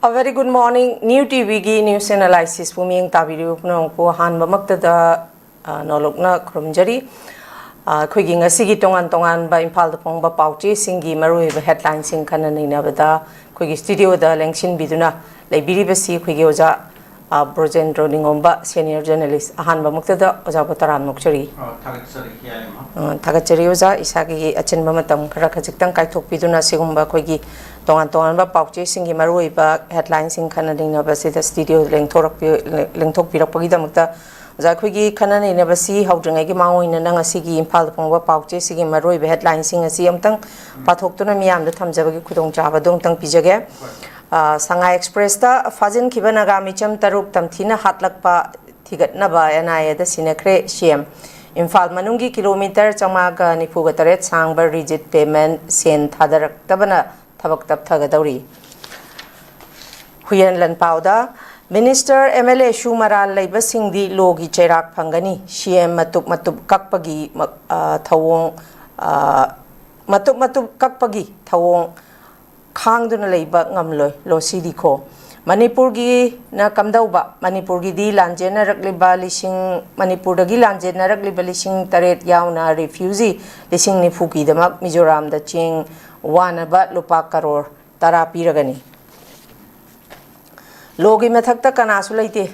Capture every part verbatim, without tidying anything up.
A very good morning, New ꯇꯤꯚꯤꯒꯤ news analysisꯄꯨ ꯃꯤꯠꯌꯦꯡ ꯇꯥꯕꯤꯔꯤꯕ ꯄꯨꯝꯅꯃꯛꯄꯨ ꯑꯍꯥꯟꯕꯃꯛꯇꯗ, ꯑ, ꯅꯣꯂꯨꯛꯅ ꯈꯨꯔꯨꯝꯖꯔꯤ꯫ ꯑ, ꯑꯩꯈꯣꯏꯒꯤ ꯉꯁꯤꯒꯤ ꯇꯣꯉꯥꯟ ꯇꯣꯉꯥꯟꯕ ꯏꯝꯐꯥꯜꯗ ꯐꯣꯡꯕ ꯄꯥꯎꯆꯦꯁꯤꯡꯒꯤ ꯃꯔꯨꯑꯣꯏꯕ headlineꯁꯤꯡ ꯈꯟꯅ ꯅꯩꯅꯕꯗ ꯑꯩꯈꯣꯏꯒꯤ studioꯗ ꯂꯦꯡꯁꯤꯟꯕꯤꯗꯨꯅ ꯂꯩꯕꯤꯔꯤꯕꯁꯤ ꯑꯩꯈꯣꯏꯒꯤ ꯑꯣꯖꯥ, ꯑ, ꯕ꯭ꯔꯣꯖꯦꯟꯗ꯭ꯔꯣ ꯅꯤꯉꯣꯝꯕ, senior journalist꯫ ꯑꯍꯥꯟꯕꯃꯛꯇꯗ ꯑꯣꯖꯥꯕꯨ ꯇꯔꯥꯝꯅ ꯑꯣꯛꯆꯔꯤ꯫ ꯑ, ꯊꯥꯒꯠꯆꯔꯤ, ꯌꯥꯏꯃ꯫ ꯑ, ꯊꯥꯒꯠꯆꯔꯤ ꯑꯣꯖꯥ, ꯏꯁꯥꯒꯤ ꯑꯆꯤꯟꯕ ꯃꯇꯝ ꯈꯔ ꯈꯖꯤꯛꯇꯪ ꯀꯥꯏꯊꯣꯛꯄꯤꯗꯨꯅ ꯁꯤꯒꯨꯝꯕ ꯑꯩꯈꯣꯏꯒꯤ ꯇꯣꯉꯥꯟ ꯇꯣꯉꯥꯟꯕ ꯄꯥꯎꯆꯦꯁꯤꯡꯒꯤ ꯃꯔꯨꯑꯣꯏꯕ headlineꯁꯤꯡ ꯈꯟꯅ ꯅꯩꯅꯕꯁꯤꯗ studioꯗ ꯂꯦꯡꯊꯣꯔꯛꯄꯤ-, ꯂꯦꯡꯊꯣꯛꯄꯤꯔꯛꯄꯒꯤꯗꯃꯛꯇ ꯑꯣꯖꯥ, ꯑꯩꯈꯣꯏꯒꯤ ꯈꯟꯅ ꯅꯩꯅꯕꯁꯤ ꯍꯧꯗ꯭ꯔꯤꯉꯩꯒꯤ ꯃꯥꯡꯑꯣꯏꯅꯅ ꯉꯁꯤꯒꯤ ꯏꯝꯐꯥꯜꯗ ꯐꯣꯡꯕ ꯄꯥꯎꯆꯦꯁꯤꯒꯤ ꯃꯔꯨꯑꯣꯏꯕ headlineꯁꯤꯡ ꯑꯁꯤ ꯑꯃꯨꯛꯇꯪ ꯄꯥꯊꯣꯛꯇꯨꯅ ꯃꯤꯌꯥꯝꯗ ꯊꯝꯖꯕꯒꯤ ꯈꯨꯗꯣꯡꯆꯥꯕꯗꯨ ꯑꯃꯨꯛꯇꯪ ꯄꯤꯖꯒꯦ꯫ ꯑ, ꯁꯉꯥꯏ ꯑꯦꯛꯁꯄ꯭ꯔꯦꯁꯇ ꯐꯥꯖꯤꯟꯈꯤꯕ ꯅꯥꯒꯥ ꯃꯤꯆꯝ ꯇꯔꯨꯛ ꯇꯝꯊꯤꯅ ꯍꯥꯠꯂꯛꯄ ꯊꯤꯒꯠꯅꯕ NIAꯗ ꯁꯤꯟꯅꯈ꯭ꯔꯦ CM꯫ ꯏꯝꯐꯥꯜ ꯃꯅꯨꯡꯒꯤ ꯀꯤꯂꯣꯃꯤꯇꯔ ꯆꯥꯝꯃꯉꯥꯒ ꯅꯤꯐꯨꯒ ꯇꯔꯦꯠ ꯁꯥꯡꯕ ꯔꯤꯖꯤꯠ ꯄꯦꯃꯦꯟ ꯁꯦꯟ ꯊꯥꯗꯔꯛꯇꯕꯅ ꯊꯕꯛ ꯇꯞꯊꯒꯗꯧꯔꯤ꯫ ꯍꯨꯏꯌꯦꯟ ꯂꯟꯄꯥꯎꯗ ꯃꯤꯅꯤꯁꯇꯔ, MLAꯁꯨ ꯃꯔꯥꯜ ꯂꯩꯕꯁꯤꯡꯗꯤ ꯂꯣꯒꯤ ꯆꯩꯔꯥꯛ ꯐꯪꯒꯅꯤ꯫ CM ꯃꯇꯨꯞ ꯃꯇꯨꯞ ꯀꯛꯄꯒꯤ ꯃ-, ꯑ, ꯊꯧꯑꯣꯡ, ꯑ, ꯃꯇꯨꯞ ꯃꯇꯨꯞ ꯀꯛꯄꯒꯤ ꯊꯧꯑꯣꯡ ꯈꯥꯡꯗꯨꯅ ꯂꯩꯕ ꯉꯝꯂꯣꯏ, ꯂꯣꯁꯤ ꯗꯤꯈꯣ꯫ ꯃꯅꯤꯄꯨꯔꯒꯤꯅ ꯀꯝꯗꯧꯕ? ꯃꯅꯤꯄꯨꯔꯒꯤꯗꯤ ꯂꯥꯟꯖꯦꯟꯅꯔꯛꯂꯤꯕ ꯂꯤꯁꯤꯡ, ꯃꯅꯤꯄꯨꯔꯗꯒꯤ ꯂꯥꯟꯖꯦꯟꯅꯔꯛꯂꯤꯕ ꯂꯤꯁꯤꯡ ꯇꯔꯦꯠ ꯌꯥꯎꯅ refugee ꯂꯤꯁꯤꯡ ꯅꯤꯐꯨꯒꯤꯗꯃꯛ ꯃꯤꯖꯣꯔꯥꯝꯗ ꯆꯦꯡ ꯋꯥꯅꯕ ꯂꯨꯄꯥ ꯀꯔꯣꯔ ꯇꯔꯥ ꯄꯤꯔꯒꯅꯤ꯫ ꯂꯣꯒꯤ ꯃꯊꯛꯇ ꯀꯅꯥꯁꯨ ꯂꯩꯇꯦ꯫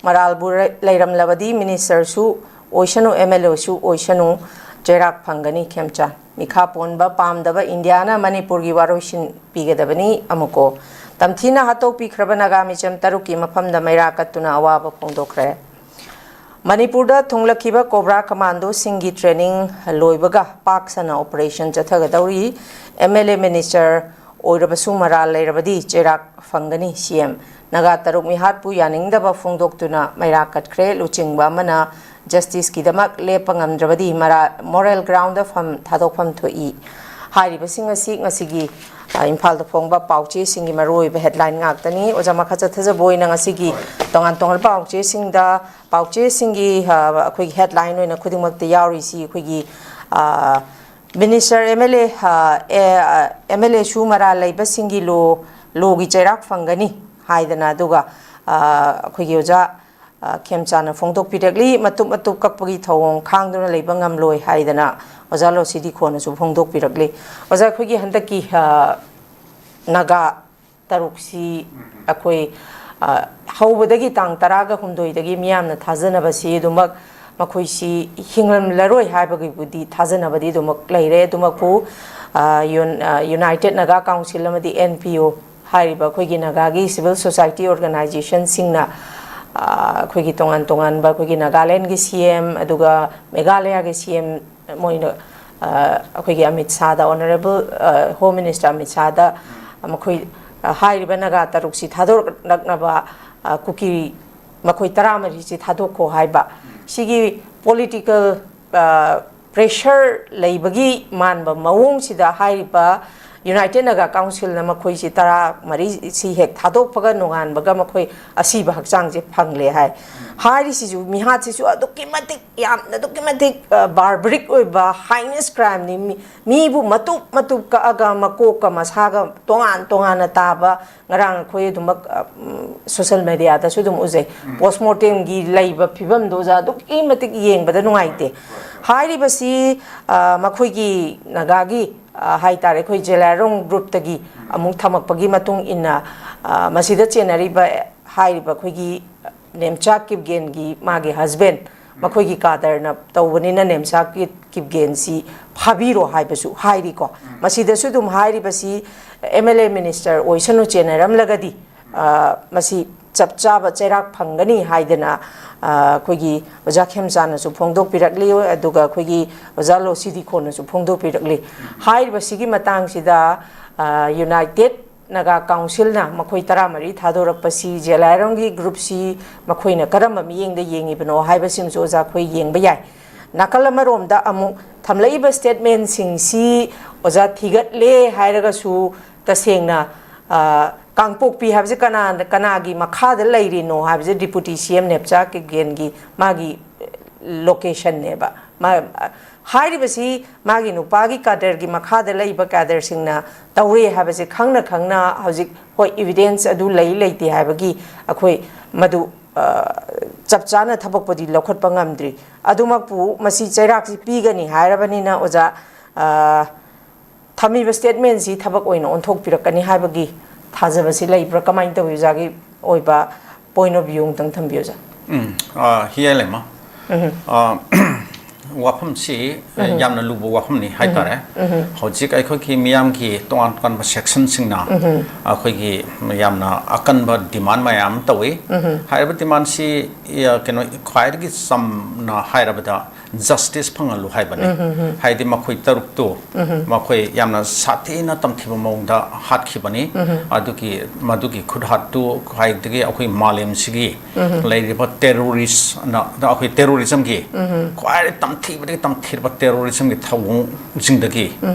ꯃꯔꯥꯜꯕꯨ ꯔ-, ꯂꯩꯔꯝꯂꯕꯗꯤ ꯃꯤꯅꯤꯁꯇꯔꯁꯨ ꯑꯣꯏꯁꯅꯨ, MLAꯁꯨ ꯑꯣꯏꯁꯅꯨ, ꯆꯩꯔꯥꯛ ꯐꯪꯒꯅꯤ ꯈꯦꯝꯆꯥꯟ꯫ ꯃꯤꯈꯥ ꯄꯣꯟꯕ ꯄꯥꯝꯗꯕ ꯏꯟꯗꯤꯌꯥꯅ ꯃꯅꯤꯄꯨꯔꯒꯤ ꯋꯥꯔꯣꯏꯁꯤꯟ ꯄꯤꯒꯗꯕꯅꯤ꯫ ꯑꯃꯨꯛꯀꯣ, ꯇꯝꯊꯤꯅ ꯍꯥꯠꯇꯣꯛꯄꯤꯈ꯭ꯔꯕ ꯅꯥꯒꯥ ꯃꯤꯆꯝ ꯇꯔꯨꯛꯀꯤ ꯃꯐꯝꯗ ꯃꯩꯔꯥ ꯀꯠꯇꯨꯅ ꯑꯋꯥꯕ ꯐꯣꯡꯗꯣꯛꯈ꯭ꯔꯦ꯫ ꯃꯅꯤꯄꯨꯔꯗ ꯊꯨꯡꯂꯛꯈꯤꯕ ꯀꯣꯕ꯭ꯔꯥ ꯀꯃꯥꯟꯗꯣꯁꯤꯡꯒꯤ training ꯂꯣꯏꯕꯒ ꯄꯥꯛ ꯁꯟꯅ operation ꯆꯠꯊꯒꯗꯧꯔꯤ꯫ MLA ꯃꯤꯅꯤꯁꯇꯔ ꯑꯣꯏꯔꯕꯁꯨ ꯃꯔꯥꯜ ꯂꯩꯔꯕꯗꯤ ꯆꯩꯔꯥꯛ ꯐꯪꯒꯅꯤ꯫ CM ꯅꯥꯒꯥ ꯇꯔꯨꯛ ꯃꯤꯍꯥꯠꯄꯨ ꯌꯥꯅꯤꯡꯗꯕ ꯐꯣꯡꯗꯣꯛꯇꯨꯅ ꯃꯩꯔꯥ ꯀꯠꯈ꯭ꯔꯦ꯫ ꯂꯨꯆꯤꯡꯕ ꯑꯃꯅ justiceꯀꯤꯗꯃꯛ ꯂꯦꯞꯄ ꯉꯝꯗ꯭ꯔꯕꯗꯤ ꯃꯔꯥ-, moral groundꯗ ꯐꯝ ꯊꯥꯗꯣꯛꯐꯝ ꯊꯣꯛꯏ꯫ ꯍꯥꯏꯔꯤꯕꯁꯤꯡ ꯑꯁꯤ ꯉꯁꯤꯒꯤ, ꯑ, ꯏꯝꯐꯥꯜꯗ ꯐꯣꯡꯕ ꯄꯥꯎꯆꯦꯁꯤꯡꯒꯤ ꯃꯔꯨꯑꯣꯏꯕ headline ꯉꯥꯛꯇꯅꯤ꯫ ꯑꯣꯖꯥ, ꯃꯈꯥ ꯆꯠꯊꯖꯕ ꯑꯣꯏꯅ ꯉꯁꯤꯒꯤ ꯍꯣꯏ꯫ ꯇꯣꯉꯥꯟ ꯇꯣꯉꯥꯟꯕ ꯄꯥꯎꯆꯦꯁꯤꯡꯗ, ꯄꯥꯎꯆꯦꯁꯤꯡꯒꯤ, ꯑ, ꯑꯩꯈꯣꯏꯒꯤ headline ꯑꯣꯏꯅ ꯈꯨꯗꯤꯡꯃꯛꯇ ꯌꯥꯎꯔꯤꯁꯤ ꯑꯩꯈꯣꯏꯒꯤ, ꯑ, ꯃꯤꯅꯤꯁꯇꯔ, MLA, ꯑ, ꯑꯦ, ꯑ, MLAꯁꯨ ꯃꯔꯥꯜ ꯂꯩꯕꯁꯤꯡꯒꯤ ꯂꯣ ꯂꯣꯒꯤ ꯆꯩꯔꯥꯛ ꯐꯪꯒꯅꯤ ꯍꯥꯏꯗꯅ, ꯑꯗꯨꯒ ꯑꯩꯈꯣꯏꯒꯤ ꯑꯣꯖꯥ ꯈꯦꯝꯆꯥꯟꯅ ꯐꯣꯡꯗꯣꯛꯄꯤꯔꯛꯂꯤ꯫ ꯃꯇꯨꯞ ꯃꯇꯨꯞ ꯀꯛꯄꯒꯤ ꯊꯧꯑꯣꯡ ꯈꯥꯡꯗꯨꯅ ꯂꯩꯕ ꯉꯝꯂꯣꯏ ꯍꯥꯏꯗꯅ ꯑꯣꯖꯥ ꯂꯣꯁꯤꯗꯤ ꯈꯣꯟꯅꯁꯨ ꯐꯣꯡꯗꯣꯛꯄꯤꯔꯛꯂꯤ꯫ ꯑꯣꯖꯥ, ꯑꯩꯈꯣꯏꯒꯤ ꯍꯟꯗꯛꯀꯤ ꯅꯥꯒꯥ ꯇꯔꯨꯛꯁꯤ ꯑꯩꯈꯣꯏ ꯍꯧꯕꯗꯒꯤ, ꯇꯥꯡ ꯇꯔꯥꯒ ꯍꯨꯝꯗꯣꯏꯗꯒꯤ ꯃꯤꯌꯥꯝꯅ ꯊꯥꯖꯅꯕꯁꯤ ꯑꯗꯨꯃꯛ ꯃꯈꯣꯏꯁꯤ ꯍꯤꯡꯂꯝꯂꯔꯣꯏ ꯍꯥꯏꯕꯒꯤꯕꯨꯗꯤ ꯊꯥꯖꯅꯕꯗꯤ ꯑꯗꯨꯃꯛ ꯂꯩꯔꯦ꯫ ꯑꯗꯨꯃꯛꯄꯨ ꯌꯨꯅꯥꯏꯇꯦꯠ ꯅꯥꯒꯥ ꯀꯥꯎꯟꯁꯤꯜ ꯑꯃꯗꯤ ꯑꯦꯟ ꯄꯤ ꯑꯣ ꯍꯥꯏꯔꯤꯕ ꯑꯩꯈꯣꯏꯒꯤ ꯅꯥꯒꯥꯒꯤ ꯁꯤꯚꯤꯜ ꯁꯣꯁꯥꯏꯇꯤ ꯑꯣꯔꯒꯅꯥꯏꯖꯦꯁꯟꯁꯤꯡꯅ ꯑꯩꯈꯣꯏꯒꯤ ꯇꯣꯉꯥꯟ ꯇꯣꯉꯥꯟꯕ, ꯑꯩꯈꯣꯏꯒꯤ ꯅꯥꯒꯥꯂꯦꯟꯒꯤ ꯁꯤ ꯑꯦꯝ ꯑꯗꯨꯒ ꯃꯦꯘꯥꯂꯌꯥꯒꯤ ꯁꯤ ꯑꯦꯝ, ꯃꯣꯏꯅ ꯑꯩꯈꯣꯏꯒꯤ ꯑꯃꯤꯠ ꯁꯥꯗ, ꯑꯣꯅꯔꯦꯕꯜ ꯍꯣꯝ ꯃꯤꯅꯤꯁꯇꯔ ꯑꯃꯤꯠ ꯁꯥꯗ ꯃꯈꯣꯏ ꯍꯥꯏꯔꯤꯕ ꯅꯥꯒꯥ ꯇꯔꯨꯛꯁꯤ ꯊꯥꯗꯣꯔꯛꯅꯕ ꯀꯨꯀꯤ ꯃꯈꯣꯏ ꯇꯔꯥꯃꯔꯤꯁꯤ ꯊꯥꯗꯣꯛꯈꯣ ꯍꯥꯏꯕ, ꯁꯤꯒꯤ ꯄꯣꯂꯤꯇꯤꯀꯦꯜ ꯄ꯭ꯔꯦꯁꯔ ꯂꯩꯕꯒꯤ ꯃꯥꯟꯕ ꯃꯑꯣꯡꯁꯤꯗ ꯍꯥꯏꯔꯤꯕ ꯌꯨꯅꯥꯏꯇꯦꯠ ꯅꯥꯒꯥ ꯀꯥꯎꯟꯁꯤꯜꯅ ꯃꯈꯣꯏꯁꯤ ꯇꯔꯥ ꯃꯔꯤꯁꯤ ꯍꯦꯛ ꯊꯥꯗꯣꯛꯄꯒ ꯅꯣꯡꯉꯥꯟꯕꯒ ꯃꯈꯣꯏ ꯑꯁꯤꯕ ꯍꯛꯆꯥꯡꯁꯦ ꯐꯪꯂꯦ ꯍꯥꯏ꯫ ꯍꯥꯏꯔꯤꯁꯤꯁꯨ, ꯃꯤꯍꯥꯠꯁꯤꯁꯨ ꯑꯗꯨꯛꯀꯤ ꯃꯇꯤꯛ, ꯌꯥꯝꯅ ꯑꯗꯨꯛꯀꯤ ꯃꯇꯤꯛ ꯕꯥꯔꯕꯔꯤꯛ ꯑꯣꯏꯕ, ꯍꯥꯏꯅꯦꯁ ꯀ꯭ꯔꯥꯏꯝꯅꯤ꯫ ꯃꯤꯕꯨ ꯃꯇꯨꯞ ꯃꯇꯨꯞ ꯀꯛꯑꯒ ꯃꯀꯣꯛꯀ ꯃꯁꯥꯒ ꯇꯣꯉꯥꯟ ꯇꯣꯉꯥꯟꯅ ꯇꯥꯕ, ꯉꯔꯥꯡ ꯑꯩꯈꯣꯏ ꯑꯗꯨꯃꯛ ꯁꯣꯁꯦꯜ ꯃꯦꯗꯤꯌꯥꯗꯁꯨ ꯑꯗꯨꯝ ꯎꯖꯩ꯫ ꯄꯣꯁꯃꯣꯔꯇꯦꯝꯒꯤ ꯂꯩꯕ ꯐꯤꯕꯝꯗꯣ ꯑꯣꯖꯥ ꯑꯗꯨꯛꯀꯤ ꯃꯇꯤꯛ ꯌꯦꯡꯕꯗ ꯅꯨꯡꯉꯥꯏꯇꯦ꯫ ꯍꯥꯏꯔꯤꯕꯁꯤ ꯃꯈꯣꯏꯒꯤ ꯅꯥꯒꯥꯒꯤ ꯍꯥꯏꯇꯥꯔꯦ, ꯑꯩꯈꯣꯏ ꯖꯦꯂꯥꯏꯔꯣꯡ ꯒ꯭ꯔꯨꯞꯇꯒꯤ ꯑꯃꯨꯛ ꯊꯝꯃꯛꯄꯒꯤ ꯃꯇꯨꯡ ꯏꯟꯅ ꯃꯁꯤꯗ ꯆꯦꯟꯅꯔꯤꯕ ꯍꯥꯏꯔꯤꯕ ꯑꯩꯈꯣꯏꯒꯤ ꯅꯦꯝꯆꯥ ꯀꯤꯞꯒꯦꯟꯒꯤ ꯃꯥꯒꯤ ꯍꯁꯕꯦꯟ, ꯃꯈꯣꯏꯒꯤ ꯀꯥꯗꯔꯅ ꯇꯧꯕꯅꯤꯅ ꯅꯦꯝꯆꯥ ꯀꯤꯞ-, ꯀꯤꯞꯒꯦꯟꯁꯤ ꯐꯥꯕꯤꯔꯣ ꯍꯥꯏꯕꯁꯨ ꯍꯥꯏꯔꯤꯀꯣ꯫ ꯃꯁꯤꯗꯁꯨ ꯑꯗꯨꯝ ꯍꯥꯏꯔꯤꯕꯁꯤ ꯑꯦꯝ ꯑꯦꯜ ꯑꯦ ꯃꯤꯅꯤꯁꯇꯔ ꯑꯣꯏꯁꯅꯨ ꯆꯦꯟꯅꯔꯝꯂꯒꯗꯤ ꯃꯁꯤ ꯆꯞ ꯆꯥꯕ ꯆꯩꯔꯥꯛ ꯐꯪꯒꯅꯤ ꯍꯥꯏꯗꯅ ꯑꯩꯈꯣꯏꯒꯤ ꯑꯣꯖꯥ ꯈꯦꯝꯆꯥꯟꯅꯁꯨ ꯐꯣꯡꯗꯣꯛꯄꯤꯔꯛꯂꯤ, ꯑꯗꯨꯒ ꯑꯩꯈꯣꯏꯒꯤ ꯑꯣꯖꯥ ꯂꯣꯁꯤꯗꯤ ꯈꯣꯟꯅꯁꯨ ꯐꯣꯡꯗꯣꯛꯄꯤꯔꯛꯂꯤ꯫ ꯍꯥꯏꯔꯤꯕꯁꯤꯒꯤ ꯃꯇꯥꯡꯁꯤꯗ ꯌꯨꯅꯥꯏꯇꯦꯠ ꯅꯥꯒꯥ ꯀꯥꯎꯟꯁꯤꯜꯅ ꯃꯈꯣꯏ ꯇꯔꯥꯃꯔꯤ ꯊꯥꯗꯣꯔꯛꯄꯁꯤ ꯖꯦꯂꯥꯏꯔꯣꯡꯒꯤ ꯒ꯭ꯔꯨꯞꯁꯤ ꯃꯈꯣꯏꯅ ꯀꯔꯝꯕ ꯃꯤꯠꯌꯦꯡꯗ ꯌꯦꯡꯉꯤꯕꯅꯣ ꯍꯥꯏꯕꯁꯤꯃꯁꯨ ꯑꯣꯖꯥ ꯑꯩꯈꯣꯏ ꯌꯦꯡꯕ ꯌꯥꯏ꯫ ꯅꯥꯀꯜ ꯑꯃꯔꯣꯝꯗ ꯑꯃꯨꯛ ꯊꯝꯂꯛꯏꯕ ꯁ꯭ꯇꯦꯠꯃꯦꯟꯁꯤꯡꯁꯤ ꯑꯣꯖꯥ ꯊꯤꯒꯠꯂꯦ ꯍꯥꯏꯔꯒꯁꯨ, ꯇꯁꯦꯡꯅ ꯀꯥꯡꯄꯣꯛꯄꯤ ꯍꯥꯏꯕꯁꯦ ꯀꯅꯥ, ꯀꯅꯥꯒꯤ ꯃꯈꯥꯗ ꯂꯩꯔꯤꯅꯣ ꯍꯥꯏꯕꯁꯦ ꯗꯤꯄꯨꯇꯤ ꯁꯤ ꯑꯦꯝ ꯅꯦꯞꯆꯥ ꯀꯤꯞꯒꯦꯟꯒꯤ ꯃꯥꯒꯤ ꯂꯣꯀꯦꯁꯟꯅꯦꯕ꯫ ꯃꯥ-, ꯍꯥꯏꯔꯤꯕꯁꯤ ꯃꯥꯒꯤ ꯅꯨꯄꯥꯒꯤ ꯀꯥꯗꯔꯒꯤ ꯃꯈꯥꯗ ꯂꯩꯕ ꯀꯥꯗꯔꯁꯤꯡꯅ ꯇꯧꯔꯦ ꯍꯥꯏꯕꯁꯤ ꯈꯪꯅ ꯈꯪꯅ ꯍꯧꯖꯤꯛ, ꯍꯣꯏ, ꯏꯕꯤꯗꯦꯟꯁ ꯑꯗꯨ ꯂꯩ ꯂꯩꯇꯦ ꯍꯥꯏꯕꯒꯤ ꯑꯩꯈꯣꯏ ꯃꯗꯨ, ꯑ, ꯆꯞ ꯆꯥꯅ ꯊꯕꯛꯄꯨꯗꯤ ꯂꯧꯈꯠꯄ ꯉꯝꯗ꯭ꯔꯤ꯫ ꯑꯗꯨꯃꯛꯄꯨ ꯃꯁꯤ ꯆꯩꯔꯥꯛꯁꯤ ꯄꯤꯒꯅꯤ ꯍꯥꯏꯔꯕꯅꯤꯅ, ꯑꯣꯖꯥ, ꯑ, ꯊꯝꯃꯤꯕ ꯁ꯭ꯇꯦꯠꯃꯦꯟꯁꯤ ꯊꯕꯛ ꯑꯣꯏꯅ ꯑꯣꯟꯊꯣꯛꯄꯤꯔꯛꯀꯅꯤ ꯍꯥꯏꯕꯒꯤ ꯊꯥꯖꯕꯁꯤ ꯂꯩꯕ꯭ꯔꯥ? ꯀꯃꯥꯏꯅ ꯇꯧꯏ, ꯑꯣꯖꯥꯒꯤ ꯑꯣꯏꯕ ꯄꯣꯏꯟ ꯑꯣꯐ ꯚ꯭ꯌꯨ ꯑꯃꯇꯪ ꯊꯝꯕꯤꯌꯨ, ꯑꯣꯖꯥ꯫ ꯎꯝ, ꯑ, ꯍꯤꯌꯥꯏ ꯂꯩꯃ꯫ ꯑ, ꯋꯥꯐꯝꯁꯤ, ꯑ, ꯌꯥꯝꯅ ꯂꯨꯕ ꯋꯥꯐꯝꯅꯤ ꯍꯥꯏꯇꯥꯔꯦ꯫ ꯍꯧꯖꯤꯛ ꯑꯩꯈꯣꯏꯒꯤ ꯃꯤꯌꯥꯝꯒꯤ ꯇꯣꯉꯥꯟ ꯇꯣꯉꯥꯟꯕ ꯁꯦꯛꯁꯟꯁꯤꯡꯅ ꯑꯩꯈꯣꯏꯒꯤ ꯌꯥꯝꯅ ꯑꯀꯟꯕ ꯗꯤꯃꯥꯟ ꯃꯌꯥꯝ ꯑꯃ ꯇꯧꯏ꯫ ꯍꯥꯏꯔꯤꯕ ꯗꯤꯃꯥꯟꯁꯤ, ꯑ, ꯀꯩꯅꯣ, ꯈ꯭ꯋꯥꯏꯗꯒꯤ ꯆꯝꯅ ꯍꯥꯏꯔꯕꯗ, ꯖꯁꯇꯤꯁ ꯐꯪꯍꯜꯂꯨ ꯍꯥꯏꯕꯅꯤ꯫ ꯍꯥꯏꯗꯤ ꯃꯈꯣꯏ ꯇꯔꯨꯛꯇꯨ, ꯃꯈꯣꯏ ꯌꯥꯝꯅ ꯁꯥꯊꯤꯅ ꯇꯝꯊꯤꯕ ꯃꯑꯣꯡꯗ ꯍꯥꯠꯈꯤꯕꯅꯤ꯫ ꯑꯗꯨꯒꯤ, ꯃꯗꯨꯒꯤ ꯈꯨꯠꯍꯥꯠꯇꯨ ꯈ꯭ꯋꯥꯏꯗꯒꯤ ꯑꯩꯈꯣꯏ ꯃꯥꯂꯦꯝꯁꯤꯒꯤ ꯂꯩꯔꯤꯕ ꯇꯦꯔꯣꯔꯤꯁꯅ, ꯑꯩꯈꯣꯏ ꯇꯦꯔꯣꯔꯤꯖꯝꯒꯤ ꯈ꯭ꯋꯥꯏꯗꯒꯤ ꯇꯝꯊꯤꯕꯗꯒꯤ ꯇꯝꯊꯤꯔꯕ ꯇꯦꯔꯣꯔꯤꯖꯝꯒꯤ ꯊꯧꯑꯣꯡꯁꯤꯡꯗꯒꯤ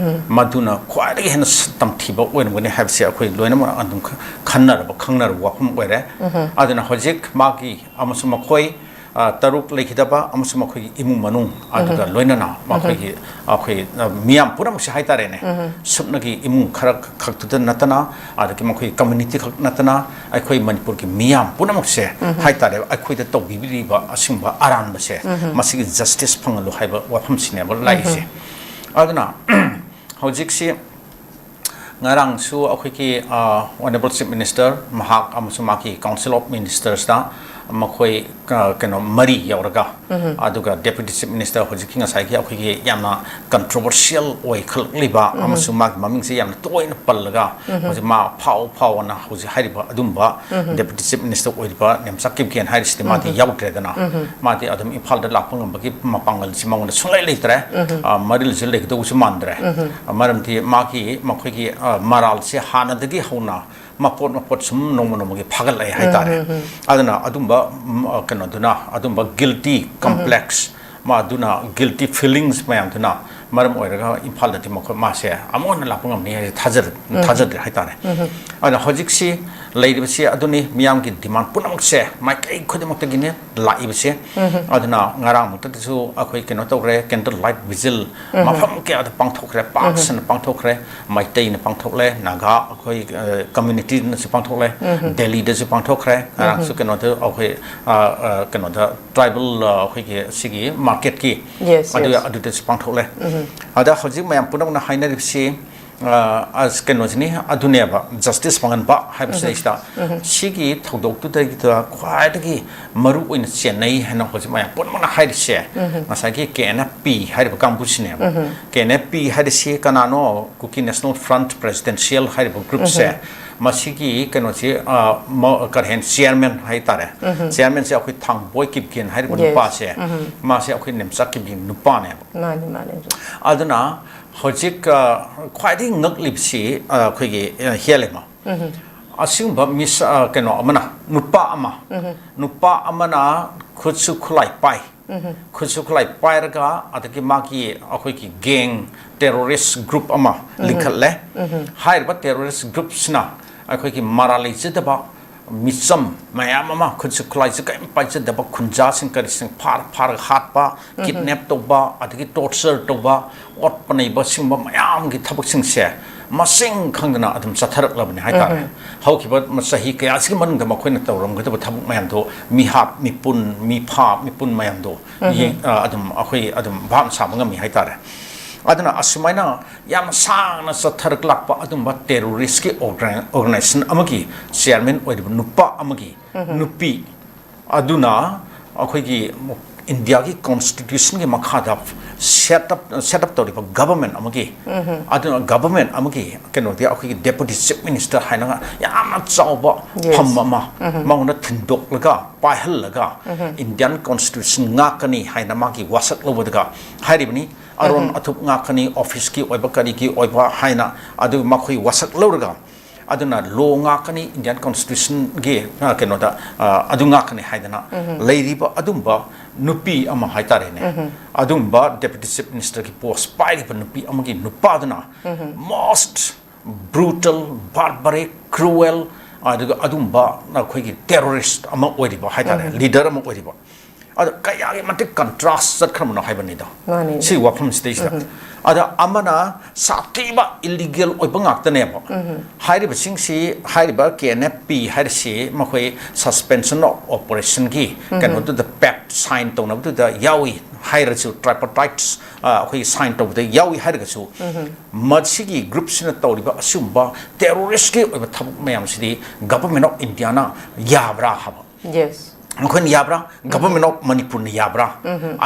ꯃꯗꯨꯅ ꯈ꯭ꯋꯥꯏꯗꯒꯤ ꯍꯦꯟꯅ ꯁ-, ꯇꯝꯊꯤꯕ ꯑꯣꯏꯔꯝꯒꯅꯤ ꯍꯥꯏꯕꯁꯤ ꯑꯩꯈꯣꯏ ꯂꯣꯏꯅꯃꯛ ꯑꯗꯨꯝ ꯈ-, ꯈꯟꯅꯔꯕ, ꯈꯪꯅꯔꯕ ꯋꯥꯐꯝ ꯑꯣꯏꯔꯦ꯫ ꯑꯗꯨꯅ ꯍꯧꯖꯤꯛ ꯃꯥꯒꯤ ꯑꯃꯁꯨꯡ ꯃꯈꯣꯏ, ꯑ, ꯇꯔꯨꯛ ꯂꯩꯈꯤꯗꯕ ꯑꯃꯁꯨꯡ ꯃꯈꯣꯏꯒꯤ ꯏꯃꯨꯡ ꯃꯅꯨꯡ ꯑꯗꯨꯒ ꯂꯣꯏꯅꯅ ꯃꯈꯣꯏꯒꯤ, ꯑꯩꯈꯣꯏ, ꯑ, ꯃꯤꯌꯥꯝ ꯄꯨꯝꯅꯃꯛꯁꯦ ꯍꯥꯏꯇꯥꯔꯦꯅꯦ, ꯁꯨꯞꯅꯒꯤ ꯏꯃꯨꯡ ꯈꯔ ꯈꯛꯇꯗ ꯅꯠꯇꯅ, ꯑꯗꯒꯤ ꯃꯈꯣꯏꯒꯤ ꯀꯝꯃ꯭ꯌꯨꯅꯤꯇꯤ ꯈꯛ ꯅꯠꯇꯅ, ꯑꯩꯈꯣꯏ ꯃꯅꯤꯄꯨꯔꯒꯤ ꯃꯤꯌꯥꯝ ꯄꯨꯝꯅꯃꯛꯁꯦ ꯍꯥꯏꯇꯥꯔꯦ, ꯑꯩꯈꯣꯏꯗ ꯇꯧꯕꯤꯔꯤꯕ ꯑꯁꯤꯒꯨꯝꯕ ꯑꯔꯥꯟꯕꯁꯦ, ꯃꯁꯤꯒꯤ ꯖꯁꯇꯤꯁ ꯐꯪꯍꯜꯂꯨ ꯍꯥꯏꯕ ꯋꯥꯐꯝꯁꯤꯅꯦꯕ ꯂꯥꯛꯏꯁꯦ꯫ ꯑꯗꯨꯅ ꯍꯧꯖꯤꯛꯁꯤ ꯉꯔꯥꯡꯁꯨ ꯑꯩꯈꯣꯏꯒꯤ, ꯑ, ꯑꯣꯅꯔꯦꯕꯜ ꯆꯤꯐ ꯃꯤꯅꯤꯁꯇꯔ, ꯃꯍꯥꯛ ꯑꯃꯁꯨꯡ ꯃꯍꯥꯛꯀꯤ ꯀꯥꯎꯟꯁꯤꯜ ꯑꯣꯐ ꯃꯤꯅꯤꯁꯇꯔꯁꯇ ꯃꯈꯣꯏ, ꯑ, ꯀꯩꯅꯣ, ꯃꯔꯤ ꯌꯧꯔꯒ, ꯑꯗꯨꯒ ꯗꯦꯄ꯭ꯌꯨꯇꯤ ꯆꯤꯐ ꯃꯤꯅꯤꯁꯇꯔ, ꯍꯧꯖꯤꯛꯀꯤ ꯉꯁꯥꯏꯒꯤ ꯑꯩꯈꯣꯏꯒꯤ ꯌꯥꯝꯅ ꯀꯟꯇ꯭ꯔꯣꯚꯔꯁꯤꯌꯦꯜ ꯑꯣꯏꯈꯠꯂꯛꯂꯤꯕ ꯑꯃꯁꯨꯡ ꯃꯥꯒꯤ ꯃꯃꯤꯡꯁꯦ ꯌꯥꯝꯅ ꯇꯣꯏꯅ ꯄꯜꯂꯒ, ꯍꯧꯖꯤꯛ ꯃꯥ ꯐꯥꯎ ꯐꯥꯎꯅ ꯍꯧꯖꯤꯛ ꯍꯥꯏꯔꯤꯕ ꯑꯗꯨꯝꯕ ꯗꯦꯄ꯭ꯌꯨꯇꯤ ꯆꯤꯐ ꯃꯤꯅꯤꯁꯇꯔ ꯑꯣꯏꯔꯤꯕ ꯅꯦꯝꯆꯥ ꯀꯤꯞꯒꯦꯟ ꯍꯥꯏꯔꯤꯁꯤꯗꯤ ꯃꯥꯗꯤ ꯌꯥꯎꯗ꯭ꯔꯦꯗꯅ꯫ ꯃꯥꯗꯤ ꯑꯗꯨꯝ ꯏꯝꯐꯥꯜꯗ ꯂꯥꯛꯄ ꯉꯝꯕꯒꯤ ꯃꯄꯥꯡꯒꯜꯁꯤ ꯃꯉꯣꯟꯗ ꯁꯨꯡꯂꯩ ꯂꯩꯇ꯭ꯔꯦ꯫ ꯑ, ꯃꯔꯤꯜꯁꯤ ꯂꯩꯒꯗꯧꯕꯁꯨ ꯃꯥꯟꯗ꯭ꯔꯦ꯫ ꯑ, ꯃꯔꯝꯗꯤ ꯃꯥꯒꯤ, ꯃꯈꯣꯏꯒꯤ, ꯑ, ꯃꯔꯥꯜꯁꯦ ꯍꯥꯟꯅꯗꯒꯤ ꯍꯧꯅ ꯃꯄꯣꯠ ꯃꯄꯣꯠ ꯁꯨꯝ ꯅꯣꯡꯃ ꯅꯣꯡꯃꯒꯤ ꯐꯒꯠꯂꯛꯑꯦ ꯍꯥꯏꯇꯥꯔꯦ꯫ ꯑꯗꯨꯅ ꯑꯗꯨꯝꯕ, ꯎꯝ, ꯑ, ꯀꯩꯅꯣꯗꯨꯅ, ꯑꯗꯨꯝꯕ ꯒꯤꯜꯇꯤ ꯀꯝꯄ꯭ꯂꯦꯛꯁ, ꯃꯥ ꯑꯗꯨꯅ ꯒꯤꯜꯇꯤ ꯐꯤꯂꯤꯡꯁ ꯃꯌꯥꯝꯗꯨꯅ ꯃꯔꯝ ꯑꯣꯏꯔꯒ ꯏꯝꯐꯥꯜꯗꯗꯤ ꯃꯈꯣꯏ, ꯃꯥꯁꯦ ꯑꯃꯨꯛ ꯍꯟꯅ ꯂꯥꯛꯄ ꯉꯝꯅꯤ ꯍꯥꯏꯁꯦ ꯊꯥꯖꯗ-, ꯊꯥꯖꯗ꯭ꯔꯦ ꯍꯥꯏꯇꯥꯔꯦ꯫ ꯑꯗꯨꯅ ꯍꯧꯖꯤꯛꯁꯤ ꯂꯩꯔꯤꯕꯁꯤ ꯑꯗꯨꯅꯤ, ꯃꯤꯌꯥꯝꯒꯤ demand ꯄꯨꯝꯅꯃꯛꯁꯦ ꯃꯥꯏꯀꯩ ꯈꯨꯗꯤꯡꯃꯛꯇꯒꯤꯅꯦ ꯂꯥꯛꯏꯕꯁꯦ꯫ ꯑꯗꯨꯅ ꯉꯔꯥꯡꯃꯛꯇꯗꯁꯨ ꯑꯩꯈꯣꯏ ꯀꯩꯅꯣ ꯇꯧꯈ꯭ꯔꯦ, candle light vigil ꯃꯐꯝ ꯀꯌꯥꯗ ꯄꯥꯡꯊꯣꯛꯈ꯭ꯔꯦ, ꯄꯥꯛ ꯁꯟꯅ ꯄꯥꯡꯊꯣꯛꯈ꯭ꯔꯦ꯫ ꯃꯩꯇꯩꯅ ꯄꯥꯡꯊꯣꯛꯂꯦ, ꯅꯥꯒꯥ ꯑꯩꯈꯣꯏ, ꯑ, communityꯅꯁꯨ ꯄꯥꯡꯊꯣꯛꯂꯦ, ꯗꯦꯜꯂꯤꯗꯁꯨ ꯄꯥꯡꯊꯣꯛꯈ꯭ꯔꯦ꯫ ꯉꯔꯥꯡꯁꯨ ꯀꯩꯅꯣꯗ ꯑꯩꯈꯣꯏ, ꯑ, ꯑ, ꯀꯩꯅꯣꯗ tribal, ꯑ, ꯑꯩꯈꯣꯏꯒꯤ ꯁꯤꯒꯤ marketꯀꯤ Yes, ꯑꯗꯨ, yes. ꯑꯗꯨꯗꯁꯨ ꯄꯥꯡꯊꯣꯛꯂꯦ꯫ ꯑꯗ ꯍꯧꯖꯤꯛ ꯃꯌꯥꯝ ꯄꯨꯝꯅꯃꯛꯅ ꯍꯥꯏꯅꯔꯤꯕꯁꯤ, ꯑ, ꯑꯁ, ꯀꯩꯅꯣꯁꯤꯅꯤ, ꯑꯗꯨꯅꯦꯕ, justice ꯐꯪꯍꯟꯕ ꯍꯥꯏꯕꯁꯤꯗꯩꯁꯤꯗ ꯁꯤꯒꯤ ꯊꯧꯗꯣꯛꯇꯨꯗꯩꯗ ꯈ꯭ꯋꯥꯏꯗꯒꯤ ꯃꯔꯨ ꯑꯣꯏꯅ ꯆꯦꯟꯅꯩ ꯍꯥꯏꯅ ꯍꯧꯖꯤꯛ ꯃꯌꯥꯝ ꯄꯨꯝꯅꯃꯛꯅ ꯍꯥꯏꯔꯤꯁꯦ ꯉꯁꯥꯏꯒꯤ K N F P ꯍꯥꯏꯔꯤꯕ ꯀꯥꯡꯕꯨꯁꯤꯅꯦꯕ꯫ K N F P ꯍꯥꯏꯔꯤꯁꯤ ꯀꯅꯥꯅꯣ? Kuki National Front Presidential ꯍꯥꯏꯔꯤꯕ groupꯁꯦ, ꯃꯁꯤꯒꯤ ꯀꯩꯅꯣꯁꯤ, ꯑ, ꯃ-, ꯀꯔꯤ ꯍꯥꯏꯅꯤ, chairman ꯍꯥꯏꯇꯥꯔꯦ꯫ Chairmanꯁꯦ ꯑꯩꯈꯣꯏ ꯊꯥꯡꯕꯣꯏ ꯀꯤꯞꯒꯦꯟ ꯍꯥꯏꯔꯤꯕ Yes. ꯅꯨꯄꯥꯁꯦ, ꯃꯥꯁꯦ ꯑꯩꯈꯣꯏ ꯅꯦꯝꯆꯥ ꯀꯤꯞꯒꯦꯟ ꯅꯨꯄꯥꯅꯦꯕ꯫ ꯃꯥꯅꯤ, ꯃꯥꯅꯤ꯫ ꯑꯗꯨꯅ ꯍꯧꯖꯤꯛ, ꯑ, ꯈ꯭ꯋꯥꯏꯗꯒꯤ ꯉꯛꯂꯤꯕꯁꯤ, ꯑ, ꯑꯩꯈꯣꯏꯒꯤ, ꯑ, ꯍꯦꯜꯂꯦꯃ꯫ ꯑꯁꯤꯒꯨꯝꯕ ꯃꯤꯁ-, ꯑ, ꯀꯩꯅꯣ ꯑꯃꯅ, ꯅꯨꯄꯥ ꯑꯃ, ꯅꯨꯄꯥ ꯑꯃꯅ ꯈꯨꯠꯁꯨ ꯈꯨꯠꯂꯥꯏ ꯄꯥꯏ꯫ ꯈꯨꯠꯁꯨ ꯈꯨꯠꯂꯥꯏ ꯄꯥꯏꯔꯒ ꯑꯗꯒꯤ ꯃꯥꯒꯤ ꯑꯩꯈꯣꯏꯒꯤ gang, terrorist group ꯑꯃ ꯂꯤꯡꯈꯠꯂꯦ꯫ ꯍꯥꯏꯔꯤꯕ terrorist groupꯁꯤꯅ ꯑꯩꯈꯣꯏꯒꯤ ꯃꯔꯥꯜ ꯂꯩꯖꯗꯕ ꯃꯤꯆꯝ ꯃꯌꯥꯝ ꯑꯃ, ꯈꯨꯠꯁꯨ ꯈꯨꯠꯂꯥꯏꯁꯨ ꯀꯔꯤꯝ ꯄꯥꯏꯖꯗꯕ ꯈꯨꯟꯖꯥꯁꯤꯡ ꯀꯔꯤꯁꯤꯡ ꯐꯥꯔ ꯐꯥꯔꯒ ꯍꯥꯠꯄ, kidnap ꯇꯧꯕ, ꯑꯗꯒꯤ torture ꯇꯧꯕ, ꯑꯣꯠꯄ ꯅꯩꯕ, ꯁꯤꯒꯨꯝꯕ ꯃꯌꯥꯝꯒꯤ ꯊꯕꯛꯁꯤꯡꯁꯦ ꯃꯁꯤꯡ ꯈꯪꯗꯅ ꯑꯗꯨꯝ ꯆꯠꯊꯔꯛꯂꯕꯅꯤ ꯍꯥꯏꯇꯥꯔꯦ꯫ ꯍꯧꯈꯤꯕ ꯆꯍꯤ ꯀꯌꯥꯁꯤꯒꯤ ꯃꯅꯨꯡꯗ ꯃꯈꯣꯏꯅ ꯇꯧꯔꯝꯒꯗꯕ ꯊꯕꯛ ꯃꯌꯥꯝꯗꯣ ꯃꯤꯍꯥꯠ, ꯃꯤꯄꯨꯟ, ꯃꯤꯐꯥ, ꯃꯤꯄꯨꯟ ꯃꯌꯥꯝꯗꯣ ꯌꯦꯡ-, ꯑ, ꯑꯗꯨꯝ ꯑꯩꯈꯣꯏ ꯑꯗꯨꯝ ꯚꯥꯞ ꯁꯥꯕ ꯉꯝꯃꯤ ꯍꯥꯏꯇꯥꯔꯦ꯫ ꯑꯗꯨꯅ ꯑꯁꯨꯃꯥꯏꯅ ꯌꯥꯝꯅ ꯁꯥꯡꯅ ꯆꯠꯊꯔꯛꯂꯛꯄ ꯑꯗꯨꯝꯕ terroristꯀꯤ organ-, organization ꯑꯃꯒꯤ chairman ꯑꯣꯏꯔꯤꯕ ꯅꯨꯄꯥ ꯑꯃꯒꯤ ꯅꯨꯄꯤ ꯑꯗꯨꯅ ꯑꯩꯈꯣꯏꯒꯤ ꯏꯟꯗꯤꯌꯥꯒꯤ constitutionꯒꯤ ꯃꯈꯥꯗ set up, set up ꯇꯧꯔꯤꯕ government ꯑꯃꯒꯤ, ꯑꯗꯨꯅ government ꯑꯃꯒꯤ ꯀꯩꯅꯣꯗꯤ ꯑꯩꯈꯣꯏꯒꯤ deputy chief minister ꯍꯥꯏꯅ ꯌꯥꯝꯅ ꯆꯥꯎꯕ Yes. ꯐꯝ ꯑꯃ ꯃꯉꯣꯟꯗ ꯊꯤꯟꯗꯣꯛꯂꯒ, ꯄꯥꯏꯍꯜꯂꯒ, Indian constitution ꯉꯥꯛꯀꯅꯤ ꯍꯥꯏꯅ ꯃꯥꯒꯤ ꯋꯥꯁꯛ ꯂꯧꯕꯗꯒ ꯍꯥꯏꯔꯤꯕꯅꯤ꯫ ꯑꯔꯣꯟ ꯑꯊꯨꯞ ꯉꯥꯛꯀꯅꯤ, officeꯀꯤ ꯑꯣꯏꯕ ꯀꯔꯤꯒꯤ ꯑꯣꯏꯕ ꯍꯥꯏꯅ ꯑꯗꯨ ꯃꯈꯣꯏ ꯋꯥꯁꯛ ꯂꯧꯔꯒ ꯑꯗꯨꯅ ꯂꯣ ꯉꯥꯛꯀꯅꯤ, ꯏꯟꯗꯤꯌꯥꯟ ꯀꯣꯟꯁꯇꯤꯇ꯭ꯌꯨꯁꯟꯒꯤ, ꯑ, ꯀꯩꯅꯣꯗ, ꯑ, ꯑꯗꯨ ꯉꯥꯛꯀꯅꯤ ꯍꯥꯏꯗꯅ ꯂꯩꯔꯤꯕ ꯑꯗꯨꯝꯕ ꯅꯨꯄꯤ ꯑꯃ ꯍꯥꯏꯇꯥꯔꯦꯅꯦ, ꯑꯗꯨꯝꯕ ꯗꯦꯄ꯭ꯌꯨꯇꯤ ꯆꯤꯐ ꯃꯤꯅꯤꯁꯇꯔꯒꯤ ꯄꯣꯁ ꯄꯥꯏꯔꯤꯕ ꯅꯨꯄꯤ ꯑꯃꯒꯤ ꯅꯨꯄꯥꯗꯨꯅ most brutal, barbaric, cruel, ꯑꯗꯨꯒ ꯑꯗꯨꯝꯕ ꯑꯩꯈꯣꯏꯒꯤ ꯇꯦꯔꯣꯔꯤꯁ ꯑꯃ ꯑꯣꯏꯔꯤꯕ ꯍꯥꯏꯇꯥꯔꯦ, ꯂꯤꯗꯔ ꯑꯃ ꯑꯣꯏꯔꯤꯕ꯫ ꯑꯗꯣ ꯀꯌꯥꯒꯤ ꯃꯇꯤꯛ ꯀꯟꯇ꯭ꯔꯥꯁ ꯆꯠꯈ꯭ꯔꯕꯅꯣ ꯍꯥꯏꯕꯅꯤꯗꯣ꯫ ꯃꯥꯅꯤ꯫ ꯁꯤ ꯋꯥꯐꯝꯁꯤꯗꯩꯁꯤꯗ꯫ ꯑꯗ ꯑꯃꯅ ꯁꯥꯊꯤꯕ ꯏꯂꯤꯒꯦꯜ ꯑꯣꯏꯕ ꯉꯥꯛꯇꯅꯦꯕ꯫ ꯍꯥꯏꯔꯤꯕꯁꯤꯡꯁꯤ, ꯍꯥꯏꯔꯤꯕ ꯀꯦ ꯑꯦꯟ ꯑꯦꯐ ꯄꯤ ꯍꯥꯏꯔꯤꯁꯤ ꯃꯈꯣꯏ ꯁꯁꯄꯦꯟꯁꯟ ꯑꯣꯐ ꯑꯣꯄꯔꯦꯁꯟꯒꯤ ꯀꯩꯅꯣꯗꯨꯗ ꯄꯦꯛ ꯁꯥꯏꯟ ꯇꯧꯅꯕꯗꯨꯗ ꯌꯥꯎꯏ ꯍꯥꯏꯔꯁꯨ, ꯇ꯭ꯔꯥꯏꯄꯣꯇꯥꯏꯠꯁ ꯑꯩꯈꯣꯏꯒꯤ ꯁꯥꯏꯟ ꯇꯧꯕꯗ ꯌꯥꯎꯏ ꯍꯥꯏꯔꯒꯁꯨ, ꯃꯁꯤꯒꯤ ꯒ꯭ꯔꯨꯞꯁꯤꯅ ꯇꯧꯔꯤꯕ ꯑꯁꯤꯒꯨꯝꯕ ꯇꯦꯔꯣꯔꯤꯁꯀꯤ ꯑꯣꯏꯕ ꯊꯕꯛ ꯃꯌꯥꯝꯁꯤꯗꯤ ꯒꯚꯔꯟꯃꯦꯟ ꯑꯣꯐ ꯏꯟꯗꯤꯌꯥꯅ ꯌꯥꯕ꯭ꯔꯥ ꯍꯥꯏꯕ? ꯌꯦꯁ꯫ ꯃꯈꯣꯏꯅ ꯌꯥꯕ꯭ꯔꯥ? ꯒꯚꯔꯟꯃꯦꯟ ꯑꯣꯐ ꯃꯅꯤꯄꯨꯔꯅ ꯌꯥꯕ꯭ꯔꯥ?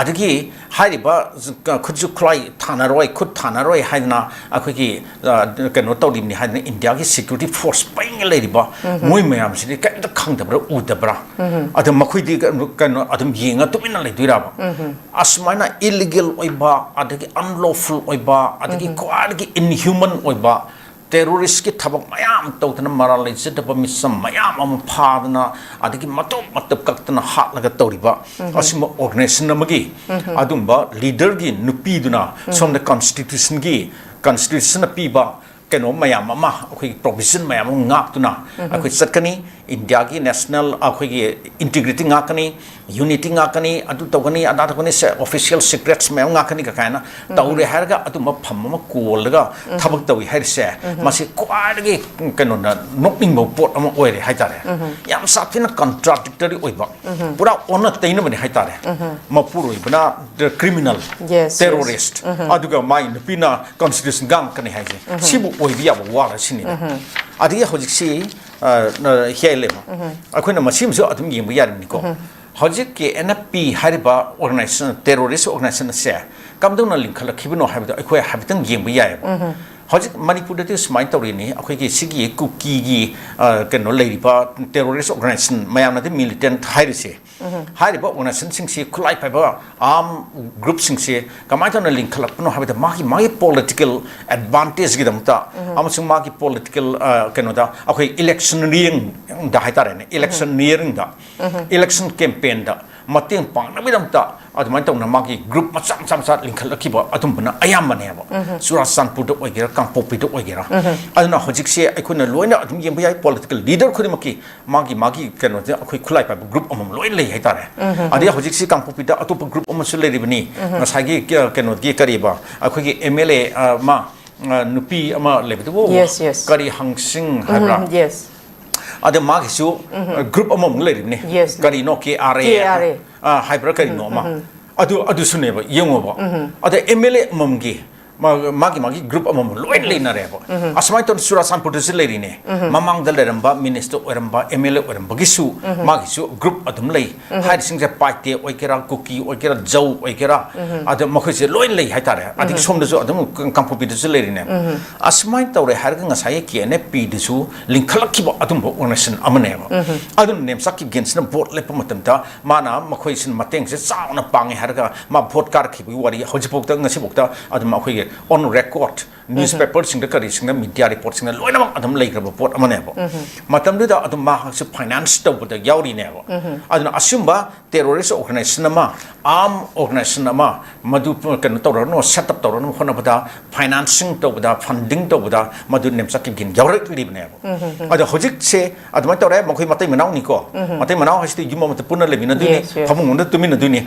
ꯑꯗꯒꯤ ꯍꯥꯏꯔꯤꯕ ꯈꯨꯠꯁꯨ ꯈꯨꯠꯂꯥꯏ ꯊꯥꯅꯔꯣꯏ, ꯈꯨꯠ ꯊꯥꯅꯔꯣꯏ ꯍꯥꯏꯗꯅ ꯑꯩꯈꯣꯏꯒꯤ, ꯑ, ꯀꯩꯅꯣ ꯇꯧꯔꯤꯕꯅꯤ ꯍꯥꯏꯗꯅ ꯏꯟꯗꯤꯌꯥꯒꯤ ꯁꯦꯀ꯭ꯌꯨꯔꯤꯇꯤ ꯐꯣꯔꯁ ꯄꯩꯉꯩ ꯂꯩꯔꯤꯕ ꯃꯣꯏ ꯃꯌꯥꯝꯁꯤꯗꯤ ꯀꯔꯤꯝꯇ ꯈꯪꯗꯕ꯭ꯔꯥ, ꯎꯗꯕ꯭ꯔꯥ? ꯑꯗ ꯃꯈꯣꯏꯗꯤ ꯀꯩꯅꯣ, ꯀꯩꯅꯣ ꯑꯗꯨꯝ ꯌꯦꯡꯉ ꯇꯨꯃꯤꯟꯅ ꯂꯩꯗꯣꯏꯔꯕ? ꯑꯁꯨꯃꯥꯏꯅ ꯏꯂꯤꯒꯦꯜ ꯑꯣꯏꯕ, ꯑꯗꯒꯤ ꯑꯟꯂꯣꯐꯨꯜ ꯑꯣꯏꯕ, ꯑꯗꯒꯤ ꯈ꯭ꯋꯥꯏꯗꯒꯤ ꯏꯟꯍ꯭ꯌꯨꯃꯟ ꯑꯣꯏꯕ ꯇꯦꯔꯣꯔꯤꯁꯀꯤ ꯊꯕꯛ ꯃꯌꯥꯝ ꯇꯧꯗꯅ, ꯃꯔꯥꯜ ꯂꯩꯖꯗꯕ ꯃꯤꯆꯝ ꯃꯌꯥꯝ ꯑꯃ ꯐꯥꯗꯅ, ꯑꯗꯒꯤ ꯃꯇꯨꯞ ꯃꯇꯨꯞ ꯀꯛꯇꯅ ꯍꯥꯠꯂꯒ ꯇꯧꯔꯤꯕ ꯑꯁꯤꯒꯨꯝꯕ ꯑꯣꯔꯒꯅꯥꯏꯖꯦꯁꯟ ꯑꯃꯒꯤ ꯑꯗꯨꯝꯕ ꯂꯤꯗꯔꯒꯤ ꯅꯨꯄꯤꯗꯨꯅ ꯁꯣꯝꯗ ꯀꯟꯁꯇꯤꯇ꯭ꯌꯨꯁꯟꯒꯤ, ꯀꯟꯁꯇꯤꯇ꯭ꯌꯨꯁꯟꯅ ꯄꯤꯕ ꯀꯩꯅꯣ ꯃꯌꯥꯝ ꯑꯃ, ꯑꯩꯈꯣꯏꯒꯤ ꯄ꯭ꯔꯣꯚꯤꯖꯟ ꯃꯌꯥꯝ ꯑꯃ ꯉꯥꯛꯇꯨꯅ ꯑꯩꯈꯣꯏ ꯆꯠꯀꯅꯤ꯫ ꯏꯟꯗꯤꯌꯥꯒꯤ ꯅꯦꯁꯅꯦꯜ ꯑꯩꯈꯣꯏꯒꯤ ꯏꯟꯇꯤꯒ꯭ꯔꯤꯇꯤ ꯉꯥꯛꯀꯅꯤ, ꯌꯨꯅꯤꯇꯤ ꯉꯥꯛꯀꯅꯤ, ꯑꯗꯨ ꯇꯧꯒꯅꯤ, ꯑꯗꯥ ꯇꯧꯒꯅꯤ, ꯑꯣꯐꯤꯁꯤꯌꯦꯜ ꯁꯤꯀ꯭ꯔꯦꯠꯁ ꯃꯌꯥꯝ ꯉꯥꯛꯀꯅꯤ ꯀꯥꯏꯅ ꯇꯧꯔꯦ ꯍꯥꯏꯔꯒ ꯑꯗꯨꯝꯕ ꯐꯝ ꯑꯃ ꯀꯣꯜꯂꯒ ꯊꯕꯛ ꯇꯧꯏ ꯍꯥꯏꯔꯤꯁꯦ, ꯃꯁꯤ ꯈ꯭ꯋꯥꯏꯗꯒꯤ ꯀꯩꯅꯣꯅ ꯅꯣꯛꯅꯤꯡꯕ ꯄꯣꯠ ꯑꯃ ꯑꯣꯏꯔꯦ ꯍꯥꯏꯇꯥꯔꯦ꯫ ꯌꯥꯝ ꯁꯥꯊꯤꯅ ꯀꯟꯇ꯭ꯔꯥꯗꯤꯛꯇꯔꯤ ꯑꯣꯏꯕ, ꯄꯨꯔꯥ ꯑꯣꯟꯅ ꯇꯩꯅꯕꯅꯤ ꯍꯥꯏꯇꯥꯔꯦ꯫ ꯃꯄꯨꯔꯣꯏꯕꯅ ꯀ꯭ꯔꯤꯃꯤꯅꯦꯜ, Yes, yes. ꯇꯦꯔꯣꯔꯤꯁ, ꯑꯗꯨꯒ ꯃꯥꯒꯤ ꯅꯨꯄꯤꯅ ꯀꯟꯁꯇꯤꯇ꯭ꯌꯨꯁꯟ ꯉꯥꯛꯀꯅꯤ ꯍꯥꯏꯁꯦ, ꯁꯤꯕꯨ ꯑꯣꯏꯕ ꯌꯥꯕ ꯋꯥꯔ ꯁꯤꯅꯤꯗ꯫ ꯑꯗꯒꯤ ꯍꯧꯖꯤꯛꯁꯤ, ꯑ, ꯍꯤꯌꯥꯏ ꯂꯩꯃ, ꯑꯩꯈꯣꯏꯅ ꯃꯁꯤꯃꯁꯨ ꯑꯗꯨꯝ ꯌꯦꯡꯕ ꯌꯥꯔꯤꯕꯅꯤꯀꯣ꯫ ꯍꯧꯖꯤꯛ ꯀꯦ ꯑꯦꯟ ꯑꯦꯐ ꯄꯤ ꯍꯥꯏꯔꯤꯕ ꯑꯣꯔꯒꯅꯥꯏꯖꯦꯁꯟ, ꯇꯦꯔꯣꯔꯤꯁ ꯑꯣꯔꯒꯅꯥꯏꯖꯦꯁꯟ ꯑꯁꯦ ꯀꯝꯗꯧꯅ ꯂꯤꯡꯈꯠꯂꯛꯈꯤꯕꯅꯣ ꯍꯥꯏꯕꯗꯣ ꯑꯩꯈꯣꯏ ꯍꯥꯏꯐꯦꯠꯇꯪ ꯌꯦꯡꯕ ꯌꯥꯏꯑꯕ꯫ ꯍꯧꯖꯤꯛ ꯃꯅꯤꯄꯨꯔꯗꯗꯤ ꯁꯨꯃꯥꯏꯅ ꯇꯧꯔꯤꯅꯤ, ꯑꯩꯈꯣꯏꯒꯤ ꯁꯤꯒꯤ ꯀꯨꯀꯤꯒꯤ, ꯑ, ꯀꯩꯅꯣ ꯂꯩꯔꯤꯕ terrorist organization, ꯃꯌꯥꯝꯅꯗꯤ militant ꯍꯥꯏꯔꯤꯁꯦ, ꯍꯥꯏꯔꯤꯕ organizationꯁꯤꯡꯁꯤ, ꯈꯨꯠꯂꯥꯏ ꯄꯥꯏꯕ arm groupꯁꯤꯡꯁꯤ ꯀꯃꯥꯏꯅ ꯇꯧꯅ ꯂꯤꯡꯈꯠꯂꯛꯄꯅꯣ ꯍꯥꯏꯕꯗ, ꯃꯥꯒꯤ, ꯃꯥꯒꯤ political advantageꯒꯤꯗꯃꯛꯇ ꯑꯃꯁꯨꯡ ꯃꯥꯒꯤ political, ꯑ, ꯀꯩꯅꯣꯗ, ꯑꯩꯈꯣꯏ electioneeringꯗ ꯍꯥꯏꯇꯥꯔꯦꯅꯦ, electioneeringꯗ, election campaignꯗ ꯃꯇꯦꯡ ꯄꯥꯡꯅꯕꯒꯤꯗꯃꯛꯇ ꯑꯗꯨꯃꯥꯏꯅ ꯇꯧꯅ ꯃꯥꯒꯤ group ꯃꯆꯥ ꯃꯆꯥ ꯃꯆꯥ ꯂꯤꯡꯈꯠꯂꯛꯈꯤꯕ ꯑꯗꯨꯝꯕꯅ ꯑꯌꯥꯝꯕꯅꯦꯕ꯫ ꯆꯨꯔꯥꯆꯥꯟꯄꯨꯔꯗ ꯑꯣꯏꯒꯦꯔꯥ, ꯀꯥꯡꯄꯣꯛꯄꯤꯗ ꯑꯣꯏꯒꯦꯔꯥ꯫ ꯑꯗꯨꯅ ꯍꯧꯖꯤꯛꯁꯦ ꯑꯩꯈꯣꯏꯅ ꯂꯣꯏꯅ ꯑꯗꯨꯝ ꯌꯦꯡꯕ ꯌꯥꯏ, political leader ꯈꯨꯗꯤꯡꯃꯛꯀꯤ ꯃꯥꯒꯤ, ꯃꯥꯒꯤ ꯀꯩꯅꯣꯁꯦ, ꯑꯩꯈꯣꯏ ꯈꯨꯠꯂꯥꯏ ꯄꯥꯏꯕ group ꯑꯃꯃꯝ ꯂꯣꯏ ꯂꯩ ꯍꯥꯏꯇꯥꯔꯦ꯫ ꯑꯗꯩ ꯍꯧꯖꯤꯛꯁꯤ ꯀꯥꯡꯄꯣꯛꯄꯤꯗ ꯑꯇꯣꯞꯄ group ꯑꯃꯁꯨ ꯂꯩꯔꯤꯕꯅꯤ꯫ ꯉꯁꯥꯏꯒꯤ ꯀ-, ꯀꯩꯅꯣꯒꯤ ꯀꯔꯤꯕ, ꯑꯩꯈꯣꯏꯒꯤ MLA ꯑꯃ, ꯑ, ꯅꯨꯄꯤ ꯑꯃ ꯂꯩꯕꯗꯨꯕꯨ, Yes, yes. ꯀꯔꯤ ꯍꯪꯁꯤꯡ ꯍꯥꯏꯕ꯭ꯔꯥ? Yes. ꯑꯗ ꯃꯥꯒꯤꯁꯨ, ꯑ, group ꯑꯃꯃꯨꯛ ꯂꯩꯔꯤꯕꯅꯤ꯫ Yes. ꯀꯔꯤꯅꯣ, KRA? KRA. ꯑ, ꯍꯥꯏꯕ꯭ꯔꯥ ꯀꯔꯤꯅꯣ ꯑꯃ? ꯑꯗꯨ, ꯑꯗꯨꯁꯨꯅꯦꯕ, ꯌꯦꯡꯉꯣꯕ꯫ ꯑꯗ MLA ꯑꯃꯃꯝꯒꯤ ꯃꯥ-, ꯃꯥꯒꯤ, ꯃꯥꯒꯤ group ꯑꯃꯃꯝ ꯂꯣꯏ ꯂꯩꯅꯔꯦꯕ꯫ ꯑꯁꯨꯃꯥꯏꯅ ꯇꯧꯅ ꯆꯨꯔꯥꯆꯥꯟꯄꯨꯔꯗꯁꯨ ꯂꯩꯔꯤꯅꯦ꯫ ꯃꯃꯥꯡꯗ ꯂꯩꯔꯝꯕ minister ꯑꯣꯏꯔꯝꯕ, MLA ꯑꯣꯏꯔꯝꯕꯒꯤꯁꯨ ꯃꯥꯒꯤꯁꯨ group ꯑꯗꯨꯝ ꯂꯩ꯫ ꯍꯥꯏꯔꯤꯁꯤꯡꯁꯦ ꯄꯥꯏꯇꯦ ꯑꯣꯏꯒꯦꯔꯥ, ꯀꯨꯀꯤ ꯑꯣꯏꯒꯦꯔꯥ, ꯖꯧ ꯑꯣꯏꯒꯦꯔꯥ, ꯑꯗ ꯃꯈꯣꯏꯁꯦ ꯂꯣꯏ ꯂꯩ ꯍꯥꯏꯇꯥꯔꯦ꯫ ꯑꯗꯒꯤ ꯁꯣꯝꯗꯁꯨ ꯑꯗꯨꯝ ꯀꯥꯡꯄꯣꯛꯄꯤꯗꯁꯨ ꯂꯩꯔꯤꯅꯦ꯫ ꯑꯁꯨꯃꯥꯏꯅ ꯇꯧꯔꯦ ꯍꯥꯏꯔꯒ ꯉꯁꯥꯏꯒꯤ KNFPꯗꯨꯁꯨ ꯂꯤꯡꯈꯠꯂꯛꯈꯤꯕ ꯑꯗꯨꯝꯕ organization ꯑꯃꯅꯦꯕ꯫ ꯑꯗꯨꯅ ꯅꯦꯝꯆꯥꯛ ꯀꯤꯞꯒꯦꯟꯁꯤꯅ vote ꯂꯦꯞꯄ ꯃꯇꯝꯗ ꯃꯥꯅ ꯃꯈꯣꯏꯁꯤꯅ ꯃꯇꯦꯡꯁꯦ ꯆꯥꯎꯅ ꯄꯥꯡꯉꯦ ꯍꯥꯏꯔꯒ ꯃꯥ vote ꯀꯥꯔꯛꯈꯤꯕꯒꯤ ꯋꯥꯔꯤ ꯍꯧꯖꯤꯛꯐꯥꯎꯗ, ꯉꯁꯤꯐꯥꯎꯗ ꯑꯗꯨꯝ ꯑꯩꯈꯣꯏꯒꯤ on record newspaperꯁꯤꯡꯗ, ꯀꯔꯤꯁꯤꯡꯗ, media reportꯁꯤꯡꯗ ꯂꯣꯏꯅꯃꯛ ꯑꯗꯨꯝ ꯂꯩꯈ꯭ꯔꯕ ꯄꯣꯠ ꯑꯃꯅꯦꯕ꯫ ꯃꯇꯝꯗꯨꯗ ꯑꯗꯨꯝ ꯃꯍꯥꯛꯁꯨ finance ꯇꯧꯕꯗ ꯌꯥꯎꯔꯤꯅꯦꯕ꯫ ꯑꯗꯨꯅ ꯑꯁꯤꯒꯨꯝꯕ terrorist organization ꯑꯃ, arm organization ꯑꯃ, ꯃꯗꯨ ꯀꯩꯅꯣ ꯇꯧꯔꯅꯨ, set up ꯇꯧꯔꯅꯨ ꯍꯣꯠꯅꯕꯗ, financing ꯇꯧꯕꯗ, funding ꯇꯧꯕꯗ ꯃꯗꯨ ꯅꯦꯝꯆꯥꯛ ꯀꯤꯞꯒꯦꯟ ꯌꯥꯎꯔꯛꯂꯤꯕꯅꯦꯕ꯫ ꯑꯗꯣ ꯍꯧꯖꯤꯛꯁꯦ ꯑꯗꯨꯃꯥꯏꯅ ꯇꯧꯔꯦ, ꯃꯈꯣꯏ ꯃꯇꯩ ꯃꯅꯥꯎꯅꯤꯀꯣ꯫ ꯃꯇꯩ ꯃꯅꯥꯎ ꯍꯥꯏꯁꯤꯗꯤ ꯌꯨꯝ ꯑꯃꯗ ꯄꯨꯟꯅ ꯂꯩꯃꯤꯟꯅꯗꯣꯏꯅꯤ, Yes, yes. ꯐꯃꯨꯡ ꯑꯃꯗ ꯇꯨꯃꯤꯟꯅꯗꯣꯏꯅꯤ꯫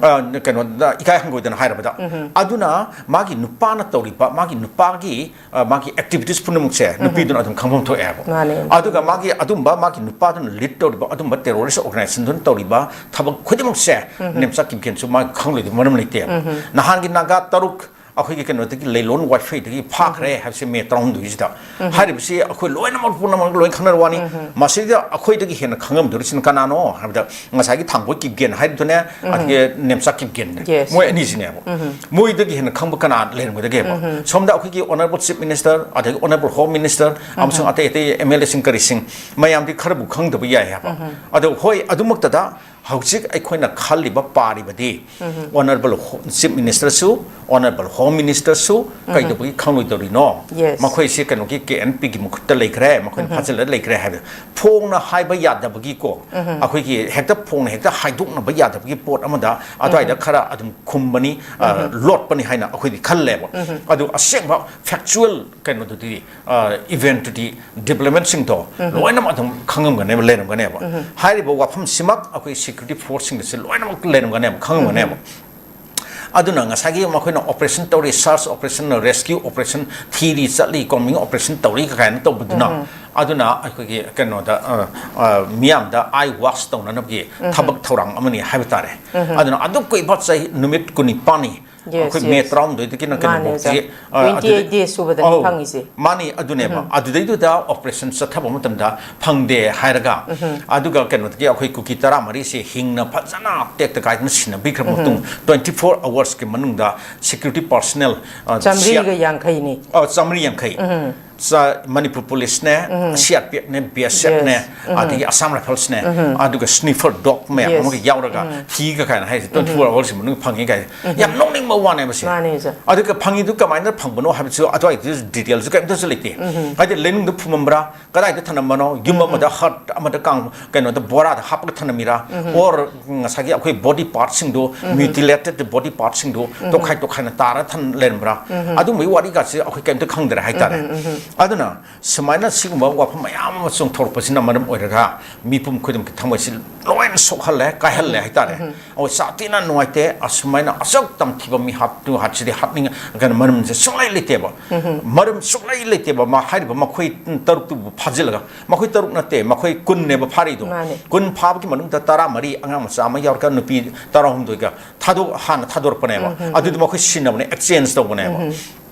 ꯑ, ꯀꯩꯅꯣꯗ ꯏꯀꯥꯏ ꯍꯪꯒꯣꯏꯗꯅ ꯍꯥꯏꯔꯕꯗ꯫ ꯑꯗꯨꯅ ꯃꯥꯒꯤ ꯅꯨꯄꯥꯅ ꯇꯧꯔꯤꯕ, ꯃꯥꯒꯤ ꯅꯨꯄꯥꯒꯤ, ꯑ, ꯃꯥꯒꯤ activities ꯄꯨꯝꯅꯃꯛꯁꯦ ꯅꯨꯄꯤꯗꯨꯅ ꯑꯗꯨꯝ ꯈꯪꯐꯝ ꯊꯣꯛꯑꯦ ꯍꯥꯏꯕ꯫ ꯃꯥꯅꯦ꯫ ꯑꯗꯨꯒ ꯃꯥꯒꯤ ꯑꯗꯨꯝꯕ ꯃꯥꯒꯤ ꯅꯨꯄꯥꯗꯨꯅ lead ꯇꯧꯔꯤꯕ ꯑꯗꯨꯝꯕ terrorist organizationꯗꯨꯅ ꯇꯧꯔꯤꯕ ꯊꯕꯛ ꯈꯨꯗꯤꯡꯃꯛꯁꯦ ꯅꯦꯝꯆꯥꯛ ꯀꯤꯞꯒꯦꯟꯁꯨ ꯃꯥꯒꯤ ꯈꯪꯂꯣꯏꯗꯕ ꯃꯔꯝ ꯂꯩꯇꯦꯕ꯫ ꯅꯍꯥꯟꯒꯤ ꯅꯥꯒꯥ ꯇꯔꯨꯛ ꯑꯩꯈꯣꯏꯒꯤ ꯀꯩꯅꯣꯗꯒꯤ, ꯂꯩꯂꯣꯟ ꯋꯥꯏꯐꯩꯗꯒꯤ ꯐꯥꯈ꯭ꯔꯦ ꯍꯥꯏꯕꯁꯤ ꯃꯦ ꯇꯔꯥꯍꯨꯝꯗꯣꯏꯁꯤꯗ꯫ ꯍꯥꯏꯔꯤꯕꯁꯤ ꯑꯩꯈꯣꯏ ꯂꯣꯏꯅꯃꯛ, ꯄꯨꯝꯅꯃꯛ ꯂꯣꯏ ꯈꯪꯅꯔ ꯋꯥꯅꯤ꯫ ꯃꯁꯤꯗ ꯑꯩꯈꯣꯏꯗꯒꯤ ꯍꯦꯟꯅ ꯈꯪꯉꯝꯗꯣꯔꯤꯁꯤꯅ ꯀꯅꯥꯅꯣ ꯍꯥꯏꯕꯗ, ꯉꯁꯥꯏꯒꯤ ꯊꯥꯡꯕꯣꯏ ꯀꯤꯞꯒꯦꯟ ꯍꯥꯏꯔꯤꯗꯨꯅꯦ, ꯑꯗꯒꯤ ꯅꯦꯝꯆꯥ ꯀꯤꯞꯒꯦꯟꯅꯦ꯫ Yes. ꯃꯣꯏ ꯑꯅꯤꯁꯤꯅꯦꯕ꯫ ꯃꯣꯏꯗꯒꯤ ꯍꯦꯟꯅ ꯈꯪꯕ ꯀꯅꯥ ꯂꯩꯔꯝꯒꯗꯒꯦꯕ? ꯁꯣꯝꯗ ꯑꯩꯈꯣꯏꯒꯤ Honourable Chief Minister, ꯑꯗꯒꯤ Honourable Home Minister, ꯑꯃꯁꯨꯡ ꯑꯇꯩ ꯑꯇꯩ M L A ꯁꯤꯡ ꯀꯔꯤꯁꯤꯡ, ꯃꯌꯥꯝꯗꯤ ꯈꯔꯕꯨ ꯈꯪꯗꯕ ꯌꯥꯏ ꯍꯥꯏꯕ꯫ ꯑꯗꯣ ꯍꯣꯏ, ꯑꯗꯨꯃꯛꯇꯗ ꯍꯧꯖꯤꯛ ꯑꯩꯈꯣꯏꯅ ꯈꯜꯂꯤꯕ, ꯄꯥꯔꯤꯕꯗꯤ, Honourable Ho-, Chief Minister ꯁꯨ, Honourable Home Minister ꯁꯨ ꯀꯩꯗꯧꯕꯒꯤ ꯈꯪꯂꯣꯏꯗꯧꯔꯤꯅꯣ? Yes. ꯃꯈꯣꯏꯁꯤ ꯀꯩꯅꯣꯒꯤ, K N P ꯒꯤ ꯃꯈꯨꯠꯇ ꯂꯩꯈ꯭ꯔꯦ, ꯃꯈꯣꯏꯅ ꯐꯥꯖꯤꯜꯂ ꯂꯩꯈ꯭ꯔꯦ ꯍꯥꯏꯕ ꯐꯣꯡꯅ ꯍꯥꯏꯕ ꯌꯥꯗꯕꯒꯤꯀꯣ, ꯑꯩꯈꯣꯏꯒꯤ ꯍꯦꯛꯇ ꯐꯣꯡꯅ ꯍꯦꯛꯇ ꯍꯥꯏꯗꯣꯛꯅꯕ ꯌꯥꯗꯕꯒꯤ ꯄꯣꯠ ꯑꯃꯗ ꯑꯗꯨꯋꯥꯏꯗ ꯈꯔ ꯑꯗꯨꯝ ꯈꯨꯝꯕꯅꯤ, ꯑ, ꯂꯣꯠꯄꯅꯤ ꯍꯥꯏꯅ ꯑꯩꯈꯣꯏꯗꯤ ꯈꯜꯂꯦꯕ꯫ ꯑꯗꯨ ꯑꯁꯦꯡꯕ factual ꯀꯩꯅꯣꯗꯨꯗꯤ, ꯑ, event ꯇꯨꯗꯤ, development ꯁꯤꯡꯗꯣ ꯂꯣꯏꯅꯃꯛ ꯑꯗꯨꯝ ꯈꯪꯉꯝꯒꯅꯦꯕ, ꯂꯩꯔꯝꯒꯅꯦꯕ꯫ ꯍꯥꯏꯔꯤꯕ ꯋꯥꯐꯝꯁꯤꯃꯛ ꯑꯩꯈꯣꯏ security force ꯁꯤꯡꯗꯁꯨ ꯂꯣꯏꯅꯃꯛ ꯂꯩꯔꯝꯒꯅꯦꯕ, ꯈꯪꯉꯝꯒꯅꯦꯕ꯫ ꯑꯗꯨꯅ ꯉꯁꯥꯏꯒꯤ ꯃꯈꯣꯏꯅ operation ꯇꯧꯔꯤ, search operation, rescue operation, ꯊꯤꯔꯤ ꯆꯠꯂꯤ, combing operation ꯇꯧꯔꯤ ꯀꯥꯏꯅ ꯇꯧꯕꯗꯨꯅ, ꯑꯗꯨꯅ ꯑꯩꯈꯣꯏꯒꯤ ꯀꯩꯅꯣꯗ, ꯑ, ꯑ, ꯃꯤꯌꯥꯝꯗ eye wash ꯇꯧꯅꯅꯕꯒꯤ ꯊꯕꯛ ꯊꯧꯔꯥꯡ ꯑꯃꯅꯤ ꯍꯥꯏꯕ ꯇꯥꯔꯦ꯫ ꯑꯗꯨꯅ ꯑꯗꯨꯛ ꯀꯨꯏꯕ ꯆꯍꯤ, ꯅꯨꯃꯤꯠ ꯀꯨꯟꯅꯤꯄꯥꯟꯅꯤ, Yes, ꯑꯩꯈꯣꯏ ꯃꯦ yes. ꯇꯔꯥꯍꯨꯝꯗꯣꯏꯗꯒꯤꯅ ꯃꯥꯅꯦ, ꯀꯩꯅꯣꯐꯥꯎꯁꯤ, ꯑꯣꯖꯥ꯫ ꯑ, Twenty eight ꯑꯗꯨꯗꯩ-, days ꯁꯨꯕꯗꯅꯤ ꯑꯧ, ꯐꯪꯉꯤꯁꯦ꯫ ꯃꯥꯅꯤ, ꯑꯗꯨꯅꯦꯕ꯫ ꯑꯗꯨꯗꯩꯗꯨꯗ operation ꯆꯠꯊꯕ ꯃꯇꯝꯗ ꯐꯪꯗꯦ ꯍꯥꯏꯔꯒ, ꯑꯗꯨꯒ ꯀꯩꯅꯣꯗꯒꯤ ꯑꯩꯈꯣꯏ ꯀꯨꯀꯤ ꯇꯔꯥꯃꯔꯤꯁꯦ ꯍꯤꯡꯅ ꯐꯖꯅ ꯇꯦꯛꯇ ꯀꯥꯏꯗꯅ ꯁꯤꯟꯅꯕꯤꯈ꯭ꯔꯕ ꯃꯇꯨꯡ, twenty four hours ꯀꯤ ꯃꯅꯨꯡꯗ security personnel, ꯑ, ꯆꯥꯝꯃꯔꯤꯒ ꯁꯤꯌꯥ-, ꯌꯥꯡꯈꯩꯅꯤ꯫ ꯑ, ꯆꯥꯝꯃꯔꯤ ꯌꯥꯡꯈꯩ꯫ ꯆ-, Manipur ꯄꯨꯂꯤꯁꯅꯦ, C R P F ꯅꯦ, B S F ꯅꯦ, Yes. ꯑꯗꯒꯤ Assam Rifles ꯅꯦ, ꯑꯗꯨꯒ sniffer dog ꯃꯌꯥꯝ Yes. ꯑꯃꯒ ꯌꯥꯎꯔꯒ ꯊꯤꯒ ꯀꯥꯏꯅ ꯍꯥꯏꯁꯦ, twenty four hours ꯁꯤ ꯃꯅꯨꯡꯗ ꯐꯪꯉꯤ ꯀꯥꯏ꯫ ꯌꯥꯝ ꯅꯣꯛꯅꯤꯡꯕ ꯋꯥꯅꯦꯕ ꯁꯦ꯫ ꯃꯥꯅꯦ, ꯑꯣꯖꯥ꯫ ꯑꯗꯨꯒ ꯐꯪꯉꯤꯗꯨ ꯀꯃꯥꯏꯅ ꯐꯪꯕꯅꯣ ꯍꯥꯏꯕꯁꯨ ꯑꯗꯨꯋꯥꯏꯗꯨꯗ detail ꯁꯨ ꯀꯩꯝꯇꯁꯨ ꯂꯩꯇꯦ꯫ ꯍꯥꯏꯗꯤ ꯂꯩꯅꯨꯡꯗ ꯐꯨꯝꯃꯝꯕ꯭ꯔꯥ, ꯀꯗꯥꯏꯗ ꯊꯅꯝꯕꯅꯣ, ꯌꯨꯝ ꯑꯃꯗ, hut ꯑꯃꯗ ꯀꯥꯡ-, ꯀꯩꯅꯣꯗ ꯕꯣꯔꯥꯗ ꯍꯥꯞꯄꯒ ꯊꯅꯝꯃꯤꯔꯥ, or ꯉꯁꯥꯏꯒꯤ ꯑꯩꯈꯣꯏ body part ꯁꯤꯡꯗꯣ, mutilated body part ꯁꯤꯡꯗꯣ ꯇꯣꯈꯥꯏ ꯇꯣꯈꯥꯏꯅ ꯇꯥꯔ ꯊꯝ ꯂꯩꯔꯝꯕ꯭ꯔꯥ? ꯑꯗꯨꯝꯕꯒꯤ ꯋꯥꯔꯤꯒꯁꯦ ꯑꯩꯈꯣꯏ ꯀꯩꯝꯇ ꯈꯪꯗ꯭ꯔꯦ ꯍꯥꯏꯇꯥꯔꯦ꯫ ꯑꯗꯨꯅ ꯁꯨꯃꯥꯏꯅ ꯁꯤꯒꯨꯝꯕ ꯋꯥꯐꯝ ꯃꯌꯥꯝ ꯑꯃ ꯆꯣꯡꯊꯣꯔꯛꯄꯁꯤꯅ ꯃꯔꯝ ꯑꯣꯏꯔꯒ ꯃꯤꯄꯨꯝ ꯈꯨꯗꯤꯡꯃꯛꯀꯤ ꯊꯃꯣꯏꯁꯤ ꯂꯣꯏꯅ ꯁꯣꯛꯍꯜꯂꯦ, ꯀꯥꯏꯍꯜꯂꯦ ꯍꯥꯏꯇꯥꯔꯦ꯫ ꯑꯣ, ꯁꯥꯊꯤꯅ ꯅꯨꯡꯉꯥꯏꯇꯦ꯫ ꯑꯁꯨꯃꯥꯏꯅ ꯑꯁꯨꯛ ꯇꯝꯊꯤꯕ ꯃꯤ ꯍꯥꯠꯇꯨ ꯍꯥꯠꯁꯤꯗꯤ ꯍꯥꯠꯅꯤꯡ-, ꯀꯩꯅꯣ, ꯃꯔꯝꯁꯦ ꯁꯨꯡꯂꯩ ꯂꯩꯇꯦꯕ꯫ ꯃꯔꯝ ꯁꯨꯡꯂꯩ ꯂꯩꯇꯦꯕ꯫ ꯃꯥ ꯍꯥꯏꯔꯤꯕ ꯃꯈꯣꯏ ꯇꯔꯨꯛꯇꯨꯕꯨ ꯐꯥꯖꯤꯜꯂꯒ, ꯃꯈꯣꯏ ꯇꯔꯨꯛ ꯅꯠꯇꯦ, ꯃꯈꯣꯏ ꯀꯨꯟꯅꯦꯕ ꯐꯥꯔꯤꯗꯣ꯫ ꯃꯥꯅꯦ꯫ ꯀꯨꯟ ꯐꯥꯕꯒꯤ ꯃꯅꯨꯡꯗ ꯇꯔꯥꯃꯔꯤ ꯑꯉꯥꯡ ꯃꯆꯥ ꯑꯃ ꯌꯥꯎꯔꯒ ꯅꯨꯄꯤ ꯇꯔꯥꯍꯨꯝꯗꯣꯏꯒ ꯊꯥꯗꯣꯛ-, ꯍꯥꯟꯅ ꯊꯥꯗꯣꯔꯛꯄꯅꯦꯕ꯫ ꯑꯗꯨꯗꯤ ꯃꯈꯣꯏ ꯁꯤꯟꯅꯕꯅꯦ, exchange ꯇꯧꯕꯅꯦꯕ꯫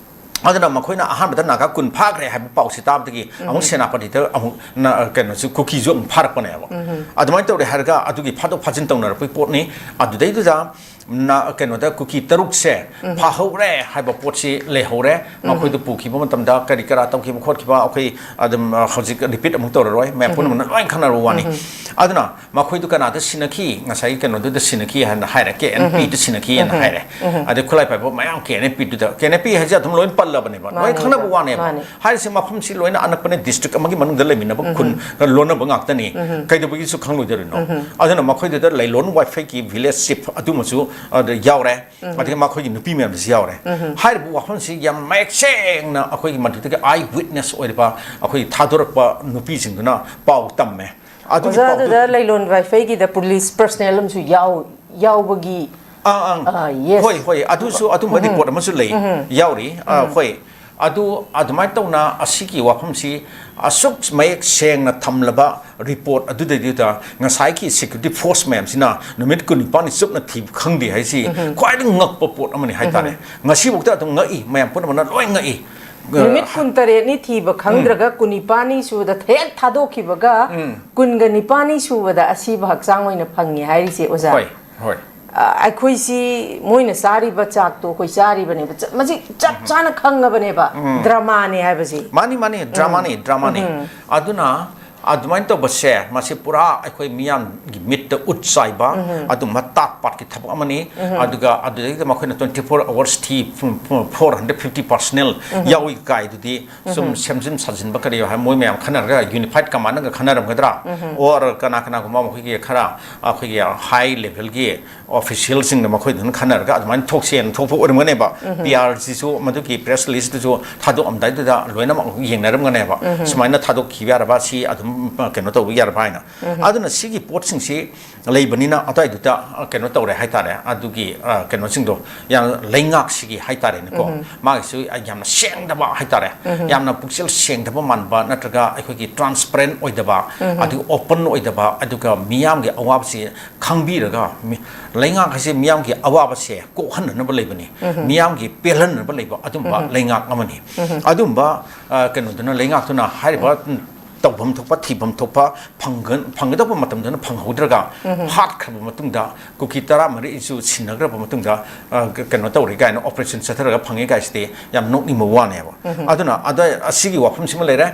ꯑꯗꯨꯅ ꯃꯈꯣꯏꯅ ꯑꯍꯥꯟꯕꯗ ꯅꯥꯒꯥ ꯀꯨꯟ ꯐꯥꯈ꯭ꯔꯦ ꯍꯥꯏꯕ ꯄꯥꯎꯁꯤ ꯇꯥꯕꯗꯒꯤ ꯑꯃꯨꯛ ꯁꯦꯅꯥꯄꯇꯤꯗ ꯑꯃꯨꯛ ꯅ-, ꯀꯩꯅꯣꯁꯨ ꯀꯨꯀꯤꯁꯨ ꯑꯃꯨꯛ ꯐꯥꯔꯛꯄꯅꯦꯕ꯫ ꯑꯗꯨꯃꯥꯏꯅ ꯇꯧꯔꯦ ꯍꯥꯏꯔꯒ ꯑꯗꯨꯒꯤ ꯐꯥꯗꯣꯛ ꯐꯥꯖꯤꯟ ꯇꯧꯅꯔꯛꯄꯒꯤ ꯄꯣꯠꯅꯤ꯫ ꯑꯗꯨꯗꯩꯗꯨꯗ ꯅ-, ꯀꯩꯅꯣꯗ ꯀꯨꯀꯤ ꯇꯔꯨꯛꯁꯦ ꯐꯥꯍꯧꯔꯦ ꯍꯥꯏꯕ ꯄꯣꯠꯁꯤ ꯂꯩꯍꯧꯔꯦ꯫ ꯃꯈꯣꯏꯗꯨ ꯄꯨꯈꯤꯕ ꯃꯇꯝꯗ ꯀꯔꯤ ꯀꯔꯥ ꯇꯧꯈꯤꯕ ꯈꯣꯠꯈꯤꯕ ꯑꯩꯈꯣꯏ ꯑꯗꯨꯝ, ꯑ, ꯍꯧꯖꯤꯛ repeat ꯑꯃꯨꯛ ꯇꯧꯔꯔꯣꯏ, ꯃꯌꯥꯝ ꯄꯨꯝꯅꯃꯛꯅ ꯂꯣꯏ ꯈꯪꯅꯔꯕ ꯋꯥꯅꯤ꯫ ꯑꯗꯨꯅ ꯃꯈꯣꯏꯗꯨ ꯀꯅꯥꯗ ꯁꯤꯟꯅꯈꯤ? ꯉꯁꯥꯏꯒꯤ ꯀꯩꯅꯣꯗꯨꯗ ꯁꯤꯟꯅꯈꯤ ꯍꯥꯏꯅ ꯍꯥꯏꯔꯦ, ꯀꯦ ꯑꯦꯟ ꯄꯤꯗ ꯁꯤꯟꯅꯈꯤ ꯍꯥꯏꯅ ꯍꯥꯏꯔꯦ꯫ ꯑꯗꯩ ꯈꯨꯠꯂꯥꯏ ꯄꯥꯏꯕ ꯃꯌꯥꯝ ꯀꯦ ꯑꯦꯟ ꯄꯤꯗꯨꯗ, ꯀꯦ ꯑꯦꯟ ꯄꯤ ꯍꯥꯏꯁꯦ ꯑꯗꯨꯝ ꯂꯣꯏ ꯄꯜꯂꯕꯅꯦꯕ, ꯂꯣꯏ ꯃꯥꯅꯦ, ꯈꯪꯅꯕ ꯋꯥꯅꯦꯕ꯫ ꯃꯥꯅꯦ꯫ ꯍꯥꯏꯔꯤꯁꯤ ꯃꯐꯝꯁꯤ ꯂꯣꯏꯅ ꯑꯅꯛꯄꯅꯦ, district ꯑꯃꯒꯤ ꯃꯅꯨꯡꯗ ꯂꯩꯃꯤꯟꯅꯕ ꯈꯨꯟ ꯂꯣꯟꯅꯕ ꯉꯥꯛꯇꯅꯤ꯫ ꯀꯩꯗꯧꯕꯒꯤꯁꯨ ꯈꯪꯂꯣꯏꯗꯣꯔꯤꯅꯣ? ꯑꯗꯨꯅ ꯃꯈꯣꯏꯗꯨꯗ ꯂꯩꯂꯣꯟ ꯋꯥꯏꯐꯩꯒꯤ village chief ꯑꯗꯨꯃꯁꯨ ꯑꯗ ꯌꯥꯎꯔꯦ꯫ ꯑꯗꯒꯤ ꯃꯈꯣꯏꯒꯤ ꯅꯨꯄꯤ ꯃꯌꯥꯝꯁꯨ ꯌꯥꯎꯔꯦ꯫ ꯍꯥꯏꯔꯤꯕ ꯋꯥꯐꯝꯁꯤ ꯌꯥꯝ ꯃꯌꯦꯛ ꯁꯦꯡꯅ ꯑꯩꯈꯣꯏꯒꯤ ꯃꯗꯨꯗꯒꯤ eye witness ꯑꯣꯏꯔꯤꯕ ꯑꯩꯈꯣꯏꯒꯤ ꯊꯥꯗꯣꯔꯛꯄ ꯅꯨꯄꯤꯁꯤꯡꯗꯨꯅ ꯄꯥꯎ ꯇꯝꯃꯦ꯫ ꯑꯗꯨꯒꯤ ꯑꯣꯖꯥ, ꯄꯥꯎꯗꯨ ꯑꯗꯨꯗ ꯂꯩꯂꯣꯟ ꯋꯥꯏꯐꯩꯒꯤꯗ police personnel ꯑꯃꯁꯨ ꯌꯥꯎ-, ꯌꯥꯎꯕꯒꯤ ꯑꯥ, ꯑꯪ꯫ ꯑꯥ, yes꯫ ꯍꯣꯏ, ꯍꯣꯏ, ꯑꯗꯨꯁꯨ ꯑꯗꯨꯝꯕ report ꯑꯃꯁꯨ ꯂꯩ, ꯌꯥꯎꯔꯤ꯫ ꯑꯥ, ꯍꯣꯏ꯫ ꯑꯗꯨ ꯑꯗꯨꯃꯥꯏꯅ ꯇꯧꯅ ꯑꯁꯤꯒꯤ ꯋꯥꯐꯝꯁꯤ ꯑꯁꯨꯛ ꯃꯌꯦꯛ ꯁꯦꯡꯅ ꯊꯝꯂꯕ report ꯑꯗꯨꯗꯩꯗꯨꯗ ꯉꯁꯥꯏꯒꯤ security force ꯃꯌꯥꯝꯁꯤꯅ ꯅꯨꯃꯤꯠ ꯀꯨꯟꯅꯤꯄꯥꯟꯅꯤ ꯆꯨꯞꯅ ꯊꯤꯕ ꯈꯪꯗꯦ ꯍꯥꯏꯁꯤ ꯈ꯭ꯋꯥꯏꯗꯒꯤ ꯉꯛꯄ ꯄꯣꯠ ꯑꯃꯅꯤ ꯍꯥꯏꯇꯥꯔꯦ꯫ ꯉꯁꯤꯐꯥꯎꯗ ꯑꯗꯨꯝ ꯉꯛꯏ, ꯃꯌꯥꯝ ꯄꯨꯝꯅꯃꯛꯅ ꯂꯣꯏ ꯉꯛꯏ꯫ ꯅꯨꯃꯤꯠ ꯀꯨꯟꯇꯔꯦꯠꯅꯤ ꯊꯤꯕ ꯈꯪꯗ꯭ꯔꯒ ꯀꯨꯟꯅꯤꯄꯥꯟꯅꯤ ꯁꯨꯕꯗ ꯍꯦꯛ ꯊꯥꯗꯣꯛꯈꯤꯕꯒ ꯀꯨꯟꯒ ꯅꯤꯄꯥꯟꯅꯤ ꯁꯨꯕꯗ ꯑꯁꯤꯕ ꯍꯛꯆꯥꯡ ꯑꯣꯏꯅ ꯐꯪꯉꯦ ꯍꯥꯏꯔꯤꯁꯦ, ꯑꯣꯖꯥ꯫ ꯍꯣꯏ, ꯍꯣꯏ꯫ ꯑ, ꯑꯩꯈꯣꯏꯁꯤ ꯃꯣꯏꯅ ꯆꯥꯔꯤꯕ ꯆꯥꯛꯇꯣ ꯑꯩꯈꯣꯏ ꯆꯥꯔꯤꯕꯅꯦꯕ꯫ ꯆ-, ꯃꯁꯤ ꯆꯞ ꯆꯥꯅ ꯈꯪꯉꯕꯅꯦꯕ꯫ ꯗ꯭ꯔꯃꯥꯅꯦ ꯍꯥꯏꯕꯁꯤ꯫ ꯃꯥꯅꯤ, ꯃꯥꯅꯤ, ꯗ꯭ꯔꯃꯥꯅꯤ, ꯗ꯭ꯔꯃꯥꯅꯤ꯫ ꯑꯗꯨꯅ ꯑꯗꯨꯃꯥꯏꯅ ꯇꯧꯕꯁꯦ, ꯃꯁꯤ ꯄꯨꯔꯥ ꯑꯩꯈꯣꯏ ꯃꯤꯌꯥꯝꯒꯤ ꯃꯤꯠꯇ ꯎꯠ ꯆꯥꯏꯕ, ꯑꯗꯨꯝꯕ ꯇꯥꯠ ꯄꯥꯠꯀꯤ ꯊꯕꯛ ꯑꯃꯅꯤ꯫ ꯑꯗꯨꯒ ꯑꯗꯨꯗꯩꯗ ꯃꯈꯣꯏꯅ twenty four hours ꯊꯤ, four hundred fifty personnel ꯌꯥꯎꯏ ꯀꯥꯏꯗꯨꯗꯤ ꯁꯨꯝ ꯁꯦꯝꯖꯤꯟ ꯁꯥꯖꯤꯟꯕ ꯀꯔꯤ ꯍꯥꯏ, ꯃꯣꯏ ꯃꯌꯥꯝ ꯈꯟꯅꯔꯒ unified command ꯒ ꯈꯟꯅꯔꯝꯒꯗ꯭ꯔꯥ? Or ꯀꯅꯥ ꯀꯅꯥꯒꯨꯝꯕ ꯃꯈꯣꯏꯒꯤ ꯈꯔ ꯑꯩꯈꯣꯏꯒꯤ high level ꯒꯤ official ꯁꯤꯡꯅ ꯃꯈꯣꯏꯗꯨꯅ ꯈꯟꯅꯔꯒ ꯑꯗꯨꯃꯥꯏꯅ ꯊꯣꯛꯁꯦꯅ ꯊꯣꯛꯄ ꯑꯣꯏꯔꯝꯒꯅꯦꯕ꯫ P R ꯁꯤꯁꯨ ꯃꯗꯨꯒꯤ press release ꯇꯨꯁꯨ ꯊꯥꯗꯣꯛꯑꯝꯗꯥꯏꯗꯨꯗ ꯂꯣꯏꯅꯃꯛ ꯌꯦꯡꯅꯔꯝꯒꯅꯦꯕ꯫ ꯁꯨꯃꯥꯏꯅ ꯊꯥꯗꯣꯛꯈꯤꯕ ꯌꯥꯔꯕ, ꯁꯤ ꯑꯗꯨꯝ, ꯑ, ꯀꯩꯅꯣ ꯇꯧꯕ ꯌꯥꯔꯕ ꯍꯥꯏꯅ꯫ ꯑꯗꯨꯅ ꯁꯤꯒꯤ ꯄꯣꯠꯁꯤꯡꯁꯤ ꯂꯩꯕꯅꯤꯅ ꯑꯗꯨꯋꯥꯏꯗꯨꯗ, ꯑ, ꯀꯩꯅꯣ ꯇꯧꯔꯦ ꯍꯥꯏꯇꯥꯔꯦ꯫ ꯑꯗꯨꯒꯤ, ꯑ, ꯀꯩꯅꯣꯁꯤꯡꯗꯣ, ꯌꯥꯝ ꯂꯩꯉꯥꯛꯁꯤꯒꯤ ꯍꯥꯏꯇꯥꯔꯦꯅꯦꯀꯣ, ꯃꯥꯒꯤꯁꯨ ꯌꯥꯝꯅ ꯁꯦꯡꯗꯕ ꯍꯥꯏꯇꯥꯔꯦ꯫ ꯌꯥꯝꯅ ꯄꯨꯛꯆꯦꯜ ꯁꯦꯡꯗꯕ ꯃꯥꯟꯕ, ꯅꯠꯇ꯭ꯔꯒ ꯑꯩꯈꯣꯏꯒꯤ transparent ꯑꯣꯏꯗꯕ, ꯑꯗꯨꯒ open ꯑꯣꯏꯗꯕ, ꯑꯗꯨꯒ ꯃꯤꯌꯥꯝꯒꯤ ꯑꯋꯥꯕꯁꯤ ꯈꯪꯕꯤꯔꯒ ꯃꯤ-, ꯂꯩꯉꯥꯛ ꯍꯥꯏꯁꯦ ꯃꯤꯌꯥꯝꯒꯤ ꯑꯋꯥꯕꯁꯦ ꯀꯣꯛꯍꯟꯅꯅꯕ ꯂꯩꯕꯅꯤ, ꯃꯤꯌꯥꯝꯒꯤ ꯄꯦꯜꯍꯟꯅꯕ ꯂꯩꯕ ꯑꯗꯨꯝꯕ ꯂꯩꯉꯥꯛ ꯑꯃꯅꯤ꯫ ꯑꯗꯨꯝꯕ, ꯑ, ꯀꯩꯅꯣꯗꯨꯅ, ꯂꯩꯉꯥꯛꯇꯨꯅ ꯍꯥꯏꯔꯤꯕ, ꯎꯝ, ꯇꯧꯐꯝ ꯊꯣꯛꯄ, ꯊꯤꯐꯝ ꯊꯣꯛꯄ ꯐꯪꯒ-, ꯐꯪꯒꯗꯧꯕ ꯃꯇꯝꯗꯅ ꯐꯪꯍꯧꯗ꯭ꯔꯒ, ꯍꯥꯠꯈ꯭ꯔꯕ ꯃꯇꯨꯡꯗ, ꯀꯨꯀꯤ ꯇꯔꯥꯃꯔꯤꯁꯨ ꯁꯤꯟꯅꯈ꯭ꯔꯕ ꯃꯇꯨꯡꯗ, ꯑ, ꯀ-, ꯀꯩꯅꯣ ꯇꯧꯔꯦ ꯀꯥꯏꯅ, operation ꯆꯠꯊꯔꯒ ꯐꯪꯉꯦ ꯀꯥꯏꯁꯤꯗꯤ ꯌꯥꯝ ꯅꯣꯛꯅꯤꯡꯕ ꯋꯥꯅꯦꯕ꯫ ꯑꯗꯨꯅ ꯑꯗ ꯑꯁꯤꯒꯤ ꯋꯥꯐꯝꯁꯤꯃ ꯂꯩꯔꯦ꯫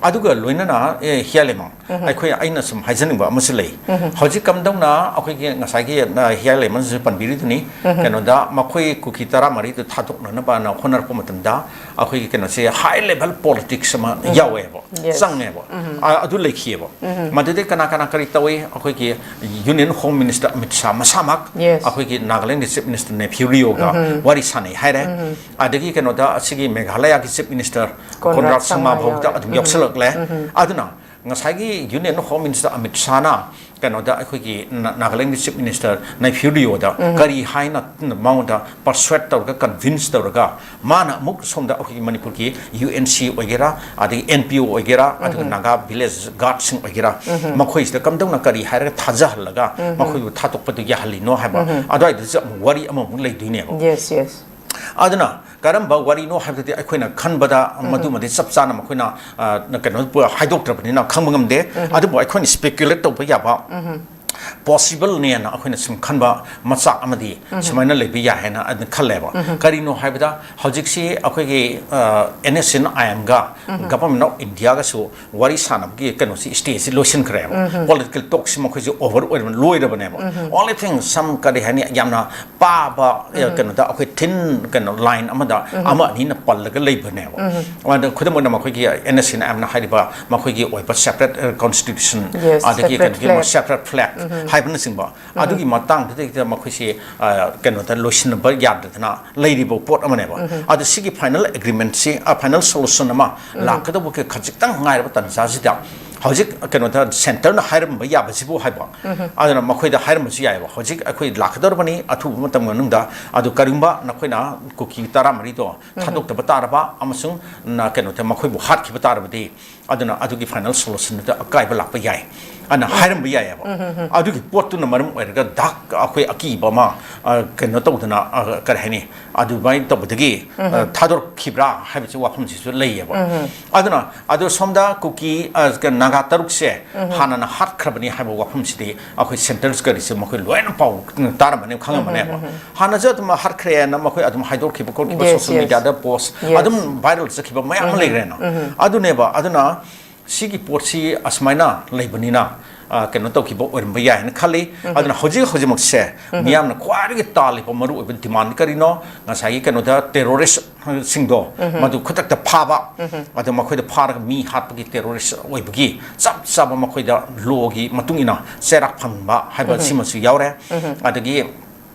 ꯑꯗꯨꯒ ꯂꯣꯏꯅꯅ, ꯑꯦ, ꯍꯤꯌꯥꯂꯦꯃꯥꯡ, ꯑꯩꯈꯣꯏ, ꯑꯩꯅ ꯁꯨꯝ ꯍꯥꯏꯖꯅꯤꯡꯕ ꯑꯃꯁꯨ ꯂꯩ꯫ ꯍꯧꯖꯤꯛ ꯀꯝꯗꯧꯅ ꯑꯩꯈꯣꯏꯒꯤ ꯉꯁꯥꯏꯒꯤ, ꯑ, ꯍꯤꯌꯥꯂꯦꯃꯥꯡꯁꯤꯁꯨ ꯄꯟꯕꯤꯔꯤꯗꯨꯅꯤ, ꯀꯩꯅꯣꯗ ꯃꯈꯣꯏ ꯀꯨꯀꯤ ꯇꯔꯥꯃꯔꯤꯗꯨ ꯊꯥꯗꯣꯛꯅꯅꯕꯅ ꯍꯣꯠꯅꯔꯛꯄ ꯃꯇꯝꯗ ꯑꯩꯈꯣꯏꯒꯤ ꯀꯩꯅꯣꯁꯦ high level politics ꯑꯃ ꯌꯥꯎꯋꯦꯕ, yes, ꯆꯪꯉꯦꯕ꯫ ꯑ-, ꯑꯗꯨ ꯂꯩꯈꯤꯑꯕ꯫ ꯃꯗꯨꯗꯩ ꯀꯅꯥ ꯀꯅꯥ ꯀꯔꯤ ꯇꯧꯏ? ꯑꯩꯈꯣꯏꯒꯤ Union Home Minister Amit Shah ꯃꯁꯥꯃꯛ, yes, ꯑꯩꯈꯣꯏꯒꯤ ꯅꯥꯒꯥꯂꯦꯟꯒꯤ Chief Minister ꯅꯦꯐ꯭ꯌꯨ ꯔꯤꯑꯣꯒ ꯋꯥꯔꯤ ꯁꯥꯟꯅꯩ ꯍꯥꯏꯔꯦ꯫ ꯑꯗꯒꯤ ꯀꯩꯅꯣꯗ ꯑꯁꯤꯒꯤ ꯃꯦꯘꯥꯂꯌꯥꯒꯤ Chief Minister ꯀꯣꯟꯔꯥꯗ ꯀꯣꯟꯔꯥꯗ ꯁꯪꯃꯥ ꯁꯪꯃꯥ ꯐꯥꯎꯗ ꯌꯥꯎꯔꯦ꯫ ꯑꯗꯨꯝ ꯌꯥꯎꯁꯜꯂꯛꯂꯦ꯫ ꯑꯗꯨꯅ ꯉꯁꯥꯏꯒꯤ Union Home Minister ꯑꯃꯤꯠ ꯁꯥꯍꯅ ꯀꯩꯅꯣꯗ ꯑꯩꯈꯣꯏꯒꯤ ꯅꯥ-, ꯅꯥꯒꯥꯂꯦꯟꯒꯤ Chief Minister ꯅꯦꯐ꯭ꯌꯨ ꯔꯤꯑꯣꯗ ꯀꯔꯤ ꯍꯥꯏꯅ ꯃꯉꯣꯟꯗ persuade ꯇꯧꯔꯒ, convince ꯇꯧꯔꯒ, ꯃꯥꯅ ꯑꯃꯨꯛ ꯁꯣꯝꯗ ꯑꯩꯈꯣꯏꯒꯤ ꯃꯅꯤꯄꯨꯔꯒꯤ U N C ꯑꯣꯏꯒꯦꯔꯥ, ꯑꯗꯒꯤ N P O ꯑꯣꯏꯒꯦꯔꯥ, ꯑꯗꯨꯒ ꯅꯥꯒꯥ village guardꯁꯤꯡ ꯑꯣꯏꯒꯦꯔꯥ, ꯃꯈꯣꯏꯁꯤꯗ ꯀꯝꯗꯧꯅ ꯀꯔꯤ ꯍꯥꯏꯔꯒ ꯊꯥꯖꯍꯜꯂꯒ ꯃꯈꯣꯏꯕꯨ ꯊꯥꯗꯣꯛꯄꯗꯨ ꯌꯥꯍꯜꯂꯤꯅꯣ ꯍꯥꯏꯕ, ꯑꯗꯨꯋꯥꯏꯗꯁꯨ ꯑꯃꯨꯛ ꯋꯥꯔꯤ ꯑꯃꯃꯨꯛ ꯂꯩꯗꯣꯏꯅꯦꯕ꯫ Yes, yes. ꯑꯗꯨꯅ ꯀꯔꯝꯕ ꯋꯥꯔꯤꯅꯣ ꯍꯥꯏꯕꯗꯨꯗꯤ ꯑꯩꯈꯣꯏꯅ ꯈꯟꯕꯗ ꯃꯗꯨꯃꯗꯤ ꯆꯞ ꯆꯥꯅ ꯃꯈꯣꯏꯅ, ꯑ, ꯀꯩꯅꯣ ꯄꯨ-, ꯍꯥꯏꯗꯣꯛꯇ꯭ꯔꯕꯅꯤꯅ ꯈꯪꯕ ꯉꯝꯗꯦ꯫ ꯑꯗꯨꯕꯨ ꯑꯩꯈꯣꯏꯅ speculate ꯇꯧꯕ ꯌꯥꯕ, ꯄꯣꯁꯤꯕꯜꯅꯦꯅ ꯑꯩꯈꯣꯏꯅ ꯁꯨꯝ ꯈꯟꯕ ꯃꯆꯥꯛ ꯑꯃꯗꯤ ꯁꯨꯃꯥꯏꯅ ꯂꯩꯕ ꯌꯥꯏ ꯍꯥꯏꯅ ꯑꯗꯨꯝ ꯈꯜꯂꯦꯕ꯫ ꯀꯔꯤꯅꯣ ꯍꯥꯏꯕꯗ ꯍꯧꯖꯤꯛꯁꯤ ꯑꯩꯈꯣꯏꯒꯤ ꯑꯦꯟ ꯑꯦꯁ ꯑꯦꯟ ꯑꯥꯏ ꯑꯦꯝꯒ ꯒꯚꯔꯟꯃꯦꯟ ꯑꯣꯐ ꯏꯟꯗꯤꯌꯥꯒꯁꯨ ꯋꯥꯔꯤ ꯁꯥꯟꯅꯕꯒꯤ ꯀꯩꯅꯣꯁꯤ, ꯁ꯭ꯇꯦꯖꯁꯤ ꯂꯣꯏꯁꯤꯟꯈ꯭ꯔꯦꯕ꯫ ꯄꯣꯂꯤꯇꯤꯀꯦꯜ ꯇꯣꯛꯁꯤ ꯃꯈꯣꯏꯁꯦ ꯑꯣꯚꯔ ꯑꯣꯏꯔꯕ, ꯂꯣꯏꯔꯕꯅꯦꯕ꯫ Only thing, some, ꯀꯔꯤ ꯍꯥꯏꯅꯤ, ꯌꯥꯝꯅ ꯄꯥꯕ, ꯑꯦ, ꯀꯩꯅꯣꯗ ꯑꯩꯈꯣꯏ ꯊꯤꯟ ꯀꯩꯅꯣ ꯂꯥꯏꯟ ꯑꯃꯗ ꯑꯃ ꯑꯅꯤꯅ ꯄꯜꯂꯒ ꯂꯩꯕꯅꯦꯕ꯫ ꯑꯗ ꯈꯨꯗꯝ ꯑꯣꯏꯅ ꯃꯈꯣꯏꯒꯤ ꯑꯦꯟ ꯑꯦꯁ ꯑꯦꯟ ꯑꯥꯏ ꯑꯦꯝꯅ ꯍꯥꯏꯔꯤꯕ ꯃꯈꯣꯏꯒꯤ ꯑꯣꯏꯕ ꯁꯦꯄꯔꯦꯠ ꯀꯣꯟꯁꯇꯤꯇ꯭ꯌꯨꯁꯟ, yes, ꯑꯗꯒꯤ separate ꯀꯩꯅꯣꯒꯤ flag. Separate flag ꯍꯥꯏꯕꯅꯆꯤꯡꯕ, ꯑꯗꯨꯒꯤ ꯃꯇꯥꯡꯗꯨꯗꯩꯗ ꯃꯈꯣꯏꯁꯤ, ꯑ, ꯀꯩꯅꯣꯗ ꯂꯣꯏꯁꯤꯟꯅꯕ ꯌꯥꯗꯗꯅ ꯂꯩꯔꯤꯕ ꯄꯣꯠ ꯑꯃꯅꯦꯕ꯫ ꯑꯗꯣ ꯁꯤꯒꯤ ꯐꯥꯏꯅꯦꯜ ꯑꯦꯒ꯭ꯔꯤꯃꯦꯟꯁꯤ, ꯑ, ꯐꯥꯏꯅꯦꯜ ꯁꯣꯂꯨꯁꯟ ꯑꯃ ꯂꯥꯛꯀꯗꯧꯕ ꯈ-, ꯈꯖꯤꯛꯇꯪ ꯉꯥꯏꯔꯕ ꯇꯥꯟꯖꯥꯁꯤꯗ ꯍꯧꯖꯤꯛ ꯀꯩꯅꯣꯗ ꯁꯦꯟꯇꯔꯅ ꯍꯥꯏꯔꯝꯕ ꯌꯥꯕꯁꯤꯕꯨ ꯍꯥꯏꯕ꯫ ꯑꯗꯨꯅ ꯃꯈꯣꯏꯗ ꯍꯥꯏꯔꯝꯕꯁꯨ ꯌꯥꯏꯑꯕ, "ꯍꯧꯖꯤꯛ ꯑꯩꯈꯣꯏ ꯂꯥꯛꯀꯗꯧꯔꯕꯅꯤ ꯑꯊꯨꯕ ꯃꯇꯝꯒꯤ ꯃꯅꯨꯡꯗ, ꯑꯗꯨ ꯀꯔꯤꯒꯨꯝꯕ ꯅꯈꯣꯏꯅ ꯀꯨꯀꯤ ꯇꯔꯥꯃꯔꯤꯗꯣ ꯊꯥꯗꯣꯛꯇꯕ ꯇꯥꯔꯕ ꯑꯃꯁꯨꯡ ꯅ-, ꯀꯩꯅꯣꯗ ꯃꯈꯣꯏꯕꯨ ꯍꯥꯠꯈꯤꯕ ꯇꯥꯔꯕꯗꯤ, ꯑꯗꯨꯅ ꯑꯗꯨꯒꯤ ꯐꯥꯏꯅꯦꯜ ꯁꯣꯂꯨꯁꯟꯗꯨꯗ ꯑꯀꯥꯏꯕ ꯂꯥꯛꯄ ꯌꯥꯏ" ꯑꯅ ꯍꯥꯏꯔꯝꯕ ꯌꯥꯏꯑꯕ꯫ ꯑꯗꯨꯒꯤ ꯄꯣꯠꯇꯨꯅ ꯃꯔꯝ ꯑꯣꯏꯔꯒ ꯗꯥꯛ ꯑꯩꯈꯣꯏ ꯑꯀꯤꯕ ꯑꯃ, ꯑ, ꯀꯩꯅꯣ ꯇꯧꯗꯅ, ꯑ, ꯀꯔꯤ ꯍꯥꯏꯅꯤ, ꯑꯗꯨꯃꯥꯏꯅ ꯇꯧꯕꯗꯒꯤ, ꯑ, ꯊꯥꯗꯣꯔꯛꯈꯤꯕ꯭ꯔꯥ ꯍꯥꯏꯕꯁꯤ ꯋꯥꯐꯝꯁꯤꯁꯨ ꯂꯩꯌꯦꯕ꯫ ꯑꯗꯨꯅ ꯑꯗꯣ ꯁꯣꯝꯗ ꯀꯨꯀꯤ, ꯑ, ꯀ-, ꯅꯥꯒꯥ ꯇꯔꯨꯛꯁꯦ ꯍꯥꯟꯅꯅ ꯍꯥꯠꯈ꯭ꯔꯕꯅꯤ ꯍꯥꯏꯕ ꯋꯥꯐꯝꯁꯤꯗꯤ ꯑꯩꯈꯣꯏ ꯁꯦꯟꯇꯔ ꯀꯔꯤꯁꯦ ꯃꯈꯣꯏ ꯂꯣꯏꯅ ꯄꯥꯎ ꯇꯥꯔꯝꯃꯅꯤ, ꯈꯪꯉꯝꯃꯅꯦꯕ꯫ ꯍꯥꯟꯅꯁꯨ ꯑꯗꯨꯝ ꯍꯥꯠꯈ꯭ꯔꯦꯅ ꯃꯈꯣꯏ ꯑꯗꯨꯝ ꯍꯥꯏꯗꯣꯛꯈꯤꯕ ꯈꯣꯠꯈꯤꯕ, yes, ꯁꯣꯁꯤꯌꯦꯜ, yes, ꯃꯤꯗꯤꯌꯥꯗ ꯄꯣꯁ, yes, ꯑꯗꯨꯝ ꯚꯥꯏꯔꯦꯜ ꯆꯠꯈꯤꯕ ꯃꯌꯥꯝ ꯑꯃ ꯂꯩꯈ꯭ꯔꯦꯅ꯫ ꯑꯗꯨꯅꯦꯕ, ꯑꯗꯨꯅ ꯁꯤꯒꯤ ꯄꯣꯠꯁꯤ ꯑꯁꯨꯃꯥꯏꯅ ꯂꯩꯕꯅꯤꯅ, ꯑ, ꯀꯩꯅꯣ ꯇꯧꯈꯤꯕ ꯑꯣꯏꯔꯝꯕ ꯌꯥꯏ ꯍꯥꯏꯅ ꯈꯜꯂꯤ꯫ ꯑꯗꯨꯅ ꯍꯧꯖꯤꯛ ꯍꯧꯖꯤꯛꯃꯛꯁꯦ ꯃꯤꯌꯥꯝꯅ ꯈ꯭ꯋꯥꯏꯗꯒꯤ ꯇꯥꯜꯂꯤꯕ ꯃꯔꯨꯑꯣꯏꯕ ꯗꯤꯃꯥꯟ ꯀꯔꯤꯅꯣ? ꯉꯁꯥꯏꯒꯤ ꯀꯩꯅꯣꯗ ꯇꯦꯔꯣꯔꯤꯁꯁꯤꯡꯗꯣ ꯃꯗꯨ ꯈꯨꯗꯛꯇ ꯐꯥꯕ, ꯑꯗ ꯃꯈꯣꯏꯗ ꯐꯥꯔꯒ ꯃꯤ ꯍꯥꯠꯄꯒꯤ, ꯇꯦꯔꯣꯔꯤꯁ ꯑꯣꯏꯕꯒꯤ ꯆꯞ ꯆꯥꯕ ꯃꯈꯣꯏꯗ ꯂꯣꯒꯤ ꯃꯇꯨꯡ ꯏꯟꯅ ꯆꯩꯔꯥꯛ ꯐꯪꯕ ꯍꯥꯏꯕ ꯁꯤꯃꯁꯨ ꯌꯥꯎꯔꯦ꯫ ꯑꯗꯒꯤ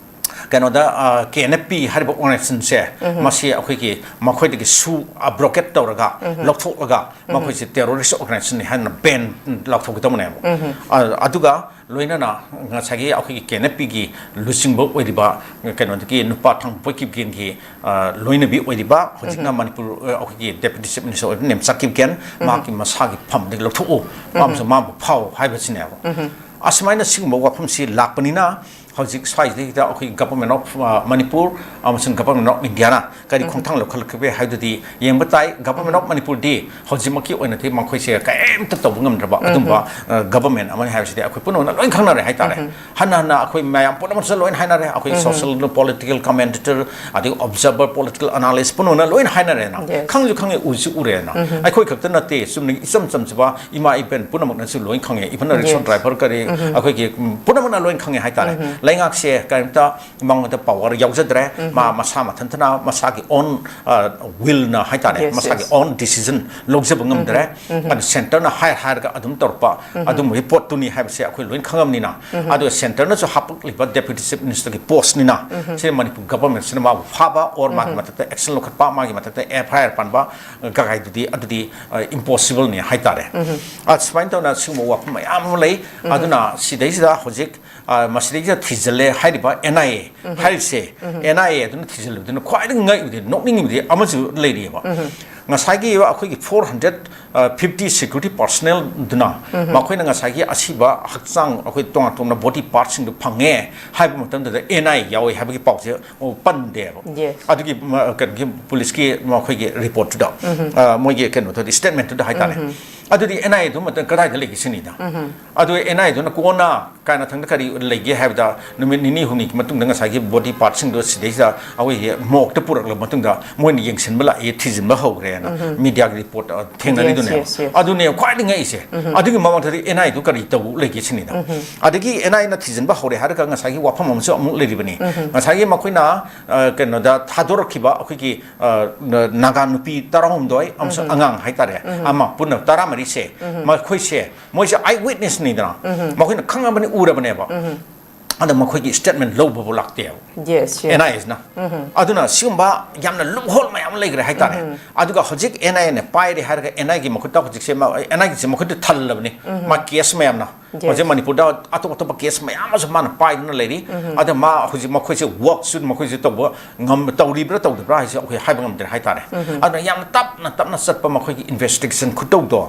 ꯀꯩꯅꯣꯗ, ꯑ, ꯀꯦ ꯑꯦꯟ ꯑꯦꯐ ꯄꯤ ꯍꯥꯏꯔꯤꯕ ꯑꯣꯔꯒꯅꯥꯏꯖꯦꯁꯟꯁꯦ, ꯃꯁꯤ ꯑꯩꯈꯣꯏꯒꯤ ꯃꯈꯣꯏꯗꯒꯤ ꯁꯨ, ꯑ, ꯕ꯭ꯔꯣꯀꯦꯠ ꯇꯧꯔꯒ ꯂꯧꯊꯣꯛꯂꯒ ꯃꯈꯣꯏꯁꯦ ꯇꯦꯔꯣꯔꯤꯁ ꯑꯣꯔꯒꯅꯥꯏꯖꯦꯁꯟꯅꯤ ꯍꯥꯏꯅ ꯕꯦꯟ ꯂꯥꯎꯊꯣꯛꯀꯗꯕꯅꯦꯕ꯫ ꯑ, ꯑꯗꯨꯒ ꯂꯣꯏꯅꯅ ꯉꯁꯥꯏꯒꯤ ꯑꯩꯈꯣꯏꯒꯤ ꯀꯦ ꯑꯦꯟ ꯑꯦꯐ ꯄꯤꯒꯤ ꯂꯨꯆꯤꯡꯕ ꯑꯣꯏꯔꯤꯕ ꯀꯩꯅꯣꯗꯒꯤ ꯅꯨꯄꯥ ꯊꯥꯡꯄꯣꯏ ꯀꯤꯞꯒꯦꯟꯒꯤ, ꯑ, ꯂꯣꯏꯅꯕꯤ ꯑꯣꯏꯔꯤꯕ, ꯍꯧꯖꯤꯛꯅ ꯃꯅꯤꯄꯨꯔ, ꯑ, ꯑꯩꯈꯣꯏꯒꯤ ꯗꯦꯄ꯭ꯌꯨꯇꯤ ꯆꯤꯐ ꯃꯤꯅꯤꯁꯇꯔ ꯑꯣꯏꯕ ꯅꯦꯝꯆꯥ ꯀꯤꯞꯒꯦꯟ, ꯃꯍꯥꯛꯀꯤ ꯃꯁꯥꯒꯤ ꯐꯝꯗꯒꯤ ꯂꯧꯊꯣꯛꯎ, ꯃꯥꯕꯨꯁꯨ ꯃꯥꯕꯨ ꯐꯥꯎ ꯍꯥꯏꯕꯁꯤꯅꯦꯕ꯫ ꯑꯁꯨꯃꯥꯏꯅ ꯁꯤꯒꯨꯝꯕ ꯋꯥꯐꯝꯁꯤ ꯂꯥꯛꯄꯅꯤꯅ ꯍꯧꯖꯤꯛ ꯁ꯭ꯋꯥꯏꯁꯤꯗꯩꯗ ꯑꯩꯈꯣꯏ Government of, ꯑ, Manipur ꯑꯃꯁꯨꯡ Government of Indiaꯅ ꯀꯔꯤ ꯈꯣꯡꯊꯥꯡ ꯂꯧꯈꯠꯂꯛꯈꯤꯕꯒꯦ ꯍꯥꯏꯕꯗꯨꯗꯤ ꯌꯦꯡꯕ ꯇꯥꯏ꯫ Government of Manipurꯗꯤ ꯍꯧꯖꯤꯛꯃꯛꯀꯤ ꯑꯣꯏꯅꯗꯤ ꯃꯈꯣꯏꯁꯦ ꯀꯔꯤꯝꯇ ꯇꯧꯕ ꯉꯝꯗ꯭ꯔꯕ ꯑꯗꯨꯝꯕ, ꯑ, government ꯑꯃꯅꯤ ꯍꯥꯏꯕꯁꯤꯗꯤ ꯑꯩꯈꯣꯏ ꯄꯨꯝꯅꯃꯛꯅ ꯂꯣꯏ ꯈꯪꯅꯔꯦ ꯍꯥꯏꯇꯥꯔꯦ꯫ ꯍꯟꯅ ꯍꯟꯅ ꯑꯩꯈꯣꯏ ꯃꯌꯥꯝ ꯄꯨꯝꯅꯃꯛꯁꯨ ꯂꯣꯏ ꯍꯥꯏꯅꯔꯦ, ꯑꯩꯈꯣꯏ social, political commentator, ꯑꯗꯒꯤ observer, political analyst ꯄꯨꯝꯅꯃꯛꯅ ꯂꯣꯏ ꯍꯥꯏꯅꯔꯦꯅ꯫ Yes. ꯈꯪꯁꯨ ꯈꯪꯉꯦ, ꯎꯁꯨ ꯎꯔꯦꯅ꯫ ꯑꯩꯈꯣꯏ ꯈꯛꯇ ꯅꯠꯇꯦ, ꯆꯨꯝꯅꯒꯤ ꯏꯆꯝ ꯆꯝꯖꯕ ꯏꯃꯥ ꯏꯕꯦꯟ ꯄꯨꯝꯅꯃꯛꯅꯁꯨ ꯂꯣꯏ ꯈꯪꯉꯦ꯫ Even rickshaw Yes. driver ꯀꯔꯤ, ꯑꯩꯈꯣꯏꯒꯤ, ꯎꯝ, ꯄꯨꯝꯅꯃꯛꯅ ꯂꯣꯏ ꯈꯪꯉꯦ ꯍꯥꯏꯇꯥꯔꯦ꯫ ꯂꯩꯉꯥꯛꯁꯦ ꯀꯔꯤꯝꯇ ꯃꯉꯣꯟꯗ power ꯌꯥꯎꯖꯗ꯭ꯔꯦ꯫ ꯃꯥ ꯃꯁꯥ ꯃꯊꯟꯇꯅ ꯃꯁꯥꯒꯤ own, ꯑ, willꯅ ꯍꯥꯏꯇꯥꯔꯦ, Yes, ꯃꯁꯥꯒꯤ yes. own decision ꯂꯧꯖꯕ ꯉꯝꯗ꯭ꯔꯦ꯫ ꯑꯗꯨ centreꯅ ꯍꯥꯏ ꯍꯥꯏꯔꯒ ꯑꯗꯨꯝ ꯇꯧꯔꯛꯄ ꯑꯗꯨꯝꯕꯒꯤ ꯄꯣꯠꯇꯨꯅꯤ ꯍꯥꯏꯕꯁꯦ ꯑꯩꯈꯣꯏ ꯂꯣꯏ ꯈꯪꯉꯕꯅꯤꯅ꯫ ꯑꯗꯨꯒ centreꯅꯁꯨ ꯍꯥꯞꯄꯛꯂꯤꯕ Deputy Chief Ministerꯒꯤ postꯅꯤꯅ, ꯁꯤ ꯃꯅꯤꯄꯨꯔ governmentꯁꯤꯅ ꯃꯥꯕꯨ ꯐꯥꯕ or ꯃꯥꯒꯤ ꯃꯊꯛꯇ action ꯂꯧꯈꯠꯄ, ꯃꯥꯒꯤ ꯃꯊꯛꯇ FIR ꯄꯥꯟꯕ ꯀꯀꯥꯏꯗꯨꯗꯤ ꯑꯗꯨꯗꯤ, ꯑ, impossibleꯅꯤ ꯍꯥꯏꯇꯥꯔꯦ꯫ ꯑ, ꯁꯨꯃꯥꯏꯅ ꯇꯧꯅ ꯁꯤꯒꯨꯝꯕ ꯋꯥꯐꯝ ꯃꯌꯥꯝ ꯑꯃ ꯂꯩ꯫ ꯑꯗꯨꯅ ꯁꯤꯗꯩꯁꯤꯗ ꯍꯧꯖꯤꯛ, ꯑ, ꯃꯁꯤꯗꯩꯁꯤꯗ ꯊꯤꯖꯤꯜꯂꯦ ꯍꯥꯏꯔꯤꯕ NIA ꯍꯥꯏꯔꯤꯁꯦ, NIA ꯑꯗꯨꯅ ꯊꯤꯖꯤꯜꯂꯤꯕꯗꯨꯅ ꯈ꯭ꯋꯥꯏꯗꯒꯤ ꯉꯛꯏꯕꯗꯤ, ꯅꯣꯛꯅꯤꯡꯉꯤꯕꯗꯤ ꯑꯃꯁꯨ ꯂꯩꯔꯤꯑꯕ꯫ ꯉꯁꯥꯏꯒꯤ ꯑꯩꯈꯣꯏꯒꯤ four hundred fifty security personnelꯗꯨꯅ ꯃꯈꯣꯏꯅ ꯉꯁꯥꯏꯒꯤ ꯑꯁꯤꯕ ꯍꯛꯆꯥꯡ, ꯑꯩꯈꯣꯏ ꯇꯣꯉꯥꯟ ꯇꯣꯉꯥꯟꯕ body partꯁꯤꯡꯗꯨ ꯐꯪꯉꯦ ꯍꯥꯏꯕ ꯃꯇꯝꯗꯨꯗ NIA ꯌꯥꯎꯋꯦ ꯍꯥꯏꯕꯒꯤ ꯄꯥꯎꯁꯦ, ꯑꯣ, ꯄꯟꯗꯦꯕ꯫ Yes. ꯑꯗꯨꯒꯤ ꯃ-, ꯀꯩꯅꯣꯒꯤ ꯄꯨꯂꯤꯁꯀꯤ ꯃꯈꯣꯏꯒꯤ reportꯇꯨꯗ, ꯑ, ꯃꯣꯏꯒꯤ ꯀꯩꯅꯣꯗꯨꯗꯤ, statementꯇꯨꯗ ꯍꯥꯏꯇꯥꯔꯦ꯫ ꯑꯗꯨꯗꯤ NIAꯗꯨ ꯃꯇꯝ ꯀꯗꯥꯏꯗ ꯂꯩꯒꯦ ꯁꯤꯅꯤꯗ? ꯑꯗꯨ NIAꯗꯨꯅ ꯀꯣꯟꯅ ꯀꯥꯏꯅ ꯊꯪꯗ ꯀꯔꯤ ꯂꯩꯒꯦ ꯍꯥꯏꯕꯗ, ꯅꯨꯃꯤꯠ ꯅꯤꯅꯤ ꯍꯨꯝꯅꯤꯒꯤ ꯃꯇꯨꯡꯗ ꯉꯁꯥꯏꯒꯤ body partꯁꯤꯡꯗꯣ ꯁꯤꯗꯩꯁꯤꯗ ꯑꯩꯈꯣꯏꯒꯤ morgueꯗ ꯄꯨꯔꯛꯂꯕ ꯃꯇꯨꯡꯗ ꯃꯣꯏꯅ ꯌꯦꯡꯁꯤꯟꯕ ꯂꯥꯛꯏ, ꯊꯤꯖꯤꯟꯕ ꯍꯧꯈ꯭ꯔꯦꯅ mediaꯒꯤ reportꯇ ꯊꯦꯡꯅꯔꯤꯗꯨꯅꯦꯕ꯫ Yes, yes, yes. ꯑꯗꯨꯅꯦ ꯈ꯭ꯋꯥꯏꯗꯒꯤ ꯉꯛꯏꯁꯦ꯫ ꯑꯗꯨꯒꯤ ꯃꯃꯥꯡꯗꯗꯤ NIAꯗꯨ ꯀꯔꯤ ꯇꯧ ꯂꯩꯒꯦ ꯁꯤꯅꯤꯗ꯫ ꯑꯗꯒꯤ NIAꯅ ꯊꯤꯖꯤꯟꯕ ꯍꯧꯔꯦ ꯍꯥꯏꯔꯒ ꯉꯁꯥꯏꯒꯤ ꯋꯥꯐꯝ ꯑꯃꯁꯨ ꯑꯃꯨꯛ ꯂꯩꯔꯤꯕꯅꯤ꯫ ꯉꯁꯥꯏꯒꯤ ꯃꯈꯣꯏꯅ, ꯑ, ꯀꯩꯅꯣꯗ ꯊꯥꯗꯣꯔꯛꯈꯤꯕ ꯑꯩꯈꯣꯏꯒꯤ, ꯑ, ꯅ-, ꯅꯥꯒꯥ ꯅꯨꯄꯤ ꯇꯔꯥꯍꯨꯝꯗꯣꯏ ꯑꯃꯁꯨꯡ ꯑꯉꯥꯡ ꯍꯥꯏꯇꯥꯔꯦ, ꯑꯃ ꯄꯨꯟꯅ ꯇꯔꯥꯃꯔꯤꯁꯦ, ꯃꯈꯣꯏꯁꯦ, ꯃꯣꯏꯁꯦ eye witnessꯅꯤꯗꯅ, ꯃꯈꯣꯏꯅ ꯈꯪꯉꯕꯅꯤ, ꯎꯔꯕꯅꯦꯕ꯫ ꯑꯗ ꯃꯈꯣꯏꯒꯤ statement ꯂꯧꯕꯕꯨ ꯂꯥꯛꯇꯦꯕ꯫ Yes, yes. NIAꯁꯤꯅ꯫ ꯑꯗꯨꯅ ꯁꯤꯒꯨꯝꯕ ꯌꯥꯝꯅ loophole ꯃꯌꯥꯝ ꯑꯃ ꯂꯩꯈ꯭ꯔꯦ ꯍꯥꯏꯇꯥꯔꯦ꯫ ꯑꯗꯨꯒ ꯍꯧꯖꯤꯛ NIAꯅ ꯄꯥꯏꯔꯦ ꯍꯥꯏꯔꯒ NIAꯒꯤ ꯃꯈꯨꯠꯇ ꯍꯧꯖꯤꯛꯁꯦ ꯃ-, NIAꯒꯤꯁꯦ ꯃꯈꯨꯠꯇ ꯊꯜꯂꯕꯅꯤ꯫ ꯃꯥ case ꯃꯌꯥꯝꯅ꯫ ꯍꯧꯖꯤꯛ ꯃꯅꯤꯄꯨꯔꯗ ꯑꯇꯣꯞ ꯑꯇꯣꯞꯄ ꯀꯦꯁ ꯃꯌꯥꯝ ꯑꯃꯁꯨ ꯃꯥꯅ ꯄꯥꯏꯗꯨꯅ ꯂꯩꯔꯤ꯫ ꯑꯗ ꯃꯥ ꯍꯧꯖꯤꯛ ꯃꯈꯣꯏꯁꯦ ꯋꯥꯛꯁꯨ ꯃꯈꯣꯏꯁꯦ ꯇꯧꯕ ꯉꯝ ꯇꯧꯔꯤꯕ꯭ꯔꯥ ꯇꯧꯗꯕ꯭ꯔꯥ ꯍꯥꯏꯁꯦ ꯑꯩꯈꯣꯏ ꯍꯥꯏꯕ ꯉꯝꯗ꯭ꯔꯦ ꯍꯥꯏꯇꯥꯔꯦ꯫ ꯑꯗꯨꯅ ꯌꯥꯝꯅ ꯇꯞꯅ ꯇꯞꯅ ꯆꯠꯄ ꯃꯈꯣꯏꯒꯤ ꯏꯟꯚꯦꯁꯇꯤꯒꯦꯁꯟ ꯈꯨꯇꯧꯗꯣ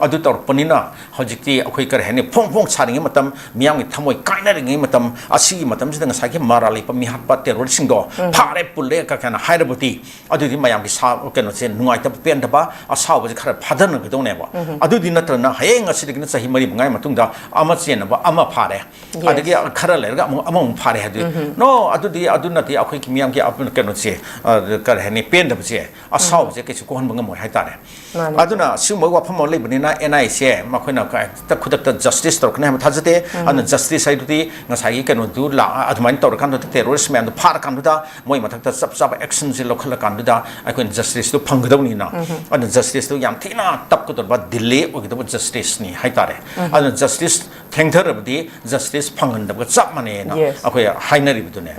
ꯑꯗꯨ ꯇꯧꯔꯛꯄꯅꯤꯅ ꯍꯧꯖꯤꯛꯇꯤ ꯑꯩꯈꯣꯏ ꯀꯔꯤ ꯍꯥꯏꯅꯤ, ꯐꯣꯡ ꯐꯣꯡ ꯁꯥꯔꯤꯉꯩ ꯃꯇꯝ, ꯃꯤꯌꯥꯝꯒꯤ ꯊꯃꯣꯏ ꯀꯥꯏꯅꯔꯤꯉꯩ ꯃꯇꯝ, ꯑꯁꯤꯒꯤ ꯃꯇꯝꯁꯤꯗ ꯉꯁꯥꯏꯒꯤ ꯃꯔꯥ ꯂꯩꯕ ꯃꯤꯍꯥꯠꯄ ꯇꯦꯔꯣꯔꯤꯁꯁꯤꯡꯗꯣ ꯐꯥꯔꯦ ꯄꯨꯜꯂꯦ ꯀ- ꯀꯥꯏꯅ ꯍꯥꯏꯔꯕꯗꯤ ꯑꯗꯨꯗꯤ ꯃꯌꯥꯝꯒꯤ ꯁꯥ ꯀꯩꯅꯣꯁꯦ ꯅꯨꯡꯉꯥꯏꯇꯕ ꯄꯦꯟꯗꯕ ꯑꯁꯥꯎꯕꯁꯦ ꯈꯔ ꯐꯥꯊꯅꯒꯗꯧꯅꯦꯕ꯫ ꯑꯗꯨꯗꯤ ꯅꯠꯇ꯭ꯔꯅ ꯍꯌꯦꯡ ꯉꯁꯤꯗꯒꯤꯅ ꯆꯍꯤ ꯃꯔꯤ ꯃꯉꯥꯒꯤ ꯃꯇꯨꯡꯗ ꯑꯃ ꯆꯦꯟꯅꯕ ꯑꯃ ꯐꯥꯔꯦ꯫ ꯑꯗꯒꯤ ꯈꯔ ꯂꯩꯔꯒ ꯑꯃꯨꯛ ꯑꯃꯃꯨꯛ ꯐꯥꯔꯦ ꯍꯥꯏꯗꯤ ꯅꯣ, ꯑꯗꯨꯗꯤ ꯑꯗꯨ ꯅꯠꯇꯦ꯫ ꯑꯩꯈꯣꯏꯒꯤ ꯃꯤꯌꯥꯝꯒꯤ ꯑꯞ- ꯀꯩꯅꯣꯁꯦ, ꯑ, ꯀꯔꯤ ꯍꯥꯏꯅꯤ, ꯄꯦꯟꯗꯕꯁꯦ, ꯑꯁꯥꯎꯕꯁꯦ ꯀꯩꯁꯨ ꯀꯣꯛꯍꯟꯕ ꯉꯝꯃꯣꯏ ꯍꯥꯏꯇꯥꯔꯦ꯫ ꯃꯥꯅꯦ꯫ ꯑꯗꯨꯅ ꯁꯤꯒꯨꯝꯕ ꯋꯥꯐꯝ ꯑꯃ ꯂꯩꯕꯅꯤꯅ ꯑꯦꯟ ꯑꯥꯏ ꯑꯦꯁꯦ ꯃꯈꯣꯏꯅ ꯍꯦꯛꯇ ꯈꯨꯗꯛꯇ ꯖꯁꯇꯤꯁ ꯇꯧꯔꯛꯀꯅꯤ ꯍꯥꯏꯕ ꯊꯥꯖꯗꯦ꯫ ꯑꯗꯨꯅ ꯖꯁꯇꯤꯁ ꯍꯥꯏꯗꯨꯗꯤ ꯉꯁꯥꯏꯒꯤ ꯀꯩꯅꯣꯗꯨ ꯂꯥꯛ ꯑꯗꯨꯃꯥꯏꯅ ꯇꯧꯔꯀꯥꯟꯗ ꯇꯦꯔꯣꯔꯤꯁ ꯃꯌꯥꯝꯗꯣ ꯐꯥꯔꯀꯥꯟꯗꯨꯗ ꯃꯣꯏ ꯃꯊꯛꯇ ꯆꯞ ꯆꯥꯕ ꯑꯦꯛꯁꯟꯁꯦ ꯂꯧꯈꯠꯂꯀꯥꯟꯗꯨꯗ ꯑꯩꯈꯣꯏꯅ ꯖꯁꯇꯤꯁꯇꯨ ꯐꯪꯒꯗꯧꯅꯤꯅ꯫ ꯑꯗꯨꯅ ꯖꯁꯇꯤꯁꯇꯨ ꯌꯥꯝ ꯊꯤꯅ ꯇꯞꯀꯗꯧꯕ, ꯗꯤꯂꯦ ꯑꯣꯏꯒꯗꯧꯕ ꯖꯁꯇꯤꯁꯅꯤ ꯍꯥꯏꯇꯥꯔꯦ꯫ ꯑꯗꯨꯅ ꯖꯁꯇꯤꯁ ꯊꯦꯡꯊꯔꯕꯗꯤ ꯖꯁꯇꯤꯁ ꯐꯪꯍꯟꯗꯕꯒ ꯆꯞ ꯃꯥꯟꯅꯩꯅ ꯑꯩꯈꯣꯏ ꯍꯥꯏꯅꯔꯤꯕꯗꯨꯅꯦ꯫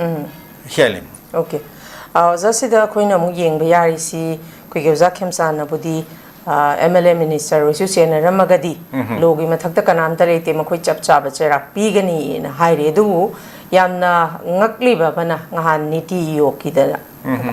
ꯍꯤꯌꯥꯂꯤꯟ꯫ ꯑꯣꯀꯦ꯫ ꯑ, ꯑꯣꯖꯥ, ꯁꯤꯗ ꯑꯩꯈꯣꯏꯅ ꯑꯃꯨꯛ ꯌꯦꯡꯕ ꯌꯥꯔꯤꯁꯤ, ꯑꯩꯈꯣꯏꯒꯤ ꯑꯣꯖꯥ ꯈꯦꯝꯆꯥꯟꯅꯕꯨꯗꯤ, ꯑ, ꯑꯦꯝ ꯑꯦꯜ ꯑꯦ ꯃꯤꯅꯤꯁꯇꯔ ꯑꯣꯏꯁꯨ ꯆꯦꯟꯅꯔꯝꯃꯒꯗꯤ ꯂꯣꯒꯤ ꯃꯊꯛꯇ ꯀꯅꯥꯝꯇ ꯂꯩꯇꯦ, ꯃꯈꯣꯏ ꯆꯞ ꯆꯥꯕ ꯆꯩꯔꯥꯛ ꯄꯤꯒꯅꯤꯅ ꯍꯥꯏꯔꯤ꯫ ꯑꯗꯨꯕꯨ ꯌꯥꯝꯅ ꯉꯛꯂꯤꯕ ꯑꯃꯅ, ꯉꯍꯥꯟ ꯅꯤꯇꯤ ꯑꯥꯌꯣꯒꯀꯤꯗ,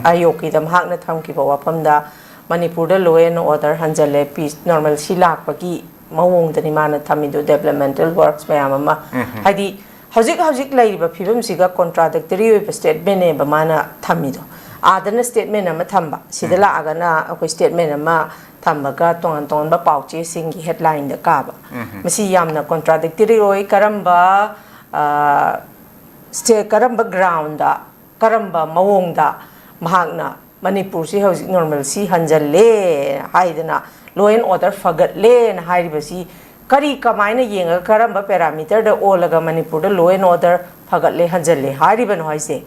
ꯑꯥꯌꯣꯒꯀꯤꯗ ꯃꯍꯥꯛꯅ ꯊꯝꯈꯤꯕ ꯋꯥꯐꯝꯗ ꯃꯅꯤꯄꯨꯔꯗ law and order ꯍꯟꯖꯜꯂꯦ, peace normalcy ꯂꯥꯛꯄꯒꯤ ꯃꯑꯣꯡꯗꯅꯤ ꯃꯥꯅ ꯊꯝꯃꯤꯗꯣ, developmental works ꯃꯌꯥꯝ ꯑꯃ꯫ ꯍꯥꯏꯗꯤ ꯍꯧꯖꯤꯛ ꯍꯧꯖꯤꯛ ꯂꯩꯔꯤꯕ ꯐꯤꯕꯝꯁꯤꯒ contradictory ꯑꯣꯏꯕ statementꯅꯦꯕ ꯃꯥꯅ ꯊꯝꯃꯤꯗꯣ꯫ ꯑꯥꯗꯅ statement ꯑꯃ ꯊꯝꯕ, ꯁꯤꯗ ꯂꯥꯛꯑꯒꯅ ꯑꯩꯈꯣꯏ statement ꯑꯃ ꯊꯝꯃꯒ ꯇꯣꯉꯥꯟ ꯇꯣꯉꯥꯟꯕ ꯄꯥꯎꯆꯦꯁꯤꯡꯒꯤ headlineꯗ ꯀꯥꯕ꯫ ꯃꯁꯤ ꯌꯥꯝꯅ contradictory ꯑꯣꯏ꯫ ꯀꯔꯝꯕ, ꯑ, state, ꯀꯔꯝꯕ groundꯗ, ꯀꯔꯝꯕ ꯃꯑꯣꯡꯗ ꯃꯍꯥꯛꯅ ꯃꯅꯤꯄꯨꯔꯁꯤ ꯍꯧꯖꯤꯛ normalcy ꯍꯟꯖꯜꯂꯦ ꯍꯥꯏꯗꯅ, law and order ꯐꯒꯠꯂꯦꯅ ꯍꯥꯏꯔꯤꯕꯁꯤ ꯀꯔꯤ, ꯀꯃꯥꯏꯅ ꯌꯦꯡꯉꯒ, ꯀꯔꯝꯕ parameterꯗ ꯑꯣꯜꯂꯒ ꯃꯅꯤꯄꯨꯔꯗ law and order ꯐꯒꯠꯂꯦ, ꯍꯟꯖꯜꯂꯦ ꯍꯥꯏꯔꯤꯕꯅꯣ ꯍꯥꯏꯁꯦ?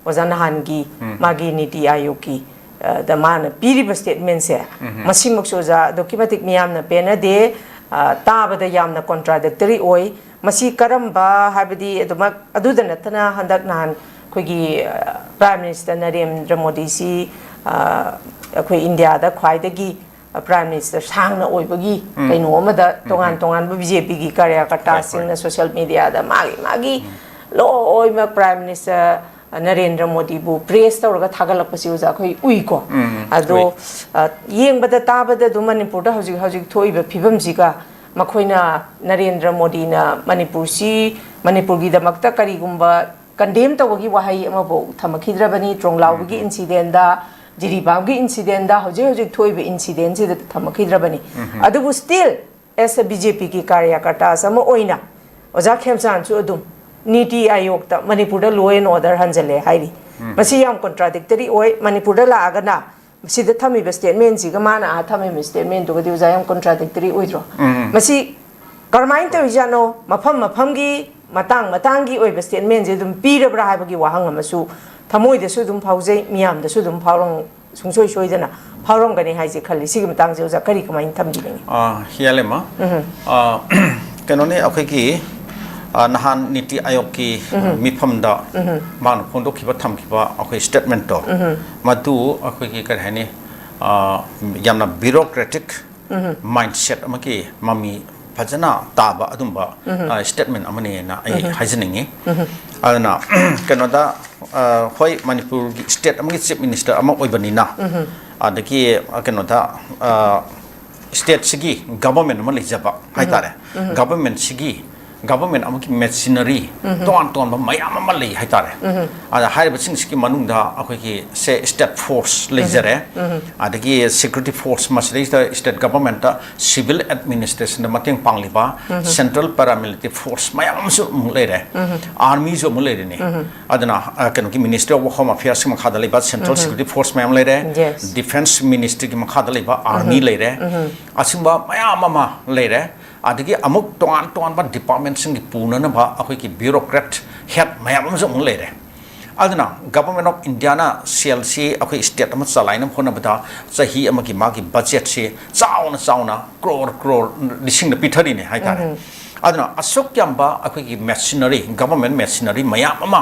ꯑꯣꯖꯥ, ꯅꯍꯥꯟꯒꯤ ꯃꯥꯒꯤ ꯅꯤꯇꯤ ꯑꯥꯌꯣꯒꯀꯤ, ꯑ, ꯗ ꯃꯥꯅ ꯄꯤꯔꯤꯕ statementꯁꯦ, ꯃꯁꯤꯃꯛꯁꯨ, ꯑꯣꯖꯥ, ꯑꯗꯨꯛꯀꯤ ꯃꯇꯤꯛ ꯃꯤꯌꯥꯝꯅ ꯄꯦꯟꯅꯗꯦ, ꯑ, ꯇꯥꯕꯗ ꯌꯥꯝꯅ contradictory ꯑꯣꯏ꯫ ꯃꯁꯤ ꯀꯔꯝꯕ, ꯍꯥꯏꯕꯗꯤ ꯑꯗꯨꯃꯛ, ꯑꯗꯨꯗ ꯅꯠꯇꯅ ꯍꯟꯗꯛ ꯅꯍꯥꯟ ꯑꯩꯈꯣꯏꯒꯤ, ꯑ, Prime Minister ꯅꯔꯦꯟꯗ꯭ꯔ ꯃꯣꯗꯤꯁꯤ, ꯑ, ꯑꯩꯈꯣꯏ ꯏꯟꯗꯤꯌꯥꯗ ꯈ꯭ꯋꯥꯏꯗꯒꯤ ꯄ꯭ꯔꯥꯏꯝ ꯃꯤꯅꯤꯁꯇꯔ ꯁꯥꯡꯅ ꯑꯣꯏꯕꯒꯤ ꯀꯩꯅꯣ ꯑꯃꯗ ꯇꯣꯉꯥꯟ ꯇꯣꯉꯥꯟꯕ ꯕꯤ ꯖꯦ ꯄꯤꯒꯤ ꯀꯥꯔꯌꯥꯀꯔꯇꯥꯁꯤꯡꯅ ꯁꯣꯁꯤꯌꯦꯜ ꯃꯦꯗꯤꯌꯥꯗ ꯃꯥꯒꯤ ꯃꯥꯒꯤ ꯂꯣꯏꯅꯃꯛ ꯄ꯭ꯔꯥꯏꯝ ꯃꯤꯅꯤꯁꯇꯔ ꯅꯔꯦꯟꯗ꯭ꯔ ꯃꯣꯗꯤꯕꯨ ꯄ꯭ꯔꯦꯁ ꯇꯧꯔꯒ ꯊꯥꯒꯠꯂꯛꯄꯁꯤ ꯑꯣꯖꯥ ꯑꯩꯈꯣꯏ ꯎꯏꯀꯣ꯫ ꯑꯗꯣ ꯌꯦꯡꯕꯗ ꯇꯥꯕꯗ ꯑꯗꯨꯝ ꯃꯅꯤꯄꯨꯔꯗ ꯍꯧꯖꯤꯛ ꯍꯧꯖꯤꯛ ꯊꯣꯛꯏꯕ ꯐꯤꯕꯝꯁꯤꯒ ꯃꯈꯣꯏꯅ ꯅꯔꯦꯟꯗ꯭ꯔ ꯃꯣꯗꯤꯅ ꯃꯅꯤꯄꯨꯔꯁꯤ ꯃꯅꯤꯄꯨꯔꯒꯤꯗꯃꯛꯇ ꯀꯔꯤꯒꯨꯝꯕ ꯀꯟꯗꯦꯝ ꯇꯧꯕꯒꯤ ꯋꯥꯍꯩ ꯑꯃꯐꯥꯎ ꯊꯝꯃꯛꯈꯤꯗ꯭ꯔꯕꯅꯤ꯫ ꯇ꯭ꯔꯣꯡꯂꯥꯎꯕꯒꯤ ꯏꯟꯁꯤꯗꯦꯟꯗ, ꯖꯤꯔꯤꯕꯥꯝꯒꯤ ꯏꯟꯁꯤꯗꯦꯟꯗ, ꯍꯧꯖꯤꯛ ꯍꯧꯖꯤꯛ ꯊꯣꯛꯏꯕ ꯏꯟꯁꯤꯗꯦꯟꯁꯤꯗ ꯊꯝꯃꯛꯈꯤꯗ꯭ꯔꯕꯅꯤ꯫ ꯑꯗꯨꯕꯨ still S A B J ꯄꯤꯒꯤ ꯀꯥꯔꯌꯥꯀꯔꯇꯥꯁ ꯑꯃ ꯑꯣꯏꯅ ꯑꯣꯖꯥ ꯈꯦꯝꯆꯥꯟꯁꯨ ꯑꯗꯨꯝ ꯅꯤꯇꯤ ꯑꯥꯌꯣꯒꯇ ꯃꯅꯤꯄꯨꯔꯗ ꯂꯣ ꯑꯦꯟ ꯑꯣꯔꯗꯔ ꯍꯟꯖꯜꯂꯦ ꯍꯥꯏꯔꯤ꯫ ꯃꯁꯤ ꯌꯥꯝ ꯀꯣꯟꯇ꯭ꯔꯥꯗꯤꯛꯇꯔꯤ ꯑꯣꯏ꯫ ꯃꯅꯤꯄꯨꯔꯗ ꯂꯥꯛꯑꯒꯅ ꯁꯤꯗ ꯊꯝꯃꯤꯕ ꯁ꯭ꯇꯦꯠꯃꯦꯟꯁꯤꯒ ꯃꯥꯅ ꯑꯥ ꯊꯝꯃꯤꯕ ꯁ꯭ꯇꯦꯠꯃꯦꯟꯗꯨꯒꯗꯤ ꯑꯣꯖꯥ ꯌꯥꯝ ꯀꯣꯟꯇ꯭ꯔꯥꯗꯤꯛꯇꯔꯤ ꯑꯣꯏꯗ꯭ꯔꯣ? ꯃꯁꯤ ꯀꯔꯝꯍꯥꯏꯅ ꯇꯧꯔꯤꯖꯥꯠꯅꯣ? ꯃꯐꯝ ꯃꯐꯝꯒꯤ ꯃꯇꯥꯡ ꯃꯇꯥꯡꯒꯤ ꯑꯣꯏꯕ ꯁ꯭ꯇꯦꯠꯃꯦꯟꯁꯦ ꯑꯗꯨꯝ ꯄꯤꯔꯕ꯭ꯔꯥ ꯍꯥꯏꯕꯒꯤ ꯋꯥꯍꯪ ꯑꯃꯁꯨ ꯊꯃꯣꯏꯗꯁꯨ ꯑꯗꯨꯝ ꯐꯥꯎꯖꯩ, ꯃꯤꯌꯥꯝꯗꯁꯨ ꯑꯗꯨꯝ ꯐꯥꯎꯔꯝ ꯁꯨꯡꯁꯣꯏ ꯁꯣꯏꯗꯅ ꯐꯥꯎꯔꯝꯒꯅꯤ ꯍꯥꯏꯁꯦ ꯈꯜꯂꯤ꯫ ꯁꯤꯒꯤ ꯃꯇꯥꯡꯁꯦ ꯑꯣꯖꯥ ꯀꯔꯤ ꯀꯃꯥꯏꯅ ꯊꯝꯕꯤꯅꯤꯡꯉꯤ? ꯑ, ꯍꯤꯌꯥꯂꯦꯃ, ꯑ, ꯀꯩꯅꯣꯅꯦ, ꯑꯩꯈꯣꯏꯒꯤ, ꯑ, ꯅꯍꯥꯟ ꯅꯤꯇꯤ ꯑꯥꯌꯣꯒꯀꯤ ꯃꯤꯐꯝꯗ ꯃꯥꯅ ꯐꯣꯡꯗꯣꯛꯈꯤꯕ ꯊꯝꯈꯤꯕ ꯑꯩꯈꯣꯏ ꯁ꯭ꯇꯦꯠꯃꯦꯟꯠꯇꯣ, ꯃꯗꯨ ꯑꯩꯈꯣꯏꯒꯤ ꯀꯔꯤ ꯍꯥꯏꯅꯤ, ꯑ, ꯌꯥꯝꯅ ꯕ꯭ꯌꯨꯔꯣꯀ꯭ꯔꯦꯇꯤꯛ ꯃꯥꯏꯟꯁꯦꯠ ꯑꯃꯒꯤ ꯃꯃꯤ ꯐꯖꯅ ꯇꯥꯕ ꯑꯗꯨꯝꯕ, ꯑ, ꯁ꯭ꯇꯦꯠꯃꯦꯟ ꯑꯃꯅꯤꯅ ꯑꯩ ꯍꯥꯏꯖꯅꯤꯡꯉꯤ꯫ ꯑꯗꯨꯅ ꯀꯩꯅꯣꯗ, ꯑ, ꯍꯣꯏ, ꯃꯅꯤꯄꯨꯔꯒꯤ ꯁ꯭ꯇꯦꯠ ꯑꯃꯒꯤ ꯆꯤꯐ ꯃꯤꯅꯤꯁꯇꯔ ꯑꯃ ꯑꯣꯏꯕꯅꯤꯅ, ꯑꯗꯒꯤ, ꯑ, ꯀꯩꯅꯣꯗ, ꯑ, ꯁ꯭ꯇꯦꯠꯁꯤꯒꯤ ꯒꯚꯔꯟꯃꯦꯟ ꯑꯃ ꯂꯩꯖꯕ ꯍꯥꯏꯇꯥꯔꯦ꯫ ꯒꯚꯔꯟꯃꯦꯟꯁꯤꯒꯤ ꯒꯚꯔꯟꯃꯦꯟ ꯑꯃꯒꯤ ꯃꯦꯁꯤꯅꯔꯤ ꯇꯣꯉꯥꯟ ꯇꯣꯉꯥꯟꯕ ꯃꯌꯥꯝ ꯑꯃ ꯂꯩ ꯍꯥꯏꯇꯥꯔꯦ꯫ ꯑꯗ ꯍꯥꯏꯔꯤꯕꯁꯤꯡꯁꯤꯒꯤ ꯃꯅꯨꯡꯗ ꯑꯩꯈꯣꯏꯒꯤ, ꯁꯦ, ꯁ꯭ꯇꯦꯠ ꯐꯣꯔꯁ ꯂꯩꯖꯔꯦ, ꯑꯗꯒꯤ ꯁꯦꯀ꯭ꯌꯨꯔꯤꯇꯤ ꯐꯣꯔꯁ, ꯃꯁꯤꯗꯩꯁꯤꯗ ꯁ꯭ꯇꯦꯠ ꯒꯚꯔꯟꯃꯦꯟꯠꯇ ꯁꯤꯚꯤꯜ ꯑꯦꯗꯃꯤꯅꯤꯁꯇ꯭ꯔꯦꯁꯟꯗ ꯃꯇꯦꯡ ꯄꯥꯡꯂꯤꯕ ꯁꯦꯟꯇ꯭ꯔꯦꯜ ꯄꯦꯔꯥꯃꯤꯂꯤꯇꯔꯤ ꯐꯣꯔꯁ ꯃꯌꯥꯝ ꯑꯃꯁꯨ ꯑꯃꯨꯛ ꯂꯩꯔꯦ, ꯑꯥꯔꯃꯤꯁꯨ ꯑꯃꯨꯛ ꯂꯩꯔꯦꯅꯦ꯫ ꯑꯗꯨꯅ, ꯑ, ꯀꯩꯅꯣꯒꯤ ꯃꯤꯅꯤꯁꯇ꯭ꯔꯤ ꯑꯣꯐ ꯍꯣꯝ ꯑꯐꯤꯌꯔꯁꯀꯤ ꯃꯈꯥꯗ ꯂꯩꯕ ꯁꯦꯟꯇ꯭ꯔꯦꯜ ꯁꯦꯀ꯭ꯌꯨꯔꯤꯇꯤ ꯐꯣꯔꯁ ꯃꯌꯥꯝ ꯂꯩꯔꯦ, ꯗꯤꯐꯦꯟꯁ ꯃꯤꯅꯤꯁꯇ꯭ꯔꯤꯒꯤ ꯃꯈꯥꯗ ꯂꯩꯕ ꯑꯥꯔꯃꯤ ꯂꯩꯔꯦ, ꯑꯁꯤꯒꯨꯝꯕ ꯃꯌꯥꯝ ꯑꯃ ꯂꯩꯔꯦ꯫ ꯑꯗꯒꯤ ꯑꯃꯨꯛ ꯇꯣꯉꯥꯟ ꯇꯣꯉꯥꯟꯕ ꯗꯤꯄꯥꯔꯠꯃꯦꯟꯠꯁꯤꯡꯒꯤ ꯄꯨꯅꯅꯕ ꯑꯩꯈꯣꯏꯒꯤ ꯕ꯭ꯌꯨꯔꯣꯀ꯭ꯔꯦꯠ ꯍꯦꯗ ꯃꯌꯥꯝ ꯑꯃꯁꯨ ꯑꯃꯨꯛ ꯂꯩꯔꯦ꯫ ꯑꯗꯨꯅ ꯒꯚꯔꯟꯃꯦꯟꯠ ꯑꯣꯐ ꯏꯟꯗꯤꯌꯥꯅ ꯁꯦꯜꯁꯤ ꯑꯩꯈꯣꯏ ꯁ꯭ꯇꯦꯠ ꯑꯃ ꯆꯂꯥꯏꯅꯕ ꯍꯣꯠꯅꯕꯗ ꯆꯍꯤ ꯑꯃꯒꯤ ꯃꯥꯒꯤ ꯕꯖꯦꯠꯁꯤ ꯆꯥꯎꯅ ꯆꯥꯎꯅ ꯀ꯭ꯔꯣꯔ ꯀ꯭ꯔꯣꯔ ꯂꯤꯁꯤꯡꯗ ꯄꯤꯊꯔꯤꯅꯦ ꯍꯥꯏꯇꯥꯔꯦ꯫ ꯑꯗꯨꯅ ꯑꯁꯨꯛ ꯌꯥꯝꯕ ꯑꯩꯈꯣꯏꯒꯤ ꯃꯦꯁꯤꯅꯔꯤ, ꯒꯚꯔꯟꯃꯦꯟꯠ ꯃꯦꯁꯤꯅꯔꯤ ꯃꯌꯥꯝ ꯑꯃ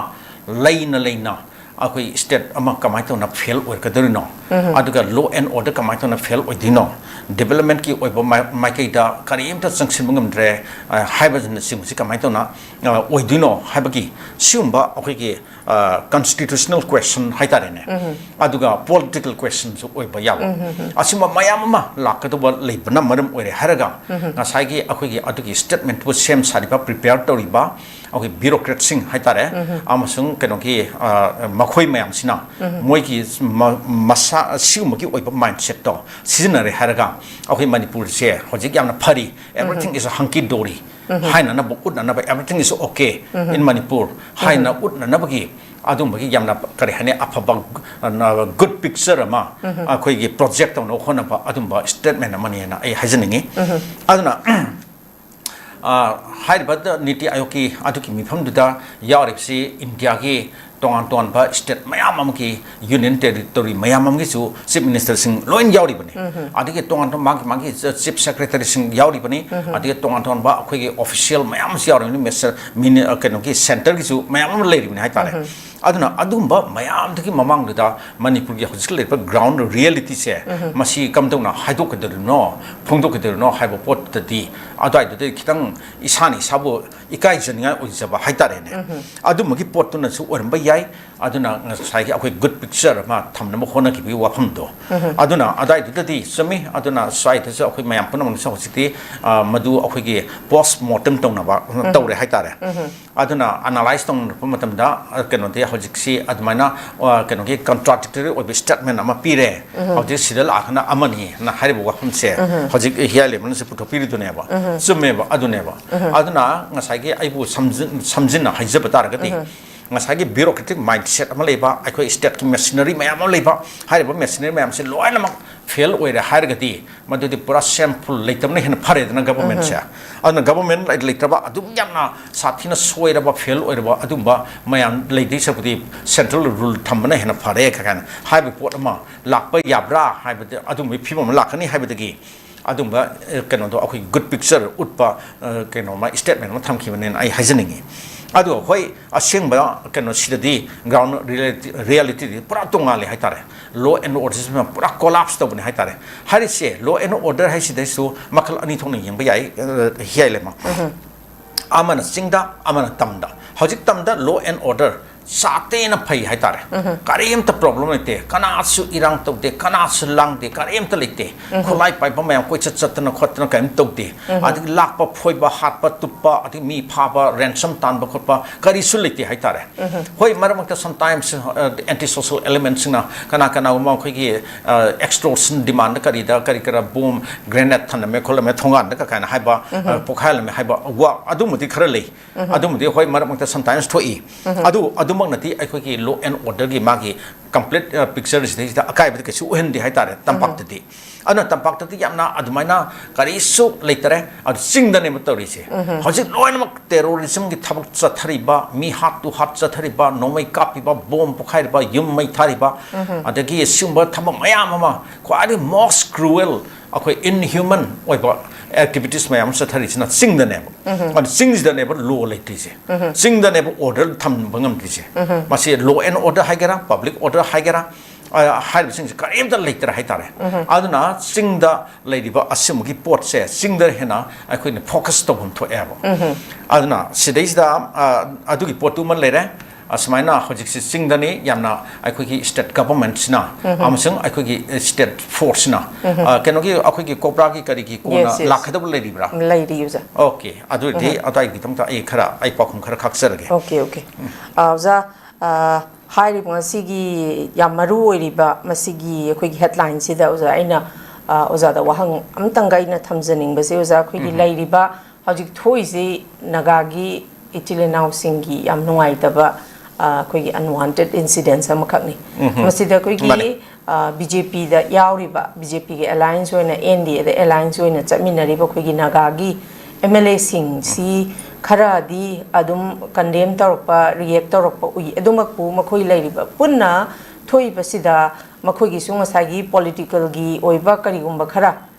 ꯂꯩꯅ ꯂꯩꯅ ꯑꯩꯈꯣꯏ ꯁ꯭ꯇꯦꯠ ꯑꯃ ꯀꯃꯥꯏꯅ ꯇꯧꯅ ꯐꯦꯜ ꯑꯣꯏꯔꯛꯀꯗꯧꯔꯤꯅꯣ? ꯑꯗꯨꯒ law and order ꯀꯃꯥꯏꯅ ꯇꯧꯅ fail ꯑꯣꯏꯗꯣꯏꯅꯣ, developmentꯀꯤ ꯑꯣꯏꯕ ꯃꯥꯏ-, ꯃꯥꯏꯀꯩꯗ ꯀꯔꯤꯝꯇ ꯆꯪꯁꯤꯟꯕ ꯉꯝꯗ꯭ꯔꯦ, ꯑ, ꯍꯥꯏꯕꯅꯆꯤꯡꯕꯁꯤ ꯀꯃꯥꯏꯅ ꯇꯧꯅ, ꯑ, ꯑꯣꯏꯗꯣꯏꯅꯣ ꯍꯥꯏꯕꯒꯤ ꯁꯤꯒꯨꯝꯕ ꯑꯩꯈꯣꯏꯒꯤ, ꯑ, constitutional question ꯍꯥꯏꯇꯥꯔꯦꯅꯦ, ꯑꯗꯨꯒ political questionꯁꯨ ꯑꯣꯏꯕ ꯌꯥꯕ, ꯑꯁꯤꯒꯨꯝꯕ ꯃꯌꯥꯝ ꯑꯃ ꯂꯥꯛꯀꯗꯧꯕ ꯂꯩꯕꯅ ꯃꯔꯝ ꯑꯣꯏꯔꯦ ꯍꯥꯏꯔꯒ, ꯉꯁꯥꯏꯒꯤ ꯑꯩꯈꯣꯏꯒꯤ ꯑꯗꯨꯒꯤ statementꯇꯨ ꯁꯦꯝ ꯁꯥꯔꯤꯕ, prepare ꯇꯧꯔꯤꯕ ꯑꯩꯈꯣꯏ bureaucratꯁꯤꯡ ꯍꯥꯏꯇꯥꯔꯦ, ꯑꯃꯁꯨꯡ ꯀꯩꯅꯣꯒꯤ, ꯑ, ꯃꯈꯣꯏ ꯃꯌꯥꯝꯁꯤꯅ ꯃꯣꯏꯒꯤ ꯃ-, ꯃꯁꯥ ꯑꯁꯤꯒꯨꯝꯕꯒꯤ ꯑꯣꯏꯕ mindsetꯇꯣ ꯁꯤꯖꯤꯟꯅꯔꯦ ꯍꯥꯏꯔꯒ ꯑꯩꯈꯣꯏ ꯃꯅꯤꯄꯨꯔꯁꯦ ꯍꯧꯖꯤꯛ ꯌꯥꯝꯅ ꯐꯔꯤ, everything is hunky dory ꯍꯥꯏꯅꯅꯕ, ꯎꯠꯅꯅꯕ, everything is okay in Manipur ꯍꯥꯏꯅ ꯎꯠꯅꯅꯕꯒꯤ ꯑꯗꯨꯝꯕꯒꯤ ꯌꯥꯝꯅ, ꯀꯔꯤ ꯍꯥꯏꯅꯤ, ꯑꯐꯕ, ꯑ, good picture ꯑꯃ ꯑꯩꯈꯣꯏꯒꯤ project ꯇꯧꯅꯕ ꯍꯣꯠꯅꯕ ꯑꯗꯨꯝꯕ statement ꯑꯃꯅꯦꯅ ꯑꯩ ꯍꯥꯏꯖꯅꯤꯡꯉꯤ꯫ ꯑꯗꯨꯅ ꯑ, ꯍꯥꯏꯔꯤꯕ ꯅꯤꯇꯤ ꯑꯥꯌꯣꯒꯀꯤ ꯑꯗꯨꯒꯤ ꯃꯤꯐꯝꯗꯨꯗ ꯌꯥꯎꯔꯤꯕꯁꯤ ꯏꯟꯗꯤꯌꯥꯒꯤ ꯇꯣꯉꯥꯟ ꯇꯣꯉꯥꯟꯕ state ꯃꯌꯥꯝ ꯑꯃꯒꯤ, union territory ꯃꯌꯥꯝ ꯑꯃꯒꯤꯁꯨ chief ministerꯁꯤꯡ ꯂꯣꯏ ꯌꯥꯎꯔꯤꯕꯅꯤ꯫ ꯑꯗꯒꯤ ꯇꯣꯉꯥꯟ ꯇꯣꯉꯥꯟꯕ ꯃꯥꯒꯤ ꯃꯥꯒꯤ chief secretaryꯁꯤꯡ ꯌꯥꯎꯔꯤꯕꯅꯤ꯫ ꯑꯗꯒꯤ ꯇꯣꯉꯥꯟ ꯇꯣꯉꯥꯟꯕ ꯑꯩꯈꯣꯏꯒꯤ official ꯃꯌꯥꯝ ꯑꯃꯁꯨ ꯌꯥꯎꯔꯤꯕꯅꯤ꯫ Minister, ꯃꯤꯅꯤ-, ꯑ, ꯀꯩꯅꯣꯒꯤ centreꯒꯤꯁꯨ ꯃꯌꯥꯝ ꯑꯃ ꯂꯩꯔꯤꯕꯅꯤ ꯍꯥꯏꯇꯥꯔꯦ꯫ ꯑꯗꯨꯅ ꯑꯗꯨꯒꯨꯝꯕ ꯃꯌꯥꯝꯗꯨꯒꯤ ꯃꯃꯥꯡꯗꯨꯗ ꯃꯅꯤꯄꯨꯔꯒꯤ ꯍꯧꯖꯤꯛ ꯂꯩꯔꯤꯕ ground realityꯁꯦ, ꯃꯁꯤ ꯀꯝꯗꯧꯅ ꯍꯥꯏꯗꯣꯛꯀꯗꯧꯔꯤꯅꯣ, ꯐꯣꯡꯗꯣꯛꯀꯗꯧꯔꯤꯅꯣ ꯍꯥꯏꯕ ꯄꯣꯠꯇꯗꯤ ꯑꯗꯨꯋꯥꯏꯗꯨꯗ ꯈꯤꯇꯪ ꯏꯁꯥꯅ ꯏꯁꯥꯕꯨ ꯏꯀꯥꯏꯖꯅꯤꯡꯉꯥꯏ ꯑꯣꯏꯖꯕ ꯍꯥꯏꯇꯥꯔꯦꯅꯦ꯫ ꯑꯗꯨꯝꯕꯒꯤ ꯄꯣꯠꯇꯨꯅꯁꯨ ꯑꯣꯏꯔꯝꯕ ꯌꯥꯏ꯫ ꯑꯗꯨꯅ ꯉꯁꯥꯏꯒꯤ ꯑꯩꯈꯣꯏ good picture ꯑꯃ ꯊꯝꯅꯕ ꯍꯣꯠꯅꯈꯤꯕꯒꯤ ꯋꯥꯐꯝꯗꯣ꯫ ꯑꯗꯨꯅ ꯑꯗꯨꯋꯥꯏꯗꯨꯗꯗꯤ ꯆꯨꯝꯃꯤ꯫ ꯑꯗꯨꯅ ꯁ꯭ꯋꯥꯏꯗꯁꯨ ꯑꯩꯈꯣꯏ ꯃꯌꯥꯝ ꯄꯨꯝꯅꯃꯛꯅꯁꯨ ꯍꯧꯖꯤꯛꯇꯤ, ꯑ, ꯃꯗꯨ ꯑꯩꯈꯣꯏꯒꯤ post mortem ꯇꯧꯅꯕ ꯇꯧꯔꯦ ꯍꯥꯏꯇꯥꯔꯦ꯫ ꯑꯗꯨꯅ analyse ꯇꯧꯅꯔꯛꯄ ꯃꯇꯝꯗ, ꯑ, ꯀꯩꯅꯣꯗꯤ ꯍꯧꯖꯤꯛꯁꯤ ꯑꯗꯨꯃꯥꯏꯅ, ꯑ, ꯀꯩꯅꯣꯒꯤ contradictory ꯑꯣꯏꯕ statement ꯑꯃ ꯄꯤꯔꯦ꯫ ꯍꯧꯖꯤꯛ ꯁꯤꯗ ꯂꯥꯛꯑꯒꯅ ꯑꯃꯅꯤꯅ ꯍꯥꯏꯔꯤꯕ ꯋꯥꯐꯝꯁꯦ ꯍꯧꯖꯤꯛ ꯍꯤꯌꯥꯏ ꯂꯩꯃꯅꯁꯨ ꯄꯨꯊꯣꯛꯄꯤꯔꯤꯗꯨꯅꯦꯕ꯫ ꯆꯨꯝꯃꯦꯕ, ꯑꯗꯨꯅꯦꯕ꯫ ꯑꯗꯨꯅ ꯉꯁꯥꯏꯒꯤ ꯑꯩꯕꯨ ꯁꯝꯖꯤꯟ-, ꯁꯝꯖꯤꯟꯅ ꯍꯥꯏꯖꯕ ꯇꯥꯔꯒꯗꯤ, ꯉꯁꯥꯏꯒꯤ bureaucratic mindset ꯑꯃ ꯂꯩꯕ, ꯑꯩꯈꯣꯏ stateꯀꯤ machinery ꯃꯌꯥꯝ ꯑꯃ ꯂꯩꯕ, ꯍꯥꯏꯔꯤꯕ machinery ꯃꯌꯥꯝꯁꯦ ꯂꯣꯏꯅꯃꯛ fail ꯑꯣꯏꯔꯦ ꯍꯥꯏꯔꯒꯗꯤ, ꯃꯗꯨꯗꯤ ꯄꯨꯔꯥ ꯁꯦꯝ full ꯂꯩꯇꯕꯅ ꯍꯦꯟꯅ ꯐꯔꯦꯗꯅ governmentꯁꯦ꯫ ꯑꯗꯨꯅ government ꯂꯩ-, ꯂꯩꯇ꯭ꯔꯕ ꯑꯗꯨꯝ ꯌꯥꯝꯅ ꯁꯥꯊꯤꯅ ꯁꯣꯏꯔꯕ, fail ꯑꯣꯏꯔꯕ ꯑꯗꯨꯝꯕ ꯃꯌꯥꯝ ꯂꯩꯗꯣꯏ ꯁꯔꯨꯛꯄꯨꯗꯤ central rule ꯊꯝꯕꯅ ꯍꯦꯟꯅ ꯐꯔꯦ ꯀꯥꯏꯅ ꯍꯥꯏꯕ ꯄꯣꯠ ꯑꯃ ꯂꯥꯛꯄ ꯌꯥꯕ꯭ꯔꯥ ꯍꯥꯏꯕꯗꯤ, ꯑꯗꯨꯝꯕꯒꯤ ꯐꯤꯕꯝ ꯑꯃ ꯂꯥꯛꯀꯅꯤ ꯍꯥꯏꯕꯗꯒꯤ ꯑꯗꯨꯝꯕ ꯑ, ꯀꯩꯅꯣꯗꯣ ꯑꯩꯈꯣꯏ good picture ꯎꯠꯄ ꯑ, ꯀꯩꯅꯣꯃ statement ꯑꯃ ꯊꯝꯈꯤꯕꯅꯦꯅ ꯑꯩ ꯍꯥꯏꯖꯅꯤꯡꯉꯤ꯫ ꯑꯗꯣ ꯍꯣꯏ, ꯑꯁꯦꯡꯕ ꯀꯩꯅꯣ ꯁꯤꯗꯗꯤ ground reality, reality ꯗꯤ ꯄꯨꯔꯥ ꯇꯣꯉꯥꯜꯂꯦ ꯍꯥꯏꯇꯥꯔꯦ꯫ Law and order ꯁꯤꯃ ꯄꯨꯔꯥ collapse ꯇꯧꯕꯅꯦ ꯍꯥꯏꯇꯥꯔꯦ꯫ ꯍꯥꯏꯔꯤꯁꯦ law and order ꯍꯥꯏꯁꯤꯗꯩꯁꯨ ꯃꯈꯜ ꯑꯅꯤ ꯊꯣꯛꯅ ꯌꯦꯡꯕ ꯌꯥꯏ, ꯑ, ꯍꯤꯌꯥꯏ ꯂꯩꯃ꯫ ꯑꯃꯅ ꯆꯤꯡꯗ, ꯑꯃꯅ ꯇꯝꯗ꯫ ꯍꯧꯖꯤꯛ ꯇꯝꯗ law and order ꯆꯥꯇꯦꯅ ꯐꯩ ꯍꯥꯏꯇꯥꯔꯦ꯫ ꯀꯔꯤꯝꯇ problem ꯂꯩꯇꯦ, ꯀꯅꯥꯁꯨ ꯏꯔꯥꯡ ꯇꯧꯗꯦ, ꯀꯅꯥꯁꯨ ꯂꯥꯡꯗꯦ, ꯀꯔꯤꯝꯇ ꯂꯩꯇꯦ꯫ ꯈꯨꯠꯂꯥꯏ ꯄꯥꯏꯕ ꯃꯌꯥꯝ ꯀꯣꯏꯆꯠ ꯆꯠꯇꯅ ꯈꯣꯠꯇꯅ ꯀꯔꯤꯝ ꯇꯧꯗꯦ꯫ ꯑꯗꯒꯤ ꯂꯥꯛꯄ ꯐꯣꯏꯕ ꯍꯥꯠꯄ ꯇꯨꯞꯄ, ꯑꯗꯒꯤ ꯃꯤ ꯐꯥꯕ, ransom ꯇꯥꯟꯕ ꯈꯣꯠꯄ ꯀꯔꯤꯁꯨ ꯂꯩꯇꯦ ꯍꯥꯏꯇꯥꯔꯦ꯫ ꯍꯣꯏ, ꯃꯔꯛ ꯃꯔꯛꯇ sometimes ꯑꯦꯟꯇꯤ ꯁꯣꯁꯦꯜ ꯑꯦꯂꯤꯃꯦꯟꯁꯤꯡꯅ ꯀꯅꯥ ꯀꯅꯥꯒꯨꯝꯕ ꯑꯩꯈꯣꯏꯒꯤ extortion demand ꯀꯔꯤꯗ ꯀꯔꯤ ꯀꯔꯥ bomb grenade ꯊꯅꯝꯃꯦ ꯈꯣꯠꯂꯝꯃꯦ ꯊꯣꯡꯒꯥꯟꯗ ꯀ ꯀꯥꯏꯅ ꯍꯥꯏꯕ, ꯑ, ꯄꯣꯈꯥꯏꯍꯜꯂꯝꯃꯦ ꯍꯥꯏꯕ ꯋꯥ ꯑꯗꯨꯃꯗꯤ ꯈꯔ ꯂꯩ꯫ ꯑꯗꯨꯃꯗꯤ ꯍꯣꯏ, ꯃꯔꯛ ꯃꯔꯛꯇ sometimes ꯊꯣꯛꯏ꯫ ꯑꯗꯨ ꯑꯗꯨꯃꯛꯅꯗꯤ ꯑꯩꯈꯣꯏꯒꯤ law and order ꯒꯤ ꯃꯥꯒꯤ complete picture ꯁꯤꯗꯩꯁꯤꯗ ꯑꯀꯥꯏꯕꯗꯤ ꯀꯩꯁꯨ ꯑꯣꯏꯍꯟꯗꯦ ꯍꯥꯏꯇꯥꯔꯦ ꯇꯝꯄꯥꯛꯇꯗꯤ꯫ ꯑꯗꯨꯅ ꯇꯝꯄꯥꯛꯇꯗꯤ ꯌꯥꯝꯅ ꯑꯗꯨꯃꯥꯏꯅ ꯀꯔꯤꯁꯨ ꯂꯩꯇꯔꯦ꯫ ꯑꯗꯨ ꯆꯤꯡꯗꯅꯦꯕ ꯇꯧꯔꯤꯁꯦ꯫ ꯍꯧꯖꯤꯛ ꯂꯣꯏꯅꯃꯛ terrorism ꯒꯤ ꯊꯕꯛ ꯆꯠꯊꯔꯤꯕ, ꯃꯤ ꯍꯥꯠꯇꯨ ꯍꯥꯠ ꯆꯠꯊꯔꯤꯕ, ꯅꯣꯡꯃꯩ ꯀꯥꯞꯄꯤꯕ, bomb ꯄꯣꯈꯥꯏꯔꯤꯕ, ꯌꯨꯝ ꯃꯩ ꯊꯥꯔꯤꯕ, ꯑꯗꯒꯤ ꯁꯤꯒꯨꯝꯕ ꯊꯕꯛ ꯃꯌꯥꯝ ꯑꯃ, ꯈ꯭ꯋꯥꯏꯗꯒꯤ most cruel, ꯑꯩꯈꯣꯏ inhuman ꯑꯣꯏꯕ activities ꯃꯌꯥꯝ ꯑꯃ ꯆꯠꯊꯔꯤꯁꯤꯅ ꯆꯤꯡꯗꯅꯦꯕ꯫ ꯑꯗꯨ ꯆꯤꯡꯁꯤꯗꯅꯦꯕ law ꯂꯩꯇ꯭ꯔꯤꯁꯦ꯫ ꯆꯤꯡꯗꯅꯦꯕ order ꯊꯝꯕ ꯉꯝꯗ꯭ꯔꯤꯁꯦ꯫ ꯃꯁꯤ law and order ꯍꯥꯏꯒꯦꯔꯥ, public order ꯍꯥꯏꯒꯦꯔꯥ, ꯑ, ꯍꯥꯏꯔꯤꯕꯁꯤꯡꯁꯦ ꯀꯔꯤꯝꯇ ꯂꯩꯇ꯭ꯔꯦ ꯍꯥꯏꯇꯥꯔꯦ꯫ ꯑꯗꯨꯅ ꯆꯤꯡꯗ ꯂꯩꯔꯤꯕ ꯑꯁꯤꯒꯨꯝꯕꯒꯤ ꯄꯣꯠꯁꯦ ꯆꯤꯡꯗ ꯍꯦꯟꯅ ꯑꯩꯈꯣꯏꯅ focus ꯇꯧꯐꯝ ꯊꯣꯛꯑꯦꯕ꯫ ꯑꯗꯨꯅ ꯁꯤꯗꯩꯁꯤꯗ, ꯑ, ꯑꯗꯨꯒꯤ ꯄꯣꯠꯇꯨꯃ ꯂꯩꯔꯦ꯫ ꯑꯁꯨꯃꯥꯏꯅ ꯍꯧꯖꯤꯛꯁꯤ ꯆꯤꯡꯗꯅꯤ ꯌꯥꯝꯅ ꯑꯩꯈꯣꯏꯒꯤ state government ꯁꯤꯅ ꯑꯃꯁꯨꯡ ꯑꯩꯈꯣꯏꯒꯤ state force ꯁꯤꯅ, ꯑ, ꯀꯩꯅꯣꯒꯤ ꯑꯩꯈꯣꯏꯒꯤ ꯀꯣꯕ꯭ꯔꯥꯒꯤ ꯀꯔꯤꯒꯤ ꯀꯣꯟꯅ Yes, yes. ꯂꯥꯛꯀꯗꯕ ꯂꯩꯔꯤꯕ꯭ꯔꯥ? ꯂꯩꯔꯤ, ꯑꯣꯖꯥ꯫ Okay, ꯑꯗꯨ ꯑꯣꯏꯔꯗꯤ ꯑꯗꯥꯏꯒꯤꯗꯃꯛꯇ ꯑꯩ ꯈꯔ, ꯑꯩ ꯄꯥꯎꯈꯨꯝ ꯈꯔ ꯈꯥꯛꯆꯔꯒꯦ꯫ Okay, okay. ꯑ, ꯑꯣꯖꯥ, ꯑ, ꯍꯥꯏꯔꯤꯕ ꯉꯁꯤꯒꯤ ꯌꯥꯝ ꯃꯔꯨ ꯑꯣꯏꯔꯤꯕ ꯃꯁꯤꯒꯤ ꯑꯩꯈꯣꯏꯒꯤ headline ꯁꯤꯗ, ꯑꯣꯖꯥ, ꯑꯩꯅ, ꯑ, ꯑꯣꯖꯥꯗ ꯋꯥꯍꯪ ꯑꯃꯇꯪꯒ ꯑꯩꯅ ꯊꯝꯖꯅꯤꯡꯕꯁꯦ, ꯑꯣꯖꯥ, ꯑꯩꯈꯣꯏꯒꯤ ꯂꯩꯔꯤꯕ ꯍꯧꯖꯤꯛ ꯊꯣꯛꯏꯁꯤ ꯅꯥꯒꯥꯒꯤ ꯏꯆꯤꯜ ꯏꯅꯥꯎꯁꯤꯡꯒꯤ ꯌꯥꯝ ꯅꯨꯡꯉꯥꯏꯇꯕ, ꯑ, ꯑꯩꯈꯣꯏꯒꯤ unwanted incidents ꯑꯃꯈꯛꯅꯤ꯫ ꯃꯁꯤꯗ ꯑꯩꯈꯣꯏꯒꯤ, ꯃꯥꯅꯦ꯫ ꯑ, BJP ꯗ ꯌꯥꯎꯔꯤꯕ, BJP ꯒꯤ alliance ꯑꯣꯏꯅ, NDA ꯗ alliance ꯑꯣꯏꯅ ꯆꯠꯃꯤꯟꯅꯔꯤꯕ ꯑꯩꯈꯣꯏꯒꯤ ꯅꯥꯒꯥꯒꯤ MLA ꯁꯤꯡꯁꯤ ꯈꯔꯗꯤ ꯑꯗꯨꯝ condemn ꯇꯧꯔꯛꯄ, react ꯇꯧꯔꯛꯄ ꯎꯏ꯫ ꯑꯗꯨꯃꯛꯄꯨ ꯃꯈꯣꯏ ꯂꯩꯔꯤꯕ ꯄꯨꯟꯅ ꯊꯣꯛꯏꯕꯁꯤꯗ ꯃꯈꯣꯏꯒꯤꯁꯨ ꯉꯁꯥꯏꯒꯤ political ꯒꯤ ꯑꯣꯏꯕ ꯀꯔꯤꯒꯨꯝꯕ ꯈꯔ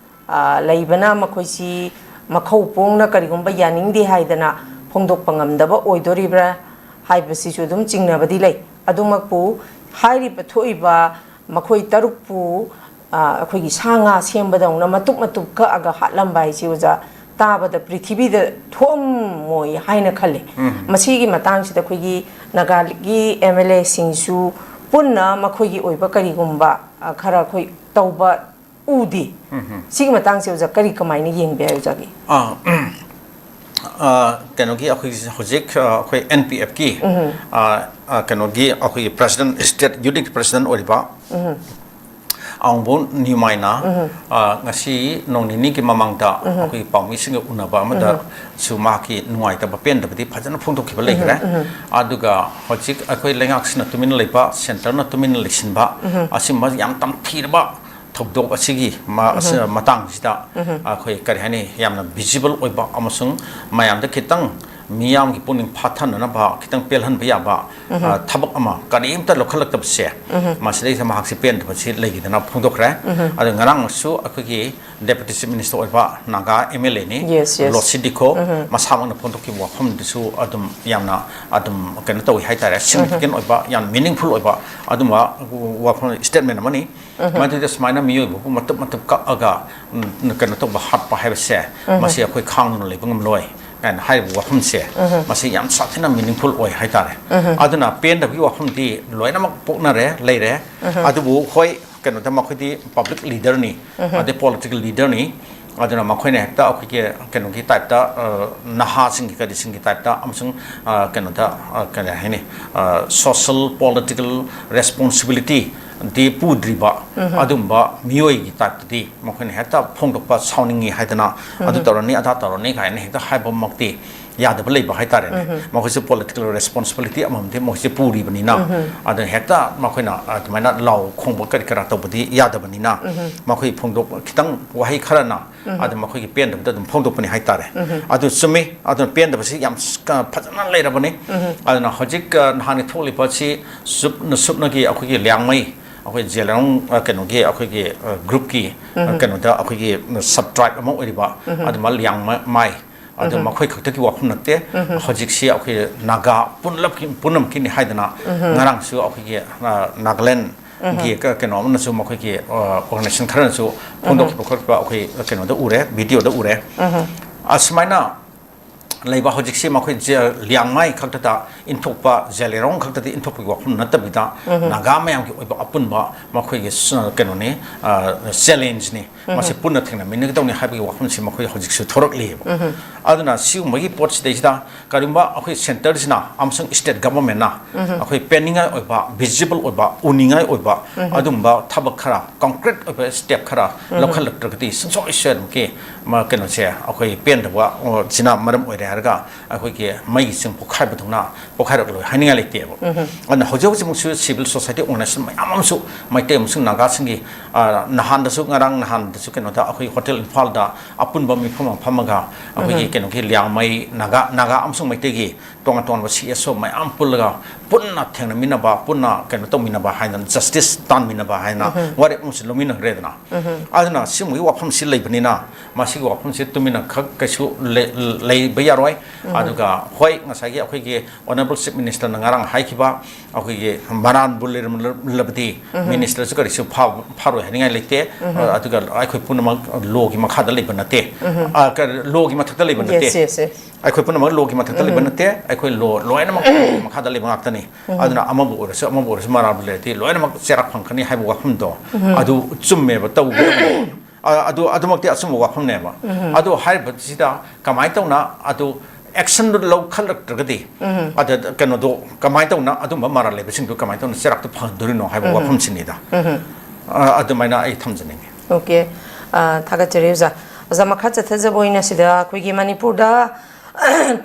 ꯑ, ꯂꯩꯕꯅ ꯃꯈꯣꯏꯁꯤ ꯃꯈꯧ ꯄꯣꯡꯅ ꯀꯔꯤꯒꯨꯝꯕ ꯌꯥꯅꯤꯡꯗꯦ ꯍꯥꯏꯗꯅ ꯐꯣꯡꯗꯣꯛꯄ ꯉꯝꯗꯕ ꯑꯣꯏꯗꯣꯔꯤꯕ꯭ꯔꯥ ꯍꯥꯏꯕꯁꯤꯁꯨ ꯑꯗꯨꯝ ꯆꯤꯡꯅꯕꯗꯤ ꯂꯩ꯫ ꯑꯗꯨꯃꯛꯄꯨ ꯍꯥꯏꯔꯤꯕ ꯊꯣꯛꯏꯕ ꯃꯈꯣꯏ ꯇꯔꯨꯛꯄꯨ, ꯑ, ꯑꯩꯈꯣꯏꯒꯤ ꯁꯥ ꯉꯥ ꯁꯦꯝꯕꯗꯧꯅ ꯃꯇꯨꯞ ꯃꯇꯨꯞ ꯀꯛꯑꯒ ꯍꯥꯠꯂꯝꯕ ꯍꯥꯏꯁꯤ, ꯑꯣꯖꯥ, ꯇꯥꯕꯗ ꯄ꯭ꯔꯤꯊꯤꯕꯤꯗ ꯊꯣꯛꯑꯝꯃꯣꯏ ꯍꯥꯏꯅ ꯈꯜꯂꯤ꯫ ꯎꯝ꯫ ꯃꯁꯤꯒꯤ ꯃꯇꯥꯡꯁꯤꯗ ꯑꯩꯈꯣꯏꯒꯤ ꯅꯥꯒꯥꯒꯤ ꯑꯦꯝ ꯑꯦꯜ ꯑꯦꯁꯤꯡꯁꯨ ꯄꯨꯟꯅ ꯃꯈꯣꯏꯒꯤ ꯑꯣꯏꯕ ꯀꯔꯤꯒꯨꯝꯕ, ꯑ, ꯈꯔ ꯑꯩꯈꯣꯏ ꯇꯧꯕ ꯎꯗꯦ꯫ ꯎꯝ꯫ ꯁꯤꯒꯤ ꯃꯇꯥꯡꯁꯦ ꯑꯣꯖꯥ ꯀꯔꯤ ꯀꯃꯥꯏꯅ ꯌꯦꯡꯕ ꯌꯥꯏ ꯑꯣꯖꯥꯒꯤ? ꯑꯥ, ꯑꯥ, ꯀꯩꯅꯣꯒꯤ ꯑꯩꯈꯣꯏꯒꯤ ꯍꯧꯖꯤꯛ, ꯑꯥ, ꯑꯩꯈꯣꯏ ꯑꯦꯟ ꯄꯤ ꯑꯦꯐꯀꯤ, ꯎꯝ꯫ ꯑꯥ, ꯑꯥ, ꯀꯩꯅꯣꯒꯤ ꯑꯩꯈꯣꯏꯒꯤ ꯄ꯭ꯔꯦꯁꯤꯗꯦꯟ, ꯁ꯭ꯇꯦꯠ ꯌꯨꯅꯤꯠꯀꯤ ꯄ꯭ꯔꯦꯁꯤꯗꯦꯟ ꯑꯣꯏꯔꯤꯕ ꯎꯝ꯫ ꯑꯋꯣꯡꯕꯣ ꯅ꯭ꯌꯨꯃꯥꯏꯅ, ꯎꯝ꯫ ꯑꯥ, ꯉꯁꯤ ꯅꯣꯡ ꯅꯤꯅꯤꯒꯤ ꯃꯃꯥꯡꯗ ꯎꯝ꯫ ꯑꯩꯈꯣꯏꯒꯤ ꯄꯥꯎꯃꯤꯁꯤꯡꯒ ꯎꯅꯕ ꯑꯃꯗ ꯎꯝ꯫ ꯁꯨ ꯃꯍꯥꯛꯀꯤ ꯅꯨꯡꯉꯥꯏꯇꯕ ꯄꯦꯟꯗꯕꯗꯤ ꯐꯖꯅ ꯐꯣꯡꯗꯣꯛꯈꯤꯕ ꯂꯩꯈ꯭ꯔꯦ꯫ ꯎꯝ꯫ ꯑꯗꯨꯒ ꯍꯧꯖꯤꯛ ꯑꯩꯈꯣꯏ ꯂꯩꯉꯥꯛꯁꯤꯅ ꯇꯨꯃꯤꯟꯅ ꯂꯩꯕ, ꯁꯦꯟꯇꯔꯅ ꯇꯨꯃꯤꯟꯅ ꯂꯩꯁꯤꯟꯕ, ꯎꯝ꯫ ꯑꯁꯤꯒꯨꯝꯕ ꯌꯥꯝ ꯇꯝꯊꯤꯔꯕ ꯊꯧꯗꯣꯛ ꯑꯁꯤꯒꯤ ꯃ-, ꯑꯁꯤ-, ꯎꯝ꯫ ꯃꯇꯥꯡꯁꯤꯗ ꯎꯝ꯫ ꯑꯩꯈꯣꯏ ꯀꯔꯤ ꯍꯥꯏꯅꯤ, ꯌꯥꯝꯅ ꯚꯤꯖꯤꯕꯜ ꯑꯣꯏꯕ ꯑꯃꯁꯨꯡ ꯃꯌꯥꯝꯗ ꯈꯤꯇꯪ ꯃꯤꯌꯥꯝꯒꯤ ꯄꯨꯛꯅꯤꯡ ꯐꯥꯊꯅꯅꯕ, ꯈꯤꯇꯪ ꯄꯦꯜꯍꯟꯕ ꯌꯥꯕ, ꯎꯝ꯫ ꯑ, ꯊꯕꯛ ꯑꯃ ꯀꯔꯤꯝꯇ ꯂꯧꯈꯠꯂꯛꯇꯕꯁꯦ, ꯎꯝ꯫ ꯃꯁꯤꯗꯩꯁꯤꯗ ꯃꯍꯥꯛꯁꯤ ꯄꯦꯟꯗꯕꯁꯤ ꯂꯩꯈꯤꯗꯅ ꯐꯣꯡꯗꯣꯛꯈ꯭ꯔꯦ꯫ ꯎꯝ꯫ ꯑꯗꯨ ꯉꯔꯥꯡꯁꯨ ꯑꯩꯈꯣꯏꯒꯤ ꯗꯦꯄꯨꯇꯤ ꯆꯤꯐ ꯃꯤꯅꯤꯁꯇꯔ ꯑꯣꯏꯕ ꯅꯥꯒꯥ ꯑꯦꯝ ꯑꯦꯜ ꯑꯦꯅꯤ, ꯌꯦꯁ, ꯌꯦꯁ꯫ ꯂꯣꯁꯤ ꯗꯤꯈꯣ, ꯎꯝ꯫ ꯃꯁꯥꯃꯛꯅ ꯐꯣꯡꯗꯣꯛꯈꯤꯕ ꯋꯥꯐꯝꯗꯨꯁꯨ ꯑꯗꯨꯝ ꯌꯥꯝꯅ ꯑꯗꯨꯝ ꯀꯩꯅꯣ ꯇꯧꯏ ꯍꯥꯏꯇꯥꯔꯦ, ꯎꯝ꯫ ꯁꯤꯒꯅꯤꯐꯤꯀꯦꯟ ꯑꯣꯏꯕ, ꯌꯥꯝ ꯃꯤꯅꯤꯡꯐꯨꯜ ꯑꯣꯏꯕ ꯑꯗꯨꯝꯕ ꯋꯥꯐꯝ, ꯁ꯭ꯇꯦꯠꯃꯦꯟ ꯑꯃꯅꯤ꯫ ꯎꯝ꯫ ꯃꯗꯨꯗ ꯁꯨꯃꯥꯏꯅ ꯃꯤꯑꯣꯏꯕꯕꯨ ꯃꯇꯨꯞ ꯃꯇꯨꯞ ꯀꯛꯑꯒ, ꯎꯝ, ꯀꯩꯅꯣ ꯇꯧꯕ, ꯍꯥꯠꯄ ꯍꯥꯏꯕꯁꯦ, ꯎꯝ꯫ ꯃꯁꯤ ꯑꯩꯈꯣꯏ ꯈꯥꯡꯗꯨꯅ ꯂꯩꯕ ꯉꯝꯂꯣꯏ ꯀꯥꯏꯅ ꯍꯥꯏꯔꯤꯕ ꯋꯥꯐꯝꯁꯦ, ꯎꯝ꯫ ꯃꯁꯤ ꯌꯥꯝ ꯁꯥꯊꯤꯅ ꯃꯤꯅꯤꯡꯐꯨꯜ ꯑꯣꯏ ꯍꯥꯏꯇꯥꯔꯦ꯫ ꯎꯝ꯫ ꯑꯗꯨꯅ ꯄꯦꯟꯗꯕꯒꯤ ꯋꯥꯐꯝꯗꯤ ꯂꯣꯏꯅꯃꯛ ꯄꯣꯛꯅꯔꯦ, ꯂꯩꯔꯦ꯫ ꯎꯝ꯫ ꯑꯗꯨꯕꯨ ꯍꯣꯏ, ꯀꯩꯅꯣꯗ ꯃꯈꯣꯏꯗꯤ ꯄꯕ꯭ꯂꯤꯛ ꯂꯤꯗꯔꯅꯤ, ꯎꯝ꯫ ꯑꯗꯩ ꯄꯣꯂꯤꯇꯤꯀꯦꯜ ꯂꯤꯗꯔꯅꯤ꯫ ꯑꯗꯨꯅ ꯃꯈꯣꯏꯅ ꯍꯦꯛꯇ ꯑꯩꯈꯣꯏꯒꯤ ꯀꯩꯅꯣꯒꯤ ꯇꯥꯏꯞꯇ, ꯑ, ꯅꯍꯥꯁꯤꯡꯒꯤ ꯀꯔꯤꯁꯤꯡꯒꯤ ꯇꯥꯏꯞꯇ ꯑꯃꯁꯨꯡ, ꯑ, ꯀꯩꯅꯣꯗ, ꯑ, ꯀꯔꯤ ꯍꯥꯏꯅꯤ, ꯑ, ꯁꯣꯁꯦꯜ ꯄꯣꯂꯤꯇꯤꯀꯦꯜ ꯔꯦꯁꯄꯣꯟꯁꯤꯕꯤꯂꯤꯇꯤꯗꯤ ꯄꯨꯗ꯭ꯔꯤꯕ ꯎꯝ꯫ ꯑꯗꯨꯝꯕ ꯃꯤꯑꯣꯏꯒꯤ ꯇꯥꯏꯞꯇꯗꯤ ꯃꯈꯣꯏꯅ ꯍꯦꯛꯇ ꯐꯣꯡꯗꯣꯛꯄ, ꯁꯥꯎꯅꯤꯡꯉꯤ ꯍꯥꯏꯗꯅ, "ꯑꯗꯨ ꯎꯝ꯫ ꯇꯧꯔꯅꯤ, ꯑꯗꯥ ꯇꯧꯔꯅꯤ" ꯀꯥꯏꯅ ꯍꯦꯛꯇ ꯍꯥꯏꯕꯃꯛꯇꯤ ꯌꯥꯗꯕ ꯂꯩꯕ ꯍꯥꯏꯇꯥꯔꯦꯅꯦ꯫ ꯎꯝ꯫ ꯃꯈꯣꯏꯁꯨ ꯄꯣꯂꯤꯇꯤꯀꯦꯜ ꯔꯦꯁꯄꯣꯟꯁꯤꯕꯤꯂꯤꯇꯤ ꯑꯃꯃꯝꯗꯤ ꯃꯈꯣꯏꯁꯦ ꯄꯨꯔꯤꯕꯅꯤꯅ, ꯎꯝ꯫ ꯑꯗꯨꯅ ꯍꯦꯛꯇ ꯃꯈꯣꯏꯅ ꯑꯗꯨꯃꯥꯏꯅ ꯂꯥꯎ ꯈꯣꯡꯕ ꯀꯔꯤ ꯀꯔꯥ ꯇꯧꯕꯗꯤ ꯌꯥꯗꯕꯅꯤꯅ, ꯎꯝ꯫ ꯃꯈꯣꯏ ꯐꯣꯡꯗꯣꯛ-, ꯈꯤꯇꯪ ꯋꯥꯍꯩ ꯈꯔꯅ ꯎꯝ꯫ ꯑꯗꯨꯝ ꯃꯈꯣꯏꯒꯤ ꯄꯦꯟꯗꯕꯗ ꯑꯗꯨꯝ ꯐꯣꯡꯗꯣꯛꯄꯅꯤ ꯍꯥꯏꯇꯥꯔꯦ꯫ ꯎꯝ꯫ ꯑꯗꯨ ꯆꯨꯝꯃꯤ, ꯑꯗꯨꯅ ꯄꯦꯟꯗꯕꯁꯤ ꯌꯥꯝ ꯁ-, ꯀ-, ꯐꯖꯅ ꯂꯩꯔꯕꯅꯤ꯫ ꯎꯝ꯫ ꯑꯗꯨꯅ ꯍꯧꯖꯤꯛ, ꯑ, ꯅꯍꯥꯟꯒꯤ ꯊꯣꯛꯂꯤꯕ ꯑꯁꯤ ꯁꯨꯞꯅ, ꯁꯨꯞꯅꯒꯤ ꯑꯩꯈꯣꯏꯒꯤ ꯂꯤꯌꯥꯡꯃꯩ, ꯑꯩꯈꯣꯏ ꯖꯦꯂꯤꯌꯥꯡ, ꯑ, ꯀꯩꯅꯣꯒꯤ, ꯑꯩꯈꯣꯏꯒꯤ, ꯑ, ꯒ꯭ꯔꯨꯞꯀꯤ, ꯑ, ꯎꯝ꯫ ꯀꯩꯅꯣꯗ, ꯑꯩꯈꯣꯏꯒꯤ, ꯎꯝ, ꯁꯕ ꯇ꯭ꯔꯥꯏꯕ ꯑꯃ ꯑꯣꯏꯔꯤꯕ, ꯎꯝ꯫ ꯑꯗꯨꯃ ꯂꯤꯌꯥꯡꯃꯥꯏ, ꯑꯗꯨ ꯎꯝ꯫ ꯃꯈꯣꯏ ꯈꯛꯇꯒꯤ ꯋꯥꯐꯝ ꯅꯠꯇꯦ꯫ ꯎꯝ꯫ ꯍꯧꯖꯤꯛꯁꯤ ꯑꯩꯈꯣꯏ ꯅꯥꯒꯥ ꯄꯨꯝꯅꯃꯛꯀꯤ, ꯄꯨꯝꯅꯃꯛꯀꯤꯅꯤ ꯍꯥꯏꯗꯅ ꯎꯝ꯫ ꯉꯔꯥꯡꯁꯨ ꯑꯩꯈꯣꯏꯒꯤ, ꯑ, ꯅꯥꯒꯥꯂꯦꯟ ꯒꯤ ꯎꯝ꯫ ꯀ-, ꯀꯩꯅꯣ ꯑꯃꯅꯁꯨ, ꯃꯈꯣꯏꯒꯤ, ꯑ, ꯑꯣꯔꯒꯅꯥꯏꯖꯦꯁꯟ ꯈꯔꯅꯁꯨ ꯎꯝ꯫ ꯐꯣꯡꯗꯣꯛꯈꯤꯕ ꯈꯣꯠꯄ ꯑꯩꯈꯣꯏ ꯀꯩꯅꯣꯗ ꯎꯔꯦ, ꯚꯤꯗꯤꯑꯣꯗ ꯎꯔꯦ꯫ ꯎꯝ꯫ ꯑꯁꯨꯃꯥꯏꯅ ꯂꯩꯕ ꯍꯧꯖꯤꯛꯁꯤ ꯃꯈꯣꯏ ꯖꯦ-, ꯂꯤꯌꯥꯡꯃꯥꯏ ꯈꯛꯇꯗ ꯏꯟꯊꯣꯛꯄ, ꯖꯦꯂꯤꯌꯥꯡꯔꯣꯡ ꯈꯛꯇꯗ ꯏꯟꯊꯣꯛꯄꯒꯤ ꯋꯥꯐꯝ ꯅꯠꯇꯕꯤꯗ, ꯎꯝ꯫ ꯅꯥꯒꯥ ꯃꯌꯥꯝꯒꯤ ꯑꯣꯏꯕ ꯑꯄꯨꯟꯕ ꯃꯈꯣꯏꯒꯤ ꯁ-, ꯀꯩꯅꯣꯅꯤ, ꯑ, ꯆꯦꯂꯦꯟꯖꯅꯤ꯫ ꯎꯝ꯫ ꯃꯁꯤ ꯄꯨꯟꯅ ꯊꯦꯡꯅꯃꯤꯟꯅꯒꯗꯧꯅꯤ ꯍꯥꯏꯕꯒꯤ ꯋꯥꯐꯝꯁꯤ ꯃꯈꯣꯏ ꯍꯧꯖꯤꯛꯁꯨ ꯊꯣꯔꯛꯂꯤꯑꯕ꯫ ꯎꯝ꯫ ꯑꯗꯨꯅ ꯁꯤꯒꯨꯝꯕꯒꯤ ꯄꯣꯠꯁꯤꯗꯩꯁꯤꯗ ꯀꯔꯤꯒꯨꯝꯕ ꯑꯩꯈꯣꯏ ꯁꯦꯟꯇꯔꯁꯤꯅ ꯑꯃꯁꯨꯡ ꯁ꯭ꯇꯦꯠ ꯒꯚꯔꯟꯃꯦꯟꯠꯅ ꯎꯝ꯫ ꯑꯩꯈꯣꯏ ꯄꯦꯟꯅꯤꯡꯉꯥꯏ ꯑꯣꯏꯕ, ꯚꯤꯖꯤꯕꯜ ꯑꯣꯏꯕ, ꯎꯅꯤꯡꯉꯥꯏ ꯑꯣꯏꯕ ꯎꯝ꯫ ꯑꯗꯨꯒꯨꯝꯕ ꯊꯕꯛ ꯈꯔ, ꯀꯪꯀ꯭ꯔꯤꯠ ꯑꯣꯏꯕ ꯁ꯭ꯇꯦꯞ ꯈꯔ ꯎꯝ꯫ ꯂꯧꯈꯠꯂꯛꯇ꯭ꯔꯒꯗꯤ ꯁꯨꯡꯁꯣꯏ ꯁꯣꯏꯗꯅꯃꯛꯀꯤ ꯃ-, ꯀꯩꯅꯣꯁꯦ ꯑꯩꯈꯣꯏ ꯄꯦꯟꯗꯕ, ꯑꯣ, ꯁꯤꯅ ꯃꯔꯝ ꯑꯣꯏꯔꯦ ꯍꯥꯏꯔꯒ ꯑꯩꯈꯣꯏꯒꯤ ꯃꯩꯒꯤ ꯆꯤꯡ ꯄꯣꯛꯈꯥꯏꯕꯗꯧꯅ ꯄꯣꯛꯈꯥꯏꯔꯛꯂꯣꯏ ꯍꯥꯏꯅꯤꯡꯉꯥꯏ ꯂꯩꯇꯦꯕ꯫ ꯎꯝ꯫ ꯑꯗꯨꯅ ꯍꯧꯖꯤꯛ ꯍꯧꯖꯤꯛꯃꯛꯁꯨ ꯁꯤꯚꯤꯜ ꯁꯣꯁꯥꯏꯇꯤ ꯑꯣꯔꯒꯅꯥꯏꯖꯦꯁꯟ ꯃꯌꯥꯝ ꯑꯃꯁꯨ ꯃꯩꯇꯩ ꯑꯃꯁꯨꯡ ꯅꯥꯒꯥꯁꯤꯡꯒꯤ, ꯑ, ꯅꯍꯥꯟꯗꯁꯨ, ꯉꯔꯥꯡ ꯅꯍꯥꯟꯗꯁꯨ ꯀꯩꯅꯣꯗ ꯑꯩꯈꯣꯏ ꯍꯣꯇꯦꯜ ꯏꯝꯐꯥꯜꯗ ꯑꯄꯨꯟꯕ ꯃꯤꯐꯝ ꯑꯃ ꯐꯝꯃꯒ ꯑꯩꯈꯣꯏꯒꯤ ꯎꯝ꯫ ꯀꯩꯅꯣꯒꯤ ꯂꯤꯌꯥꯡꯃꯩ ꯅꯥꯒꯥ, ꯅꯥꯒꯥ ꯑꯃꯁꯨꯡ ꯃꯩꯇꯩꯒꯤ ꯇꯣꯉꯥꯟ ꯇꯣꯉꯥꯟꯕ ꯁꯤ ꯑꯦꯁ ꯑꯣ ꯃꯌꯥꯝ ꯄꯨꯜꯂꯒ ꯄꯨꯟꯅ ꯊꯦꯡꯅꯃꯤꯟꯅꯕ, ꯄꯨꯟꯅ ꯀꯩꯅꯣ ꯇꯧꯃꯤꯟꯅꯕ ꯍꯥꯏꯗꯅ ꯖꯁꯇꯤꯁ ꯇꯥꯟꯃꯤꯟꯅꯕ ꯍꯥꯏꯅ ꯎꯝ꯫ ꯋꯥꯔꯦꯞ ꯑꯃꯁꯨ ꯂꯧꯃꯤꯟꯅꯈ꯭ꯔꯦꯗꯅ꯫ ꯎꯝ꯫ ꯑꯗꯨꯅ ꯁꯤꯒꯨꯝꯕꯒꯤ ꯋꯥꯐꯝꯁꯤ ꯂꯩꯕꯅꯤꯅ ꯃꯁꯤꯒꯤ ꯋꯥꯐꯝꯁꯤ ꯇꯨꯃꯤꯟꯅ ꯈꯛ ꯀꯩꯁꯨ ꯂꯩ-, ꯂꯩꯕ ꯌꯥꯔꯣꯏ꯫ ꯎꯝ꯫ ꯑꯗꯨꯒ ꯍꯣꯏ, ꯉꯁꯥꯏꯒꯤ ꯑꯩꯈꯣꯏꯒꯤ ꯑꯣꯅꯔꯦꯕꯜ ꯆꯤꯐ ꯃꯤꯅꯤꯁꯇꯔꯅ ꯉꯔꯥꯡ ꯍꯥꯏꯈꯤꯕ, ꯑꯩꯈꯣꯏꯒꯤ ꯃꯔꯥꯟꯕꯨ ꯂꯩꯔꯝꯂꯕꯗꯤ ꯎꯝ꯫ ꯃꯤꯅꯤꯁꯇꯔꯁꯨ ꯀꯔꯤꯁꯨ ꯐꯥ-, ꯐꯥꯔꯣꯏ ꯍꯥꯏꯅꯤꯡꯉꯥꯏ ꯂꯩꯇꯦ꯫ ꯎꯝ꯫ ꯑꯗꯨꯒ ꯑꯩꯈꯣꯏ ꯄꯨꯝꯅꯃꯛ ꯂꯣꯒꯤ ꯃꯈꯥꯗ ꯂꯩꯕ ꯅꯠꯇꯦ꯫ ꯎꯝ꯫ ꯑ, ꯀ-, ꯂꯣꯒꯤ ꯃꯊꯛꯇ ꯂꯩꯕ ꯅꯠꯇꯦ꯫ Yes, yes, yes. ꯑꯩꯈꯣꯏ ꯄꯨꯝꯅꯃꯛ ꯂꯣꯒꯤ ꯃꯊꯛꯇ ꯂꯩꯕ ꯎꯝ꯫ ꯅꯠꯇꯦ꯫ ꯑꯩꯈꯣꯏ ꯂꯣ ꯂꯣꯏꯅꯃꯛ ꯂꯣꯒꯤ ꯃꯈꯥꯗ ꯂꯩꯕ ꯉꯥꯛꯇꯅꯤ꯫ ꯎꯝ꯫ ꯑꯗꯨꯅ ꯑꯃꯕꯨ ꯑꯣꯏꯔꯁꯨ, ꯑꯃꯕꯨ ꯑꯣꯏꯔꯁꯨ, ꯃꯔꯥꯜꯕꯨ ꯂꯩꯔꯗꯤ ꯂꯣꯏꯅꯃꯛ ꯆꯩꯔꯥꯛ ꯐꯪꯒꯅꯤ ꯍꯥꯏꯕ ꯋꯥꯐꯝꯗꯣ ꯎꯝ꯫ ꯑꯗꯨ ꯆꯨꯝꯃꯦꯕ, ꯇꯧꯒꯗꯕꯅꯦ꯫ ꯑ-, ꯑꯗꯨ, ꯑꯗꯨꯃꯛꯇꯤ ꯑꯆꯨꯝꯕ ꯋꯥꯐꯝꯅꯦꯕ꯫ ꯎꯝ꯫ ꯑꯗꯨ ꯍꯥꯏꯔꯤꯕꯁꯤꯗ ꯀꯃꯥꯏꯅ ꯇꯧꯅ ꯑꯗꯨ ꯑꯦꯛꯁꯟꯗꯨ ꯂꯧꯈꯠꯂꯛꯇ꯭ꯔꯒꯗꯤ, ꯎꯝ꯫ ꯑꯗ ꯀꯩꯅꯣꯗꯣ ꯀꯃꯥꯏꯅ ꯇꯧꯅ ꯑꯗꯨꯝꯕ ꯃꯔꯥꯜ ꯂꯩꯕꯁꯤꯡꯗꯣ ꯀꯃꯥꯏꯅ ꯇꯧꯅ ꯆꯩꯔꯥꯛꯇꯣ ꯐꯍꯟꯗꯣꯔꯤꯅꯣ ꯍꯥꯏꯕ ꯎꯝ꯫ ꯋꯥꯐꯝꯁꯤꯅꯤꯗ꯫ ꯎꯝ꯫ ꯑ, ꯑꯗꯨꯃꯥꯏꯅ ꯑꯩ ꯊꯝꯖꯅꯤꯡꯉꯤ꯫ ꯑꯣꯀꯦ꯫ ꯑ, ꯊꯥꯒꯠꯆꯔꯤ ꯑꯣꯖꯥ꯫ ꯑꯣꯖꯥ, ꯃꯈꯥ ꯆꯠꯊꯖꯕ ꯑꯣꯏꯅ ꯁꯤꯗ ꯑꯩꯈꯣꯏꯒꯤ ꯃꯅꯤꯄꯨꯔꯗ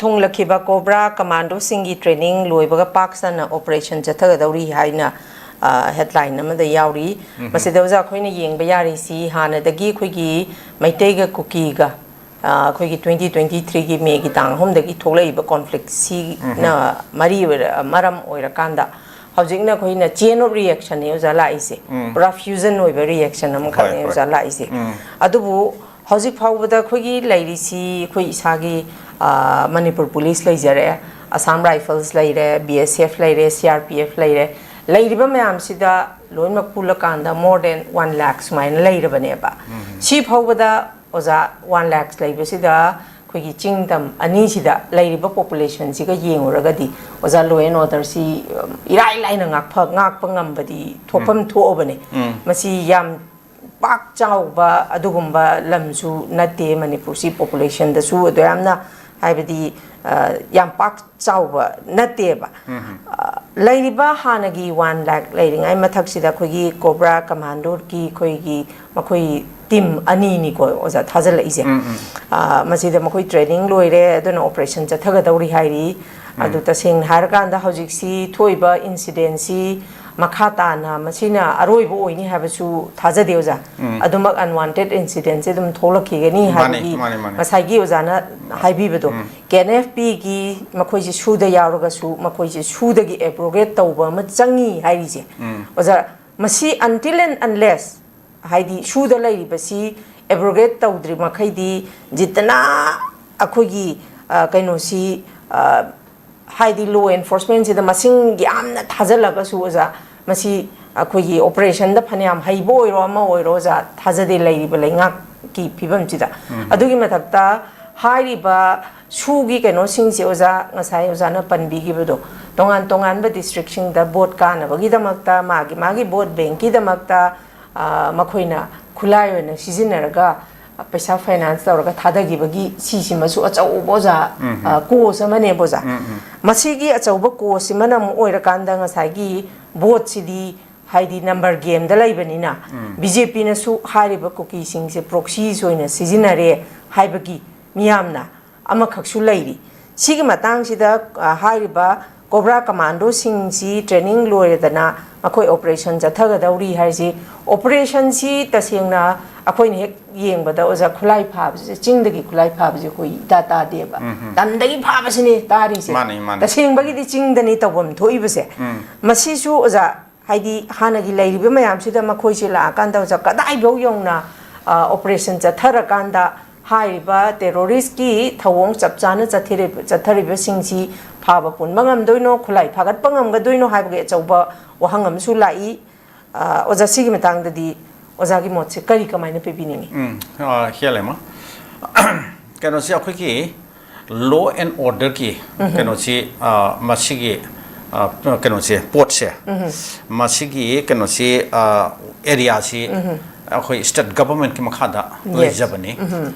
ꯊꯨꯡꯂꯈꯤꯕ ꯀꯣꯕ꯭ꯔꯥ ꯀꯃꯥꯟꯗꯣꯁꯤꯡꯒꯤ ꯇ꯭ꯔꯦꯅꯤꯡ ꯂꯣꯏꯕꯒ ꯄꯥꯛ ꯁꯟꯅ ꯑꯣꯄꯔꯦꯁꯟ ꯆꯠꯊꯒꯗꯧꯔꯤ ꯍꯥꯏꯅ, ꯑ, ꯍꯦꯗꯂꯥꯏꯟ ꯑꯃꯗ ꯌꯥꯎꯔꯤ꯫ ꯎꯝ꯫ ꯃꯁꯤꯗ ꯑꯣꯖꯥ ꯑꯩꯈꯣꯏꯅ ꯌꯦꯡꯕ ꯌꯥꯔꯤꯁꯤ ꯍꯥꯟꯅꯗꯒꯤ ꯑꯩꯈꯣꯏꯒꯤ ꯃꯩꯇꯩꯒ ꯀꯨꯀꯤꯒ, ꯑ, ꯑꯩꯈꯣꯏꯒꯤ ꯇ꯭ꯋꯦꯟꯇꯤ ꯇ꯭ꯋꯦꯟꯇꯤ ꯊ꯭ꯔꯤꯒꯤ ꯃꯦꯒꯤ ꯇꯥꯡ ꯑꯍꯨꯝꯗꯒꯤ ꯊꯣꯛꯂꯛꯏꯕ ꯀꯣꯟꯐ꯭ꯂꯤꯛꯁꯤꯅ ꯎꯝ꯫ ꯃꯔꯤ ꯑꯣꯏꯔ-, ꯃꯔꯝ ꯑꯣꯏꯔꯀꯥꯟꯗ ꯍꯧꯖꯤꯛꯅ ꯑꯩꯈꯣꯏꯅ chain of reactionꯅꯦ ꯑꯣꯖꯥ ꯂꯥꯛꯏꯁꯦ꯫ ꯄꯨꯔꯥ fusion ꯑꯣꯏꯕ reaction ꯑꯃꯈꯛꯅꯦ ꯑꯣꯖꯥ ꯂꯥꯛꯏꯁꯦ꯫ ꯑꯗꯨꯕꯨ ꯍꯧꯖꯤꯛ ꯐꯥꯎꯕꯗ ꯑꯩꯈꯣꯏꯒꯤ ꯂꯩꯔꯤꯁꯤ ꯑꯩꯈꯣꯏ ꯏꯁꯥꯒꯤ ꯃꯅꯤꯄꯨꯔ ꯄꯨꯂꯤꯁ ꯂꯩꯖꯔꯦ, ꯑꯁꯥꯝ ꯔꯥꯏꯐꯜꯁ ꯂꯩꯔꯦ, ꯕꯤ ꯑꯦꯁ ꯑꯦꯐ ꯂꯩꯔꯦ, ꯁꯤ ꯑꯥꯔ ꯄꯤ ꯑꯦꯐ ꯂꯩꯔꯦ꯫ ꯂꯩꯔꯤꯕ ꯃꯌꯥꯝꯁꯤꯗ ꯂꯣꯏꯅꯃꯛ ꯄꯨꯜꯂꯀꯥꯟꯗ more than one lakh ꯁꯨꯃꯥꯏꯅ ꯂꯩꯔꯕꯅꯦꯕ꯫ ꯁꯤ ꯐꯥꯎꯕꯗ ꯑꯣꯖꯥ, one lakh ꯂꯩꯕꯁꯤꯗ ꯑꯩꯈꯣꯏꯒꯤ ꯆꯤꯡ ꯇꯝ ꯑꯅꯤꯁꯤꯗ ꯂꯩꯔꯤꯕ populationꯁꯤꯒ ꯌꯦꯡꯉꯨꯔꯒꯗꯤ ꯑꯣꯖꯥ, law and orderꯁꯤ ꯏꯔꯥꯏ ꯂꯥꯏꯅ ꯉꯥꯛꯄ ꯉꯥꯛꯄ ꯉꯝꯕꯗꯤ ꯊꯣꯛꯐꯝ ꯊꯣꯛꯑꯕꯅꯦ꯫ ꯃꯁꯤ ꯌꯥꯝ ꯄꯥꯛ ꯆꯥꯎꯕ ꯑꯗꯨꯒꯨꯝꯕ ꯂꯝꯁꯨ ꯅꯠꯇꯦ꯫ ꯃꯅꯤꯄꯨꯔꯁꯤ populationꯗꯁꯨ ꯑꯗꯨ ꯌꯥꯝꯅ, ꯍꯥꯏꯕꯗꯤ, ꯌꯥꯝ ꯄꯥꯛ ꯆꯥꯎꯕ ꯅꯠꯇꯦꯕ꯫ ꯂꯩꯔꯤꯕ ꯍꯥꯟꯅꯒꯤ one lakh ꯂꯩꯔꯤꯉꯩ ꯃꯊꯛꯁꯤꯗ ꯑꯩꯈꯣꯏꯒꯤ COBRA commandoꯒꯤ ꯑꯩꯈꯣꯏꯒꯤ ꯃꯈꯣꯏ team ꯑꯅꯤꯅꯤꯀꯣ ꯑꯣꯖꯥ ꯊꯥꯖꯤꯜꯂꯛꯏꯁꯦ꯫ ꯃꯁꯤꯗ ꯃꯈꯣꯏ training ꯂꯣꯏꯔꯦ, ꯑꯗꯨꯅ operation ꯆꯠꯊꯒꯗꯧꯔꯤ ꯍꯥꯏꯔꯤ꯫ ꯑꯗꯨ ꯇꯁꯦꯡꯅ ꯍꯥꯏꯔꯀꯥꯟꯗ ꯍꯧꯖꯤꯛꯁꯤ ꯊꯣꯛꯏꯕ incidentꯁꯤ ꯃꯈꯥ ꯇꯥꯅ ꯃꯁꯤꯅ ꯑꯔꯣꯏꯕ ꯑꯣꯏꯅꯤ ꯍꯥꯏꯕꯁꯨ ꯊꯥꯖꯗꯦ ꯑꯣꯖꯥ꯫ ꯑꯗꯨꯃꯛ unwanted incidentꯁꯦ ꯑꯗꯨꯝ ꯊꯣꯛꯂꯛꯈꯤꯒꯅꯤ ꯍꯥꯏꯕꯒꯤ ꯃꯥꯅꯤ, ꯃꯥꯅꯤ꯫ ꯉꯁꯥꯏꯒꯤ ꯑꯣꯖꯥꯅ ꯍꯥꯏꯕꯤꯕꯗꯣ, ꯀꯦ ꯑꯦꯟ ꯑꯦꯐ ꯄꯤꯒꯤ ꯃꯈꯣꯏꯁꯦ ꯁꯨꯗ ꯌꯥꯎꯔꯒꯁꯨ ꯃꯈꯣꯏꯁꯦ ꯁꯨꯗꯒꯤ abrogate ꯇꯧꯕ ꯑꯃ ꯆꯪꯉꯤ ꯍꯥꯏꯔꯤꯁꯦ꯫ ꯑꯣꯖꯥ, ꯃꯁꯤ until and unless ꯍꯥꯏꯗꯤ ꯁꯨꯗ ꯂꯩꯔꯤꯕꯁꯤ abrogate ꯇꯧꯗ꯭ꯔꯤ ꯃꯈꯩꯗꯤ ꯖꯤꯇꯅ ꯑꯩꯈꯣꯏꯒꯤ, ꯑ, ꯀꯩꯅꯣꯁꯤ, ꯑ, ꯍꯥꯏꯗꯤ law enforcementꯁꯤꯗ ꯃꯁꯤꯡ ꯌꯥꯝꯅ ꯊꯥꯖꯤꯜꯂꯒꯁꯨ ꯑꯣꯖꯥ, ꯃꯁꯤ ꯑꯩꯈꯣꯏꯒꯤ operationꯗ ꯐꯅꯌꯥꯝ ꯍꯩꯕ ꯑꯣꯏꯔꯣ ꯑꯃ ꯑꯣꯏꯔꯣ ꯑꯣꯖꯥ, ꯊꯥꯖꯗꯦ ꯂꯩꯔꯤꯕ ꯂꯩꯉꯥꯛꯀꯤ ꯐꯤꯕꯝꯁꯤꯗ꯫ ꯑꯗꯨꯒꯤ ꯃꯊꯛꯇ ꯍꯥꯏꯔꯤꯕ ꯁꯨꯒꯤ ꯀꯩꯅꯣꯁꯤꯡꯁꯦ ꯑꯣꯖꯥ, ꯉꯁꯥꯏ ꯑꯣꯖꯥꯅ ꯄꯟꯕꯤꯈꯤꯕꯗꯣ, ꯇꯣꯉꯥꯟ ꯇꯣꯉꯥꯟꯕ districtꯁꯤꯡꯗ vote ꯀꯥꯅꯕꯒꯤꯗꯃꯛꯇ, ꯃꯥꯒꯤ ꯃꯥꯒꯤ vote bankꯀꯤꯗꯃꯛꯇ, ꯑ, ꯃꯈꯣꯏꯅ ꯈꯨꯠꯂꯥꯏ ꯑꯣꯏꯅ ꯁꯤꯖꯤꯟꯅꯔꯒ ꯄꯩꯁꯥ finance ꯇꯧꯔꯒ ꯊꯥꯗꯈꯤꯕꯒꯤ ꯁꯤꯁꯤꯃꯁꯨ ꯑꯆꯧꯕ ꯑꯣꯖꯥ, ꯑ, cause ꯑꯃꯅꯦꯕ ꯑꯣꯖꯥ꯫ ꯃꯁꯤꯒꯤ ꯑꯆꯧꯕ causeꯁꯤꯃꯅ ꯑꯃꯨꯛ ꯑꯣꯏꯔꯀꯥꯟꯗ ꯉꯁꯥꯏꯒꯤ voteꯁꯤꯗꯤ ꯍꯥꯏꯗꯤ number gameꯗ ꯂꯩꯕꯅꯤꯅ ꯕꯤ ꯖꯦ ꯄꯤꯅꯁꯨ ꯍꯥꯏꯔꯤꯕ ꯀꯨꯀꯤꯁꯤꯡꯁꯦ proxies ꯑꯣꯏꯅ ꯁꯤꯖꯤꯟꯅꯔꯦ ꯍꯥꯏꯕꯒꯤ ꯃꯤꯌꯥꯝꯅ ꯑꯃꯈꯛꯁꯨ ꯂꯩꯔꯤ꯫ ꯁꯤꯒꯤ ꯃꯇꯥꯡꯁꯤꯗ, ꯑ, ꯍꯥꯏꯔꯤꯕ ꯀꯣꯕ꯭ꯔꯥ ꯀꯃꯥꯟꯗꯣꯁꯤꯡꯁꯤ ꯇ꯭ꯔꯦꯅꯤꯡ ꯂꯣꯏꯔꯗꯅ ꯃꯈꯣꯏ ꯑꯣꯄꯔꯦꯁꯟ ꯆꯠꯊꯒꯗꯧꯔꯤ ꯍꯥꯏꯁꯤ, ꯑꯣꯄꯔꯦꯁꯟꯁꯤ ꯇꯁꯦꯡꯅ ꯑꯩꯈꯣꯏꯅ ꯍꯦꯛ ꯌꯦꯡꯕꯗ ꯑꯣꯖꯥ ꯈꯨꯠꯂꯥꯏ ꯐꯥꯕꯁꯦ, ꯆꯤꯡꯗꯒꯤ ꯈꯨꯠꯂꯥꯏ ꯐꯥꯕꯁꯦ ꯑꯩꯈꯣꯏ ꯏꯇꯥ ꯇꯥꯗꯦꯕ꯫ ꯎꯝ, ꯎꯝ꯫ ꯇꯝꯗꯒꯤ ꯐꯥꯕꯁꯤꯅꯦ ꯇꯥꯔꯤꯁꯦ꯫ ꯃꯥꯅꯤ, ꯃꯥꯅꯤ꯫ ꯇꯁꯦꯡꯕꯒꯤꯗꯤ ꯆꯤꯡꯗꯅꯤ ꯇꯧꯐꯝ ꯊꯣꯛꯏꯕꯁꯦ꯫ ꯎꯝ꯫ ꯃꯁꯤꯁꯨ ꯑꯣꯖꯥ, ꯍꯥꯏꯗꯤ ꯍꯥꯟꯅꯒꯤ ꯂꯩꯔꯤꯕ ꯃꯌꯥꯝꯁꯤꯗ ꯃꯈꯣꯏꯁꯦ ꯂꯥꯛꯑꯀꯥꯟꯗ ꯑꯣꯖꯥ ꯀꯗꯥꯏꯐꯥꯎ ꯌꯧꯅ, ꯑ, ꯑꯣꯄꯔꯦꯁꯟ ꯆꯠꯊꯔꯀꯥꯟꯗ ꯍꯥꯏꯔꯤꯕ ꯇꯦꯔꯣꯔꯤꯁꯀꯤ ꯊꯧꯑꯣꯡ ꯆꯞ ꯆꯥꯅ ꯆꯠꯊꯔꯤꯕ, ꯆꯠꯊꯔꯤꯕꯁꯤꯡꯁꯤ ꯐꯥꯕ ꯄꯨꯟꯕ ꯉꯝꯗꯣꯏꯅꯣ, ꯈꯨꯠꯂꯥꯏ ꯐꯥꯒꯠꯄ ꯉꯝꯒꯗꯣꯏꯅꯣ ꯍꯥꯏꯕꯒꯤ ꯑꯆꯧꯕ ꯋꯥꯍꯪ ꯑꯃꯁꯨ ꯂꯥꯛꯏ꯫ ꯑ, ꯑꯣꯖꯥ, ꯁꯤꯒꯤ ꯃꯇꯥꯡꯗꯗꯤ ꯑꯣꯖꯥꯒꯤ ꯃꯣꯠꯁꯦ ꯀꯔꯤ, ꯀꯃꯥꯏꯅ ꯄꯤꯕꯤꯅꯤꯡꯉꯤ? ꯎꯝ, ꯑ, ꯍꯦꯜꯂꯦꯃ꯫ ꯀꯩꯅꯣꯁꯦ, ꯑꯩꯈꯣꯏꯒꯤ law and orderꯒꯤ ꯎꯝꯍꯨꯝ꯫ ꯀꯩꯅꯣꯁꯤ, ꯑ, ꯃꯁꯤꯒꯤ, ꯑ, ꯀꯩꯅꯣꯁꯦ, ꯄꯣꯠꯁꯦ, ꯎꯝꯍꯨꯝ꯫ ꯃꯁꯤꯒꯤ ꯀꯩꯅꯣꯁꯤ, ꯑ, areaꯁꯤ ꯎꯝꯍꯨꯝ꯫ ꯑꯩꯈꯣꯏ state governmentꯀꯤ ꯃꯈꯥꯗ Yes꯫ ꯂꯩꯖꯕꯅꯤ꯫ ꯎꯝꯍꯨꯝ꯫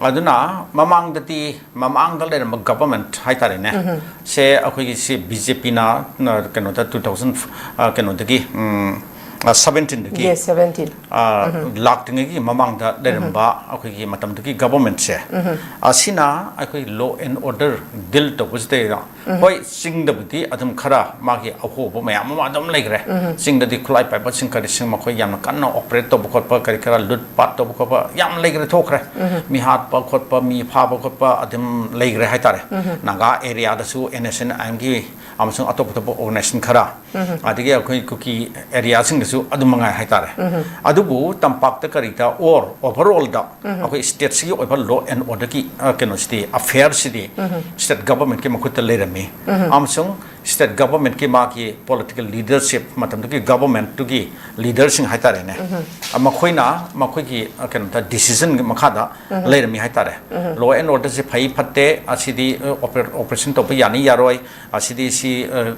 ꯑꯗꯨꯅ ꯃꯃꯥꯡꯗꯗꯤ, ꯃꯃꯥꯡꯗ ꯂꯩꯔꯝꯕ government ꯍꯥꯏꯇꯥꯔꯦꯅꯦ, ꯎꯝꯍꯨꯝ꯫ ꯁꯦ ꯑꯩꯈꯣꯏꯒꯤ ꯁꯤ BJPꯅ, ꯅ, ꯀꯩꯅꯣꯗ two thousand, ꯑ, ꯀꯩꯅꯣꯗꯒꯤ, ꯎꯝ, ꯑ, seventeenꯗꯒꯤ, Yes, seventeen꯫ ꯑ, ꯎꯝꯍꯨꯝ꯫ ꯂꯥꯛꯇ꯭ꯔꯤꯉꯩꯒꯤ ꯃꯃꯥꯡꯗ ꯎꯝꯍꯨꯝ꯫ ꯂꯩꯔꯝꯕ ꯑꯩꯈꯣꯏꯒꯤ ꯃꯇꯝꯗꯨꯒꯤ governmentꯁꯦ, ꯎꯝꯍꯨꯝ꯫ ꯑꯁꯤꯅ ꯑꯩꯈꯣꯏ law and order deal ꯇꯧꯕꯁꯤꯗꯩꯗ, ꯎꯝꯍꯨꯝ꯫ ꯍꯣꯏ, ꯆꯤꯡꯗꯕꯨꯗꯤ ꯑꯗꯨꯝ ꯈꯔ ꯃꯥꯒꯤ ꯑꯍꯣꯕ ꯃꯌꯥꯝ ꯑꯃ ꯑꯗꯨꯝ ꯂꯩꯈ꯭ꯔꯦ꯫ ꯎꯝꯍꯨꯝ꯫ ꯆꯤꯡꯗꯗꯤ ꯈꯨꯠꯂꯥꯏ ꯄꯥꯏꯕꯁꯤꯡ ꯀꯔꯤꯁꯤꯡ ꯃꯈꯣꯏ ꯌꯥꯝꯅ ꯀꯟꯅ operate ꯇꯧꯕ ꯈꯣꯠꯄ, ꯀꯔꯤ ꯀꯔꯥ ꯂꯨꯠ ꯄꯥꯠ ꯇꯧꯕ ꯈꯣꯠꯄ ꯌꯥꯝ ꯂꯩꯈ꯭ꯔꯦ, ꯊꯣꯛꯈ꯭ꯔꯦ꯫ ꯎꯝꯍꯨꯝ꯫ ꯃꯤ ꯍꯥꯠꯄ ꯈꯣꯠꯄ, ꯃꯤ ꯐꯥꯕ ꯈꯣꯠꯄ ꯑꯗꯨꯝ ꯂꯩꯈ꯭ꯔꯦ ꯍꯥꯏꯇꯥꯔꯦ꯫ ꯎꯝꯍꯨꯝ꯫ ꯅꯥꯒꯥ areaꯗꯁꯨ NSCN-IMꯒꯤ ꯑꯃꯁꯨꯡ ꯑꯇꯣꯞ ꯑꯇꯣꯞꯄ organization ꯈꯔ, ꯎꯝꯍꯨꯝ꯫ ꯑꯗꯒꯤ ꯑꯩꯈꯣꯏ ꯀꯨꯀꯤ areaꯁꯤꯡꯗꯁꯨ ꯑꯗꯨꯝ ꯃꯉꯥꯏ ꯍꯥꯏꯇꯥꯔꯦ꯫ ꯎꯝꯍꯨꯝ꯫ ꯑꯗꯨꯕꯨ ꯇꯝꯄꯥꯛꯇ ꯀꯔꯤꯗ or overallꯗ ꯎꯝꯍꯨꯝ꯫ ꯑꯩꯈꯣꯏ stateꯁꯤꯒꯤ ꯑꯣꯏꯕ law and orderꯒꯤ, ꯑ, ꯀꯩꯅꯣꯁꯤꯗꯤ, affairꯁꯤꯗꯤ ꯎꯝꯍꯨꯝ꯫ State governmentꯀꯤ ꯃꯈꯨꯠꯇ ꯂꯩꯔꯝꯃꯤ꯫ ꯎꯝꯍꯨꯝ꯫ ꯑꯃꯁꯨꯡ state governmentꯀꯤ ꯃꯥꯒꯤ political leadership, ꯃꯇꯝꯗꯨꯒꯤ governmentꯇꯨꯒꯤ leaderꯁꯤꯡ ꯍꯥꯏꯇꯥꯔꯦꯅꯦ, ꯎꯝꯍꯨꯝ꯫ ꯑ, ꯃꯈꯣꯏꯅ ꯃꯈꯣꯏꯒꯤ, ꯑ, ꯀꯩꯅꯣꯗ decisionꯒꯤ ꯃꯈꯥꯗ ꯎꯝꯍꯨꯝ꯫ ꯂꯩꯔꯝꯃꯤ ꯍꯥꯏꯇꯥꯔꯦ꯫ ꯎꯝꯍꯨꯝ꯫ Law and orderꯁꯤ ꯐꯩ ꯐꯠꯇꯦ, ꯑꯁꯤꯗꯤ, ꯑ, oper-, operation ꯇꯧꯕ ꯌꯥꯅꯤ ꯌꯥꯔꯣꯏ, ꯑꯁꯤꯗꯤ ꯁꯤ, ꯑ,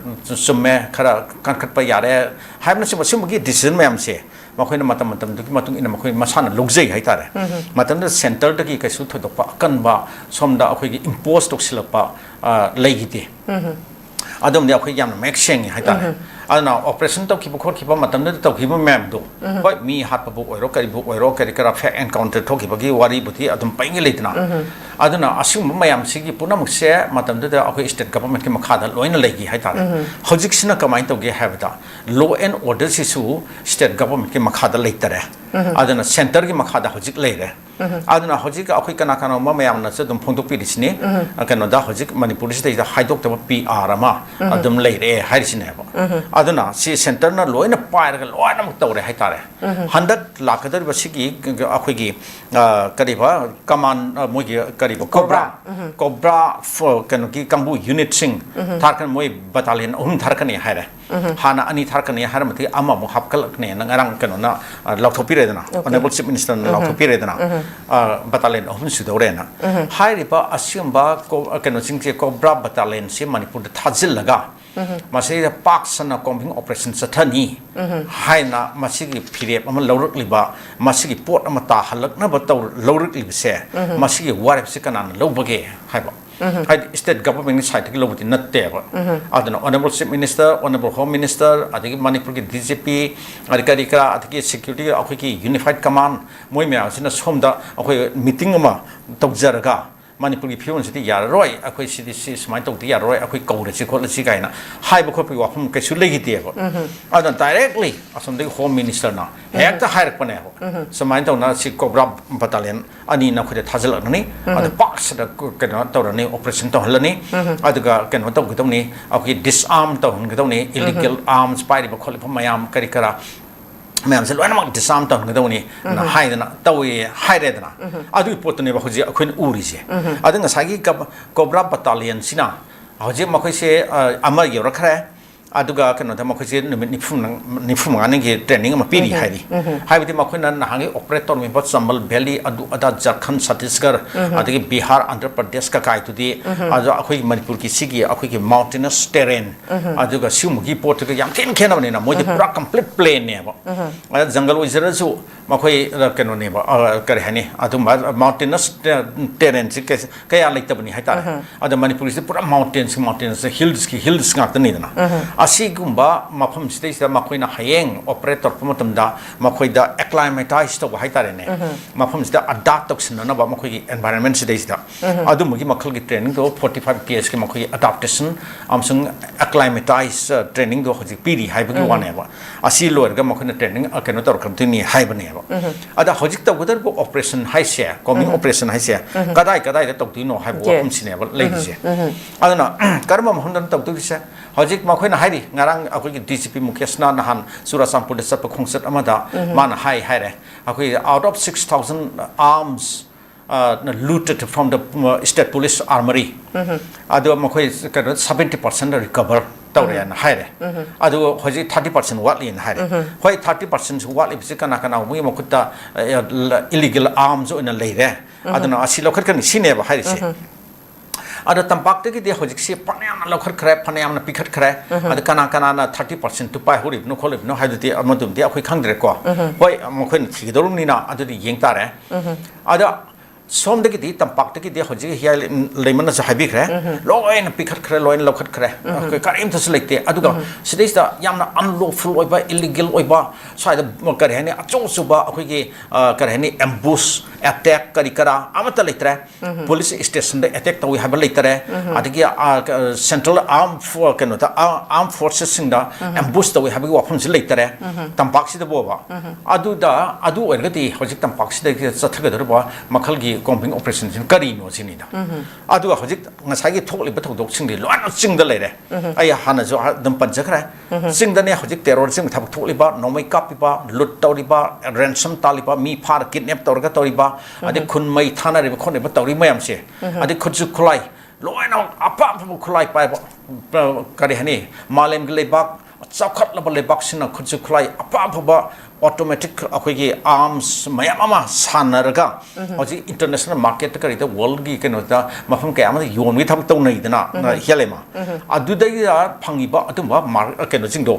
ꯆꯨꯝꯃꯦ, ꯈꯔ ꯀꯟꯈꯠꯄ ꯌꯥꯔꯦ ꯍꯥꯏꯕꯅꯆꯤꯡꯕ ꯁꯤꯒꯨꯝꯕꯒꯤ decision ꯃꯌꯥꯝꯁꯦ ꯃꯈꯣꯏꯅ ꯃꯇꯝ ꯃꯇꯝꯗꯨꯒꯤ ꯃꯇꯨꯡ ꯏꯟꯅ ꯃꯈꯣꯏ ꯃꯁꯥꯅ ꯂꯧꯖꯩ ꯍꯥꯏꯇꯥꯔꯦ꯫ ꯎꯝꯍꯨꯝ꯫ ꯃꯇꯝꯗꯨꯗ centreꯗꯒꯤ ꯀꯩꯁꯨ ꯊꯣꯏꯗꯣꯛꯄ ꯑꯀꯟꯕ ꯁꯣꯝꯗ ꯑꯩꯈꯣꯏꯒꯤ impose ꯇꯧꯁꯤꯜꯂꯛꯄ, ꯑ, ꯂꯩꯈꯤꯗꯦ꯫ ꯎꯝꯍꯨꯝ꯫ ꯑꯗꯨꯝꯗꯤ ꯑꯩꯈꯣꯏ ꯌꯥꯝꯅ ꯃꯌꯦꯛ ꯁꯦꯡꯉꯤ ꯍꯥꯏꯇꯥꯔꯦ꯫ ꯎꯝꯍꯨꯝ꯫ ꯑꯗꯨꯅ operation ꯇꯧꯈꯤꯕ ꯈꯣꯠꯈꯤꯕ ꯃꯇꯝꯗꯨꯗ ꯇꯧꯈꯤꯕ ꯃꯌꯥꯝꯗꯣ, ꯎꯝꯍꯨꯝ꯫ ꯍꯣꯏ, ꯃꯤ ꯍꯥꯠꯄꯕꯨ ꯑꯣꯏꯔꯣ, ꯀꯔꯤꯕꯨ ꯑꯣꯏꯔꯣ, ꯀꯔꯤ ꯀꯔꯥ fake encounter ꯊꯣꯛꯈꯤꯕꯒꯤ ꯋꯥꯔꯤꯕꯨꯗꯤ ꯑꯗꯨꯝ ꯄꯩꯉꯩ ꯂꯩꯗꯅ꯫ ꯎꯝꯍꯨꯝ꯫ ꯑꯗꯨꯅ ꯑꯁꯤꯒꯨꯝꯕ ꯃꯌꯥꯝꯁꯤꯒꯤ ꯄꯨꯝꯅꯃꯛꯁꯦ ꯃꯇꯝꯗꯨꯗ ꯑꯩꯈꯣꯏ state governmentꯀꯤ ꯃꯈꯥꯗ ꯂꯣꯏꯅ ꯂꯩꯈꯤ ꯍꯥꯏꯇꯥꯔꯦ꯫ ꯍꯧꯖꯤꯛꯁꯤꯅ ꯀꯃꯥꯏꯅ ꯇꯧꯒꯦ ꯍꯥꯏꯕꯗ, law and orderꯁꯤꯁꯨ state governmentꯀꯤ ꯃꯈꯥꯗ ꯂꯩꯇꯔꯦ꯫ ꯑꯗꯨꯅ centreꯒꯤ ꯃꯈꯥꯗ ꯍꯧꯖꯤꯛ ꯂꯩꯔꯦ꯫ ꯑꯗꯨꯅ ꯍꯧꯖꯤꯛ ꯑꯩꯈꯣꯏ ꯀꯅꯥ ꯀꯅꯥꯒꯨꯝꯕ ꯃꯌꯥꯝꯅꯁꯨ ꯑꯗꯨꯝ ꯐꯣꯡꯗꯣꯛꯄꯤꯔꯤꯁꯤꯅꯤ, ꯀꯩꯅꯣꯗ ꯍꯧꯖꯤꯛ ꯃꯅꯤꯄꯨꯔꯁꯤꯗꯩꯗ ꯍꯥꯏꯗꯣꯛꯇꯕ P R ꯑꯃ ꯑꯗꯨꯝ ꯂꯩꯔꯦ ꯍꯥꯏꯔꯤꯁꯤꯅꯦꯕ꯫ ꯑꯗꯨꯅ ꯁꯤ centreꯅ ꯂꯣꯏꯅ ꯄꯥꯏꯔꯒ ꯂꯣꯏꯅꯃꯛ ꯇꯧꯔꯦ ꯍꯥꯏꯇꯥꯔꯦ꯫ ꯍꯟꯗꯛ ꯂꯥꯛꯀꯗꯧꯔꯤꯕ ꯁꯤꯒꯤ ꯑꯩꯈꯣꯏꯒꯤ, ꯑ, ꯀꯔꯤꯕ, command, ꯑ, ꯃꯣꯏꯒꯤ ꯀꯔꯤꯕ, COBRA꯫ COBRA꯫ COBRA ꯐ-, ꯀꯩꯅꯣꯒꯤ ꯀꯥꯡꯕꯨ unitꯁꯤꯡ ꯊꯥꯔꯛꯀꯅꯤ, ꯃꯣꯏ battalion ꯑꯍꯨꯝ ꯊꯥꯔꯛꯀꯅꯤ ꯍꯥꯏꯔꯦ꯫ ꯍꯥꯟꯅ ꯑꯅꯤ ꯊꯥꯔꯛꯀꯅꯤ ꯍꯥꯏꯔꯝꯕꯗꯒꯤ ꯑꯃꯃꯨꯛ ꯍꯥꯞꯀꯠꯂꯛꯀꯅꯦꯅ ꯉꯔꯥꯡ ꯀꯩꯅꯣꯅ, ꯑ, ꯂꯥꯎꯊꯣꯛꯄꯤꯔꯦꯗꯅ, OK꯫ Honourable Chief Ministerꯅ ꯂꯥꯎꯊꯣꯛꯄꯤꯔꯦꯗꯅ, ꯑ, battalion ꯑꯍꯨꯝ ꯁꯨꯗꯧꯔꯦꯅ꯫ ꯍꯥꯏꯔꯤꯕ ꯑꯁꯤꯒꯨꯝꯕ ꯀꯣ-, ꯀꯩꯅꯣꯁꯤꯡꯁꯦ, COBRA battalionꯁꯦ ꯃꯅꯤꯄꯨꯔꯗ ꯊꯥꯖꯤꯜꯂꯒ ꯃꯁꯤꯗ ꯄꯥꯛ ꯁꯟꯅ combing operation ꯆꯠꯊꯅꯤ ꯍꯥꯏꯅ ꯃꯁꯤꯒꯤ ꯐꯤꯔꯦꯞ ꯑꯃ ꯂꯧꯔꯛꯂꯤꯕ, ꯃꯁꯤꯒꯤ ꯄꯣꯠ ꯑꯃ ꯇꯥꯍꯜꯂꯛꯅꯕ ꯇꯧ-, ꯂꯧꯔꯛꯂꯤꯕꯁꯦ, ꯃꯁꯤꯒꯤ ꯋꯥꯔꯦꯞꯁꯦ ꯀꯅꯥꯅ ꯂꯧꯕꯒꯦ ꯍꯥꯏꯕ꯫ ꯍꯥꯏꯗꯤ state governmentꯀꯤ sideꯇꯒꯤ ꯂꯧꯕꯗꯤ ꯅꯠꯇꯦꯕ꯫ ꯑꯗꯨꯅ Honourable Chief Minister, Honourable Home Minister, ꯑꯗꯒꯤ ꯃꯅꯤꯄꯨꯔꯒꯤ D G P, ꯑꯗꯩ ꯀꯔꯤ ꯀꯔꯥ, ꯑꯗꯒꯤ security, ꯑꯩꯈꯣꯏꯒꯤ unified command, ꯃꯣꯏ ꯃꯌꯥꯝꯁꯤꯅ ꯁꯣꯝꯗ ꯑꯩꯈꯣꯏ meeting ꯑꯃ ꯇꯧꯖꯔꯒ, ꯃꯅꯤꯄꯨꯔꯒꯤ ꯐꯤꯕꯝꯁꯤꯗꯤ ꯌꯥꯔꯔꯣꯏ, ꯑꯩꯈꯣꯏ ꯁꯤꯗꯤ ꯁꯤ ꯁꯨꯃꯥꯏꯅ ꯇꯧꯗꯤ ꯌꯥꯔꯔꯣꯏ, ꯑꯩꯈꯣꯏ ꯀꯧꯔꯁꯤ ꯈꯣꯠꯂꯁꯤ ꯀꯥꯏꯅ ꯍꯥꯏꯕ ꯈꯣꯠꯄꯒꯤ ꯋꯥꯐꯝ ꯀꯩꯁꯨ ꯂꯩꯈꯤꯗꯦꯕ꯫ ꯑꯗꯨꯅ directly ꯑꯁꯣꯝꯗꯒꯤ Home Ministerꯅ ꯍꯦꯛꯇ ꯍꯥꯏꯔꯛꯄꯅꯦꯕ, "ꯁꯨꯃꯥꯏꯅ ꯇꯧꯅ ꯁꯤ COBRA battalion ꯑꯅꯤ ꯅꯈꯣꯏꯗ ꯊꯥꯖꯤꯜꯂꯛꯀꯅꯤ, ꯑꯗ ꯄꯥꯛ ꯁꯟꯅ ꯀ-, ꯀꯩꯅꯣ ꯇꯧꯔꯅꯤ, operation ꯇꯧꯍꯜꯂꯅꯤ, ꯑꯗꯨꯒ ꯀꯩꯅꯣ ꯇꯧꯒꯗꯧꯅꯤ, ꯑꯩꯈꯣꯏꯒꯤ disarm ꯇꯧꯍꯟꯒꯗꯧꯅꯤ, illegal arms ꯄꯥꯏꯔꯤꯕ ꯈꯣꯠꯂꯤꯕ ꯃꯌꯥꯝ ꯀꯔꯤ ꯀꯔꯥ ꯃꯌꯥꯝꯁꯦ ꯂꯣꯏꯅꯃꯛ disarm ꯇꯧꯍꯟꯒꯗꯧꯅꯤ" ꯅ ꯍꯥꯏꯗꯅ ꯇꯧꯋꯦ ꯍꯥꯏꯔꯦꯗꯅ꯫ ꯑꯗꯨꯒꯤ ꯄꯣꯠꯇꯨꯅꯦꯕ ꯍꯧꯖꯤꯛ ꯑꯩꯈꯣꯏꯅ ꯎꯔꯤꯁꯦ꯫ ꯑꯗꯨ ꯉꯁꯥꯏꯒꯤ ꯀꯕ-, COBRA battalionꯁꯤꯅ ꯍꯧꯖꯤꯛ ꯃꯈꯣꯏꯁꯦ, ꯑ, ꯑꯃ ꯌꯧꯔꯛꯈ꯭ꯔꯦ, ꯑꯗꯨꯒ ꯀꯩꯅꯣꯗ ꯃꯈꯣꯏꯁꯦ ꯅꯨꯃꯤꯠ ꯅꯤꯐꯨ ꯃꯉꯥ, ꯅꯤꯐꯨ ꯃꯉꯥꯅꯤꯒꯤ training ꯑꯃ ꯄꯤꯔꯤ ꯍꯥꯏꯔꯤ꯫ ꯍꯥꯏꯕꯗꯤ ꯃꯈꯣꯏꯅ ꯅꯍꯥꯟꯒꯤ operate ꯇꯧꯔꯝꯃꯤꯕ ꯆꯝꯕꯜ valley, ꯑꯗꯨ ꯑꯗꯥ, ꯖꯔꯈꯟ, ꯁꯠꯇꯤꯁꯒꯔ, ꯑꯗꯒꯤ ꯕꯤꯍꯥꯔ, ꯑꯟꯙ꯭ꯔ ꯄ꯭ꯔꯗꯦꯁ ꯀꯀꯥꯏꯗꯨꯗꯤ, ꯑꯗꯣ ꯑꯩꯈꯣꯏꯒꯤ ꯃꯅꯤꯄꯨꯔꯒꯤ ꯁꯤꯒꯤ ꯑꯩꯈꯣꯏꯒꯤ mountainous terrain, ꯑꯗꯨꯒ ꯁꯤꯒꯨꯝꯕꯒꯤ ꯄꯣꯠꯇꯨꯒ ꯌꯥꯝ ꯊꯤꯅ ꯈꯦꯠꯅꯕꯅꯤꯅ, ꯃꯣꯏꯗꯤ ꯄꯨꯔꯥ complete plainꯅꯦꯕ꯫ ꯑꯗ ꯖꯪꯒꯜ ꯑꯣꯏꯖꯔꯁꯨ ꯃꯈꯣꯏ, ꯑ, ꯀꯩꯅꯣꯅꯦꯕ, ꯑ, ꯀꯔꯤ ꯍꯥꯏꯅꯤ, ꯑꯗꯨꯝꯕ mountainous terrainꯁꯤ ꯀꯩ-, ꯀꯌꯥ ꯂꯩꯇꯕꯅꯤ ꯍꯥꯏꯇꯥꯔꯦ꯫ ꯑꯗ ꯃꯅꯤꯄꯨꯔꯒꯤꯁꯤ ꯄꯨꯔꯥ mountainꯁꯤ, mountains, hillsꯀꯤ hills ꯉꯥꯛꯇꯅꯤꯗꯅ꯫ ꯑꯁꯤꯒꯨꯝꯕ ꯃꯐꯝꯁꯤꯗꯩꯁꯤꯗ ꯃꯈꯣꯏꯅ ꯍꯌꯦꯡ operate ꯇꯧꯔꯛꯄ ꯃꯇꯝꯗ ꯃꯈꯣꯏꯗ acclimatise ꯇꯧꯕ ꯍꯥꯏꯇꯥꯔꯦꯅꯦ, ꯃꯐꯝꯁꯤꯗ adapt ꯇꯧꯁꯤꯟꯅꯅꯕ ꯃꯈꯣꯏꯒꯤ environment ꯁꯤꯗꯩꯁꯤꯗ꯫ ꯑꯗꯨꯝꯕꯒꯤ ꯃꯈꯜꯒꯤ training ꯗꯣ forty five days ꯀꯤ ꯃꯈꯣꯏꯒꯤ adaptation ꯑꯃꯁꯨꯡ acclimatise training ꯗꯣ ꯍꯧꯖꯤꯛ ꯄꯤꯔꯤ ꯍꯥꯏꯕꯒꯤ ꯋꯥꯅꯦꯕ꯫ ꯑꯁꯤ ꯂꯣꯏꯔꯒ ꯃꯈꯣꯏꯅ training, ꯑ, ꯀꯩꯅꯣ ꯇꯧꯔꯛꯀꯗꯣꯏꯅꯤ ꯍꯥꯏꯕꯅꯦꯕ꯫ ꯑꯗ ꯍꯧꯖꯤꯛ ꯇꯧꯒꯗꯧꯔꯤꯕ operation ꯍꯥꯏꯁꯦ, combing operation ꯍꯥꯏꯁꯦ, ꯀꯗꯥꯏ ꯀꯗꯥꯏꯗ ꯇꯧꯗꯣꯏꯅꯣ ꯍꯥꯏꯕ ꯋꯥꯐꯝꯁꯤꯅꯦꯕ ꯂꯩꯔꯤꯁꯦ꯫ ꯑꯗꯨꯅ ꯀꯔꯝꯕ ꯃꯐꯝꯗꯅ ꯇꯧꯗꯣꯏꯁꯦ? ꯍꯧꯖꯤꯛ ꯃꯈꯣꯏꯅ ꯍꯥꯏꯔꯤ, ꯉꯔꯥꯡ ꯑꯩꯈꯣꯏꯒꯤ D G P ꯃꯨꯀꯦꯁꯅ ꯅꯍꯥꯟ ꯆꯨꯔꯥꯆꯥꯟꯄꯨꯔꯗ ꯆꯠꯄ ꯈꯣꯡꯆꯠ ꯑꯃꯗ ꯃꯥꯅ ꯍꯥꯏ ꯍꯥꯏꯔꯦ, ꯑꯩꯈꯣꯏꯒꯤ out of six thousand arms, uh, looted from the, uh, state police armory, ꯑꯗꯣ ꯃꯈꯣꯏ ꯀꯩꯅꯣ seventy percent recover ꯇꯧꯔꯦꯅ ꯍꯥꯏꯔꯦ꯫ ꯑꯗꯨ ꯍꯧꯖꯤꯛ thirty percent ꯋꯥꯠꯂꯤꯅ ꯍꯥꯏꯔꯦ꯫ ꯍꯣꯏ, thirty percent ꯋꯥꯠꯂꯤꯕꯁꯤ ꯀꯅꯥ ꯀꯅꯥꯒꯨꯝꯕꯒꯤ ꯃꯈꯨꯠꯇ, ꯑ, illegal arms ꯑꯣꯏꯅ ꯂꯩꯔꯦ, ꯑꯗꯨꯅ ꯑꯁꯤ ꯂꯧꯈꯠꯀꯅꯤ ꯁꯤꯅꯦꯕ ꯍꯥꯏꯔꯤꯁꯦ꯫ ꯑꯗꯣ ꯇꯝꯄꯥꯛꯇꯒꯤꯗꯤ ꯍꯧꯖꯤꯛꯁꯤ ꯐꯅꯌꯥꯝꯅ ꯂꯧꯈꯠꯈ꯭ꯔꯦ, ꯐꯅꯌꯥꯝꯅ ꯄꯤꯈꯠꯈ꯭ꯔꯦ꯫ ꯑꯗ ꯀꯅꯥ ꯀꯅꯥꯅ thirty percent ꯇꯨ ꯄꯥꯏꯍꯧꯔꯤꯕꯅꯣ ꯈꯣꯠꯂꯤꯕꯅꯣ ꯍꯥꯏꯕꯗꯨꯗꯤ ꯑꯃꯗꯨꯝꯗꯤ ꯑꯩꯈꯣꯏ ꯈꯪꯗ꯭ꯔꯦꯀꯣ꯫ ꯍꯣꯏ, ꯃꯈꯣꯏꯅ ꯊꯤꯒꯗꯧꯔꯕꯅꯤꯅ ꯑꯗꯨꯗꯤ ꯌꯦꯡ ꯇꯥꯔꯦ꯫ ꯑꯗ ꯁꯣꯝꯗꯒꯤꯗꯤ, ꯇꯝꯄꯥꯛꯇꯒꯤꯗꯤ ꯍꯧꯖꯤꯛ ꯍꯤꯌꯥꯏ ꯂꯩꯃꯅꯁꯨ ꯍꯥꯏꯕꯤꯈ꯭ꯔꯦ, ꯂꯣꯏꯅ ꯄꯤꯈꯠꯈ꯭ꯔꯦ, ꯂꯣꯏꯅ ꯂꯧꯈꯠꯈ꯭ꯔꯦ꯫ ꯑꯩꯈꯣꯏ ꯀꯔꯤꯝꯇꯁꯨ ꯂꯩꯇꯦ꯫ ꯑꯗꯨꯒ ꯁꯤꯗꯩꯁꯤꯗ ꯌꯥꯝꯅ unlawful ꯑꯣꯏꯕ, illegal ꯑꯣꯏꯕ, ꯁ꯭ꯋꯥꯏꯗ, ꯀꯔꯤ ꯍꯥꯏꯅꯤ, ꯑꯆꯧ ꯑꯆꯧꯕ ꯑꯩꯈꯣꯏꯒꯤ, ꯑ, ꯀꯔꯤ ꯍꯥꯏꯅꯤ, ambush attack ꯀꯔꯤ ꯀꯔꯥ ꯑꯃꯠꯇ ꯂꯩꯇ꯭ꯔꯦ꯫ ꯄꯨꯂꯤꯁ ꯁ꯭ꯇꯦꯁꯟꯗ attack ꯇꯧꯏ ꯍꯥꯏꯕ ꯂꯩꯇꯔꯦ꯫ ꯑꯗꯒꯤ, ꯑ, ꯀ-, central arm for-, ꯀꯩꯅꯣꯗ, ꯑ, armed forces ꯁꯤꯡꯗ ambush ꯇꯧꯏ ꯍꯥꯏꯕꯒꯤ ꯋꯥꯐꯝꯁꯤ ꯂꯩꯇꯔꯦ꯫ ꯇꯝꯄꯥꯛꯁꯤꯗꯕꯣꯕ꯫ ꯑꯗꯨꯗ, ꯑꯗꯨ ꯑꯣꯏꯔꯒꯗꯤ ꯍꯧꯖꯤꯛ ꯇꯝꯄꯥꯛꯁꯤꯗꯒꯤ ꯆꯠꯊꯒꯗꯧꯔꯤꯕ ꯃꯈꯜꯒꯤ combing operation ꯁꯤꯅ ꯀꯔꯤꯅꯣ ꯁꯤꯅꯤꯗ꯫ ꯑꯗꯨꯒ ꯍꯧꯖꯤꯛ ꯉꯁꯥꯏꯒꯤ ꯊꯣꯛꯂꯤꯕ ꯊꯧꯗꯣꯛꯁꯤꯡꯗꯤ ꯂꯣꯏꯅ ꯆꯤꯡꯗ ꯂꯩꯔꯦ꯫ ꯑꯩ ꯍꯥꯟꯅꯁꯨ ꯑꯗꯨꯝ ꯄꯟꯖꯈ꯭ꯔꯦ꯫ ꯆꯤꯡꯗꯅꯦ ꯍꯧꯖꯤꯛ terrorism ꯊꯕꯛ ꯊꯣꯛꯂꯤꯕ, ꯅꯣꯡꯃꯩ ꯀꯥꯞꯄꯤꯕ, ꯂꯨꯠ ꯇꯧꯔꯤꯕ, ransom ꯇꯥꯜꯂꯤꯕ, ꯃꯤ ꯐꯥꯔ kidnap ꯇꯧꯔꯒ ꯇꯧꯔꯤꯕ, ꯑꯗꯩ ꯈꯨꯟ ꯃꯩ ꯊꯥꯅꯔꯤꯕ ꯈꯣꯠꯅꯔꯤꯕ ꯇꯧꯔꯤ ꯃꯌꯥꯝꯁꯦ, ꯑꯗꯩ ꯈꯨꯠꯁꯨ ꯈꯨꯠꯂꯥꯏ ꯂꯣꯏꯅꯃꯛ ꯑꯐ ꯑꯐꯕ ꯈꯨꯠꯂꯥꯏ ꯄꯥꯏꯕ, ꯑ, ꯀꯔꯤ ꯍꯥꯏꯅꯤ, ꯃꯥꯂꯦꯝꯒꯤ ꯂꯩꯕꯥꯛ, ꯆꯥꯎꯈꯠꯂꯕ ꯂꯩꯕꯥꯛꯁꯤꯡꯅ ꯈꯨꯠꯁꯨ ꯈꯨꯠꯂꯥꯏ ꯑꯐ ꯑꯐꯕ ꯑꯣꯇꯣꯃꯦꯇꯤꯛ ꯑꯩꯈꯣꯏꯒꯤ ꯑꯥꯔꯝꯁ ꯃꯌꯥꯝ ꯑꯃ ꯁꯥꯟꯅꯔꯒ ꯍꯧꯖꯤꯛ ꯏꯟꯇꯔꯅꯦꯁꯅꯦꯜ ꯃꯥꯔꯀꯦꯠꯇ ꯀꯔꯤꯗ ꯋꯥꯔꯜꯒꯤ ꯀꯩꯅꯣꯗ ꯃꯐꯝ ꯀꯌꯥ ꯑꯃꯗ ꯌꯣꯟꯕꯒꯤ ꯊꯕꯛ ꯇꯧꯅꯩꯗꯅ ꯍꯦꯜꯂꯦꯃ꯫ ꯑꯗꯨꯗꯩꯗ ꯐꯪꯉꯤꯕ ꯑꯗꯨꯝꯕ ꯃꯥꯔ- ꯀꯩꯅꯣꯁꯤꯡꯗꯣ,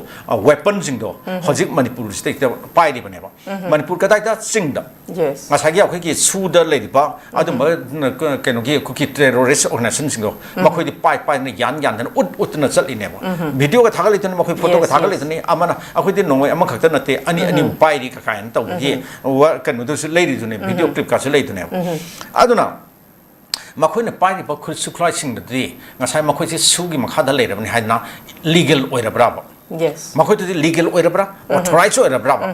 ꯋꯦꯄꯟꯁꯤꯡꯗꯣ ꯍꯧꯖꯤꯛ ꯃꯅꯤꯄꯨꯔꯁꯤꯗꯩꯗ ꯄꯥꯏꯔꯤꯕꯅꯦꯕ꯫ ꯃꯅꯤꯄꯨꯔ ꯀꯗꯥꯏꯗ? ꯆꯤꯡꯗ꯫ ꯌꯦꯁ꯫ ꯉꯁꯥꯏꯒꯤ ꯑꯩꯈꯣꯏꯒꯤ ꯁꯨꯗ ꯂꯩꯔꯤꯕ ꯑꯗꯨꯝꯕ ꯀꯩꯅꯣꯒꯤ ꯀꯨꯀꯤ ꯇꯦꯔꯣꯔꯤꯁ ꯑꯣꯔꯒꯅꯥꯏꯖꯦꯁꯟꯁꯤꯡꯗꯣ ꯃꯈꯣꯏꯗꯤ ꯄꯥꯏ ꯄꯥꯏꯗꯅ ꯌꯥꯟ ꯌꯥꯟꯗꯅ ꯎꯠ ꯎꯠꯇꯅ ꯆꯠꯂꯤꯅꯦꯕ꯫ ꯚꯤꯗꯤꯑꯣꯒ ꯊꯥꯒꯠꯂꯤꯗꯨꯅꯤ, ꯃꯈꯣꯏ ꯐꯣꯇꯣꯒ ꯌꯦꯁ, ꯌꯦꯁ꯫ ꯊꯥꯒꯠꯂꯤꯗꯨꯅꯤ꯫ ꯑꯃꯅ ꯑꯩꯈꯣꯏꯗꯤ ꯅꯣꯡꯃꯩ ꯑꯃꯈꯛꯇ ꯅꯠꯇꯦ, ꯑꯅꯤ ꯑꯅꯤꯃꯨꯛ ꯄꯥꯏꯔꯤ ꯀꯥꯏꯅ ꯇꯧꯕꯒꯤ ꯋꯥ- ꯀꯩꯅꯣꯗꯨꯁꯨ ꯂꯩꯔꯤꯗꯨꯅꯦ, ꯚꯤꯗꯤꯑꯣ ꯀ꯭ꯂꯤꯞꯀꯥꯁꯨ ꯂꯩꯗꯨꯅꯦꯕ꯫ ꯑꯗꯨꯅ ꯃꯈꯣꯏꯅ ꯄꯥꯏꯔꯤꯕ ꯈꯨꯠꯁꯨ ꯈꯨꯠꯂꯥꯏꯁꯤꯡꯗꯨꯗꯤ ꯉꯁꯥꯏ ꯃꯈꯣꯏꯁꯦ ꯁꯨꯒꯤ ꯃꯈꯥꯗ ꯂꯩꯔꯕꯅꯤ ꯍꯥꯏꯗꯅ ꯂꯤꯒꯦꯜ ꯑꯣꯏꯔꯕ꯭ꯔꯥꯕ? ꯌꯦꯁ꯫ ꯃꯈꯣꯏꯗꯗꯤ ꯂꯤꯒꯦꯜ ꯑꯣꯏꯔꯕ꯭ꯔꯥ? ꯑꯣꯊꯣꯔꯥꯏꯖ ꯑꯣꯏꯔꯕ꯭ꯔꯥꯕ?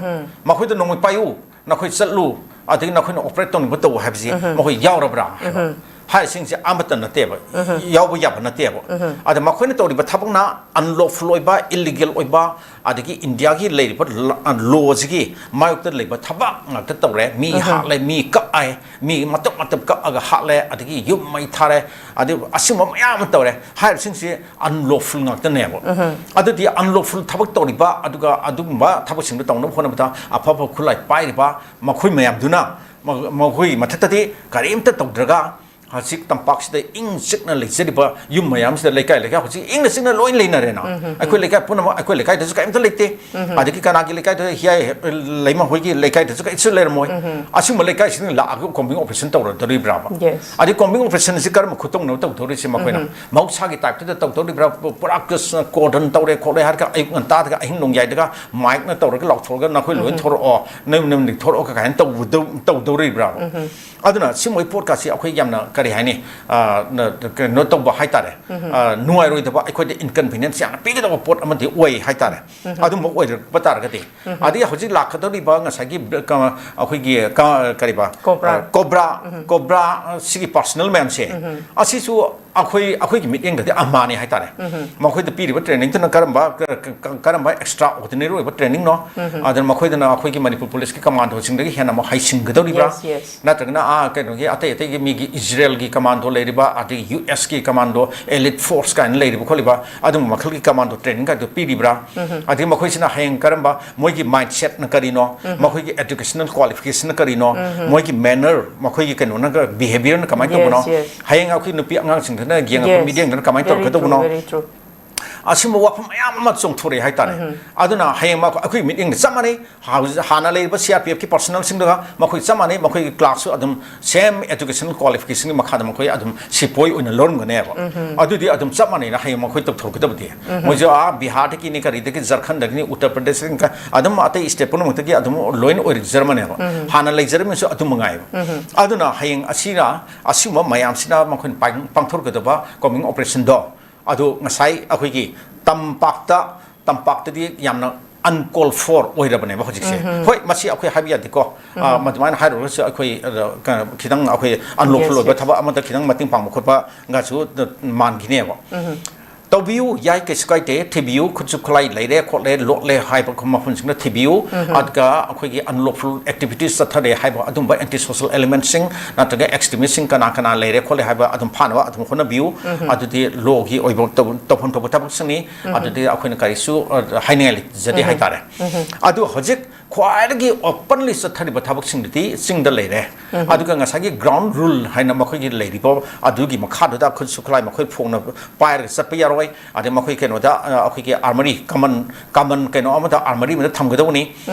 ꯃꯈꯣꯏꯗ ꯅꯣꯡꯃꯩ ꯄꯥꯏꯌꯨ, ꯅꯈꯣꯏ ꯆꯠꯂꯨ, ꯑꯗꯒꯤ ꯅꯈꯣꯏꯅ ꯑꯣꯄꯔꯦꯠ ꯇꯧꯅꯤꯡꯕ ꯇꯧ ꯍꯥꯏꯕꯁꯤ ꯃꯈꯣꯏ ꯌꯥꯎꯔꯕ꯭ꯔꯥ ꯍꯥꯏꯕ? ꯍꯥꯏꯔꯤꯁꯤꯡꯁꯦ ꯑꯃꯠꯇ ꯅꯠꯇꯦꯕ, ꯌꯥꯎꯕ ꯌꯥꯕ ꯅꯠꯇꯦꯕ꯫ ꯑꯗ ꯃꯈꯣꯏꯅ ꯇꯧꯔꯤꯕ ꯊꯕꯛꯅ ꯑꯟꯂꯣꯐꯨꯜ ꯑꯣꯏꯕ, ꯏꯂꯤꯒꯦꯜ ꯑꯣꯏꯕ, ꯑꯗꯒꯤ ꯏꯟꯗꯤꯌꯥꯒꯤ ꯂꯩꯔꯤꯕ ꯂꯣꯁꯤꯒꯤ ꯃꯥꯌꯣꯛꯇ ꯂꯩꯕ ꯊꯕꯛ ꯉꯥꯛꯇ ꯇꯧꯔꯦ꯫ ꯃꯤ ꯍꯥꯠꯂꯦ, ꯃꯤ ꯀꯛꯑꯦ, ꯃꯤ ꯃꯇꯞ ꯃꯇꯞ ꯀꯛꯑꯒ ꯍꯥꯠꯂꯦ, ꯑꯗꯒꯤ ꯌꯨꯝ ꯃꯩ ꯊꯥꯔꯦ, ꯑꯗꯒꯤ ꯑꯁꯤꯒꯨꯝꯕ ꯃꯌꯥꯝ ꯑꯃ ꯇꯧꯔꯦ꯫ ꯍꯥꯏꯔꯤꯕꯁꯤꯡꯁꯤ ꯑꯟꯂꯣꯐꯨꯜ ꯉꯥꯛꯇꯅꯦꯕ꯫ ꯑꯗꯨꯗꯤ ꯑꯟꯂꯣꯐꯨꯜ ꯊꯕꯛ ꯇꯧꯔꯤꯕ, ꯑꯗꯨꯒ ꯑꯗꯨꯒꯨꯝꯕ ꯊꯕꯛꯁꯤꯡꯗꯣ ꯇꯧꯅꯕ ꯍꯣꯠꯅꯕꯗ ꯑꯐ ꯑꯐꯕ ꯈꯨꯠꯂꯥꯏ ꯄꯥꯏꯔꯤꯕ ꯃꯈꯣꯏ ꯃꯌꯥꯝꯗꯨꯅ ꯃ- ꯃꯈꯣꯏꯒꯤ ꯃꯊꯛꯇꯗꯤ ꯀꯔꯤꯝꯇ ꯇꯧꯗ꯭ꯔꯒ ꯍꯧꯖꯤꯛ ꯇꯝꯄꯥꯛꯁꯤꯗ ꯏꯪ ꯆꯤꯛꯅ ꯂꯩꯖꯔꯤꯕ ꯌꯨꯝ ꯃꯌꯥꯝꯁꯤꯗ, ꯂꯩꯀꯥꯏ ꯂꯩꯀꯥꯏ ꯍꯧꯖꯤꯛ ꯏꯪꯅ ꯆꯤꯛꯅ ꯂꯣꯏ ꯂꯩꯅꯔꯦꯅ꯫ ꯑꯩꯈꯣꯏ ꯂꯩꯀꯥꯏ ꯄꯨꯝꯅꯃꯛ, ꯑꯩꯈꯣꯏ ꯂꯩꯀꯥꯏꯗꯁꯨ ꯀꯔꯤꯝꯇ ꯂꯩꯇꯦ꯫ ꯑꯗꯒꯤ ꯀꯅꯥꯒꯤ ꯂꯩꯀꯥꯏꯗ ꯍꯤꯌꯥꯏ ꯂꯩꯃ ꯍꯣꯏꯒꯤ ꯂꯩꯀꯥꯏꯗꯁꯨ ꯀꯔꯤꯁꯨ ꯂꯩꯔꯝꯃꯣꯏ꯫ ꯑꯁꯤꯒꯨꯝꯕ ꯂꯩꯀꯥꯏꯁꯤꯡ ꯂꯥꯛꯑꯒ ꯀꯣꯝꯕꯤꯡ ꯑꯣꯄꯔꯦꯁꯟ ꯇꯧꯔꯗꯣꯔꯤꯕ꯭ꯔꯥꯕ? ꯌꯦꯁ꯫ ꯑꯗꯩ ꯀꯣꯝꯕꯤꯡ ꯑꯣꯄꯔꯦꯁꯟ ꯑꯁꯤ ꯀꯔꯝꯕ ꯈꯨꯇꯧꯅ ꯇꯧꯗꯧꯔꯤꯁꯦ ꯃꯈꯣꯏꯅ? ꯃꯍꯧꯁꯥꯒꯤ ꯇꯥꯏꯞꯇꯨꯗ ꯇꯧꯗꯧꯔꯤꯕ꯭ꯔꯥ? ꯄꯨꯔꯥ ꯀꯣꯔꯗꯟ ꯇꯧꯔꯦ ꯈꯣꯠꯂꯦ ꯍꯥꯏꯔꯒ ꯑꯌꯨꯛ ꯉꯟꯇꯥꯗꯒ ꯑꯍꯤꯡ ꯅꯣꯡꯌꯥꯏꯗꯒ ꯃꯥꯏꯛꯅ ꯇꯧꯔꯒ ꯂꯥꯎꯊꯣꯔꯒ ꯅꯈꯣꯏ ꯂꯣꯏ ꯊꯣꯔꯛꯑꯣ, ꯅꯪ ꯅꯪꯗꯤ ꯊꯣꯔꯛꯑꯣ ꯀꯥꯏꯅ ꯇꯧꯕꯗꯧ- ꯇꯧꯗꯧꯔꯤꯕ꯭ꯔꯥꯕ? ꯑꯗꯨꯅ ꯁꯤꯒꯨꯝꯕꯒꯤ ꯄꯣꯠꯀꯥꯁꯤ ꯑꯩꯈꯣꯏ ꯌꯥꯝꯅ ꯀꯔꯤ ꯍꯥꯏꯅꯤ, ꯑ, ꯅ- ꯀꯩꯅꯣ ꯇꯧꯕ ꯍꯥꯏꯇꯥꯔꯦ꯫ ꯑ, ꯅꯨꯡꯉꯥꯏꯔꯣꯏꯗꯕ, ꯑꯩꯈꯣꯏꯗ ꯏꯟꯀꯟꯚꯤꯅꯤꯌꯟꯁ ꯌꯥꯝꯅ ꯄꯤꯒꯗꯕ ꯄꯣꯠ ꯑꯃꯗꯤ ꯑꯣꯏ ꯍꯥꯏꯇꯥꯔꯦ꯫ ꯑꯗꯨꯝꯕ ꯑꯣꯏꯔꯛꯄ ꯇꯥꯔꯒꯗꯤ, ꯑꯗꯒꯤ ꯍꯧꯖꯤꯛ ꯂꯥꯛꯀꯗꯧꯔꯤꯕ ꯉꯁꯥꯏꯒꯤ ꯕ- ꯀ- ꯑꯩꯈꯣꯏꯒꯤ ꯀ- ꯀꯔꯤꯕ, ꯀꯣꯕ꯭ꯔꯥ꯫ ꯑ, ꯀꯣꯕ꯭ꯔꯥ, ꯀꯣꯕ꯭ꯔꯥ, ꯑ, ꯁꯤꯒꯤ ꯄꯥꯔꯁꯅꯦꯜ ꯃꯌꯥꯝꯁꯦ, ꯑꯁꯤꯁꯨ ꯑꯩꯈꯣꯏ ꯑꯩꯈꯣꯏꯒꯤ ꯃꯤꯠꯌꯦꯡꯗꯗꯤ ꯑꯃꯅꯤ ꯍꯥꯏꯇꯥꯔꯦ꯫ ꯃꯈꯣꯏꯗ ꯄꯤꯔꯤꯕ ꯇ꯭ꯔꯦꯅꯤꯡꯗꯨꯅ ꯀꯔꯝꯕ ꯀ- ꯀ- ꯀꯔꯝꯕ ꯑꯦꯛꯁꯇ꯭ꯔꯥ ꯑꯣꯔꯗꯤꯅꯔꯤ ꯑꯣꯏꯕ ꯇ꯭ꯔꯦꯅꯤꯡꯅꯣ? ꯑꯗꯨꯅ ꯃꯈꯣꯏꯗꯅ ꯑꯩꯈꯣꯏꯒꯤ ꯃꯅꯤꯄꯨꯔ ꯄꯨꯂꯤꯁꯀꯤ ꯀꯃꯥꯟꯗꯣꯁꯤꯡꯗꯒꯤ ꯍꯦꯟꯅ ꯑꯃꯨꯛ ꯍꯩꯁꯤꯡꯒꯗꯧꯔꯤꯕ꯭ꯔꯥ? Yes, yes. ꯅꯠꯇ꯭ꯔꯒꯅ ꯑꯥ ꯀꯩꯅꯣꯒꯤ ꯑꯇꯩ ꯑꯇꯩꯒꯤ ꯃꯤꯒꯤ ꯏꯖꯔꯦꯜꯒꯤ ꯀꯃꯥꯟꯗꯣ ꯂꯩꯔꯤꯕ, ꯑꯗꯒꯤ ꯌꯨ ꯑꯦꯁꯀꯤ ꯀꯃꯥꯟꯗꯣ, ꯑꯦꯂꯤꯠ ꯐꯣꯔꯁ ꯀꯥꯏꯅ ꯂꯩꯔꯤꯕ ꯈꯣꯠꯂꯤꯕ ꯑꯗꯨꯒꯨꯝꯕ ꯃꯈꯜꯒꯤ ꯀꯃꯥꯟꯗꯣ ꯇ꯭ꯔꯦꯅꯤꯡ ꯀꯥꯏꯗꯣ ꯄꯤꯔꯤꯕ꯭ꯔꯥ? ꯑꯗꯒꯤ ꯃꯈꯣꯏꯁꯤꯅ ꯍꯌꯦꯡ ꯀꯔꯝꯕ ꯃꯣꯏꯒꯤ ꯃꯥꯏꯟꯁꯦꯠꯅ ꯀꯔꯤꯅꯣ, ꯃꯈꯣꯏꯒꯤ ꯑꯦꯖꯨꯀꯦꯁꯅꯦꯜ ꯀ꯭ꯋꯥꯂꯤꯐꯤꯀꯦꯁꯟꯅ ꯀꯔꯤꯅꯣ, ꯃꯣꯏꯒꯤ ꯃꯦꯅꯔ, ꯃꯈꯣꯏꯒꯤ ꯀꯩꯅꯣꯅ ꯕꯤꯍꯦꯕꯤꯌꯔꯅ ꯀꯃꯥꯏꯅ ꯇꯧꯕꯅꯣ? Yes, yes. ꯍꯌꯦꯡ ꯑꯩꯈꯣꯏ ꯅꯨꯄꯤ ꯑꯉꯥꯡꯁꯤꯡꯗꯨꯅ ꯌꯦꯡꯉꯛꯄ Yes. ꯃꯤꯠꯌꯦꯡꯗꯨꯅ ꯀꯃꯥꯏꯅ Very true, ꯇꯧꯔꯛꯀꯗꯧꯕꯅꯣ? very true. ꯑꯁꯤꯒꯨꯝꯕ ꯋꯥꯐꯝ ꯃꯌꯥꯝ ꯑꯃ ꯆꯣꯡꯊꯣꯔꯛꯑꯦ ꯍꯥꯏꯇꯥꯔꯦ꯫ ꯑꯗꯨꯅ ꯍꯌꯦꯡ ꯃꯈꯣꯏ- ꯑꯩꯈꯣꯏ ꯃꯤꯠꯌꯦꯡꯗ ꯆꯞ ꯃꯥꯟꯅꯩ꯫ ꯍꯧꯖꯤꯛ ꯍꯥꯟꯅ ꯂꯩꯔꯤꯕ ꯁꯤ ꯑꯥꯔ ꯄꯤ ꯑꯦꯐꯀꯤ ꯄꯔꯁꯅꯦꯜꯁꯤꯡꯗꯨꯒ ꯃꯈꯣꯏ ꯆꯞ ꯃꯥꯟꯅꯩ꯫ ꯃꯈꯣꯏꯒꯤ ꯀ꯭ꯂꯥꯁꯁꯨ ꯑꯗꯨꯝ ꯁꯦꯝ ꯑꯦꯖꯨꯀꯦꯁꯅꯦꯜ ꯀ꯭ꯋꯥꯂꯤꯐꯤꯀꯦꯁꯟꯒꯤ ꯃꯈꯥꯗ ꯃꯈꯣꯏ ꯑꯗꯨꯝ ꯁꯤꯄꯣꯏ ꯑꯣꯏꯅ ꯂꯧꯔꯝꯒꯅꯦꯕ꯫ ꯑꯗꯨꯗꯤ ꯑꯗꯨꯝ ꯆꯞ ꯃꯥꯟꯅꯩꯅ ꯍꯌꯦꯡ ꯃꯈꯣꯏ ꯇꯧꯊꯣꯔꯛꯀꯗꯕꯗꯤ꯫ ꯃꯣꯏꯁꯨ ꯑꯥ ꯕꯤꯍꯥꯔꯗꯒꯤꯅꯤ, ꯀꯔꯤꯗꯒꯤ, ꯖꯔꯈꯟꯗꯒꯤꯅꯤ, ꯎꯠꯇꯔ ꯄ꯭ꯔꯗꯦꯁꯇꯒꯤꯅꯤ, ꯑꯗꯨꯝ ꯑꯇꯩ ꯁ꯭ꯇꯦꯠ ꯄꯨꯝꯅꯃꯛꯇꯒꯤ ꯑꯗꯨꯝ ꯂꯣꯏꯅ ꯑꯣꯏꯖꯔꯝꯃꯅꯦꯕ꯫ ꯍꯥꯟꯅ ꯂꯩꯖꯔꯝꯃꯤꯁꯨ ꯑꯗꯨ ꯃꯉꯥꯏꯕ꯫ ꯑꯗꯨꯅ ꯍꯌꯦꯡ ꯑꯁꯤꯅ ꯑꯁꯤꯒꯨꯝꯕ ꯃꯌꯥꯝꯁꯤꯅ ꯃꯈꯣꯏꯅ ꯄꯥꯡ- ꯄꯥꯡꯊꯣꯔꯛꯀꯗꯕ ꯀꯣꯝꯕꯤꯡ ꯑꯣꯄꯔꯦꯁꯟꯗꯣ ꯑꯗꯨ ꯉꯁꯥꯏ ꯑꯩꯈꯣꯏꯒꯤ ꯇꯝꯄꯥꯛꯇ ꯇꯝꯄꯥꯛꯇꯗꯤ ꯌꯥꯝꯅ ꯑꯟꯀꯣꯜ ꯐꯣꯔ ꯑꯣꯏꯔꯕꯅꯦꯕ ꯍꯧꯖꯤꯛꯁꯦ꯫ ꯍꯣꯏ, ꯃꯁꯤ ꯑꯩꯈꯣꯏ ꯍꯥꯏꯕ ꯌꯥꯗꯦꯀꯣ꯫ ꯑ, ꯃꯗꯨꯃꯥꯏꯅ ꯍꯥꯏꯔꯨꯔꯒꯁꯨ ꯑꯩꯈꯣꯏ, ꯑ, ꯀ- ꯈꯤꯇꯪ ꯑꯩꯈꯣꯏ ꯑꯟꯂꯣꯐꯨꯜ Yes, ꯑꯣꯏꯕ yes. ꯊꯕꯛ ꯑꯃꯗ ꯈꯤꯇꯪ ꯃꯇꯦꯡ ꯄꯥꯡꯕ ꯈꯣꯠꯄꯒꯁꯨ ꯃꯥꯟꯈꯤꯅꯦꯕ꯫ ꯇꯧꯕꯤꯌꯨ, ꯌꯥꯏ, ꯀꯩꯁꯨ ꯀꯥꯏꯗꯦ, ꯊꯤꯕꯤꯌꯨ, ꯈꯨꯠꯁꯨ ꯈꯨꯠꯂꯥꯏ ꯂꯩꯔꯦ ꯈꯣꯠꯂꯦ ꯂꯣꯠꯂꯦ ꯍꯥꯏꯕ ꯃꯐꯝꯁꯤꯡꯗ ꯊꯤꯕꯤꯌꯨ꯫ ꯑꯗꯨꯒ ꯑꯩꯈꯣꯏꯒꯤ ꯑꯟꯂꯣꯐꯨꯜ ꯑꯦꯛꯇꯤꯚꯤꯇꯤꯁ ꯆꯠꯊꯔꯦ ꯍꯥꯏꯕ ꯑꯗꯨꯝꯕ ꯑꯦꯟꯇꯤ ꯁꯣꯁꯦꯜ ꯑꯦꯂꯤꯃꯦꯟꯠꯁꯤꯡ ꯅꯠꯇ꯭ꯔꯒ ꯑꯦꯛꯁꯇ꯭ꯔꯤꯃꯤꯁꯁꯤꯡ ꯀꯅꯥ ꯀꯅꯥ ꯂꯩꯔꯦ ꯈꯣꯠꯂꯦ ꯍꯥꯏꯕ ꯑꯗꯨꯝ ꯐꯥꯅꯕ ꯑꯗꯨꯝ ꯍꯣꯠꯅꯕꯤꯌꯨ꯫ ꯑꯗꯨꯗꯤ ꯂꯣꯒꯤ ꯑꯣꯏꯕ ꯇꯧ- ꯇꯧꯐꯝ ꯊꯣꯛꯄ ꯊꯕꯛꯁꯤꯡꯅꯤ꯫ ꯑꯗꯨꯗꯤ ꯑꯩꯈꯣꯏꯅ ꯀꯔꯤꯁꯨ, ꯑ, ꯍꯥꯏꯅꯤꯡꯉꯥꯏ ꯂꯩꯖꯗꯦ ꯍꯥꯏꯇꯥꯔꯦ꯫ ꯑꯗꯨ ꯍꯧꯖꯤꯛ ꯈ꯭ꯋꯥꯏꯗꯒꯤ ꯑꯣꯄꯟꯂꯤ ꯆꯠꯊꯔꯤꯕ ꯊꯕꯛꯁꯤꯡꯗꯨꯗꯤ ꯆꯤꯡꯗ ꯂꯩꯔꯦ꯫ ꯑꯗꯨꯒ ꯉꯁꯥꯏꯒꯤ ꯒ꯭ꯔꯥꯎꯟ ꯔꯨꯜ ꯍꯥꯏꯅ ꯃꯈꯣꯏꯒꯤ ꯂꯩꯔꯤꯕ ꯑꯗꯨꯒꯤ ꯃꯈꯥꯗꯨꯗ ꯈꯨꯠꯁꯨ ꯈꯨꯠꯂꯥꯏ ꯃꯈꯣꯏ ꯐꯣꯡꯅ ꯄꯥꯏꯔꯒ ꯆꯠꯄ ꯌꯥꯔꯣꯏ꯫ ꯑꯗꯩ ꯃꯈꯣꯏ ꯀꯩꯅꯣꯗ, ꯑ, ꯑꯩꯈꯣꯏꯒꯤ ꯑꯥꯔꯃꯔꯤ, ꯀꯃꯟ ꯀꯃꯟ ꯀꯩꯅꯣ ꯑꯃꯗ, ꯑꯥꯔꯃꯔꯤ ꯑꯃꯗ ꯊꯝꯒꯗꯧꯕꯅꯤ꯫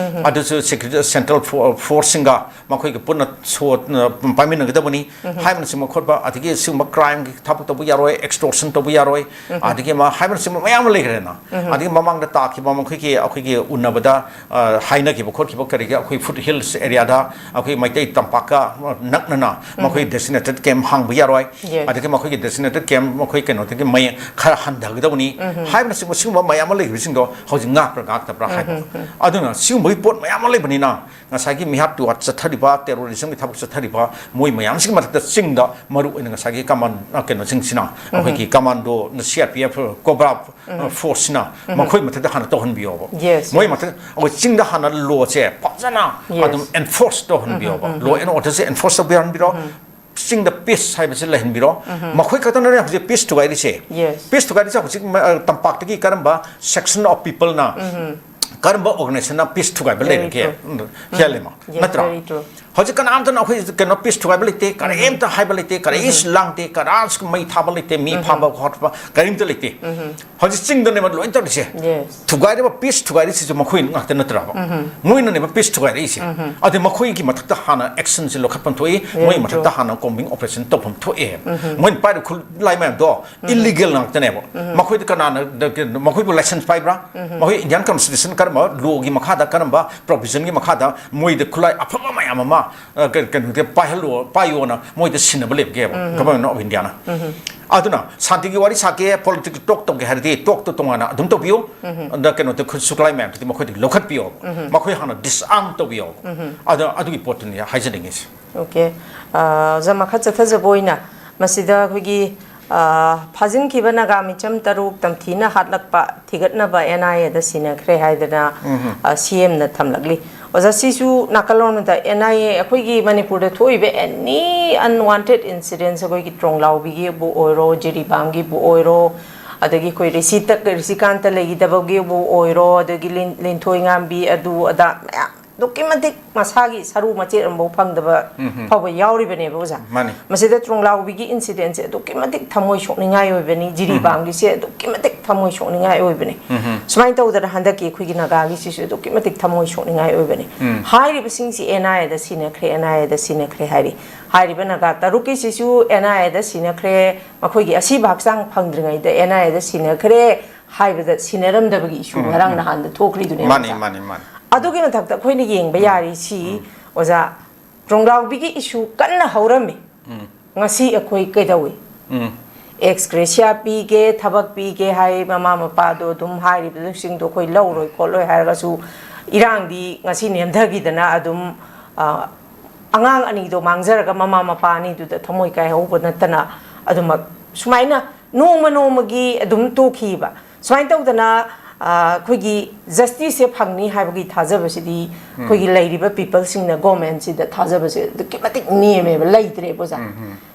ꯑꯗꯨꯁꯨ ꯁꯦꯀ꯭ꯌꯨꯔꯤꯇꯤ ꯁꯦꯟꯇ꯭ꯔꯦꯜ ꯐꯣ- ꯐꯣꯔꯁꯁꯤꯡꯒ ꯃꯈꯣꯏꯒꯤ ꯄꯨꯟꯅ ꯁꯣ-, ꯑ, ꯄꯥꯏꯃꯤꯟꯅꯒꯗꯕꯅꯤ ꯍꯥꯏꯕꯅꯆꯤꯡꯕ ꯈꯣꯠꯄ, ꯑꯗꯒꯤ ꯁꯤꯒꯨꯝꯕ ꯀ꯭ꯔꯥꯏꯝꯒꯤ ꯊꯕꯛ ꯇꯧꯕ ꯌꯥꯔꯣꯏ, ꯑꯦꯛꯁꯇꯣꯔꯁꯟ ꯇꯧꯕ ꯌꯥꯔꯣꯏ, ꯑꯗꯒꯤ ꯑꯃ ꯍꯥꯏꯕꯅꯆꯤꯡꯕ ꯃꯌꯥꯝ ꯑꯃ ꯂꯩꯈ꯭ꯔꯦꯅ꯫ ꯑꯗꯒꯤ ꯃꯃꯥꯡꯗ ꯇꯥꯈꯤꯕ ꯃꯈꯣꯏꯒꯤ, ꯑꯩꯈꯣꯏꯒꯤ ꯎꯅꯕꯗ, ꯑ, ꯍꯥꯏꯅꯈꯤꯕ ꯈꯣꯠꯈꯤꯕ ꯀꯔꯤꯒꯤ ꯑꯩꯈꯣꯏ ꯐꯨꯠ ꯍꯤꯜꯁ ꯑꯦꯔꯤꯌꯥꯗ ꯑꯩꯈꯣꯏ ꯃꯩꯇꯩ ꯇꯝꯄꯥꯛꯀ ꯅꯛꯅꯅ ꯃꯈꯣꯏ ꯗꯦꯁꯤꯅꯦꯇꯦꯠ ꯀꯦꯝꯞ ꯍꯥꯡꯕ ꯌꯥꯔꯣꯏ꯫ Yes. ꯑꯗꯒꯤ ꯃꯈꯣꯏꯒꯤ ꯗꯦꯁꯤꯅꯦꯇꯦꯠ ꯀꯦꯝꯞ ꯃꯈꯣꯏ ꯀꯩꯅꯣꯗꯒꯤ ꯃꯌꯦꯛ ꯈꯔ ꯍꯟꯊꯒꯗꯕꯅꯤ ꯍꯥꯏꯕꯅꯆꯤꯡꯕ ꯁꯤꯒꯨꯝꯕ ꯃꯌꯥꯝ ꯑꯃ ꯂꯩꯔꯤꯕꯁꯤꯡꯗꯣ ꯍꯧꯖꯤꯛ ꯉꯥꯛꯄ꯭ꯔꯥ ꯉꯥꯛꯇꯕ꯭ꯔꯥ ꯍꯥꯏꯕ꯫ ꯑꯗꯨꯅ ꯁꯤꯒꯨꯝꯕꯒꯤ ꯄꯣꯠ ꯃꯌꯥꯝ ꯑꯃ ꯂꯩꯕꯅꯤꯅ ꯉꯁꯥꯏꯒꯤ ꯃꯤꯍꯥꯠ ꯇꯨꯍꯥꯠ ꯆꯠꯊꯔꯤꯕ, ꯇꯦꯔꯣꯔꯤꯖꯝꯒꯤ ꯊꯕꯛ ꯆꯠꯊꯔꯤꯕ ꯃꯣꯏ ꯃꯌꯥꯝꯁꯤꯒꯤ ꯃꯊꯛꯇ ꯆꯤꯡꯗ ꯃꯔꯨ ꯑꯣꯏꯅ ꯉꯁꯥꯏꯒꯤ ꯀꯃꯥꯟ ꯀꯩꯅꯣꯁꯤꯡꯁꯤꯅ ꯑꯩꯈꯣꯏꯒꯤ commando, C R P F, cobra ꯐꯣꯔꯁꯁꯤꯅ ꯃꯈꯣꯏ ꯃꯊꯛꯇ ꯍꯥꯟꯅ ꯇꯧꯍꯟꯕꯤꯌꯣꯕ꯫ Yes, ꯃꯣꯏ yes. ꯃꯊꯛ ꯑꯩꯈꯣꯏ ꯆꯤꯡꯗ ꯍꯥꯟꯅ ꯂꯣꯁꯦ ꯐꯖꯅ Yes. ꯑꯗꯨꯝ ꯑꯦꯟꯐꯣꯔꯁ ꯇꯧꯍꯟꯕꯤꯌꯣꯕ꯫ ꯂꯣ ꯑꯦꯟ ꯑꯣꯔꯗꯔꯁꯦ ꯑꯦꯟꯐꯣꯔꯁ ꯇꯧꯕꯤꯍꯟꯕꯤꯔꯣ꯫ ꯆꯤꯡꯗ ꯄꯤꯁ ꯍꯥꯏꯕꯁꯦ ꯂꯩꯍꯟꯕꯤꯔꯣ꯫ ꯃꯈꯣꯏ ꯈꯛꯇꯅꯅꯦ ꯍꯧꯖꯤꯛ ꯄꯤꯁ ꯊꯨꯒꯥꯏꯔꯤꯁꯦ꯫ Yes. ꯄꯤꯁ ꯊꯨꯒꯥꯏꯔꯤꯁꯦ ꯍꯧꯖꯤꯛ ꯃ- ꯇꯝꯄꯥꯛꯇꯒꯤ ꯀꯔꯝꯕ ꯁꯦꯛꯁꯟ ꯑꯣꯐ ꯄꯤꯄꯜꯅ, ꯀꯔꯝꯕ ꯑꯣꯔꯒꯅꯥꯏꯖꯦꯁꯟꯅ ꯄꯤꯁ ꯊꯨꯒꯥꯏꯕ Very ꯂꯩꯔꯒꯦ? True. ꯍꯦꯜꯂꯦꯃ Yes, ꯅꯠꯇ꯭ꯔꯥ? Very true. ꯍꯧꯖꯤꯛ ꯀꯅꯥꯝꯇꯅ ꯑꯩꯈꯣꯏ ꯀꯩꯅꯣ ꯄꯤꯁ ꯊꯨꯒꯥꯏꯕ ꯂꯩꯇꯦ, ꯀꯔꯤꯝꯇ ꯍꯥꯏꯕ ꯂꯩꯇꯦ, ꯀꯔꯤꯁꯨ ꯂꯥꯡꯗꯦ, ꯀꯔꯥꯁꯨ ꯃꯩ ꯊꯥꯕ ꯂꯩꯇꯦ, ꯃꯤ ꯐꯥꯕ ꯈꯣꯠꯄ ꯀꯔꯤꯝꯇ ꯂꯩꯇꯦ꯫ ꯍꯧꯖꯤꯛ ꯆꯤꯡꯗꯅꯦꯕ ꯂꯣꯏ ꯇꯧꯔꯤꯁꯦ꯫ Yes. ꯊꯨꯒꯥꯏꯔꯤꯕ ꯄꯤꯁ ꯊꯨꯒꯥꯏꯔꯤꯁꯤꯁꯨ ꯃꯈꯣꯏ ꯉꯥꯛꯇ ꯅꯠꯇ꯭ꯔꯕ? ꯃꯣꯏꯅꯅꯦꯕ ꯄꯤꯁ ꯊꯨꯒꯥꯏꯔꯛꯏꯁꯦ꯫ ꯑꯗꯨ ꯃꯈꯣꯏꯒꯤ ꯃꯊꯛꯇ ꯍꯥꯟꯅ ꯑꯦꯛꯁꯟꯁꯦ ꯂꯧꯈꯠꯐꯝ ꯊꯣꯛꯏ, Very ꯃꯣꯏ true. ꯃꯊꯛꯇ ꯍꯥꯟꯅ ꯀꯣꯝꯕꯤꯡ ꯑꯣꯄꯔꯦꯁꯟ ꯇꯧꯐꯝ ꯊꯣꯛꯑꯦ꯫ ꯃꯣꯏꯅ ꯄꯥꯏꯔꯤꯕ ꯈꯨꯠꯂꯥꯏ ꯃꯌꯥꯝꯗꯣ ꯏꯂꯤꯒꯦꯜ ꯉꯥꯛꯇꯅꯦꯕ꯫ ꯃꯈꯣꯏꯗ ꯀꯅꯥꯅ ꯃꯈꯣꯏꯕꯨ ꯂꯥꯏꯁꯦꯟꯁ ꯄꯥꯏꯕ꯭ꯔꯥ? ꯃꯈꯣꯏ ꯏꯟꯗꯤꯌꯥꯟ ꯀꯟꯁꯇꯤꯇ꯭ꯌꯨꯁꯟ ꯀꯔꯝꯕ ꯂꯣꯒꯤ ꯃꯈꯥꯗ, ꯀꯔꯝꯕ ꯄ꯭ꯔꯣꯚꯤꯖꯟꯒꯤ ꯃꯈꯥꯗ ꯃꯣꯏꯗ ꯈꯨꯠꯂꯥꯏ ꯑꯐꯕ ꯃꯌꯥꯝ ꯑꯃ ꯑ, ꯀ- ꯀꯩꯅꯣꯗ ꯄꯥꯏꯍꯜꯂꯣ, ꯄꯥꯏꯌꯣꯅ ꯃꯣꯏꯗ ꯁꯤꯟꯅꯕ ꯂꯩꯕꯒꯦꯕ ꯒꯚꯔꯟꯃꯦꯟ ꯑꯣꯐ ꯏꯟꯗꯤꯌꯥꯅ꯫ ꯑꯗꯨꯅ ꯁꯥꯟꯇꯤꯒꯤ ꯋꯥꯔꯤ ꯁꯥꯒꯦ, ꯄꯣꯂꯤꯇꯤꯀꯦꯜ ꯇꯣꯛ ꯇꯧꯒꯦ ꯍꯥꯏꯔꯗꯤ ꯇꯣꯛꯇꯣ ꯇꯣꯉꯥꯟꯅ ꯑꯗꯨꯝ ꯇꯧꯕꯤꯌꯨ꯫ ꯑꯗ ꯀꯩꯅꯣꯗ ꯈꯨꯠ ꯁꯨꯛꯂꯥꯏ ꯃꯌꯥꯝꯗꯨꯗꯤ ꯃꯈꯣꯏꯗꯒꯤ ꯂꯧꯈꯠꯄꯤꯌꯣ꯫ ꯃꯈꯣꯏ ꯍꯥꯟꯅ ꯗꯤꯁꯑꯥꯔꯝ ꯇꯧꯕꯤꯌꯣ꯫ ꯑꯗ ꯑꯗꯨꯒꯤ ꯄꯣꯠꯇꯨꯅꯤ ꯍꯥꯏꯖꯅꯤꯡꯉꯤꯁꯦ꯫ Okay. ꯑ, ꯑꯣꯖꯥ, ꯃꯈꯥ ꯆꯠꯊꯖꯕ ꯑꯣꯏꯅ ꯃꯁꯤꯗ ꯑꯩꯈꯣꯏꯒꯤ, ꯑ, ꯐꯥꯖꯤꯟꯈꯤꯕ ꯅꯥꯒꯥ ꯃꯤꯆꯝ ꯇꯔꯨꯛ ꯇꯝꯊꯤꯅ ꯍꯥꯠꯂꯛꯄ ꯊꯤꯒꯠꯅꯕ ꯑꯦꯟ ꯑꯥꯏ ꯑꯦꯗ ꯁꯤꯟꯅꯈ꯭ꯔꯦ ꯍꯥꯏꯗꯅ, ꯑ, ꯁꯤ ꯑꯦꯝꯅ ꯊꯝꯂꯛꯂꯤ꯫ ꯑꯣꯖꯥ, ꯁꯤꯁꯨ ꯅꯥꯀꯜꯂꯣꯝꯗ ꯑꯦꯟ ꯑꯥꯏ ꯑꯦ, ꯑꯩꯈꯣꯏꯒꯤ ꯃꯅꯤꯄꯨꯔꯗ ꯊꯣꯛꯏꯕ ꯑꯦꯅꯤ ꯑꯟꯋꯥꯟꯇꯦꯠ ꯏꯟꯁꯤꯗꯦꯟꯁ, ꯑꯩꯈꯣꯏꯒꯤ ꯇ꯭ꯔꯣꯡꯂꯥꯎꯕꯤꯒꯤꯕꯨ ꯑꯣꯏꯔꯣ, ꯖꯤꯔꯤꯕꯥꯝꯒꯤꯕꯨ ꯑꯣꯏꯔꯣ, ꯑꯗꯒꯤ ꯑꯩꯈꯣꯏ ꯔꯤꯁꯤ ꯇꯛ-, ꯔꯤꯁꯤꯀꯥꯟꯇ ꯂꯩꯈꯤꯗꯕꯒꯤꯕꯨ ꯑꯣꯏꯔꯣ, ꯑꯗꯒꯤ ꯂꯤꯟ-, ꯂꯤꯟꯊꯣꯏ ꯉꯥꯝꯕꯤ, ꯑꯗꯨ ꯑꯗꯥ ꯃꯌꯥꯝ ꯑꯗꯨꯛꯀꯤ ꯃꯇꯤꯛ ꯃꯁꯥꯒꯤ ꯁꯔꯨ ꯃꯆꯦꯠ ꯑꯃꯐꯥꯎ ꯐꯪꯗꯕ ꯐꯥꯎꯕ ꯌꯥꯎꯔꯤꯕꯅꯦꯕ, ꯑꯣꯖꯥ꯫ ꯃꯥꯅꯤ꯫ ꯃꯁꯤꯗ ꯇ꯭ꯔꯣꯡꯂꯥꯎꯕꯤꯒꯤ ꯏꯟꯁꯤꯗꯦꯟꯁꯦ ꯑꯗꯨꯛꯀꯤ ꯃꯇꯤꯛ ꯊꯃꯣꯏ ꯁꯣꯛꯅꯤꯡꯉꯥꯏ ꯑꯣꯏꯕꯅꯤ, ꯖꯤꯔꯤꯕꯥꯝꯒꯤꯁꯦ ꯑꯗꯨꯛꯀꯤ ꯃꯇꯤꯛ ꯊꯃꯣꯏ ꯁꯣꯛꯅꯤꯡꯉꯥꯏ ꯑꯣꯏꯕꯅꯤ꯫ ꯁꯨꯃꯥꯏꯅ ꯇꯧꯗꯅ ꯍꯟꯗꯛꯀꯤ ꯑꯩꯈꯣꯏꯒꯤ ꯅꯥꯒꯥꯒꯤꯁꯤꯁꯨ ꯑꯗꯨꯛꯀꯤ ꯃꯇꯤꯛ ꯊꯃꯣꯏ ꯁꯣꯛꯅꯤꯡꯉꯥꯏ ꯑꯣꯏꯕꯅꯤ꯫ ꯍꯥꯏꯔꯤꯕꯁꯤꯡꯁꯤ ꯑꯦꯟ ꯑꯥꯏ ꯑꯦꯗ ꯁꯤꯟꯅꯈ꯭ꯔꯦ, ꯑꯦꯟ ꯑꯥꯏ ꯑꯦꯗ ꯁꯤꯟꯅꯈ꯭ꯔꯦ ꯍꯥꯏꯔꯤ꯫ ꯍꯥꯏꯔꯤꯕ ꯅꯥꯒꯥ ꯇꯔꯨꯛꯀꯤꯁꯤꯁꯨ ꯑꯦꯟ ꯑꯥꯏ ꯑꯦꯗ ꯁꯤꯟꯅꯈ꯭ꯔꯦ, ꯃꯈꯣꯏꯒꯤ ꯑꯁꯤꯕ ꯍꯛꯆꯥꯡ ꯐꯪꯗ꯭ꯔꯤꯉꯩꯗ ꯑꯦꯟ ꯑꯥꯏ ꯑꯦꯗ ꯁꯤꯟꯅꯈ꯭ꯔꯦ ꯍꯥꯏꯕꯗ ꯁꯤꯟꯅꯔꯝꯗꯕꯒꯤ ꯏꯁꯨ ꯉꯔꯥꯡ ꯅꯍꯥꯟꯗ ꯊꯣꯛꯈ꯭ꯔꯤꯗꯨꯅꯦꯕ, ꯃꯥꯅꯤ, ꯑꯣꯖꯥ꯫ ꯃꯥꯅꯤ, ꯃꯥꯅꯤ꯫ ꯑꯗꯨꯒꯤ ꯃꯊꯛꯇ ꯑꯩꯈꯣꯏꯅ ꯌꯦꯡꯕ ꯌꯥꯔꯤ ꯁꯤ, ꯑꯣꯖꯥ, ꯇ꯭ꯔꯣꯡꯗꯥꯎꯕꯤꯒꯤ ꯏꯁꯨ ꯀꯟꯅ ꯍꯧꯔꯝꯃꯤ꯫ ꯉꯁꯤ ꯑꯩꯈꯣꯏ ꯀꯩꯗꯧꯏ? ꯎꯝ꯫ ꯑꯦꯛꯁ ꯒ꯭ꯔꯦꯁꯤꯌꯥ ꯄꯤꯒꯦ, ꯊꯕꯛ ꯄꯤꯒꯦ ꯍꯥꯏ, ꯃꯃꯥ ꯃꯄꯥꯗꯣ ꯑꯗꯨꯝ ꯍꯥꯏꯔꯤꯕꯁꯤꯡꯗꯣ ꯑꯩꯈꯣꯏ ꯂꯧꯔꯣꯏ ꯈꯣꯠꯂꯣꯏ ꯍꯥꯏꯔꯒꯁꯨ, ꯏꯔꯥꯡꯗꯤ ꯉꯁꯤ ꯅꯦꯝꯊꯈꯤꯗꯅ ꯑꯗꯨꯝ, ꯑ, ꯑꯉꯥꯡ ꯑꯅꯤꯗꯣ ꯃꯥꯡꯖꯔꯒ ꯃꯃꯥ ꯃꯄꯥ ꯑꯅꯤꯗꯨꯗ ꯊꯃꯣꯏ ꯀꯥꯏꯍꯧꯕ ꯅꯠꯇꯅ, ꯑꯗꯨꯃꯛ ꯁꯨꯃꯥꯏꯅ ꯅꯣꯡꯃ ꯅꯣꯡꯃꯒꯤ ꯑꯗꯨꯝ ꯇꯣꯛꯈꯤꯕ꯫ ꯁꯨꯃꯥꯏꯅ ꯇꯧꯗꯅ, ꯑ, ꯑꯩꯈꯣꯏꯒꯤ ꯖꯁꯇꯤꯁꯁꯦ ꯐꯪꯅꯤ ꯍꯥꯏꯕꯒꯤ ꯊꯥꯖꯕꯁꯤꯗꯤ ꯑꯩꯈꯣꯏꯒꯤ ꯂꯩꯔꯤꯕ ꯄꯤꯄꯜꯁꯤꯡꯅ ꯒꯣꯔꯃꯦꯟꯁꯤꯗ ꯊꯥꯖꯕꯁꯦ ꯑꯗꯨꯛꯀꯤ ꯃꯇꯤꯛ ꯅꯦꯝꯃꯦꯕ, ꯂꯩꯇ꯭ꯔꯦꯕ, ꯑꯣꯖꯥ꯫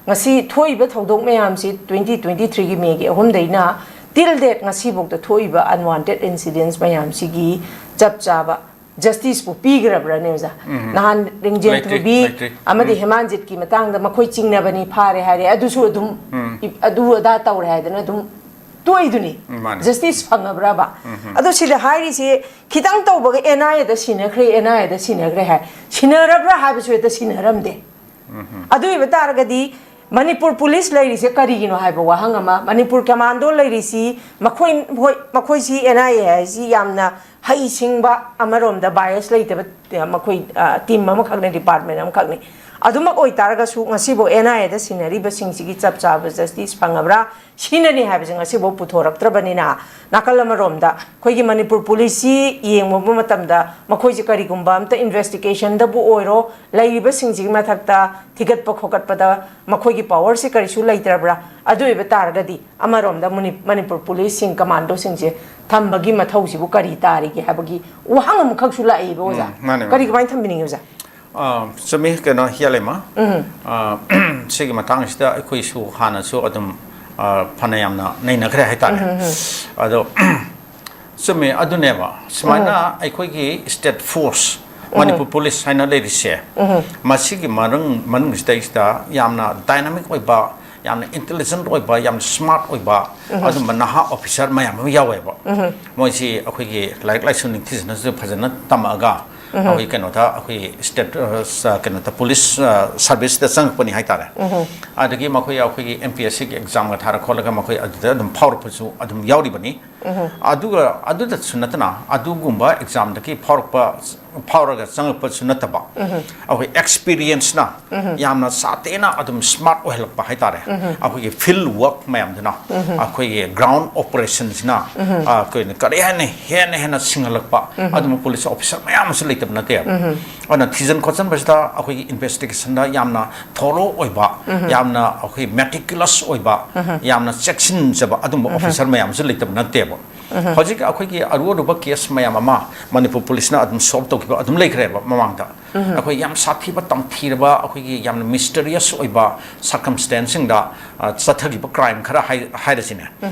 ꯉꯁꯤ ꯊꯣꯛꯏꯕ ꯊꯧꯗꯣꯛ ꯃꯌꯥꯝꯁꯤ, twenty twenty three ꯒꯤ ꯃꯦꯒꯤ ꯑꯍꯨꯝꯗꯩꯅ till date ꯉꯁꯤꯐꯥꯎꯗ ꯊꯣꯛꯏꯕ unwanted incidents ꯃꯌꯥꯝꯁꯤꯒꯤ ꯆꯞ ꯆꯥꯕ ꯖꯁꯇꯤꯁꯄꯨ ꯄꯤꯈ꯭ꯔꯕ꯭ꯔꯅꯦ, ꯑꯣꯖꯥ? ꯅꯍꯥꯟ ꯔꯤꯡꯖꯦꯟ ꯂꯩꯇ꯭ꯔꯤ, ꯊꯣꯏꯕꯤ ꯂꯩꯇ꯭ꯔꯤ꯫ ꯑꯃꯗꯤ ꯎꯝ꯫ ꯍꯦꯃꯥꯟꯖꯤꯠꯀꯤ ꯃꯇꯥꯡꯗ ꯃꯈꯣꯏ ꯆꯤꯡꯅꯕꯅꯤ, ꯐꯥꯔꯦ ꯍꯥꯏꯔꯦ, ꯑꯗꯨꯁꯨ ꯑꯗꯨꯝ, ꯑꯗꯨ ꯑꯗꯥ ꯇꯧꯔꯦ ꯍꯥꯏꯗꯅ ꯑꯗꯨꯝ ꯇꯣꯛꯏꯗꯨꯅꯤ꯫ ꯎꯝ, ꯃꯥꯅꯤ꯫ ꯖꯁꯇꯤꯁ ꯐꯪꯉꯕ꯭ꯔꯕ? ꯑꯗꯣ ꯁꯤꯗ ꯍꯥꯏꯔꯤꯁꯦ, ꯈꯤꯇꯪ ꯇꯧꯕꯒ ꯑꯦꯟ ꯑꯥꯏ ꯑꯦꯗ ꯁꯤꯟꯅꯈ꯭ꯔꯦ, ꯑꯦꯟ ꯑꯥꯏ ꯑꯦꯗ ꯁꯤꯟꯅꯈ꯭ꯔꯦ ꯍꯥꯏ꯫ ꯁꯤꯟꯅꯔꯕ꯭ꯔꯥ ꯍꯥꯏꯕꯁꯨ ꯍꯦꯛꯇ ꯁꯤꯟꯅꯔꯝꯗꯦ꯫ ꯑꯗꯨ ꯑꯣꯏꯕ ꯇꯥꯔꯒꯗꯤ ꯃꯅꯤꯄꯨꯔ ꯄꯨꯂꯤꯁ ꯂꯩꯔꯤꯁꯦ ꯀꯔꯤꯒꯤꯅꯣ ꯍꯥꯏꯕ ꯋꯥꯍꯪ ꯑꯃ, ꯃꯅꯤꯄꯨꯔ ꯀꯃꯥꯟꯗꯣ ꯂꯩꯔꯤꯁꯤ, ꯃꯈꯣꯏ, ꯍꯣꯏ, ꯃꯈꯣꯏꯁꯤ ꯑꯦꯟ ꯑꯥꯏ ꯑꯦ ꯍꯥꯏꯁꯤ ꯌꯥꯝꯅ ꯍꯩꯁꯤꯡꯕ, ꯑꯃꯔꯣꯝꯗ ꯕꯥꯏꯁ ꯂꯩꯇꯕ, ꯑ, ꯃꯈꯣꯏ, ꯑ, ꯇꯤꯝ ꯑꯃꯈꯛꯅꯤ, ꯗꯤꯄꯥꯔꯠꯃꯦꯟ ꯑꯃꯈꯛꯅꯤ꯫ ꯑꯗꯨꯃꯛ ꯑꯣꯏꯇꯥꯔꯒꯁꯨ ꯉꯁꯤꯐꯥꯎ ꯑꯦꯟ ꯑꯥꯏ ꯑꯦꯗ ꯁꯤꯟꯅꯔꯤꯕꯁꯤꯡꯁꯤꯒꯤ ꯆꯞ ꯆꯥꯕ ꯖꯁꯇꯤꯁ ꯐꯪꯉꯕ꯭ꯔꯥ? ꯁꯤꯅꯅꯤ ꯍꯥꯏꯕꯁꯦ ꯉꯁꯤꯐꯥꯎ ꯄꯨꯊꯣꯔꯛꯇ꯭ꯔꯕꯅꯤꯅ, ꯅꯥꯀꯜ ꯑꯃꯔꯣꯝꯗ ꯑꯩꯈꯣꯏꯒꯤ ꯃꯅꯤꯄꯨꯔ ꯄꯨꯂꯤꯁꯁꯤ ꯌꯦꯡꯕ ꯃꯇꯝꯗ ꯃꯈꯣꯏꯁꯦ ꯀꯔꯤꯒꯨꯝꯕ ꯑꯝꯇ ꯏꯟꯚꯦꯁꯇꯤꯒꯦꯁꯟꯗꯕꯨ ꯑꯣꯏꯔꯣ, ꯂꯩꯔꯤꯕꯁꯤꯡꯁꯤꯒꯤ ꯃꯊꯛꯇ ꯊꯤꯒꯠꯄ ꯈꯣꯀꯠꯄꯗ ꯃꯈꯣꯏꯒꯤ ꯄꯋꯔꯁꯤ ꯀꯔꯤꯁꯨ ꯂꯩꯇ꯭ꯔꯕ꯭ꯔꯥ? ꯑꯗꯨ ꯑꯣꯏꯕ ꯇꯥꯔꯒꯗꯤ ꯑꯃꯔꯣꯝꯗ ꯃꯅꯤ-, ꯃꯅꯤꯄꯨꯔ ꯄꯨꯂꯤꯁꯁꯤꯡ, ꯀꯃꯥꯟꯗꯣꯁꯤꯡꯁꯦ ꯊꯝꯕꯒꯤ ꯃꯊꯧꯁꯤꯕꯨ ꯀꯔꯤ ꯇꯥꯔꯤꯒꯦ ꯍꯥꯏꯕꯒꯤ ꯋꯥꯍꯪ ꯑꯃꯈꯛꯁꯨ ꯂꯥꯛꯑꯦꯕ, ꯑꯣꯖꯥ꯫ ꯎꯝ, ꯃꯥꯅꯦ, ꯀꯔꯤ, ꯃꯥꯅꯦ꯫ ꯀꯃꯥꯏꯅ ꯊꯝꯕꯤꯅꯤꯡꯉꯤ, ꯑꯣꯖꯥ? ꯑ, ꯆꯨꯝꯃꯤ, ꯀꯩꯅꯣ, ꯍꯤꯌꯥꯂꯩꯃ꯫ ꯎꯝ꯫ ꯑ, ꯁꯤꯒꯤ ꯃꯇꯥꯡꯁꯤꯗ ꯑꯩꯈꯣꯏꯁꯨ ꯍꯥꯟꯅꯁꯨ ꯑꯗꯨꯝ, ꯑ, ꯐꯅ ꯌꯥꯝꯅ ꯅꯩꯅꯈ꯭ꯔꯦ ꯍꯥꯏꯇꯥꯔꯦ꯫ ꯑꯗꯣ ꯆꯨꯝꯃꯤ, ꯑꯗꯨꯅꯦꯕ, ꯁꯨꯃꯥꯏꯅ ꯑꯩꯈꯣꯏꯒꯤ ꯁ꯭ꯇꯦꯠ ꯐꯣꯔꯁ, ꯃꯅꯤꯄꯨꯔ ꯄꯨꯂꯤꯁ ꯍꯥꯏꯅ ꯂꯩꯔꯤꯁꯦ, ꯃꯁꯤꯒꯤ ꯃꯅꯨꯡ-, ꯃꯅꯨꯡꯁꯤꯗꯩꯁꯤꯗ ꯌꯥꯝꯅ ꯗꯥꯏꯅꯥꯃꯤꯛ ꯑꯣꯏꯕ, ꯌꯥꯝꯅ ꯏꯟꯇꯦꯂꯤꯖꯦꯟꯠ ꯑꯣꯏꯕ, ꯌꯥꯝꯅ ꯁ꯭ꯃꯥꯔꯠ ꯑꯣꯏꯕ, ꯑꯗꯨꯝꯕ ꯅꯍꯥ ꯑꯣꯐꯤꯁꯥꯔ ꯃꯌꯥꯝ ꯑꯃ ꯌꯥꯎꯋꯦꯕ꯫ ꯃꯣꯏꯁꯤ ꯑꯩꯈꯣꯏꯒꯤ ꯂꯥꯏꯔꯤꯛ ꯂꯥꯏꯁꯨ ꯅꯤꯡꯊꯤꯖꯅꯁꯨ ꯐꯖꯅ ꯇꯝꯃꯛꯑꯒ, ꯑꯩꯈꯣꯏ ꯀꯩꯅꯣꯗ, ꯑꯩꯈꯣꯏ ꯁ꯭ꯇꯦꯠ, ꯑ, ꯁ-, ꯀꯩꯅꯣꯗ, ꯄꯨꯂꯤꯁ, ꯑ, ꯁꯥꯔꯚꯤꯁꯇ ꯆꯪꯉꯛꯄꯅꯤ ꯍꯥꯏꯇꯥꯔꯦ꯫ ꯑꯗꯒꯤ ꯃꯈꯣꯏ ꯑꯩꯈꯣꯏꯒꯤ ꯑꯦꯝ ꯄꯤ ꯑꯦꯁ ꯁꯤꯒꯤ ꯑꯦꯛꯖꯥꯝꯒ ꯊꯥꯔ ꯈꯣꯠꯂꯒ ꯃꯈꯣꯏ ꯑꯗꯨꯗ ꯑꯗꯨꯝ ꯐꯥꯎꯔꯛꯄꯁꯨ ꯑꯗꯨꯝ ꯌꯥꯎꯔꯤꯕꯅꯤ꯫ ꯑꯗꯨꯒ ꯑꯗꯨꯗꯁꯨ ꯅꯠꯇꯅ, ꯑꯗꯨꯒꯨꯝꯕ ꯑꯦꯛꯖꯥꯝꯗꯒꯤ ꯐꯥꯎꯔꯛꯄ, ꯐꯥꯎꯔꯒ ꯆꯪꯉꯛꯄꯁꯨ ꯅꯠꯇꯕ, ꯑꯩꯈꯣꯏ ꯑꯦꯛꯁꯄꯤꯔꯤꯌꯦꯟꯁꯅ ꯌꯥꯝꯅ ꯁꯥꯊꯤꯅ ꯑꯗꯨꯝ ꯁ꯭ꯃꯥꯔꯠ ꯑꯣꯏꯍꯜꯂꯛꯄ ꯍꯥꯏꯇꯥꯔꯦ꯫ ꯑꯩꯈꯣꯏꯒꯤ ꯐꯤꯜ ꯋꯥꯔꯛ ꯃꯌꯥꯝꯗꯨꯅ, ꯑꯩꯈꯣꯏꯒꯤ ꯒ꯭ꯔꯥꯎꯟ ꯑꯣꯄꯔꯦꯁꯟꯁꯤꯅ, ꯑꯩꯈꯣꯏꯅ ꯀꯔꯤ ꯍꯥꯏꯅꯤ, ꯍꯦꯟꯅ ꯍꯦꯟꯅ ꯁꯤꯡꯍꯜꯂꯛꯄ ꯑꯗꯨꯝꯕ ꯄꯨꯂꯤꯁ ꯑꯣꯐꯤꯁꯥꯔ ꯃꯌꯥꯝ ꯑꯃꯁꯨ ꯂꯩꯇꯕ ꯅꯠꯇꯦꯕ꯫ ꯑꯗꯨꯅ ꯊꯤꯖꯤꯟ ꯈꯣꯠꯆꯤꯟꯕꯁꯤꯗ ꯑꯩꯈꯣꯏꯒꯤ ꯏꯟꯚꯦꯁꯇꯤꯒꯦꯁꯟꯗ ꯌꯥꯝꯅ ꯊꯣꯔꯣ ꯑꯣꯏꯕ, ꯌꯥꯝꯅ ꯑꯩꯈꯣꯏ ꯃꯦꯇꯤꯀꯨꯂꯁ ꯑꯣꯏꯕ, ꯌꯥꯝꯅ ꯆꯦꯛꯁꯤꯟꯖꯕ ꯑꯗꯨꯝꯕ ꯑꯣꯐꯤꯁꯥꯔ ꯃꯌꯥꯝꯁꯨ ꯂꯩꯇꯕ ꯅꯠꯇꯦꯕ꯫ ꯍꯧꯖꯤꯛ ꯑꯩꯈꯣꯏꯒꯤ ꯑꯔꯨ ꯑꯔꯨꯕ ꯀꯦꯁ ꯃꯌꯥꯝ ꯑꯃ ꯃꯅꯤꯄꯨꯔ ꯄꯨꯂꯤꯁꯅ ꯑꯗꯨꯝ ꯁꯣꯜꯕ ꯇꯧꯈꯤꯕ ꯑꯗꯨꯝ ꯂꯩꯈ꯭ꯔꯦꯕ ꯃꯃꯥꯡꯗ꯫ ꯑꯩꯈꯣꯏ ꯌꯥꯝ ꯁꯥꯊꯤꯕ, ꯇꯝꯊꯤꯔꯕ, ꯑꯩꯈꯣꯏꯒꯤ ꯌꯥꯝꯅ ꯃꯤꯁꯇꯔꯤꯌꯁ ꯑꯣꯏꯕ ꯁꯔꯀꯝꯁꯇꯦꯟꯁꯁꯤꯡꯗ, ꯑ, ꯆꯠꯊꯈꯤꯕ ꯀ꯭ꯔꯥꯏꯝ ꯈꯔ ꯍꯥꯏ-, ꯍꯥꯏꯔꯁꯤꯅꯦ꯫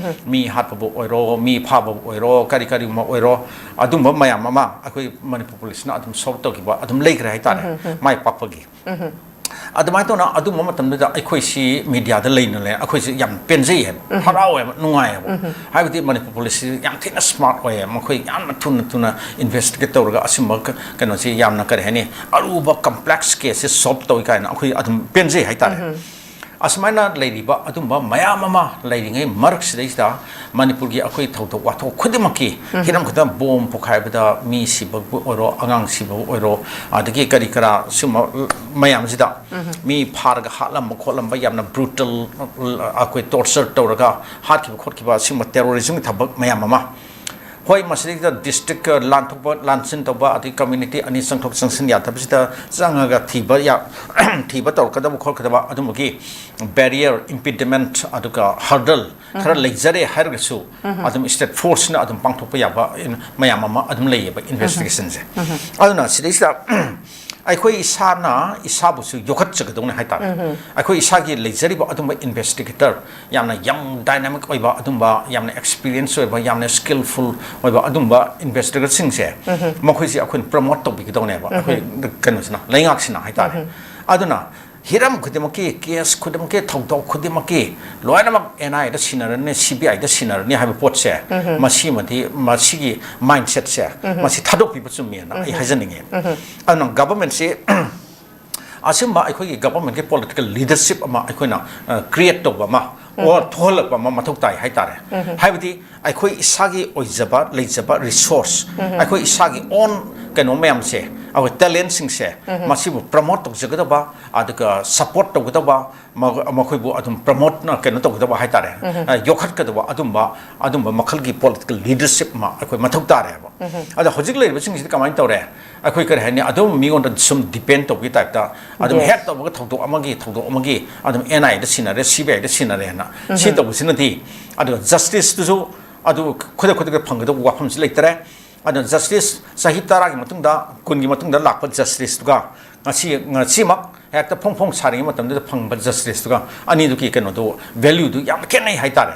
ꯃꯤ ꯍꯥꯠꯄꯕꯨ ꯑꯣꯏꯔꯣ, ꯃꯤ ꯐꯥꯕꯕꯨ ꯑꯣꯏꯔꯣ, ꯀꯔꯤ ꯀꯔꯤꯒꯨꯝꯕ ꯑꯣꯏꯔꯣ, ꯑꯗꯨꯝꯕ ꯃꯌꯥꯝ ꯑꯃ ꯑꯩꯈꯣꯏ ꯃꯅꯤꯄꯨꯔ ꯄꯨꯂꯤꯁꯅ ꯑꯗꯨꯝ ꯁꯣꯜꯕ ꯇꯧꯈꯤꯕ ꯑꯗꯨꯝ ꯂꯩꯈ꯭ꯔꯦ ꯍꯥꯏꯇꯥꯔꯦ, ꯃꯥꯏ ꯄꯥꯛꯄꯒꯤ꯫ ꯑꯗꯨꯃꯥꯏꯅ ꯇꯧꯅ ꯑꯗꯨꯝꯕ ꯃꯇꯝꯗꯨꯗ ꯑꯩꯈꯣꯏꯁꯤ ꯃꯤꯗꯤꯌꯥꯗ ꯂꯩꯅ ꯂꯩ, ꯑꯩꯈꯣꯏꯁꯤ ꯌꯥꯝ ꯄꯦꯟꯖꯩ ꯍꯥꯏꯕ, ꯍꯔꯥꯎꯋꯦꯕ, ꯅꯨꯡꯉꯥꯏꯌꯦꯕ꯫ ꯍꯥꯏꯕꯗꯤ ꯃꯅꯤꯄꯨꯔ ꯄꯨꯂꯤꯁꯁꯤ ꯌꯥꯝ ꯊꯤꯅ ꯁ꯭ꯃꯥꯔꯠ ꯑꯣꯏꯌꯦ, ꯃꯈꯣꯏ ꯌꯥꯝꯅ ꯊꯨꯅ ꯊꯨꯅ ꯏꯟꯚꯦꯁꯇꯤꯒꯦꯠ ꯇꯧꯔꯒ ꯑꯁꯤꯒꯨꯝꯕ ꯀ-, ꯀꯩꯅꯣꯁꯤ, ꯌꯥꯝꯅ ꯀꯔꯤ ꯍꯥꯏꯅꯤ, ꯑꯔꯨꯕ ꯀꯝꯄ꯭ꯂꯦꯛꯁ ꯀꯦꯁꯁꯦ ꯁꯣꯜꯕ ꯇꯧꯏ ꯀꯥꯏꯅ ꯑꯩꯈꯣꯏ ꯑꯗꯨꯝ ꯄꯦꯟꯖꯩ ꯍꯥꯏꯇꯥꯔꯦ꯫ ꯑꯁꯨꯃꯥꯏꯅ ꯂꯩꯔꯤꯕ ꯑꯗꯨꯝꯕ ꯃꯌꯥꯝ ꯑꯃ ꯂꯩꯔꯤꯉꯩ ꯃꯔꯛꯁꯤꯗꯩꯁꯤꯗ, ꯃꯅꯤꯄꯨꯔꯒꯤ ꯑꯩꯈꯣꯏ ꯊꯧꯗꯣꯛ ꯋꯥꯊꯣꯛ ꯈꯨꯗꯤꯡꯃꯛꯀꯤ, ꯍꯤꯔꯝ ꯈꯨꯗꯤꯡꯃꯛ, ꯕꯣꯝ ꯄꯣꯈꯥꯏꯕꯗ ꯃꯤ ꯁꯤꯕꯕꯨ ꯑꯣꯏꯔꯣ, ꯑꯉꯥꯡ ꯁꯤꯕꯕꯨ ꯑꯣꯏꯔꯣ, ꯑꯗꯒꯤ ꯀꯔꯤ ꯀꯔꯥ ꯁꯤꯒꯨꯝꯕ ꯃꯌꯥꯝꯁꯤꯗ, ꯃꯤ ꯐꯥꯔꯒ ꯍꯥꯠꯂꯝꯕ ꯈꯣꯠꯂꯝꯕ, ꯌꯥꯝꯅ ꯕ꯭ꯔꯨꯇꯦꯜ, ꯑꯩꯈꯣꯏ ꯇꯣꯔꯆꯔ ꯇꯧꯔꯒ ꯍꯥꯠꯈꯤꯕ ꯈꯣꯠꯈꯤꯕ, ꯁꯤꯒꯨꯝꯕ ꯇꯦꯔꯣꯔꯤꯖꯝꯒꯤ ꯊꯕꯛ ꯃꯌꯥꯝ ꯑꯃ, ꯍꯣꯏ, ꯃꯁꯤꯗꯩꯗ ꯗꯤꯁꯇ꯭ꯔꯤꯛ ꯂꯥꯟꯊꯣꯛꯄ ꯂꯥꯟꯁꯤꯟ ꯇꯧꯕ, ꯑꯗꯩ ꯀꯝꯃ꯭ꯌꯨꯅꯤꯇꯤ ꯑꯅꯤ ꯆꯪꯊꯣꯛ ꯆꯪꯁꯤꯟ ꯌꯥꯗꯕꯁꯤꯗ ꯆꯪꯉꯒ ꯊꯤꯕ ꯌꯥ-, ꯊꯤꯕ ꯇꯧꯔꯛꯀꯗꯕ ꯈꯣꯠꯀꯗꯕ ꯑꯗꯨꯝꯕꯒꯤ ꯕꯦꯔꯤꯌꯔ, ꯏꯝꯄꯤꯗꯤꯃꯦꯟꯠ, ꯑꯗꯨꯒ ꯍꯔꯗꯜ ꯈꯔ ꯂꯩꯖꯔꯦ ꯍꯥꯏꯔꯒꯁꯨ, ꯑꯗꯨꯝ ꯁ꯭ꯇꯦꯠ ꯐꯣꯔꯁꯅ ꯑꯗꯨꯝ ꯄꯥꯡꯊꯣꯛꯄ ꯌꯥꯕ ꯃꯌꯥꯝ ꯑꯃ ꯑꯗꯨꯝ ꯂꯩꯌꯦꯕ ꯏꯟꯚꯦꯁꯇꯤꯒꯦꯁꯟꯁꯦ꯫ ꯑꯗꯨꯅ ꯁꯤꯗꯩꯁꯤꯗ ꯑꯩꯈꯣꯏ ꯏꯁꯥꯅ ꯏꯁꯥꯕꯨꯁꯨ ꯌꯣꯛꯈꯠꯆꯒꯗꯧꯅꯦ ꯍꯥꯏꯇꯥꯔꯦ꯫ ꯑꯩꯈꯣꯏ ꯏꯁꯥꯒꯤ ꯂꯩꯖꯔꯤꯕ ꯑꯗꯨꯝꯕ ꯏꯟꯚꯦꯁꯇꯤꯒꯦꯇꯔ, ꯌꯥꯝꯅ ꯌꯪ, ꯗꯥꯏꯅꯥꯃꯤꯛ ꯑꯣꯏꯕ, ꯑꯗꯨꯝꯕ ꯌꯥꯝꯅ ꯑꯦꯛꯁꯄꯤꯔꯤꯌꯦꯟꯁ ꯑꯣꯏꯕ, ꯌꯥꯝꯅ ꯁ꯭ꯀꯤꯜꯐꯨꯜ ꯑꯣꯏꯕ ꯑꯗꯨꯝꯕ ꯏꯟꯚꯦꯁꯇꯤꯒꯦꯇꯔꯁꯤꯡꯁꯦ, ꯃꯈꯣꯏꯁꯦ ꯑꯩꯈꯣꯏꯅ ꯄ꯭ꯔꯃꯣꯠ ꯇꯧꯕꯤꯒꯗꯧꯅꯦꯕ, ꯑꯩꯈꯣꯏ ꯀꯩꯅꯣꯁꯤꯅ, ꯂꯩꯉꯥꯛꯁꯤꯅ ꯍꯥꯏꯇꯥꯔꯦ꯫ ꯑꯗꯨꯅ ꯍꯤꯔꯝ ꯈꯨꯗꯤꯡꯃꯛꯀꯤ, ꯀꯦꯁ ꯈꯨꯗꯤꯡꯃꯛꯀꯤ, ꯊꯧꯗꯣꯛ ꯈꯨꯗꯤꯡꯃꯛꯀꯤ ꯂꯣꯏꯅꯃꯛ and I aid ꯁꯤꯟꯅꯔꯅꯤ, C B ꯑꯥꯏꯗ ꯁꯤꯟꯅꯔꯅꯤ ꯍꯥꯏꯕ ꯄꯣꯠꯁꯦ, ꯃꯁꯤꯃꯗꯤ, ꯃꯁꯤꯒꯤ ꯃꯥꯏꯟꯁꯦꯠꯁꯦ, ꯃꯁꯤ ꯊꯥꯗꯣꯛꯄꯤꯕ ꯆꯨꯝꯃꯦꯅ ꯑꯩ ꯍꯥꯏꯖꯅꯤꯡꯉꯦ꯫ ꯑꯗꯨꯅ ꯒꯚꯔꯟꯃꯦꯟꯠꯁꯤ ꯑꯁꯤꯒꯨꯝꯕ ꯑꯩꯈꯣꯏꯒꯤ ꯒꯚꯔꯟꯃꯦꯟꯠꯀꯤ ꯄꯣꯂꯤꯇꯤꯀꯦꯜ ꯂꯤꯗꯔꯁꯤꯞ ꯑꯃ ꯑꯩꯈꯣꯏꯅ, ꯑ, ꯀ꯭ꯔꯤꯌꯦꯠ ꯇꯧꯕ ꯑꯃ, ꯑꯣꯔ ꯊꯣꯛꯍꯜꯂꯛꯄ ꯑꯃ ꯃꯊꯧ ꯇꯥꯏ ꯍꯥꯏꯇꯥꯔꯦ꯫ ꯍꯥꯏꯕꯗꯤ ꯑꯩꯈꯣꯏ ꯏꯁꯥꯒꯤ ꯑꯣꯏꯖꯕ ꯂꯩꯖꯕ ꯔꯤꯁꯣꯔꯁ, ꯑꯩꯈꯣꯏ ꯏꯁꯥꯒꯤ ꯑꯣꯟ ꯀꯩꯅꯣ ꯃꯌꯥꯝꯁꯦ, ꯑꯩꯈꯣꯏ ꯇꯦꯂꯦꯟꯁꯤꯡꯁꯦ, ꯃꯁꯤꯕꯨ ꯄ꯭ꯔꯃꯣꯠ ꯇꯧꯖꯒꯗꯕ, ꯑꯗꯨꯒ ꯁꯄꯣꯔꯠ ꯇꯧꯒꯗꯕ, ꯃ-, ꯃꯈꯣꯏꯕꯨ ꯑꯗꯨꯝ ꯄ꯭ꯔꯃꯣꯠꯅ ꯀꯩꯅꯣ ꯇꯧꯒꯗꯕ ꯍꯥꯏꯇꯥꯔꯦ, ꯑ, ꯌꯣꯛꯈꯠꯀꯗꯕ ꯑꯗꯨꯝꯕ, ꯑꯗꯨꯝꯕ ꯃꯈꯜꯒꯤ ꯄꯣꯂꯤꯇꯤꯀꯦꯜ ꯂꯤꯗꯔꯁꯤꯞ ꯑꯃ ꯑꯩꯈꯣꯏ ꯃꯊꯧ ꯇꯥꯔꯦꯕ꯫ ꯑꯗ ꯍꯧꯖꯤꯛ ꯂꯩꯔꯤꯕꯁꯤꯡꯁꯤꯗꯤ ꯀꯃꯥꯏꯅ ꯇꯧꯔꯦ? ꯑꯩꯈꯣꯏ ꯀꯔꯤ ꯍꯥꯏꯅꯤ, ꯑꯗꯨꯝ ꯃꯤꯉꯣꯟꯗ ꯁꯨꯝ ꯗꯤꯄꯦꯟ ꯇꯧꯕꯒꯤ ꯇꯥꯏꯞꯇ, ꯑꯗꯨꯝ Yes. ꯍꯦꯛ ꯇꯧꯕꯒ ꯊꯧꯗꯣꯛ ꯑꯃꯒꯤ ꯊꯧꯗꯣꯛ ꯑꯃꯒꯤ ꯑꯗꯨꯝ and I aid ꯁꯤꯟꯅꯔꯦ, C B ꯑꯥꯏꯗ ꯁꯤꯟꯅꯔꯦꯅ ꯁꯤ ꯇꯧꯕꯁꯤꯅꯗꯤ, ꯑꯗꯨꯒ ꯖꯁꯇꯤꯁꯇꯨꯁꯨ ꯑꯗꯨ ꯈꯨꯗꯛ ꯈꯨꯗꯛꯇ ꯐꯪꯒꯗꯧꯕ ꯋꯥꯐꯝꯁꯨ ꯂꯩꯇꯔꯦ꯫ ꯑꯗꯨꯅ ꯖꯁꯇꯤꯁ ꯆꯍꯤ ꯇꯔꯥꯒꯤ ꯃꯇꯨꯡꯗ, ꯀꯨꯟꯒꯤ ꯃꯇꯨꯡꯗ ꯂꯥꯛꯄ ꯖꯁꯇꯤꯁꯇꯨꯒ ꯉꯁꯤ, ꯉꯁꯤꯃꯛ ꯍꯦꯛꯇ ꯐꯣꯡ ꯐꯣꯡ ꯁꯥꯔꯤꯉꯩ ꯃꯇꯝꯗꯨꯗ ꯐꯪꯕ ꯖꯁꯇꯤꯁꯇꯨꯒ ꯑꯅꯤꯗꯨꯒꯤ ꯀꯩꯅꯣꯗꯨ, ꯚꯦꯂ꯭ꯌꯨꯗꯨ ꯌꯥꯝꯅ ꯈꯦꯠꯅꯩ ꯍꯥꯏꯇꯥꯔꯦ꯫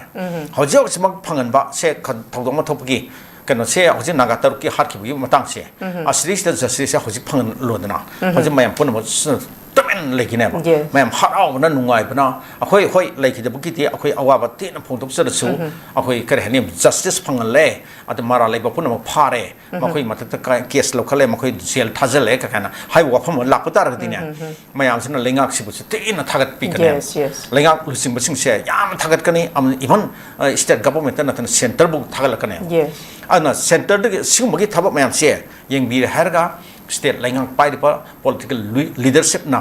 ꯍꯧꯖꯤꯛ ꯍꯧꯖꯤꯛꯃꯛ ꯐꯪꯍꯟꯕ ꯁꯦ ꯈ-, ꯊꯧꯗꯣꯛ ꯑꯃ ꯊꯣꯛꯄꯒꯤ ꯀꯩꯅꯣꯁꯦ, ꯍꯧꯖꯤꯛ ꯅꯥꯒꯥ ꯇꯔꯨꯛꯀꯤ ꯍꯥꯠꯈꯤꯕꯒꯤ ꯃꯇꯥꯡꯁꯦ, ꯑꯁꯤꯗꯩꯁꯤꯗ ꯖꯁꯇꯤꯁꯁꯦ ꯍꯧꯖꯤꯛ ꯐꯪꯍꯜꯂꯣꯗꯅ, ꯍꯧꯖꯤꯛ ꯃꯌꯥꯝ ꯄꯨꯝꯅꯃꯛ ꯇꯨꯃꯤꯟ ꯂꯩꯈꯤꯅꯦꯕ꯫ Yes. ꯃꯌꯥꯝ ꯍꯔꯥꯎꯕꯅ, ꯅꯨꯡꯉꯥꯏꯕꯅ, ꯑꯩꯈꯣꯏ, ꯍꯣꯏ, ꯂꯩꯈꯤꯗꯕꯒꯤꯗꯤ ꯑꯩꯈꯣꯏ ꯑꯋꯥꯕ ꯊꯤꯅ ꯐꯣꯡꯗꯣꯛꯆꯔꯁꯨ, ꯑꯩꯈꯣꯏ, ꯀꯔꯤ ꯍꯥꯏꯅꯤ, ꯖꯁꯇꯤꯁ ꯐꯪꯍꯜꯂꯦ, ꯑꯗꯨ ꯃꯔꯥꯜ ꯂꯩꯕ ꯄꯨꯝꯅꯃꯛ ꯐꯥꯔꯦ, ꯃꯈꯣꯏ ꯃꯊꯛꯇ ꯀ-, ꯀꯦꯁ ꯂꯧꯈꯠꯂꯦ, ꯃꯈꯣꯏ ꯖꯦꯜ ꯊꯥꯖꯤꯜꯂꯦ ꯀ-, ꯀꯥꯏꯅ ꯍꯥꯏꯕ ꯋꯥꯐꯝ ꯑꯃ ꯂꯥꯛꯄ ꯇꯥꯔꯒꯗꯤꯅꯦ, ꯃꯌꯥꯝꯁꯤꯅ ꯂꯩꯉꯥꯛꯁꯤꯕꯨꯁꯨ ꯊꯤꯅ ꯊꯥꯒꯠꯄꯤꯒꯅꯦꯕ꯫ Yes, yes. ꯂꯩꯉꯥꯛ ꯂꯨꯆꯤꯡꯕꯁꯤꯡꯁꯦ ꯌꯥꯝꯅ ꯊꯥꯒꯠꯀꯅꯤ, ꯑꯃ-, even, ꯑ, ꯁ꯭ꯇꯦꯠ ꯒꯚꯔꯟꯃꯦꯟꯠꯇ ꯅꯠꯇꯅ ꯁꯦꯟꯇꯔꯕꯨ ꯊꯥꯒꯠꯂꯛꯀꯅꯦꯕ꯫ Yes. ꯑꯗꯨꯅ ꯁꯦꯟꯇꯔꯗꯒꯤ ꯁꯤꯒꯨꯝꯕꯒꯤ ꯊꯕꯛ ꯃꯌꯥꯝꯁꯦ ꯌꯦꯡꯕꯤꯔꯦ ꯍꯥꯏꯔꯒ, ꯁ꯭ꯇꯦꯠ ꯂꯩꯉꯥꯛ ꯄꯥꯏꯔꯤꯕ ꯄꯣꯂꯤꯇꯤꯀꯦꯜ ꯂꯤ-, ꯂꯤꯗꯔꯁꯤꯞꯅ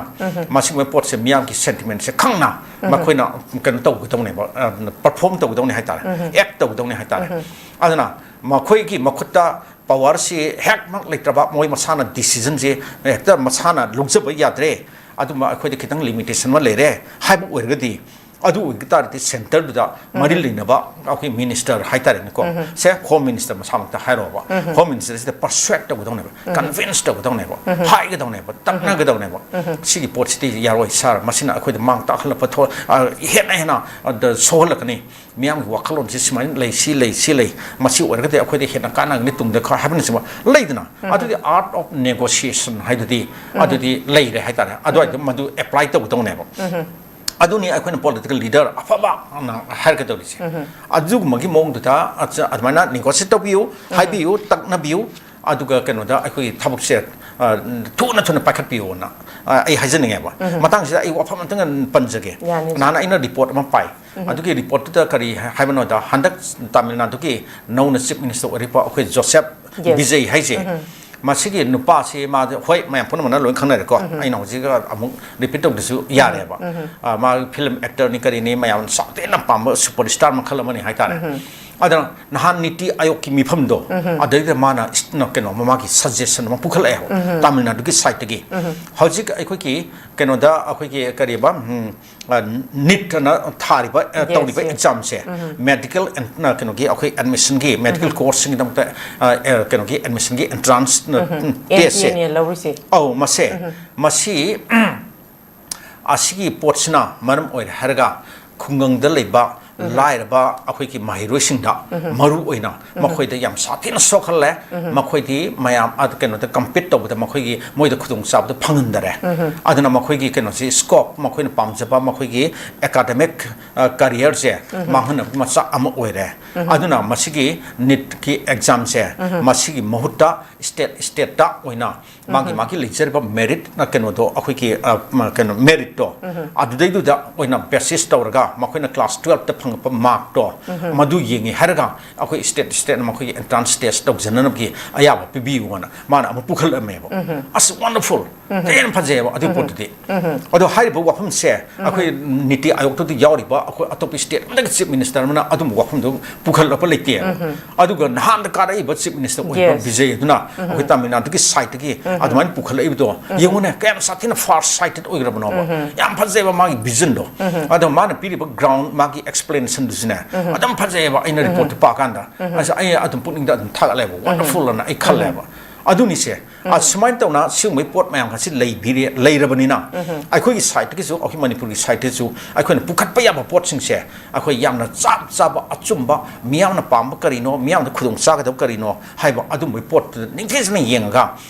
ꯃꯁꯤꯒꯨꯝꯕ ꯄꯣꯠꯁꯦ ꯃꯤꯌꯥꯝꯒꯤ ꯁꯦꯟꯇꯤꯃꯦꯟꯠꯁꯦ ꯈꯪꯅ ꯃꯈꯣꯏꯅ ꯀꯩꯅꯣ ꯇꯧꯒꯗꯧꯅꯦꯕ, ꯑ, ꯄꯔꯐꯣꯔꯝ ꯇꯧꯒꯗꯧꯅꯦ ꯍꯥꯏꯇꯥꯔꯦ, ꯑꯦꯛ ꯇꯧꯒꯗꯧꯅꯦ ꯍꯥꯏꯇꯥꯔꯦ꯫ ꯑꯗꯨꯅ ꯃꯈꯣꯏꯒꯤ ꯃꯈꯨꯠꯇ ꯄꯋꯥꯔꯁꯤ ꯍꯦꯛꯃꯛ ꯂꯩꯇ꯭ꯔꯕ, ꯃꯣꯏ ꯃꯁꯥꯅ ꯗꯤꯁꯤꯖꯟꯁꯤ ꯍꯦꯛꯇ ꯃꯁꯥꯅ ꯂꯧꯖꯕ ꯌꯥꯗ꯭ꯔꯦ, ꯑꯗꯨꯝꯕ ꯑꯩꯈꯣꯏꯗ ꯈꯤꯇꯪ ꯂꯤꯃꯤꯇꯦꯁꯟ ꯑꯃ ꯂꯩꯔꯦ ꯍꯥꯏꯕ ꯑꯣꯏꯔꯒꯗꯤ, ꯑꯗꯨ ꯑꯣꯏꯕ ꯇꯥꯔꯗꯤ ꯁꯦꯟꯇꯔꯗꯨꯗ ꯃꯔꯤ ꯂꯩꯅꯕ ꯑꯩꯈꯣꯏ ꯃꯤꯅꯤꯁꯇꯔ ꯍꯥꯏꯇꯥꯔꯦꯅꯦꯀꯣ, ꯁꯦ ꯍꯣꯝ ꯃꯤꯅꯤꯁꯇꯔ ꯃꯁꯥꯃꯛꯇ ꯍꯥꯏꯔꯣꯕ, ꯍꯣꯝ ꯃꯤꯅꯤꯁꯇꯔꯁꯤꯗ ꯄꯔꯁꯨꯋꯦꯠ ꯇꯧꯒꯗꯧꯅꯦꯕ, ꯀꯟꯚꯤꯟꯁ ꯇꯧꯒꯗꯧꯅꯦꯕ, ꯍꯥꯏꯒꯗꯧꯅꯦꯕ, ꯇꯛꯅꯒꯗꯧꯅꯦꯕ꯫ ꯁꯤꯒꯤ ꯄꯣꯠꯁꯤꯗꯤ ꯌꯥꯔꯣꯏ ꯁꯥꯔ, ꯃꯁꯤꯅ ꯑꯩꯈꯣꯏꯗ ꯃꯥꯡ ꯇꯥꯛꯍꯜꯂꯛꯄ ꯊꯣꯛ-, ꯑ, ꯍꯦꯟꯅ ꯍꯦꯟꯅ, ꯑ, ꯗ-, ꯁꯣꯛꯍꯜꯂꯛꯀꯅꯤ꯫ ꯃꯤꯌꯥꯝꯒꯤ ꯋꯥꯈꯜꯂꯣꯟꯁꯤ ꯁꯨꯃꯥꯏꯅ ꯂꯩ, ꯁꯤ ꯂꯩ, ꯁꯤ ꯂꯩ, ꯃꯁꯤ ꯑꯣꯏꯔꯒꯗꯤ ꯑꯩꯈꯣꯏꯗ ꯍꯦꯟꯅ ꯀꯥꯟꯅꯒꯅꯤ ꯇꯨꯡꯗ ꯈ-, ꯍꯥꯏꯕꯅꯆꯤꯡꯕ ꯂꯩꯗꯅ, ꯑꯗꯨꯗꯤ art of negotiation ꯍꯥꯏꯗꯨꯗꯤ ꯑꯗꯨꯗꯤ ꯂꯩꯔꯦ ꯍꯥꯏꯇꯥꯔꯦ꯫ ꯑꯗꯨꯋꯥꯏꯗ ꯃꯗꯨ ꯑꯦꯄ꯭ꯂꯥꯏ ꯇꯧꯒꯗꯧꯅꯦꯕ꯫ ꯑꯗꯨꯅꯤ ꯑꯩꯈꯣꯏꯅ ꯄꯣꯂꯤꯇꯤꯀꯦꯜ ꯂꯤꯗꯔ ꯑꯐꯕꯅ ꯍꯥꯏꯔꯒꯗꯧꯔꯤꯁꯦ꯫ ꯑꯗꯨꯒꯨꯝꯕꯒꯤ ꯃꯑꯣꯡꯗꯨꯗ ꯑꯆ-, ꯑꯗꯨꯃꯥꯏꯅ ꯅꯦꯒꯣꯁꯤꯌꯦꯠ ꯇꯧꯕꯤꯌꯨ, ꯍꯥꯏꯕꯤꯌꯨ, ꯇꯛꯅꯕꯤꯌꯨ, ꯑꯗꯨꯒ ꯀꯩꯅꯣꯗ ꯑꯩꯈꯣꯏꯒꯤ ꯊꯕꯛꯁꯦ ꯑ, ꯊꯨꯅ ꯊꯨꯅ ꯄꯥꯏꯈꯠꯄꯤꯌꯣꯅ, ꯑ, ꯑꯩ ꯍꯥꯏꯖꯅꯤꯡꯉꯦꯕ꯫ ꯃꯇꯥꯡꯁꯤꯗ ꯑꯩ ꯋꯥꯐꯝ ꯑꯝꯇꯪ ꯄꯟꯖꯒꯦ꯫ ꯌꯥꯅꯤ, ꯁꯥꯔ꯫ ꯅꯍꯥꯟ ꯑꯩꯅ ꯔꯤꯄꯣꯔꯠ ꯑꯃ ꯄꯥꯏ꯫ ꯑꯗꯨꯒꯤ ꯔꯤꯄꯣꯔꯠꯇꯨꯗ ꯀꯔꯤ ꯍꯥꯏꯕꯅꯣꯗ, ꯍꯟꯗꯛ ꯇꯥꯃꯤꯜ ꯅꯥꯗꯨꯒꯤ ꯅꯧꯅ ꯆꯤꯐ ꯃꯤꯅꯤꯁꯇꯔ ꯑꯣꯏꯔꯤꯕ ꯑꯩꯈꯣꯏ ꯖꯣꯁꯦꯐ ꯌꯦꯁ꯫ ꯕꯤꯖꯩ ꯍꯥꯏꯁꯦ, ꯃꯁꯤꯒꯤ ꯅꯨꯄꯥꯁꯤ ꯃꯥꯗꯤ, ꯍꯣꯏ, ꯃꯌꯥꯝ ꯄꯨꯝꯅꯃꯛꯅ ꯂꯣꯏ ꯈꯪꯅꯔꯦꯀꯣ꯫ ꯑꯩꯅ ꯍꯧꯖꯤꯛ ꯑꯃꯨꯛ ꯔꯤꯄꯤꯠ ꯇꯧꯗ꯭ꯔꯁꯨ ꯌꯥꯔꯦꯕ꯫ ꯑ, ꯃꯥ ꯐꯤꯂꯝ ꯑꯦꯛꯇꯔꯅꯤ, ꯀꯔꯤꯅꯤ, ꯃꯌꯥꯝꯅ ꯆꯥꯎꯇꯦꯅ ꯄꯥꯝꯕ ꯁꯨꯄꯔ ꯁ꯭ꯇꯥꯔ ꯃꯈꯜ ꯑꯃꯅꯤ ꯍꯥꯏꯇꯥꯔꯦ꯫ ꯑꯗꯨꯅ ꯅꯍꯥꯟ ꯅꯤꯇꯤ ꯑꯥꯌꯣꯒꯀꯤ ꯃꯤꯐꯝꯗꯣ, ꯑꯗꯩꯗ ꯃꯥꯅ ꯏꯁ-, ꯀꯩꯅꯣ, ꯃꯥꯒꯤ ꯁꯖꯦꯁꯟ ꯑꯃ ꯄꯨꯈꯠꯂꯛꯑꯦꯕ, ꯇꯥꯃꯤꯜ ꯅꯥꯗꯨꯒꯤ ꯁꯥꯏꯠꯇꯒꯤ꯫ ꯍꯧꯖꯤꯛ ꯑꯩꯈꯣꯏꯒꯤ ꯀꯩꯅꯣꯗ, ꯑꯩꯈꯣꯏꯒꯤ ꯀꯔꯤꯕ, ꯎꯝ, ꯑ, ꯅꯤꯠ ꯑꯅ ꯊꯥꯔꯤꯕ, ꯑ, ꯌꯦꯁ, ꯇꯧꯔꯤꯕ ꯌꯦꯁ꯫ ꯑꯦꯛꯖꯥꯝꯁꯦ, ꯃꯦꯗꯤꯀꯦꯜ ꯑꯦꯟ-, ꯑ, ꯀꯩꯅꯣꯒꯤ, ꯑꯩꯈꯣꯏ ꯑꯦꯗꯃꯤꯁꯟꯒꯤ, ꯃꯦꯗꯤꯀꯦꯜ ꯀꯣꯔꯁꯁꯤꯡꯒꯤꯗꯃꯛꯇ, ꯑ, ꯑ, ꯀꯩꯅꯣꯒꯤ ꯑꯦꯗꯃꯤꯁꯟꯒꯤ ꯑꯦꯟꯇ꯭ꯔꯥꯟꯁ, ꯎꯝ, ꯇꯦꯁꯁꯦ꯫ ꯑꯦꯟ ꯇꯤ ꯑꯦꯅ ꯂꯧꯔꯤꯁꯦ꯫ ꯑꯧ, ꯃꯁꯦ, ꯃꯁꯤ ꯑꯁꯤꯒꯤ ꯄꯣꯠꯁꯤꯅ ꯃꯔꯝ ꯑꯣꯏꯔꯦ ꯍꯥꯏꯔꯒ, ꯈꯨꯡꯒꯪꯗ ꯂꯩꯕ ꯂꯥꯏꯔꯕ ꯑꯩꯈꯣꯏꯒꯤ ꯃꯍꯩꯔꯣꯏꯁꯤꯡꯗ ꯃꯔꯨ ꯑꯣꯏꯅ ꯃꯈꯣꯏꯗ ꯌꯥꯝ ꯁꯥꯊꯤꯅ ꯁꯣꯛꯍꯜꯂꯦ꯫ ꯃꯈꯣꯏꯗꯤ ꯃꯌꯥꯝ, ꯑ, ꯀꯩꯅꯣꯗ ꯀꯝꯄꯤꯠ ꯇꯧꯕꯗ ꯃꯈꯣꯏꯒꯤ, ꯃꯣꯏꯗ ꯈꯨꯗꯣꯡꯆꯥꯕꯗꯣ ꯐꯪꯍꯟꯗꯔꯦ꯫ ꯑꯗꯨꯅ ꯃꯈꯣꯏꯒꯤ ꯀꯩꯅꯣꯁꯤ, ꯁ꯭ꯀꯣꯞ, ꯃꯈꯣꯏꯅ ꯄꯥꯝꯖꯕ ꯃꯈꯣꯏꯒꯤ ꯑꯦꯀꯥꯗꯃꯤꯛ, ꯑ, ꯀꯔꯤꯌꯔꯁꯦ ꯃꯥꯡꯍꯟꯅꯕ ꯃꯆꯥꯛ ꯑꯃ ꯑꯣꯏꯔꯦ꯫ ꯑꯗꯨꯅ ꯃꯁꯤꯒꯤ ꯅꯤꯠꯀꯤ ꯑꯦꯛꯖꯥꯝꯁꯦ, ꯃꯁꯤꯒꯤ ꯃꯍꯨꯠꯇ ꯁ꯭ꯇꯦꯠ ꯁ꯭ꯇꯦꯠꯇ ꯑꯣꯏꯅ ꯃꯥꯒꯤ, ꯃꯥꯒꯤ ꯂꯩꯖꯔꯤꯕ ꯃꯦꯔꯤꯠ, ꯑ, ꯀꯩꯅꯣꯗꯣ, ꯑꯩꯈꯣꯏꯒꯤ, ꯑ, ꯃ-, ꯀꯩꯅꯣ, ꯃꯦꯔꯤꯠꯇꯣ, ꯑꯗꯨꯗꯩꯗꯨꯗ ꯑꯣꯏꯅ ꯕꯦꯁꯤꯁ ꯇꯧꯔꯒ ꯃꯈꯣꯏꯅ ꯀ꯭ꯂꯥꯁ ꯇꯨꯌꯦꯜꯞꯇ ꯐꯪꯉꯛꯄ ꯃꯥꯔꯛꯇꯣ, ꯃꯗꯨ ꯌꯦꯡꯉꯤ ꯍꯥꯏꯔꯒ ꯑꯩꯈꯣꯏ ꯁ꯭ꯇꯦꯠ ꯁ꯭ꯇꯦꯠꯅ ꯃꯈꯣꯏꯒꯤ ꯑꯦꯟꯇ꯭ꯔꯥꯟꯁ ꯇꯦꯁ ꯇꯧꯖꯅꯅꯕꯒꯤ ꯑꯌꯥꯕ ꯄꯤꯕꯤꯌꯨꯅ ꯃꯥꯅ ꯑꯃ ꯄꯨꯈꯠꯂꯛꯑꯝꯃꯦꯕ꯫ ꯑꯁ, ꯋꯟꯗꯔꯐꯨꯜ! ꯍꯦꯟꯅ ꯐꯖꯩꯑꯕ ꯑꯗꯨꯒꯤ ꯄꯣꯠꯇꯨꯗꯤ꯫ ꯑꯗꯣ ꯍꯥꯏꯔꯤꯕ ꯋꯥꯐꯝꯁꯦ ꯑꯩꯈꯣꯏ ꯅꯤꯇꯤ ꯑꯥꯌꯣꯒꯇꯗꯤ ꯌꯥꯎꯔꯤꯕ ꯑꯩꯈꯣꯏ ꯑꯇꯣꯞꯄ ꯁ꯭ꯇꯦꯠ ꯑꯃꯗꯒꯤ ꯆꯤꯐ ꯃꯤꯅꯤꯁꯇꯔ ꯑꯃꯅ ꯑꯗꯨꯝꯕ ꯋꯥꯐꯝꯗꯣ ꯄꯨꯈꯠꯂꯛꯄ ꯂꯩꯇꯦꯕ꯫ ꯑꯗꯨꯒ ꯅꯍꯥꯟꯗ ꯀꯥꯔꯛꯏꯕ ꯆꯤꯐ ꯃꯤꯅꯤꯁꯇꯔ ꯑꯣꯏꯕ ꯌꯦꯁ꯫ ꯕꯤꯖꯦ ꯑꯗꯨꯅ ꯑꯩꯈꯣꯏ ꯇꯥꯃꯤꯜ ꯅꯥꯗꯨꯒꯤ ꯁꯥꯏꯠꯇꯒꯤ ꯑꯗꯨꯃꯥꯏꯅ ꯄꯨꯈꯠꯂꯛꯏꯕꯗꯣ ꯌꯦꯡꯉꯨꯅꯦ, ꯀꯌꯥꯝ ꯁꯥꯊꯤꯅ ꯐꯥꯔ ꯁꯥꯏꯇꯦꯠ ꯑꯣꯏꯈ꯭ꯔꯕꯅꯣꯕ꯫ ꯌꯥꯝ ꯐꯖꯩꯕ ꯃꯥꯒꯤ ꯚꯤꯖꯟꯗꯣ꯫ ꯑꯗꯣ ꯃꯥꯅ ꯄꯤꯔꯤꯕ ꯒ꯭ꯔꯥꯎꯟ, ꯃꯥꯒꯤ ꯑꯦꯛꯁꯄ꯭ꯂꯦꯅꯦꯁꯟꯗꯨꯁꯨꯅꯦ ꯑꯗꯨꯝ ꯐꯖꯩꯑꯕ꯫ ꯑꯩꯅ ꯔꯤꯄꯣꯔꯠꯇꯨ ꯄꯥꯀꯥꯟꯗ ꯑꯁ, ꯑꯩ ꯑꯗꯨꯝ ꯄꯨꯛꯅꯤꯡꯗ ꯑꯗꯨꯝ ꯊꯥꯒꯠꯂꯦꯕ, ꯋꯟꯗꯔꯐꯨꯜ ꯑꯅ ꯑꯩ ꯈꯜꯂꯦꯕ꯫ ꯑꯗꯨꯅꯤꯁꯦ, ꯑ, ꯁꯨꯃꯥꯏꯅ ꯇꯧꯅ ꯁꯤꯒꯨꯝꯕꯒꯤ ꯄꯣꯠ ꯃꯌꯥꯝ ꯑꯁꯤ ꯂꯩꯕꯤꯔꯦ, ꯂꯩꯔꯕꯅꯤꯅ ꯑꯩꯈꯣꯏꯒꯤ ꯁꯥꯏꯠꯇꯒꯤꯁꯨ, ꯑꯩꯈꯣꯏ ꯃꯅꯤꯄꯨꯔꯒꯤ ꯁꯥꯏꯠꯇꯒꯤꯁꯨ ꯑꯩꯈꯣꯏꯅ ꯄꯨꯈꯠꯄ ꯌꯥꯕ ꯄꯣꯠꯁꯤꯡꯁꯦ ꯑꯩꯈꯣꯏ ꯌꯥꯝꯅ ꯆꯞ ꯆꯥꯕ, ꯑꯆꯨꯝꯕ, ꯃꯤꯌꯥꯝꯅ ꯄꯥꯝꯕ ꯀꯔꯤꯅꯣ, ꯃꯤꯌꯥꯝꯗ ꯈꯨꯗꯣꯡ ꯆꯥꯒꯗꯕ ꯀꯔꯤꯅꯣ ꯍꯥꯏꯕ ꯑꯗꯨꯝꯕꯒꯤ ꯄꯣꯠꯇꯨꯗ ꯅꯤꯡꯊꯤꯖꯅ ꯌꯦꯡꯉꯒ,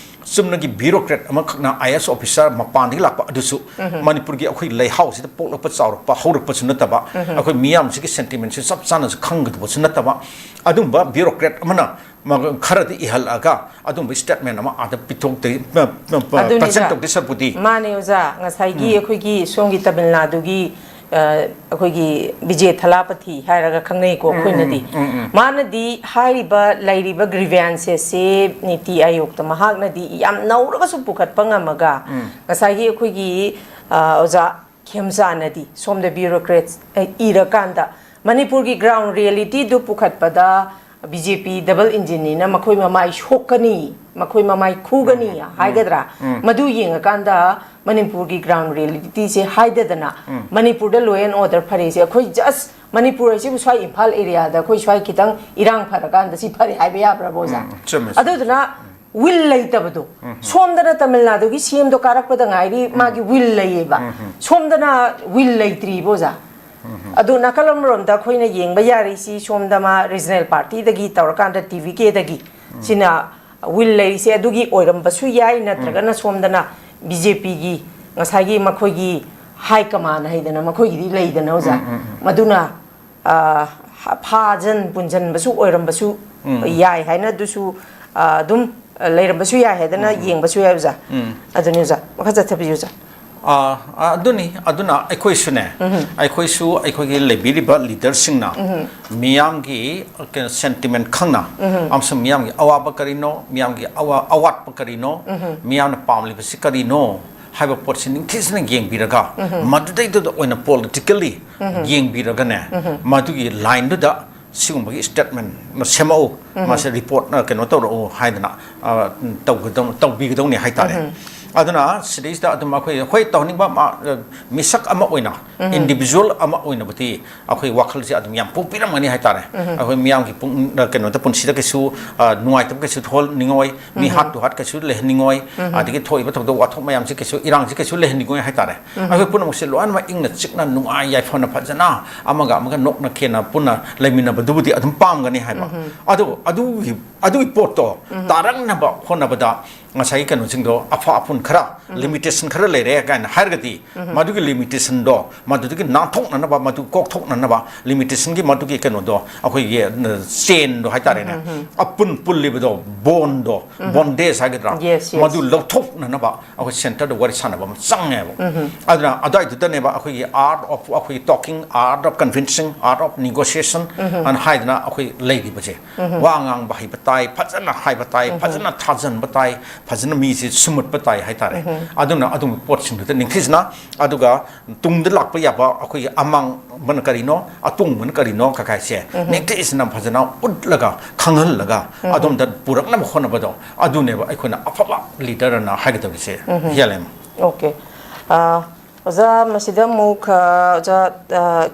ꯆꯨꯝꯅꯒꯤ ꯕ꯭ꯌꯨꯔꯣꯀ꯭ꯔꯦꯠ ꯑꯃꯈꯛꯅ, ꯑꯥꯏ ꯑꯦ ꯑꯦꯁ ꯑꯣꯐꯤꯁꯥꯔ ꯃꯄꯥꯟꯗꯒꯤ ꯂꯥꯛꯄ ꯑꯗꯨꯁꯨ ꯃꯅꯤꯄꯨꯔꯒꯤ ꯑꯩꯈꯣꯏ ꯂꯩꯍꯥꯎꯁꯤꯗ ꯄꯣꯛꯂꯛꯄ, ꯆꯥꯎꯔꯛꯄ, ꯍꯧꯔꯛꯄꯁꯨ ꯅꯠꯇꯕ, ꯑꯩꯈꯣꯏ ꯃꯤꯌꯥꯝꯁꯤꯒꯤ ꯁꯦꯟꯇꯤꯃꯦꯟꯁꯤ ꯆꯞ ꯆꯥꯅꯁꯨ ꯈꯪꯒꯗꯕꯁꯨ ꯅꯠꯇꯕ, ꯑꯗꯨꯝꯕ ꯕ꯭ꯌꯨꯔꯣꯀ꯭ꯔꯦꯠ ꯑꯃꯅ ꯃ-, ꯈꯔꯗꯤ ꯏꯍꯜꯂꯛꯑꯒ ꯑꯗꯨꯝꯕ statement ꯑꯃ ꯑꯥꯗ ꯄꯤꯊꯣꯛꯇ-, ꯄ-, ꯄ-, ꯄ-, ꯑꯗꯨꯅꯤꯗ꯫ Present ꯇꯧꯗꯣꯏ ꯁꯔꯨꯛꯄꯨꯗꯤ꯫ ꯃꯥꯅꯦ, ꯑꯣꯖꯥ꯫ ꯉꯁꯥꯏꯒꯤ ꯎꯝ꯫ ꯑꯩꯈꯣꯏꯒꯤ ꯁꯣꯝꯒꯤ ꯇꯥꯃꯤꯜ ꯅꯥꯗꯨꯒꯤ, ꯑ, ꯑꯩꯈꯣꯏꯒꯤ ꯕꯤꯖꯦ ꯊꯂꯥꯄꯊꯤ ꯍꯥꯏꯔꯒ ꯈꯪꯅꯩꯀꯣ ꯎꯝ, ꯎꯝ, ꯑꯩꯈꯣꯏꯅꯗꯤ꯫ ꯎꯝ, ꯎꯝ꯫ ꯃꯥꯅꯗꯤ ꯍꯥꯏꯔꯤꯕ ꯂꯩꯔꯤꯕ grievances ꯁꯦ ꯅꯤꯇꯤ ꯑꯥꯌꯣꯒꯇ ꯃꯍꯥꯛꯅꯗꯤ ꯌꯥꯝ ꯅꯧꯔꯒꯁꯨ ꯄꯨꯈꯠꯄ ꯉꯝꯃꯒ, ꯎꯝ꯫ ꯉꯁꯥꯏꯒꯤ ꯑꯩꯈꯣꯏꯒꯤ, ꯑ, ꯑꯣꯖꯥ ꯈꯦꯝꯆꯥꯅꯗꯤ ꯁꯣꯝꯗ bureaucrats, ꯑ, ꯏꯔꯀꯥꯟꯗ ꯃꯅꯤꯄꯨꯔꯒꯤ ground reality ꯗꯨ ꯄꯨꯈꯠꯄꯗ ꯕꯤ ꯖꯦ ꯄꯤ double engine ꯅꯤꯅ ꯃꯈꯣꯏ ꯃꯃꯥꯏ ꯁꯣꯛꯀꯅꯤ, ꯃꯈꯣꯏ ꯃꯃꯥꯏ ꯈꯨꯒꯅꯤ ꯎꯝ, ꯎꯝ, ꯍꯥꯏꯒꯗ꯭ꯔꯥ? ꯎꯝ꯫ ꯃꯗꯨ ꯌꯦꯡꯉꯀꯥꯟꯗ ꯃꯅꯤꯄꯨꯔꯒꯤ ground reality ꯁꯦ ꯍꯥꯏꯗꯗꯅ ꯎꯝ꯫ ꯃꯅꯤꯄꯨꯔꯗ law and order ꯐꯔꯦꯁꯦ ꯑꯩꯈꯣꯏ just ꯃꯅꯤꯄꯨꯔ ꯑꯁꯤꯕꯨ ꯁ꯭ꯋꯥꯏ ꯏꯝꯐꯥꯜ area ꯗ ꯑꯩꯈꯣꯏ ꯁ꯭ꯋꯥꯏ ꯈꯤꯇꯪ ꯏꯔꯥꯡ ꯐꯔꯀꯥꯟꯗ ꯁꯤ ꯐꯔꯦ ꯍꯥꯏꯕ ꯌꯥꯕ꯭ꯔꯥꯕ, ꯑꯣꯖꯥ? ꯎꯝ, ꯆꯨꯝꯃꯦ, ꯆꯨꯝꯃꯦ꯫ ꯑꯗꯨꯗꯨꯅ will ꯂꯩꯇꯕꯗꯣ꯫ ꯎꯝ꯫ ꯁꯣꯝꯗꯅ ꯇꯥꯃꯤꯜ ꯅꯥꯗꯨꯒꯤ ꯁꯤ ꯑꯦꯝꯗꯣ ꯀꯥꯔꯛꯄꯗ ꯉꯥꯏꯔꯤ, ꯎꯝ꯫ ꯃꯥꯒꯤ will ꯂꯩꯌꯦꯕ꯫ ꯎꯝ, ꯎꯝ꯫ ꯁꯣꯝꯗꯅ will ꯂꯩꯇ꯭ꯔꯤꯕ, ꯑꯣꯖꯥ꯫ ꯎꯝ, ꯎꯝ꯫ ꯑꯗꯨ ꯅꯥꯀꯜ ꯑꯃꯔꯣꯝꯗ ꯑꯩꯈꯣꯏꯅ ꯌꯦꯡꯕ ꯌꯥꯔꯤꯁꯤ ꯁꯣꯝꯗ ꯃꯥ regional party ꯗꯒꯤ ꯇꯧꯔꯀꯥꯟꯗ ꯇꯤ ꯚꯤ ꯀꯦꯗꯒꯤ ꯎꯝ꯫ ꯁꯤꯅ will ꯂꯩꯔꯤꯁꯦ ꯑꯗꯨꯒꯤ ꯑꯣꯏꯔꯝꯕꯁꯨ ꯌꯥꯏ, ꯅꯠꯇ꯭ꯔꯒꯅ ꯎꯝ꯫ ꯁꯣꯝꯗꯅ ꯕꯤ ꯖꯦ ꯄꯤꯒꯤ ꯉꯁꯥꯏꯒꯤ ꯃꯈꯣꯏꯒꯤ high command ꯍꯥꯏꯗꯅ ꯃꯈꯣꯏꯒꯤꯗꯤ ꯂꯩꯗꯅ, ꯑꯣꯖꯥ꯫ ꯎꯝ, ꯎꯝ, ꯎꯝ꯫ ꯃꯗꯨꯅ ꯑ, ꯐꯥꯖꯟ ꯄꯨꯟꯖꯟꯕꯁꯨ ꯑꯣꯏꯔꯝꯕꯁꯨ ꯎꯝ, ꯎꯝ꯫ ꯌꯥꯏ ꯍꯥꯏꯅ ꯑꯗꯨꯁꯨ, ꯑ, ꯑꯗꯨꯝ, ꯑ, ꯂꯩꯔꯝꯕꯁꯨ ꯌꯥꯏ ꯍꯥꯏꯗꯅ ꯎꯝ, ꯎꯝ꯫ ꯌꯦꯡꯕꯁꯨ ꯌꯥꯏ, ꯑꯣꯖꯥ꯫ ꯎꯝ꯫ ꯑꯗꯨꯅꯤ, ꯑꯣꯖꯥ꯫ ꯃꯈꯥ ꯆꯠꯊꯕꯤꯌꯨ, ꯑꯣꯖꯥ꯫ ꯑ, ꯑ, ꯑꯗꯨꯅꯤ, ꯑꯗꯨꯅ ꯑꯩꯈꯣꯏꯁꯨꯅꯦ, ꯎꯝ꯫ ꯑꯩꯈꯣꯏꯁꯨ ꯑꯩꯈꯣꯏꯒꯤ ꯂꯩꯕꯤꯔꯤꯕ leader ꯁꯤꯡꯅ ꯎꯝ꯫ ꯃꯤꯌꯥꯝꯒꯤ, ꯑ, ꯀꯩꯅꯣ, sentiment ꯈꯪꯅ ꯎꯝ꯫ ꯑꯃꯁꯨꯡ ꯃꯤꯌꯥꯝꯒꯤ ꯑꯋꯥꯕ ꯀꯔꯤꯅꯣ, ꯃꯤꯌꯥꯝꯒꯤ ꯑꯋꯥ-, ꯑꯋꯥꯠꯄ ꯀꯔꯤꯅꯣ, ꯎꯝ꯫ ꯃꯤꯌꯥꯝꯅ ꯄꯥꯝꯂꯤꯕꯁꯤ ꯀꯔꯤꯅꯣ ꯍꯥꯏꯕ ꯄꯣꯠꯁꯤ ꯅꯤꯡꯊꯤꯖꯅ ꯌꯦꯡꯕꯤꯔꯒ ꯎꯝ꯫ ꯃꯗꯨꯗꯩꯗꯨꯗ ꯑꯣꯏꯅ politically ꯎꯝ꯫ ꯌꯦꯡꯕꯤꯔꯒꯅꯦ, ꯎꯝ꯫ ꯃꯗꯨꯒꯤ line ꯗꯨꯗ ꯁꯤꯒꯨꯝꯕꯒꯤ statement ꯑꯃ ꯁꯦꯝꯃꯛꯎ, ꯎꯝ꯫ ꯃꯥꯁꯦ report, ꯑ, ꯀꯩꯅꯣ ꯇꯧꯔꯛꯎ ꯍꯥꯏꯗꯅ, ꯑ, ꯇꯧꯒꯗꯧ-, ꯇꯧꯕꯤꯒꯗꯧꯅꯤ ꯍꯥꯏꯇꯥꯔꯦ꯫ ꯎꯝ꯫ ꯑꯗꯨꯅ ꯁꯤꯗꯩꯁꯤꯗ ꯑꯗꯨꯝ ꯑꯩꯈꯣꯏ, ꯑꯩꯈꯣꯏ ꯇꯧꯍꯟꯅꯤꯡꯕ ꯑꯃ, ꯑ, ꯃꯤꯁꯛ ꯑꯃ ꯑꯣꯏꯅ, ꯎꯝ꯫ Individual ꯑꯃ ꯑꯣꯏꯅꯕꯨꯗꯤ ꯑꯩꯈꯣꯏ ꯋꯥꯈꯜꯁꯦ ꯑꯗꯨꯝ ꯌꯥꯝ ꯄꯣꯛꯄꯤꯔꯝꯒꯅꯤ ꯍꯥꯏꯇꯥꯔꯦ꯫ ꯎꯝ꯫ ꯑꯩꯈꯣꯏ ꯃꯤꯌꯥꯝꯒꯤ ꯄꯨꯛꯅꯤꯡꯗ, ꯀꯩꯅꯣꯗ, ꯄꯨꯟꯁꯤꯗ ꯀꯩꯁꯨ, ꯑ, ꯅꯨꯡꯉꯥꯏꯇꯕ ꯀꯩꯁꯨ ꯊꯣꯛꯍꯟꯅꯤꯡꯉꯣꯏ, ꯃꯤ ꯎꯝ꯫ Heart to heart ꯀꯩꯁꯨ ꯂꯩꯍꯟꯅꯤꯡꯉꯣꯏ, ꯎꯝ꯫ ꯑꯗꯒꯤ ꯊꯣꯛꯏꯕ ꯊꯧꯗꯣꯛ ꯋꯥꯊꯣꯛ ꯃꯌꯥꯝꯁꯦ ꯀꯩꯁꯨ, ꯏꯔꯥꯡꯁꯦ ꯀꯩꯁꯨ ꯂꯩꯍꯟꯅꯤꯡꯉꯣꯏ ꯍꯥꯏꯇꯥꯔꯦ꯫ ꯎꯝ꯫ ꯑꯩꯈꯣꯏ ꯄꯨꯝꯅꯃꯛꯁꯦ ꯂꯣꯏꯅꯃꯛ ꯏꯪꯅ ꯆꯤꯛꯅ ꯅꯨꯡꯉꯥꯏ ꯌꯥꯏꯐꯅ ꯐꯖꯅ ꯑꯃꯒ ꯑꯃꯒ ꯅꯣꯛꯅ ꯈꯦꯅ ꯄꯨꯟꯅ ꯂꯩꯃꯤꯟꯅꯕꯗꯨꯕꯨꯗꯤ ꯑꯗꯨꯝ ꯄꯥꯝꯒꯅꯤ ꯍꯥꯏꯕ꯫ ꯎꯝ꯫ ꯑꯗꯣ ꯑꯗꯨꯒꯤ, ꯑꯗꯨꯒꯤ ꯄꯣꯠꯇꯣ ꯎꯝ꯫ ꯇꯥꯔꯛꯅꯕ ꯍꯣꯠꯅꯕꯗ ꯉꯁꯥꯏꯒꯤ ꯀꯩꯅꯣꯁꯤꯡꯗꯣ, ꯑꯐ ꯑꯄꯨꯟ ꯈꯔ, ꯂꯤꯃꯤꯇꯦꯁꯟ ꯈꯔ ꯂꯩꯔꯦ ꯀꯥꯏꯅ ꯍꯥꯏꯔꯒꯗꯤ, ꯃꯗꯨꯒꯤ ꯂꯤꯃꯤꯇꯦꯁꯟꯗꯣ, ꯃꯗꯨꯗꯒꯤ ꯅꯥꯟꯊꯣꯛꯅꯅꯕ, ꯃꯗꯨ ꯀꯣꯛꯊꯣꯛꯅꯅꯕ, ꯂꯤꯃꯤꯇꯦꯁꯟꯒꯤ ꯃꯗꯨꯒꯤ ꯀꯩꯅꯣꯗꯣ ꯑꯩꯈꯣꯏꯒꯤ, ꯑ, ꯆꯦꯟꯗꯣ ꯍꯥꯏꯇꯥꯔꯦꯅꯦ, ꯑꯄꯨꯟ ꯄꯨꯜꯂꯤꯕꯗꯣ, ꯕꯣꯟꯗꯣ, ꯕꯣꯟꯗꯦꯖ ꯍꯥꯏꯒꯗ꯭ꯔꯥ, Yes, yes. ꯃꯗꯨ ꯂꯧꯊꯣꯛꯅꯅꯕ ꯑꯩꯈꯣꯏ ꯁꯦꯟꯇꯔꯗ ꯋꯥꯔꯤ ꯁꯥꯟꯅꯕ ꯑꯃ ꯆꯪꯉꯦꯕ꯫ ꯑꯗꯨꯅ ꯑꯗꯨꯋꯥꯏꯗꯨꯗꯅꯦꯕ ꯑꯩꯈꯣꯏꯒꯤ art of, ꯑꯩꯈꯣꯏꯒꯤ talking, art of convincing, art of negotiation ꯑꯅ ꯍꯥꯏꯗꯅ ꯑꯩꯈꯣꯏ ꯂꯩꯔꯤꯕꯁꯦ꯫ ꯋꯥ ꯉꯥꯡꯕ ꯍꯩꯕ ꯇꯥꯏ, ꯐꯖꯅ ꯍꯥꯏꯕ ꯇꯥꯏ, ꯐꯖꯅ ꯊꯥꯖꯟꯕ ꯇꯥꯏ, ꯐꯖꯅ ꯃꯤꯁꯦ ꯁꯨꯝꯃꯠꯄ ꯇꯥꯏ ꯍꯥꯏꯇꯥꯔꯦ꯫ ꯑꯗꯨꯅ ꯑꯗꯨꯒꯨꯝꯕ ꯄꯣꯠꯁꯤꯡꯗꯨꯗ ꯅꯤꯡꯊꯤꯖꯅ, ꯑꯗꯨꯒ ꯇꯨꯡꯗ ꯂꯥꯛꯄ ꯌꯥꯕ ꯑꯩꯈꯣꯏꯒꯤ ꯑꯃꯥꯡꯕꯅ ꯀꯔꯤꯅꯣ, ꯑꯇꯣꯡꯕꯅ ꯀꯔꯤꯅꯣ ꯀꯀꯥꯏꯁꯦ ꯅꯤꯡꯊꯤꯖꯅ ꯐꯖꯅ ꯎꯠꯂꯒ, ꯈꯪꯍꯜꯂꯒ, ꯑꯗꯣꯝꯗ ꯄꯨꯔꯛꯅꯕ ꯍꯣꯠꯅꯕꯗꯣ, ꯑꯗꯨꯅꯦꯕ ꯑꯩꯈꯣꯏꯅ ꯑꯐꯕ ꯂꯤꯗꯔ ꯑꯅ ꯍꯥꯏꯒꯗꯕꯁꯦ꯫ ꯍꯦꯜꯂꯦ꯫ ꯑꯣꯀꯦ꯫ ꯑ, ꯑꯣꯖꯥ, ꯃꯁꯤꯗ ꯑꯃꯨꯛ, ꯑ, ꯑꯣꯖꯥ, ꯑ,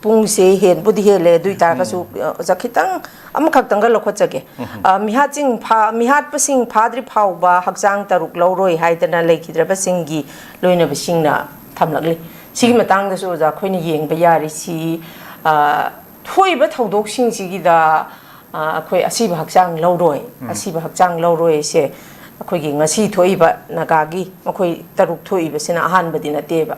ꯄꯨꯡꯁꯦ ꯍꯦꯟꯕꯨꯗꯤ ꯍꯦꯜꯂꯦ, ꯑꯗꯨ ꯑꯣꯏꯇꯥꯔꯒꯁꯨ, ꯑ, ꯑꯣꯖꯥ, ꯈꯤꯇꯪ ꯑꯃꯈꯛꯇꯪꯒ ꯂꯧꯈꯠꯆꯒꯦ꯫ ꯑ, ꯃꯤꯍꯥꯠꯁꯤꯡ ꯐꯥ-, ꯃꯤꯍꯥꯠꯄꯁꯤꯡ ꯐꯥꯗ꯭ꯔꯤ ꯐꯥꯎꯕ ꯍꯛꯆꯥꯡ ꯇꯔꯨꯛ ꯂꯧꯔꯣꯏ ꯍꯥꯏꯗꯅ ꯂꯩꯈꯤꯗ꯭ꯔꯕꯁꯤꯡꯒꯤ ꯂꯣꯏꯅꯕꯁꯤꯡꯅ ꯊꯝꯂꯛꯂꯤ꯫ ꯁꯤꯒꯤ ꯃꯇꯥꯡꯗꯁꯨ ꯑꯣꯖꯥ, ꯑꯩꯈꯣꯏꯅ ꯌꯦꯡꯕ ꯌꯥꯔꯤꯁꯤ, ꯑ, ꯊꯣꯛꯏꯕ ꯊꯧꯗꯣꯛꯁꯤꯡꯁꯤꯒꯤꯗ, ꯑ, ꯑꯩꯈꯣꯏ ꯑꯁꯤꯕ ꯍꯛꯆꯥꯡ ꯂꯧꯔꯣꯏ, ꯑꯁꯤꯕ ꯍꯛꯆꯥꯡ ꯂꯧꯔꯣꯏꯁꯦ ꯑꯩꯈꯣꯏꯒꯤ ꯉꯁꯤ ꯊꯣꯛꯏꯕ ꯅꯥꯒꯥꯒꯤ ꯃꯈꯣꯏ ꯇꯔꯨꯛ ꯊꯣꯛꯏꯕꯁꯤꯅ ꯑꯍꯥꯟꯕꯗꯤ ꯅꯠꯇꯦꯕ꯫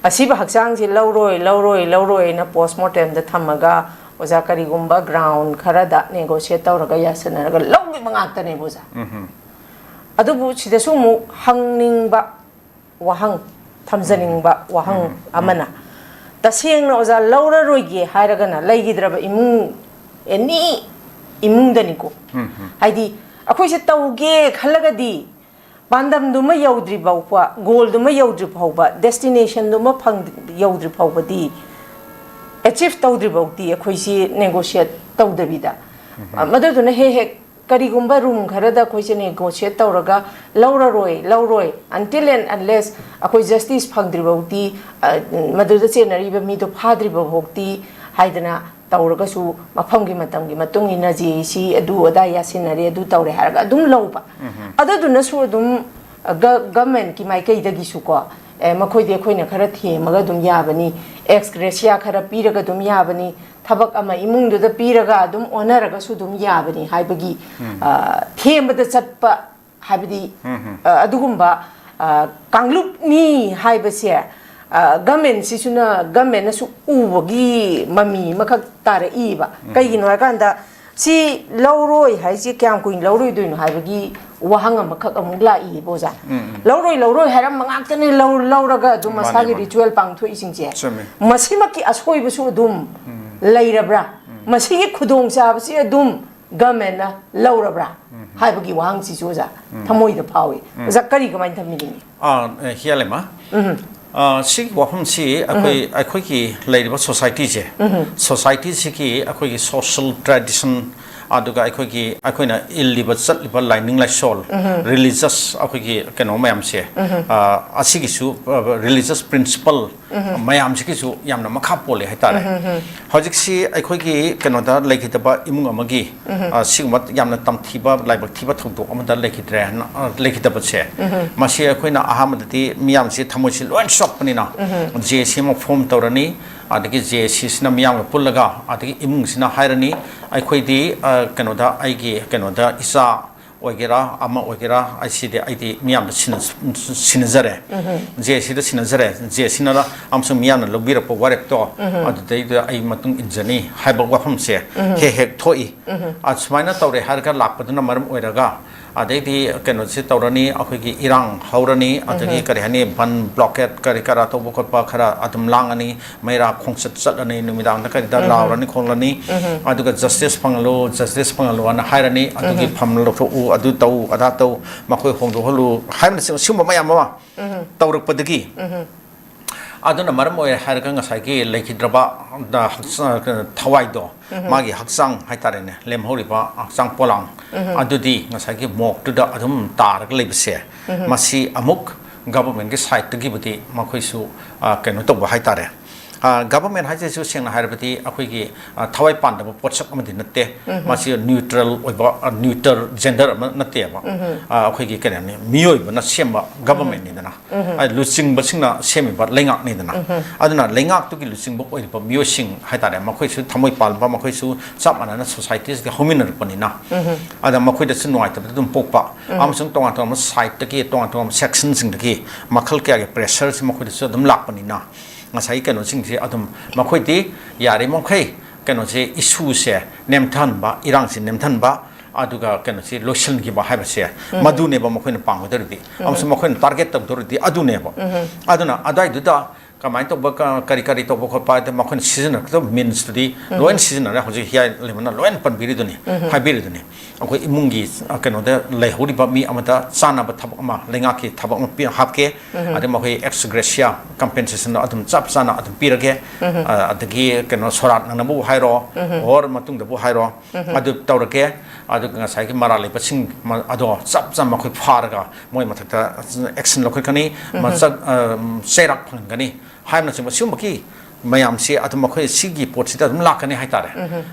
ꯑꯁꯤꯕ ꯍꯛꯆꯥꯡꯁꯤ ꯂꯧꯔꯣꯏ, ꯂꯧꯔꯣꯏ, ꯂꯧꯔꯣꯏꯅ ꯄꯣꯁꯃꯣꯔꯇꯦꯝꯗ ꯊꯝꯃꯒ, ꯑꯣꯖꯥ, ꯀꯔꯤꯒꯨꯝꯕ ꯒ꯭ꯔꯥꯎꯟ ꯈꯔꯗ ꯅꯦꯒꯣꯁꯤꯌꯦꯠ ꯇꯧꯔꯒ ꯌꯥꯁꯟꯅꯔꯒ ꯂꯧꯈꯤꯕ ꯉꯥꯛꯇꯅꯦꯕ, ꯑꯣꯖꯥ꯫ ꯑꯗꯨꯕꯨ ꯁꯤꯗꯁꯨ ꯑꯃꯨꯛ ꯍꯪꯅꯤꯡꯕ ꯋꯥꯍꯪ, ꯊꯝꯖꯅꯤꯡꯕ ꯋꯥꯍꯪ ꯑꯃꯅ, ꯇꯁꯦꯡꯅ, ꯑꯣꯖꯥ, ꯂꯧꯔꯔꯣꯏꯒꯦ ꯍꯥꯏꯔꯒꯅ ꯂꯩꯈꯤꯗ꯭ꯔꯕ ꯏꯃꯨꯡ, ꯑꯦꯅꯤ ꯏꯃꯨꯡꯗꯅꯤꯀꯣ, ꯍꯥꯏꯗꯤ, ꯑꯩꯈꯣꯏꯁꯦ ꯇꯧꯒꯦ ꯈꯜꯂꯒꯗꯤ ꯄꯥꯟꯗꯝꯗꯨꯃ ꯌꯧꯗ꯭ꯔꯤ ꯐꯥꯎꯕ, ꯒꯣꯜꯗꯨꯃ ꯌꯧꯗ꯭ꯔꯤ ꯐꯥꯎꯕ, ꯗꯦꯁꯇꯤꯅꯦꯁꯟꯗꯨꯃ ꯐꯪ-, ꯌꯧꯗ꯭ꯔꯤ ꯐꯥꯎꯕꯗꯤ, ꯑꯦꯆꯤꯞ ꯇꯧꯗ꯭ꯔꯤ ꯐꯥꯎꯗꯤ ꯑꯩꯈꯣꯏꯁꯤ ꯅꯦꯒꯣꯁꯤꯌꯦꯠ ꯇꯧꯗꯕꯤꯗ, ꯃꯗꯨꯗꯨꯅ ꯍꯦꯛ ꯍꯦꯛ ꯀꯔꯤꯒꯨꯝꯕ ꯔꯨꯝ ꯈꯔꯗ ꯑꯩꯈꯣꯏꯁꯦ ꯅꯦꯒꯣꯁꯤꯌꯦꯠ ꯇꯧꯔꯒ ꯂꯧꯔꯔꯣꯏ, ꯂꯧꯔꯣꯏ, until and unless ꯑꯩꯈꯣꯏ ꯖꯁꯇꯤꯁ ꯐꯪꯗ꯭ꯔꯤ ꯐꯥꯎꯗꯤ, ꯑ, ꯃꯗꯨꯗ ꯆꯦꯟꯅꯔꯤꯕ ꯃꯤꯗꯣ ꯐꯥꯗ꯭ꯔꯤꯕ ꯐꯥꯎꯗꯤ ꯍꯥꯏꯗꯅ ꯇꯧꯔꯒꯁꯨ, ꯃꯐꯝꯒꯤ ꯃꯇꯝꯒꯤ ꯃꯇꯨꯡ ꯏꯟꯅ ꯖꯦ ꯑꯦ ꯁꯤ ꯑꯗꯨ ꯑꯗꯥ ꯌꯥꯁꯤꯟꯅꯔꯦ, ꯑꯗꯨ ꯇꯧꯔꯦ ꯍꯥꯏꯔꯒ ꯑꯗꯨꯝ ꯂꯧꯕ꯫ ꯑꯗꯨꯗꯨꯅꯁꯨ ꯑꯗꯨꯝ, ꯑ, ꯒ-, ꯒꯃꯦꯟꯠꯀꯤ ꯃꯥꯏꯀꯩꯗꯒꯤꯁꯨꯀꯣ, ꯑꯦ, ꯃꯈꯣꯏꯗꯤ ꯑꯩꯈꯣꯏꯅ ꯈꯔ ꯊꯦꯝꯃꯒ ꯑꯗꯨꯝ ꯌꯥꯕꯅꯤ, ꯑꯦꯛꯁ ꯒ꯭ꯔꯦꯁꯤꯌꯥ ꯈꯔ ꯄꯤꯔꯒ ꯑꯗꯨꯝ ꯌꯥꯕꯅꯤ, ꯊꯕꯛ ꯑꯃ ꯏꯃꯨꯡꯗꯨꯗ ꯄꯤꯔꯒ ꯑꯗꯨꯝ ꯑꯣꯟꯅꯔꯒꯁꯨ ꯑꯗꯨꯝ ꯌꯥꯕꯅꯤ ꯍꯥꯏꯕꯒꯤ, ꯎꯝ꯫ ꯑ, ꯊꯦꯝꯕꯗ ꯆꯠꯄ ꯍꯥꯏꯕꯗꯤ, ꯎꯝ, ꯎꯝ꯫ ꯑ, ꯑꯗꯨꯒꯨꯝꯕ, ꯑ, ꯀꯥꯡꯂꯨꯞꯅꯤ ꯍꯥꯏꯕꯁꯦ, ꯑ, ꯒꯃꯦꯟꯁꯤꯁꯨꯅ, ꯒꯃꯦꯟꯅꯁꯨ ꯎꯕꯒꯤ ꯃꯃꯤ ꯑꯃꯈꯛ ꯇꯥꯔꯛꯏꯕ꯫ ꯎꯝ꯫ ꯀꯩꯒꯤꯅꯣ ꯍꯥꯏꯀꯥꯟꯗ, ꯁꯤ ꯂꯧꯔꯣꯏ ꯍꯥꯏꯁꯦ ꯀꯌꯥꯝ ꯀꯨꯏꯅ ꯂꯧꯔꯣꯏꯗꯣꯏꯅꯣ ꯍꯥꯏꯕꯒꯤ ꯋꯥꯍꯪ ꯑꯃꯈꯛ ꯑꯃꯨꯛ ꯂꯥꯛꯏꯕ, ꯑꯣꯖꯥ꯫ ꯎꯝ, ꯎꯝ꯫ ꯂꯧꯔꯣꯏ, ꯂꯧꯔꯣꯏ ꯍꯥꯏꯔꯝꯕ ꯉꯥꯛꯇꯅꯦ, ꯂꯧ-, ꯂꯧꯔꯒ ꯑꯗꯨꯝ ꯃꯥꯅꯦ, ꯃꯁꯥꯒꯤ ꯃꯥꯅꯦ꯫ ꯔꯤꯆꯨꯋꯦꯜ ꯄꯥꯡꯊꯣꯛꯏꯁꯤꯡꯁꯦ꯫ ꯆꯨꯝꯃꯤ꯫ ꯃꯁꯤꯃꯛꯀꯤ ꯑꯁꯣꯏꯕꯁꯨ ꯑꯗꯨꯝ ꯎꯝ꯫ ꯂꯩꯔꯕ꯭ꯔꯥ? ꯎꯝ꯫ ꯃꯁꯤꯒꯤ ꯈꯨꯗꯣꯡꯆꯥꯕꯁꯤ ꯑꯗꯨꯝ ꯒꯃꯦꯟꯅ ꯂꯧꯔꯕ꯭ꯔꯥ? ꯎꯝ꯫ ꯍꯥꯏꯕꯒꯤ ꯋꯥꯍꯪꯁꯤꯁꯨ, ꯑꯣꯖꯥ, ꯎꯝ꯫ ꯊꯃꯣꯏꯗ ꯐꯥꯎꯏ꯫ ꯎꯝ꯫ ꯑꯣꯖꯥ, ꯀꯔꯤ, ꯀꯃꯥꯏꯅ ꯊꯝꯕꯤꯅꯤꯡꯉꯤ? ꯑꯥ, ꯑꯦ, ꯍꯤꯌꯥꯂꯦꯃ꯫ ꯎꯝ꯫ ꯑꯥ, ꯁꯤꯒꯤ ꯋꯥꯐꯝꯁꯤ ꯑꯩꯈꯣꯏ, ꯎꯝ꯫ ꯑꯩꯈꯣꯏꯒꯤ ꯂꯩꯔꯤꯕ ꯁꯣꯁꯥꯏꯇꯤꯁꯦ, ꯎꯝ꯫ ꯁꯣꯁꯥꯏꯇꯤꯁꯤꯒꯤ ꯑꯩꯈꯣꯏꯒꯤ ꯁꯣꯁꯤꯌꯦꯜ ꯇ꯭ꯔꯦꯗꯤꯁꯟ, ꯑꯗꯨꯒ ꯑꯩꯈꯣꯏꯒꯤ, ꯑꯩꯈꯣꯏꯅ ꯏꯜꯂꯤꯕ, ꯆꯠꯂꯤꯕ ꯂꯥꯏꯅꯤꯡ ꯂꯥꯏꯁꯣꯜ, ꯎꯝ꯫ ꯔꯤꯂꯤꯖꯁ ꯑꯩꯈꯣꯏꯒꯤ ꯀꯩꯅꯣ ꯃꯌꯥꯝꯁꯦ, ꯎꯝ꯫ ꯑꯥ, ꯑꯁꯤꯒꯤꯁꯨ, ꯑꯥ, ꯔꯤꯂꯤꯖꯁ ꯄ꯭ꯔꯤꯟꯁꯤꯄꯜ ꯎꯝ꯫ ꯃꯌꯥꯝꯁꯤꯒꯤꯁꯨ ꯌꯥꯝꯅ ꯃꯈꯥ ꯄꯣꯜꯂꯦ ꯍꯥꯏꯇꯥꯔꯦ꯫ ꯎꯝ, ꯎꯝ, ꯎꯝ꯫ ꯍꯧꯖꯤꯛꯁꯤ ꯑꯩꯈꯣꯏꯒꯤ ꯀꯩꯅꯣꯗ ꯂꯩꯈꯤꯗꯕ ꯏꯃꯨꯡ ꯑꯃꯒꯤ, ꯎꯝ꯫ ꯑ, ꯁꯤꯒꯨꯝꯕ ꯌꯥꯝꯅ ꯇꯝꯊꯤꯕ, ꯂꯥꯏꯕꯛ ꯊꯤꯕ ꯊꯧꯗꯣꯛ ꯑꯃꯗ ꯂꯩꯈꯤꯗ꯭ꯔꯦ, ꯑ, ꯂꯩꯈꯤꯗꯕꯁꯦ, ꯎꯝ꯫ ꯃꯁꯤ ꯑꯩꯈꯣꯏꯅ ꯑꯍꯥꯟꯕꯗꯗꯤ ꯃꯤꯌꯥꯝꯁꯤ ꯊꯃꯣꯏꯁꯤ ꯂꯣꯏ ꯁꯣꯛꯄꯅꯤꯅ, ꯎꯝ꯫ ꯖꯦ ꯑꯦ ꯁꯤ ꯑꯃ ꯐꯣꯝ ꯇꯧꯔꯅꯤ, ꯑꯗꯒꯤ ꯖꯦ ꯑꯦ ꯁꯤꯁꯤꯅ ꯃꯤꯌꯥꯝꯒ ꯄꯨꯜꯂꯒ, ꯑꯗꯒꯤ ꯏꯃꯨꯡꯁꯤꯅ ꯍꯥꯏꯔꯅꯤ, ꯑꯩꯈꯣꯏꯗꯤ, ꯑ, ꯀꯩꯅꯣꯗ, ꯑꯩꯒꯤ ꯀꯩꯅꯣꯗ ꯏꯆꯥ ꯑꯣꯏꯒꯦꯔꯥ, ꯑꯃ ꯑꯣꯏꯒꯦꯔꯥ, ꯑꯩ ꯁꯤꯗꯤ ꯑꯩꯗꯤ ꯃꯤꯌꯥꯝꯗ ꯁꯤꯟꯅ-, ꯁꯤꯟꯅꯖꯔꯦ꯫ ꯎꯝ꯫ ꯖꯦ ꯑꯦ ꯁꯤꯗ ꯁꯤꯟꯅꯖꯔꯦ꯫ ꯖꯦ ꯑꯦ ꯁꯤꯅ ꯑꯃꯁꯨꯡ ꯃꯤꯌꯥꯝꯅ ꯂꯧꯕꯤꯔꯛꯄ ꯋꯥꯔꯦꯞꯇꯣ, ꯎꯝ꯫ ꯑꯗꯨꯗꯩꯗꯨꯗ ꯑꯩ ꯃꯇꯨꯡ ꯏꯟꯖꯅꯤ ꯍꯥꯏꯕ ꯋꯥꯐꯝꯁꯦ ꯎꯝ꯫ ꯍꯦꯛ ꯍꯦꯛ ꯊꯣꯛꯏ꯫ ꯎꯝ꯫ ꯑꯁꯨꯃꯥꯏꯅ ꯇꯧꯔꯦ ꯍꯥꯏꯔꯒ ꯂꯥꯛꯄꯗꯨꯅ ꯃꯔꯝ ꯑꯣꯏꯔꯒ, ꯑꯗꯩꯗꯤ ꯀꯩꯅꯣꯁꯤ ꯇꯧꯔꯅꯤ, ꯑꯩꯈꯣꯏꯒꯤ ꯏꯔꯥꯡ ꯍꯧꯔꯅꯤ, ꯑꯗꯒꯤ ꯎꯝ꯫ ꯀꯔꯤ ꯍꯥꯏꯅꯤ, ꯕꯟ, ꯕ꯭ꯂꯣꯀꯦꯠ, ꯀꯔꯤ ꯀꯔꯥ ꯇꯧꯕ ꯈꯣꯠꯄ ꯈꯔ ꯑꯗꯨꯝ ꯂꯥꯡꯉꯅꯤ, ꯃꯩꯔꯥ ꯈꯣꯡꯆꯠ ꯆꯠꯂꯅꯤ, ꯅꯨꯃꯤꯗꯥꯡꯗ ꯀꯔꯤꯗ ꯎꯝ꯫ ꯂꯥꯎꯔꯅꯤ ꯈꯣꯠꯂꯅꯤ, ꯎꯝ꯫ ꯑꯗꯨꯒ "ꯖꯁꯇꯤꯁ ꯐꯪꯍꯜꯂꯨ, ꯖꯁꯇꯤꯁ ꯐꯪꯍꯜꯂꯨ" ꯑꯅ ꯍꯥꯏꯔꯅꯤ, ꯑꯗꯨꯒꯤ ꯎꯝ꯫ ꯐꯝ ꯂꯧꯊꯣꯛꯎ, ꯑꯗꯨ ꯇꯧ, ꯑꯗꯥ ꯇꯧ, ꯃꯈꯣꯏ ꯍꯣꯡꯗꯣꯛꯍꯜꯂꯨ ꯍꯥꯏꯕꯅꯆꯤꯡꯕ ꯁꯤꯒꯨꯝꯕ ꯃꯌꯥꯝ ꯑꯃ ꯎꯝ꯫ ꯇꯧꯔꯛꯄꯗꯒꯤ, ꯎꯝ꯫ ꯑꯗꯨꯅ ꯃꯔꯝ ꯑꯣꯏꯔꯦ ꯍꯥꯏꯔꯒ ꯉꯁꯥꯏꯒꯤ ꯂꯩꯈꯤꯗ꯭ꯔꯕ, ꯗ, ꯍꯛꯆꯥꯡ, ꯊꯋꯥꯏꯗꯣ, ꯎꯝ꯫ ꯃꯥꯒꯤ ꯍꯛꯆꯥꯡ ꯍꯥꯏꯇꯥꯔꯦꯅꯦ, ꯂꯦꯝꯍꯧꯔꯤꯕ ꯍꯛꯆꯥꯡ ꯄꯣꯂꯥꯡ ꯎꯝ꯫ ꯑꯗꯨꯗꯤ ꯉꯁꯥꯏꯒꯤ ꯃꯣꯔꯒꯇꯨꯗ ꯑꯗꯨꯝ ꯇꯥꯔꯒ ꯂꯩꯕꯁꯦ, ꯎꯝ꯫ ꯃꯁꯤ ꯑꯃꯨꯛ ꯒꯚꯔꯟꯃꯦꯟꯠꯀꯤ ꯁꯥꯏꯠꯇꯒꯤꯕꯨꯗꯤ ꯃꯈꯣꯏꯁꯨ, ꯑ, ꯀꯩꯅꯣ ꯇꯧꯕ ꯍꯥꯏꯇꯥꯔꯦ, ꯒꯚꯔꯟꯃꯦꯟ ꯍꯥꯏꯁꯤꯁꯨ ꯁꯦꯡꯅ ꯍꯥꯏꯔꯕꯗꯤ ꯑꯩꯈꯣꯏꯒꯤ, ꯑ, ꯊꯋꯥꯏ ꯄꯥꯟꯗꯕ ꯄꯣꯠꯁꯛ ꯑꯃꯗꯤ ꯅꯠꯇꯦ꯫ ꯃꯁꯤ ꯅ꯭ꯌꯨꯇ꯭ꯔꯦꯜ ꯑꯣꯏꯕ, ꯑ, ꯅ꯭ꯌꯨꯇꯔ ꯖꯦꯟꯗꯔ ꯑꯃ ꯅꯠꯇꯦꯕ꯫ ꯑ, ꯑꯩꯈꯣꯏꯒꯤ ꯀꯩꯅꯣꯅꯤ, ꯃꯤꯑꯣꯏꯕꯅ ꯁꯦꯝꯕ ꯒꯚꯔꯟꯃꯦꯟꯅꯤꯗꯅ꯫ ꯑ, ꯂꯨꯆꯤꯡꯕꯁꯤꯡꯅ ꯁꯦꯝꯃꯤꯕ ꯂꯩꯉꯥꯛꯅꯤꯗꯅ꯫ ꯑꯗꯨꯅ ꯂꯩꯉꯥꯛꯇꯨꯒꯤ ꯂꯨꯆꯤꯡꯕ ꯑꯣꯏꯔꯤꯕ ꯃꯤꯑꯣꯏꯁꯤꯡ ꯍꯥꯏꯇꯥꯔꯦ, ꯃꯈꯣꯏꯁꯨ ꯊꯃꯣꯏ ꯄꯥꯟꯕ, ꯃꯈꯣꯏꯁꯨ ꯆꯞ ꯃꯥꯟꯅꯅ ꯁꯣꯁꯥꯏꯇꯤꯁꯤꯗ ꯍꯧꯃꯤꯟꯅꯔꯛꯄꯅꯤꯅ꯫ ꯑꯗ ꯃꯈꯣꯏꯗꯁꯨ ꯅꯨꯡꯉꯥꯏꯇꯕꯗꯤ ꯑꯗꯨꯝ ꯄꯣꯛꯄ, ꯑꯃꯁꯨꯡ ꯇꯣꯉꯥꯟ ꯇꯣꯉꯥꯟꯕ ꯁꯥꯏꯠꯇꯒꯤ, ꯇꯣꯉꯥꯟ ꯇꯣꯉꯥꯟꯕ ꯁꯦꯛꯁꯟꯁꯤꯡꯗꯒꯤ ꯃꯈꯜ ꯀꯌꯥꯒꯤ ꯄ꯭ꯔꯦꯁꯔꯁꯤ ꯃꯈꯣꯏꯗꯁꯨ ꯑꯗꯨꯝ ꯂꯥꯛꯄꯅꯤꯅ, ꯉꯁꯥꯏꯒꯤ ꯀꯩꯅꯣꯁꯤꯡꯁꯦ ꯑꯗꯨꯝ ꯃꯈꯣꯏꯗꯤ ꯌꯥꯔꯤꯃꯈꯩ ꯀꯩꯅꯣꯁꯦ, ꯏꯁꯨꯁꯦ ꯅꯦꯝꯊꯍꯟꯕ, ꯏꯔꯥꯡꯁꯦ ꯅꯦꯝꯊꯍꯟꯕ, ꯑꯗꯨꯒ ꯀꯩꯅꯣꯁꯤ ꯂꯣꯏꯁꯤꯟꯈꯤꯕ ꯍꯥꯏꯕꯁꯦ, ꯃꯗꯨꯅꯦꯕ ꯃꯈꯣꯏꯅ ꯄꯥꯝꯒꯗꯧꯔꯤꯗꯤ, ꯑꯃꯁꯨꯡ ꯃꯈꯣꯏꯅ ꯇꯥꯔꯒꯦꯠ ꯇꯧꯗꯧꯔꯤꯗꯤ ꯑꯗꯨꯅꯦꯕ꯫ ꯑꯗꯨꯅ ꯑꯗꯨꯋꯥꯏꯗꯨꯗ ꯀꯃꯥꯏꯅ ꯇꯧꯕ, ꯀ-, ꯀꯔꯤ ꯀꯔꯤ ꯇꯧꯕ ꯈꯣꯠꯄ ꯍꯥꯏꯗ ꯃꯈꯣꯏꯅ ꯁꯤꯖꯤꯟꯅꯔꯛꯀꯗꯕ ꯃꯤꯟꯁꯇꯨꯗꯤ ꯂꯣꯏꯅ ꯁꯤꯖꯤꯟꯅꯔꯦ꯫ ꯍꯧꯖꯤꯛ ꯍꯤꯌꯥꯏ ꯂꯩꯃꯅ ꯂꯣꯏꯅ ꯄꯟꯕꯤꯔꯤꯗꯨꯅꯤ, ꯍꯥꯏꯕꯤꯔꯤꯗꯨꯅꯤ꯫ ꯑꯩꯈꯣꯏ ꯏꯃꯨꯡꯒꯤ, ꯑ, ꯀꯩꯅꯣꯗ ꯂꯩꯍꯧꯔꯤꯕ ꯃꯤ ꯑꯃꯗ ꯆꯥꯅꯕ ꯊꯕꯛ ꯑꯃ, ꯂꯩꯉꯥꯛꯀꯤ ꯊꯕꯛ ꯑꯃ ꯄꯤ-, ꯍꯥꯞꯀꯦ, ꯑꯗꯩ ꯃꯈꯣꯏ ꯑꯦꯛꯁ ꯒ꯭ꯔꯦꯁꯤꯌꯥ ꯀꯝꯄꯦꯟꯁꯦꯁꯟꯗꯣ ꯑꯗꯨꯝ ꯆꯞ ꯆꯥꯅ ꯑꯗꯨꯝ ꯄꯤꯔꯒꯦ꯫ ꯑ, ꯑꯗꯒꯤ ꯀꯩꯅꯣ, ꯁꯣꯔꯥꯠ ꯅꯪꯅꯕꯕꯨ ꯍꯥꯏꯔꯣ, ꯑꯣꯔ ꯃꯇꯨꯡꯗꯕꯨ ꯍꯥꯏꯔꯣ, ꯑꯗꯨ ꯇꯧꯔꯒꯦ꯫ ꯑꯗꯨꯒ ꯉꯁꯥꯏꯒꯤ ꯃꯔꯥꯜ ꯂꯩꯕꯁꯤꯡ ꯃ-, ꯑꯗꯣ ꯆꯞ ꯆꯥꯅ ꯃꯈꯣꯏ ꯐꯥꯔꯒ ꯃꯣꯏ ꯃꯊꯛꯇ ꯑꯦꯛꯁꯟ ꯂꯧꯈꯠꯀꯅꯤ, ꯃꯆꯛ-, ꯑ, ꯆꯩꯔꯥꯛ ꯐꯪꯍꯟꯒꯅꯤ ꯍꯥꯏꯕꯅꯆꯤꯡꯕ ꯁꯤꯒꯨꯝꯕꯒꯤ ꯃꯌꯥꯝꯁꯤ ꯑꯗꯨꯝ ꯃꯈꯣꯏ ꯁꯤꯒꯤ ꯄꯣꯠꯁꯤꯗ ꯑꯗꯨꯝ ꯂꯥꯛꯀꯅꯤ ꯍꯥꯏꯇꯥꯔꯦ꯫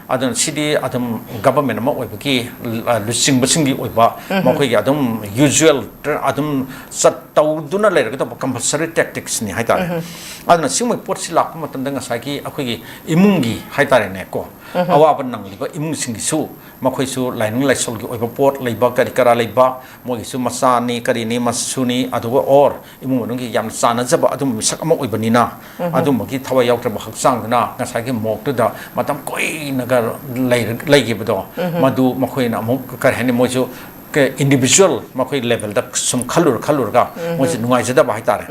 ꯑꯗꯨꯅ ꯁꯤꯗꯤ ꯑꯗꯨꯝ ꯒꯚꯔꯟꯃꯦꯟ ꯑꯃ ꯑꯣꯏꯕꯒꯤ, ꯑ, ꯂꯨꯆꯤꯡꯕꯁꯤꯡꯒꯤ ꯑꯣꯏꯕ ꯃꯈꯣꯏꯒꯤ ꯑꯗꯨꯝ ꯌꯨꯖꯨꯋꯦꯜ ꯑꯗꯨꯝ ꯆꯠ-, ꯇꯧꯗꯨꯅ ꯂꯩꯔꯒꯗꯧꯕ ꯀꯝꯄꯜꯁꯔꯤ ꯇꯦꯛꯇꯤꯛꯁꯅꯤ ꯍꯥꯏꯇꯥꯔꯦ꯫ ꯑꯗꯨꯅ ꯁꯤꯒꯨꯝꯕ ꯄꯣꯠꯁꯤ ꯂꯥꯛꯄ ꯃꯇꯝꯗ ꯉꯁꯥꯏꯒꯤ ꯑꯩꯈꯣꯏꯒꯤ ꯏꯃꯨꯡꯒꯤ ꯍꯥꯏꯇꯥꯔꯦꯅꯦꯀꯣ, ꯑꯋꯥꯕ ꯅꯪꯂꯤꯕ ꯏꯃꯨꯡꯁꯤꯡꯒꯤꯁꯨ ꯃꯈꯣꯏꯁꯨ ꯂꯥꯏꯅꯤꯡ ꯂꯥꯏꯁꯣꯜꯒꯤ ꯑꯣꯏꯕ ꯄꯣꯠ ꯂꯩꯕ, ꯀꯔꯤ ꯀꯔꯥ ꯂꯩꯕ, ꯃꯣꯏꯒꯤꯁꯨ ꯃꯆꯥꯅꯤ, ꯀꯔꯤꯅꯤ, ꯃꯁꯨꯅꯤ, ꯑꯗꯨꯒ ꯑꯣꯔ ꯏꯃꯨꯡ ꯃꯅꯨꯡꯒꯤ ꯌꯥꯝꯅ ꯆꯥꯟꯅꯖꯕ ꯑꯗꯨꯝꯕ ꯃꯤꯁꯛ ꯑꯃ ꯑꯣꯏꯕꯅꯤꯅ, ꯑꯗꯨꯝꯕꯒꯤ ꯊꯋꯥꯏ ꯌꯥꯎꯗ꯭ꯔꯕ ꯍꯛꯆꯥꯡꯗꯨꯅ ꯉꯁꯥꯏꯒꯤ ꯃꯣꯛꯇꯨꯗ ꯃꯇꯝ ꯀꯨꯏꯅꯒ ꯂꯩꯔ-, ꯂꯩꯈꯤꯕꯗꯣ, ꯃꯗꯨ ꯃꯈꯣꯏꯅ ꯑꯃꯨꯛ, ꯀꯔꯤ ꯍꯥꯏꯅꯤ, ꯃꯣꯏꯁꯨ individual ꯃꯈꯣꯏ ꯂꯦꯚꯦꯜꯗ ꯁꯨꯝ ꯈꯜꯂꯨꯔ ꯈꯜꯂꯨꯔꯒ ꯃꯣꯏꯁꯨ ꯅꯨꯡꯉꯥꯏꯖꯗꯕ ꯍꯥꯏꯇꯥꯔꯦ꯫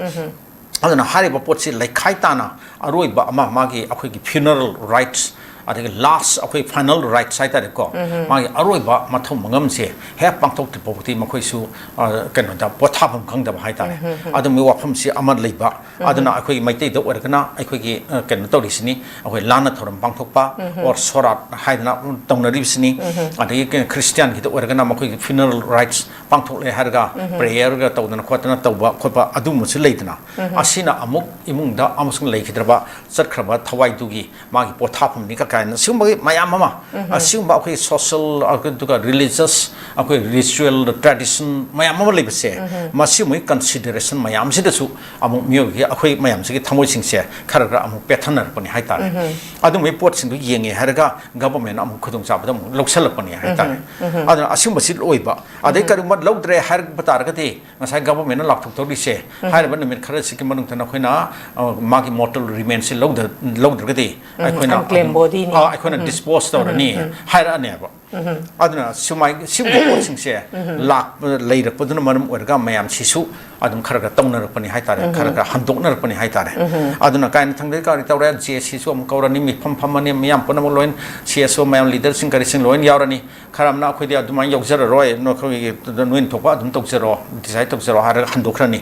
ꯑꯗꯨꯅ ꯍꯥꯏꯔꯤꯕ ꯄꯣꯠꯁꯤ ꯂꯩꯈꯥꯏ ꯇꯥꯅ ꯑꯔꯣꯏꯕ ꯑꯃ ꯃꯥꯒꯤ ꯑꯩꯈꯣꯏꯒꯤ funeral rites ꯑꯗꯒꯤ ꯂꯥꯁ ꯑꯩꯈꯣꯏ ꯐꯥꯏꯅꯦꯜ ꯔꯥꯏꯠꯁ ꯍꯥꯏꯇꯥꯔꯦꯀꯣ, ꯃꯥꯒꯤ ꯑꯔꯣꯏꯕ ꯃꯊꯧ ꯃꯉꯝꯁꯦ ꯍꯦꯛ ꯄꯥꯡꯊꯣꯛꯇ꯭ꯔꯤ ꯐꯥꯎꯕꯗꯤ ꯃꯈꯣꯏꯁꯨ, ꯑ, ꯀꯩꯅꯣꯗ ꯄꯣꯊꯥꯐꯝ ꯈꯪꯗꯕ ꯍꯥꯏꯇꯥꯔꯦ꯫ ꯑꯗꯨꯝꯕꯒꯤ ꯋꯥꯐꯝꯁꯤ ꯑꯃ ꯂꯩꯕ꯫ ꯑꯗꯨꯅ ꯑꯩꯈꯣꯏꯒꯤ ꯃꯩꯇꯩꯗ ꯑꯣꯏꯔꯒꯅ ꯑꯩꯈꯣꯏꯒꯤ, ꯑ, ꯀꯩꯅꯣ ꯇꯧꯔꯤꯁꯤꯅꯤ, ꯑꯩꯈꯣꯏ ꯂꯥꯟꯅ ꯊꯧꯔꯝ ꯄꯥꯡꯊꯣꯛꯄ, ꯑꯣꯔ ꯁꯣꯔꯥꯠ ꯍꯥꯏꯗꯅ ꯇꯧꯅꯔꯤꯕꯁꯤꯅꯤ꯫ ꯑꯗꯒꯤ ꯀꯩꯅꯣ, ꯈ꯭ꯔꯤꯁꯇꯤꯌꯥꯟꯒꯤꯗ ꯑꯣꯏꯔꯒꯅ ꯃꯈꯣꯏꯒꯤ ꯐ꯭ꯌꯨꯅꯔꯦꯜ ꯔꯥꯏꯠꯁ ꯄꯥꯡꯊꯣꯛꯂꯦ ꯍꯥꯏꯔꯒ ꯄ꯭ꯔꯦꯌꯔꯒ ꯇꯧꯗꯅ ꯈꯣꯠꯇꯅ ꯇꯧꯕ ꯈꯣꯠꯄ ꯑꯗꯨꯒꯨꯝꯕꯁꯨ ꯂꯩꯗꯅ, ꯑꯁꯤꯅ ꯑꯃꯨꯛ ꯏꯃꯨꯡꯗ ꯑꯃꯁꯨꯡ ꯂꯩꯈꯤꯗ꯭ꯔꯕ ꯆꯠꯈ꯭ꯔꯕ ꯊꯋꯥꯏꯗꯨꯒꯤ ꯃꯥꯒꯤ ꯄꯣꯊꯥꯐꯝꯅꯤ ꯀ ꯀꯥꯏꯅ ꯁꯤꯒꯨꯝꯕꯒꯤ ꯃꯌꯥꯝ ꯑꯃ, ꯑꯁꯤꯒꯨꯝꯕ ꯑꯩꯈꯣꯏ ꯁꯣꯁꯦꯜ, ꯑꯗꯨꯒ ꯔꯤꯂꯤꯖꯁ, ꯑꯩꯈꯣꯏ ꯔꯤꯆꯨꯋꯦꯜ ꯇ꯭ꯔꯦꯗꯤꯁꯟ ꯃꯌꯥꯝ ꯑꯃ ꯂꯩꯕꯁꯦ, ꯃꯁꯤꯒꯨꯝꯕꯒꯤ ꯀꯟꯁꯤꯗꯔꯦꯁꯟ ꯃꯌꯥꯝꯁꯤꯗꯁꯨ ꯑꯃꯨꯛ ꯃꯤꯑꯣꯏꯕꯒꯤ, ꯑꯩꯈꯣꯏ ꯃꯌꯥꯝꯁꯤꯒꯤ ꯊꯃꯣꯏꯁꯤꯡꯁꯦ ꯈꯔ ꯈꯔ ꯑꯃꯨꯛ ꯄꯦꯠꯊꯅꯔꯛꯄꯅꯤ ꯍꯥꯏꯇꯥꯔꯦ꯫ ꯑꯗꯨꯝꯕꯒꯤ ꯄꯣꯠꯁꯤꯡꯗꯣ ꯌꯦꯡꯉꯦ ꯍꯥꯏꯔꯒ ꯒꯚꯔꯟꯃꯦꯟꯠꯅ ꯑꯃꯨꯛ ꯈꯨꯗꯣꯡꯆꯥꯕꯗ ꯑꯃꯨꯛ ꯂꯧꯁꯜꯂꯛꯄꯅꯤ ꯍꯥꯏꯇꯥꯔꯦ꯫ ꯑꯗꯨꯅ ꯑꯁꯤꯒꯨꯝꯕꯁꯤ ꯂꯣꯏꯕ, ꯑꯗꯩ ꯀꯔꯤꯒꯨꯝꯕ ꯂꯧꯗ꯭ꯔꯦ ꯍꯥꯏꯔꯛꯄ ꯇꯥꯔꯒꯗꯤ, ꯉꯁꯥꯏ ꯒꯚꯔꯟꯃꯦꯟꯠꯅ ꯂꯥꯎꯊꯣꯛꯇꯧꯔꯤꯁꯦ, ꯍꯥꯏꯔꯤꯕ ꯅꯨꯃꯤꯠ ꯈꯔꯁꯤꯒꯤ ꯃꯅꯨꯡꯗ ꯅꯈꯣꯏꯅ, ꯑ, ꯃꯥꯒꯤ ꯃꯣꯔꯇꯦꯜ ꯔꯤꯃꯦꯟꯁꯤ ꯂꯧꯗ-, ꯂꯧꯗ꯭ꯔꯒꯗꯤ ꯑꯩꯈꯣꯏꯅ ꯑꯗꯨꯝ, ꯑ, ꯑꯩꯈꯣꯏꯅ ꯗꯤꯁꯄꯣꯁ ꯇꯧꯔꯅꯤ ꯍꯥꯏꯔꯛꯑꯅꯦꯕ꯫ ꯑꯗꯨꯅ ꯁꯨꯃꯥꯏ-, ꯁꯤꯒꯨꯝꯕ ꯄꯣꯠꯁꯤꯡꯁꯦ ꯂꯥꯛꯄ, ꯂꯩꯔꯛꯄꯗꯨꯅ ꯃꯔꯝ ꯑꯣꯏꯔꯒ ꯃꯌꯥꯝꯁꯤꯁꯨ ꯑꯗꯨꯝ ꯈꯔ ꯈꯔ ꯇꯧꯅꯔꯛꯄꯅꯤ ꯍꯥꯏꯇꯥꯔꯦ, ꯈꯔ ꯈꯔ ꯍꯟꯗꯣꯛꯅꯔꯛꯄꯅꯤ ꯍꯥꯏꯇꯥꯔꯦ꯫ ꯑꯗꯨꯅ ꯀꯥꯏꯅ ꯊꯪꯗꯩ ꯀꯔꯤ ꯇꯧꯔꯦ, ꯖꯦ ꯑꯦꯁ ꯁꯤꯁꯨ ꯑꯃꯨꯛ ꯀꯧꯔꯅꯤ, ꯃꯤꯐꯝ ꯐꯝꯃꯅꯤ, ꯃꯤꯌꯥꯝ ꯄꯨꯝꯅꯃꯛ ꯂꯣꯏꯅ, ꯁꯤ ꯑꯦꯁ ꯑꯣ ꯃꯌꯥꯝ, ꯂꯤꯗꯔꯁꯤꯡ ꯀꯔꯤꯁꯤꯡ ꯂꯣꯏꯅ ꯌꯥꯎꯔꯅꯤ꯫ ꯈꯔ ꯑꯃꯅ ꯑꯩꯈꯣꯏꯗꯤ ꯑꯗꯨꯃꯥꯏꯅ ꯌꯥꯎꯖꯔꯔꯣꯏ, ꯅꯈꯣꯏꯒꯤ ꯅꯣꯏꯅ ꯊꯣꯛꯄ ꯑꯗꯨꯝ ꯇꯧꯖꯔꯣ, ꯗꯤꯁꯥꯏꯠ ꯇꯧꯖꯔꯣ ꯍꯥꯏꯔꯒ ꯍꯟꯗꯣꯛꯈ꯭ꯔꯅꯤ꯫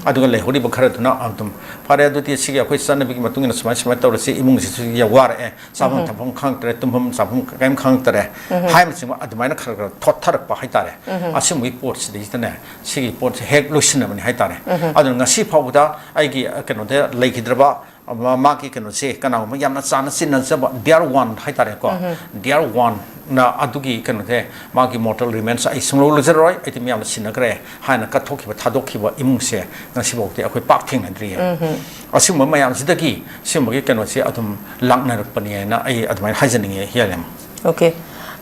ꯑꯗꯨꯒ ꯂꯩꯍꯧꯔꯤꯕ ꯈꯔꯗꯨꯅ ꯑꯗꯨꯝ, "ꯐꯔꯦ, ꯑꯗꯨꯗꯤ ꯁꯤꯒꯤ ꯑꯩꯈꯣꯏ ꯆꯠꯅꯕꯤꯒꯤ ꯃꯇꯨꯡ ꯏꯟꯅ ꯁꯨꯃꯥꯏ ꯁꯨꯃꯥꯏꯅ ꯇꯧꯔꯁꯤ, ꯏꯃꯨꯡꯁꯤꯁꯨ ꯌꯥꯝ ꯋꯥꯔꯛꯑꯦ, ꯆꯥꯐꯝ ꯊꯛꯐꯝ ꯈꯪꯉꯛꯇ꯭ꯔꯦ, ꯇꯨꯝꯐꯝ ꯆꯥꯐꯝ ꯀꯔꯤꯝ ꯈꯪꯉꯛꯇ꯭ꯔꯦ" ꯍꯥꯏꯕꯅꯆꯤꯡꯕ ꯑꯗꯨꯃꯥꯏꯅ ꯈꯔ ꯈꯔ ꯊꯣꯠꯊꯔꯛꯄ ꯍꯥꯏꯇꯥꯔꯦ꯫ ꯑꯁꯤꯒꯨꯝꯕꯒꯤ ꯄꯣꯠꯁꯤꯗꯩꯁꯤꯗꯅꯦ ꯁꯤꯒꯤ ꯄꯣꯠꯁꯦ ꯍꯦꯛ ꯂꯣꯏꯁꯤꯟꯅꯕꯅꯤ ꯍꯥꯏꯇꯥꯔꯦ꯫ ꯑꯗꯨꯅ ꯉꯁꯤ ꯐꯥꯎꯕꯗ ꯑꯩꯒꯤ, ꯑ, ꯀꯩꯅꯣꯗ ꯂꯩꯈꯤꯗ꯭ꯔꯕ ꯃꯥ-, ꯃꯥꯒꯤ ꯀꯩꯅꯣꯁꯦ ꯀꯅꯥꯒꯨꯝꯕ ꯌꯥꯝꯅ ꯆꯥꯅ ꯆꯤꯟꯅꯖꯕ, ꯗꯤꯌꯥꯔ ꯋꯥꯟ ꯍꯥꯏꯇꯥꯔꯦꯀꯣ, ꯗꯤꯌꯥꯔ ꯋꯥꯟꯅ ꯑꯗꯨꯒꯤ ꯀꯩꯅꯣꯁꯦ, ꯃꯥꯒꯤ ꯃꯣꯔꯇꯦꯜ ꯔꯤꯃꯦꯟꯁ ꯑꯩ ꯁꯨꯡꯂꯧ ꯂꯧꯖꯔꯔꯣꯏ, ꯑꯩꯗꯤ ꯃꯌꯥꯝꯅ ꯁꯤꯟꯅꯈ꯭ꯔꯦ ꯍꯥꯏꯅ ꯀꯠꯊꯣꯛꯈꯤꯕ, ꯊꯥꯗꯣꯛꯈꯤꯕ ꯏꯃꯨꯡꯁꯦ ꯉꯁꯤꯐꯥꯎꯗꯤ ꯑꯩꯈꯣꯏ ꯄꯥꯛ ꯊꯦꯡꯅꯗ꯭ꯔꯤꯌꯦ꯫ ꯑꯁꯤꯒꯨꯝꯕ ꯃꯌꯥꯝꯁꯤꯗꯒꯤ ꯁꯤꯒꯨꯝꯕꯒꯤ ꯀꯩꯅꯣꯁꯦ ꯑꯗꯨꯝ ꯂꯥꯛꯅꯔꯛꯄꯅꯤ ꯍꯥꯏꯅ ꯑꯩ ꯑꯗꯨꯃꯥꯏꯅ ꯍꯥꯏꯖꯅꯤꯡꯉꯦ, ꯍꯤꯌꯥꯂꯦꯝ꯫ ꯑꯣꯀꯦ,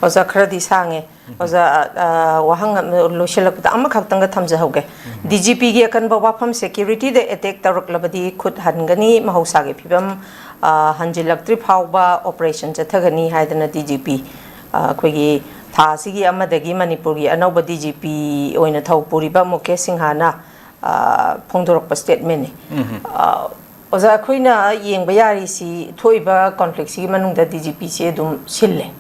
ꯑꯣꯖꯥ, ꯈꯔꯗꯤ ꯁꯥꯡꯉꯦ꯫ ꯑꯣꯖꯥ, ꯑ, ꯋꯥꯍꯪ ꯑꯃ ꯂꯣꯏꯁꯤꯜꯂꯛꯄꯗ ꯑꯃꯈꯛꯇꯪꯒ ꯊꯝꯖꯍꯧꯒꯦ꯫ ꯗꯤ ꯖꯤ ꯄꯤꯒꯤ ꯑꯀꯟꯕ ꯋꯥꯐꯝ, ꯁꯦꯀ꯭ꯌꯨꯔꯤꯇꯤꯗ ꯑꯦꯇꯦꯛ ꯇꯧꯔꯛꯂꯕꯗꯤ ꯈꯨꯠ ꯍꯟꯒꯅꯤ, ꯃꯍꯧꯁꯥꯒꯤ ꯐꯤꯕꯝ, ꯑ, ꯍꯟꯖꯤꯜꯂꯛꯇ꯭ꯔꯤ ꯐꯥꯎꯕ ꯑꯣꯄꯔꯦꯁꯟ ꯆꯠꯊꯒꯅꯤ ꯍꯥꯏꯗꯅ ꯗꯤ ꯖꯤ ꯄꯤ, ꯑ, ꯑꯩꯈꯣꯏꯒꯤ ꯊꯥ ꯑꯁꯤꯒꯤ ꯑꯃꯗꯒꯤ ꯃꯅꯤꯄꯨꯔꯒꯤ ꯑꯅꯧꯕ ꯗꯤ ꯖꯤ ꯄꯤ ꯑꯣꯏꯅ ꯊꯧ ꯄꯨꯔꯤꯕ ꯃꯨꯀꯦꯁ ꯁꯤꯡꯍꯥꯅ, ꯑ, ꯐꯣꯡꯗꯣꯔꯛꯄ ꯁ꯭ꯇꯦꯠꯃꯦꯟꯅꯤ꯫ ꯑ, ꯑꯣꯖꯥ, ꯑꯩꯈꯣꯏꯅ ꯌꯦꯡꯕ ꯌꯥꯔꯤꯁꯤ ꯊꯣꯛꯏꯕ ꯀꯣꯟꯐ꯭ꯂꯤꯛꯁꯤꯒꯤ ꯃꯅꯨꯡꯗ ꯗꯤ ꯖꯤ ꯄꯤꯁꯦ ꯑꯗꯨꯝ ꯁꯤꯜꯂꯦ꯫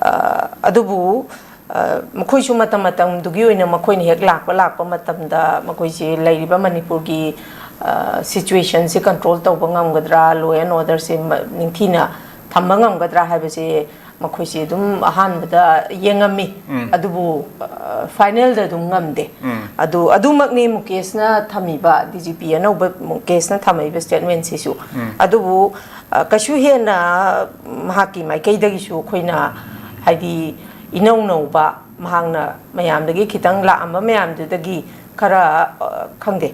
ꯑ, ꯑꯗꯨꯕꯨ, ꯑ, ꯃꯈꯣꯏꯁꯨ ꯃꯇꯝ ꯃꯇꯝꯗꯨꯒꯤ ꯑꯣꯏꯅ ꯃꯈꯣꯏꯅ ꯍꯦꯛ ꯂꯥꯛꯄ ꯂꯥꯛꯄ ꯃꯇꯝꯗ ꯃꯈꯣꯏꯁꯤ ꯂꯩꯔꯤꯕ ꯃꯅꯤꯄꯨꯔꯒꯤ, ꯑ, ꯁꯤꯆꯨꯋꯦꯁꯟꯁꯤ ꯀꯟꯇ꯭ꯔꯣꯜ ꯇꯧꯕ ꯉꯝꯒꯗ꯭ꯔꯥ, ꯂꯣ ꯑꯦꯟ ꯑꯣꯔꯗꯔꯁꯤ ꯃ-, ꯅꯤꯡꯊꯤꯅ ꯊꯝꯕ ꯉꯝꯒꯗ꯭ꯔꯥ ꯍꯥꯏꯕꯁꯦ ꯃꯈꯣꯏꯁꯦ ꯑꯗꯨꯝ ꯑꯍꯥꯟꯕꯗ ꯌꯦꯡꯉꯝꯃꯤ꯫ ꯎꯝ꯫ ꯑꯗꯨꯕꯨ, ꯑ, ꯐꯥꯏꯅꯦꯜꯗ ꯑꯗꯨꯝ ꯉꯝꯗꯦ꯫ ꯎꯝ꯫ ꯑꯗꯨ, ꯑꯗꯨꯃꯛꯅꯤ ꯃꯨꯀꯦꯁꯅ ꯊꯝꯃꯤꯕ, ꯗꯤ ꯖꯤ ꯄꯤ ꯑꯅꯧꯕ ꯃꯨꯀꯦꯁꯅ ꯊꯝꯃꯛꯏꯕ ꯁ꯭ꯇꯦꯠꯃꯦꯟꯁꯤꯁꯨ꯫ ꯎꯝ꯫ ꯑꯗꯨꯕꯨ, ꯑ, ꯀꯩꯁꯨ ꯍꯦꯟꯅ ꯃꯍꯥꯛꯀꯤ ꯃꯥꯏꯀꯩꯗꯒꯤꯁꯨ ꯑꯩꯈꯣꯏꯅ, ꯍꯥꯏꯗꯤ, ꯏꯅꯧ ꯅꯧꯕ, ꯃꯍꯥꯛꯅ ꯃꯌꯥꯝꯗꯒꯤ ꯈꯤꯇꯪ ꯂꯥꯛꯑꯝꯕ ꯃꯌꯥꯝꯗꯨꯗꯒꯤ ꯈꯔ, ꯑ, ꯈꯪꯗꯦ,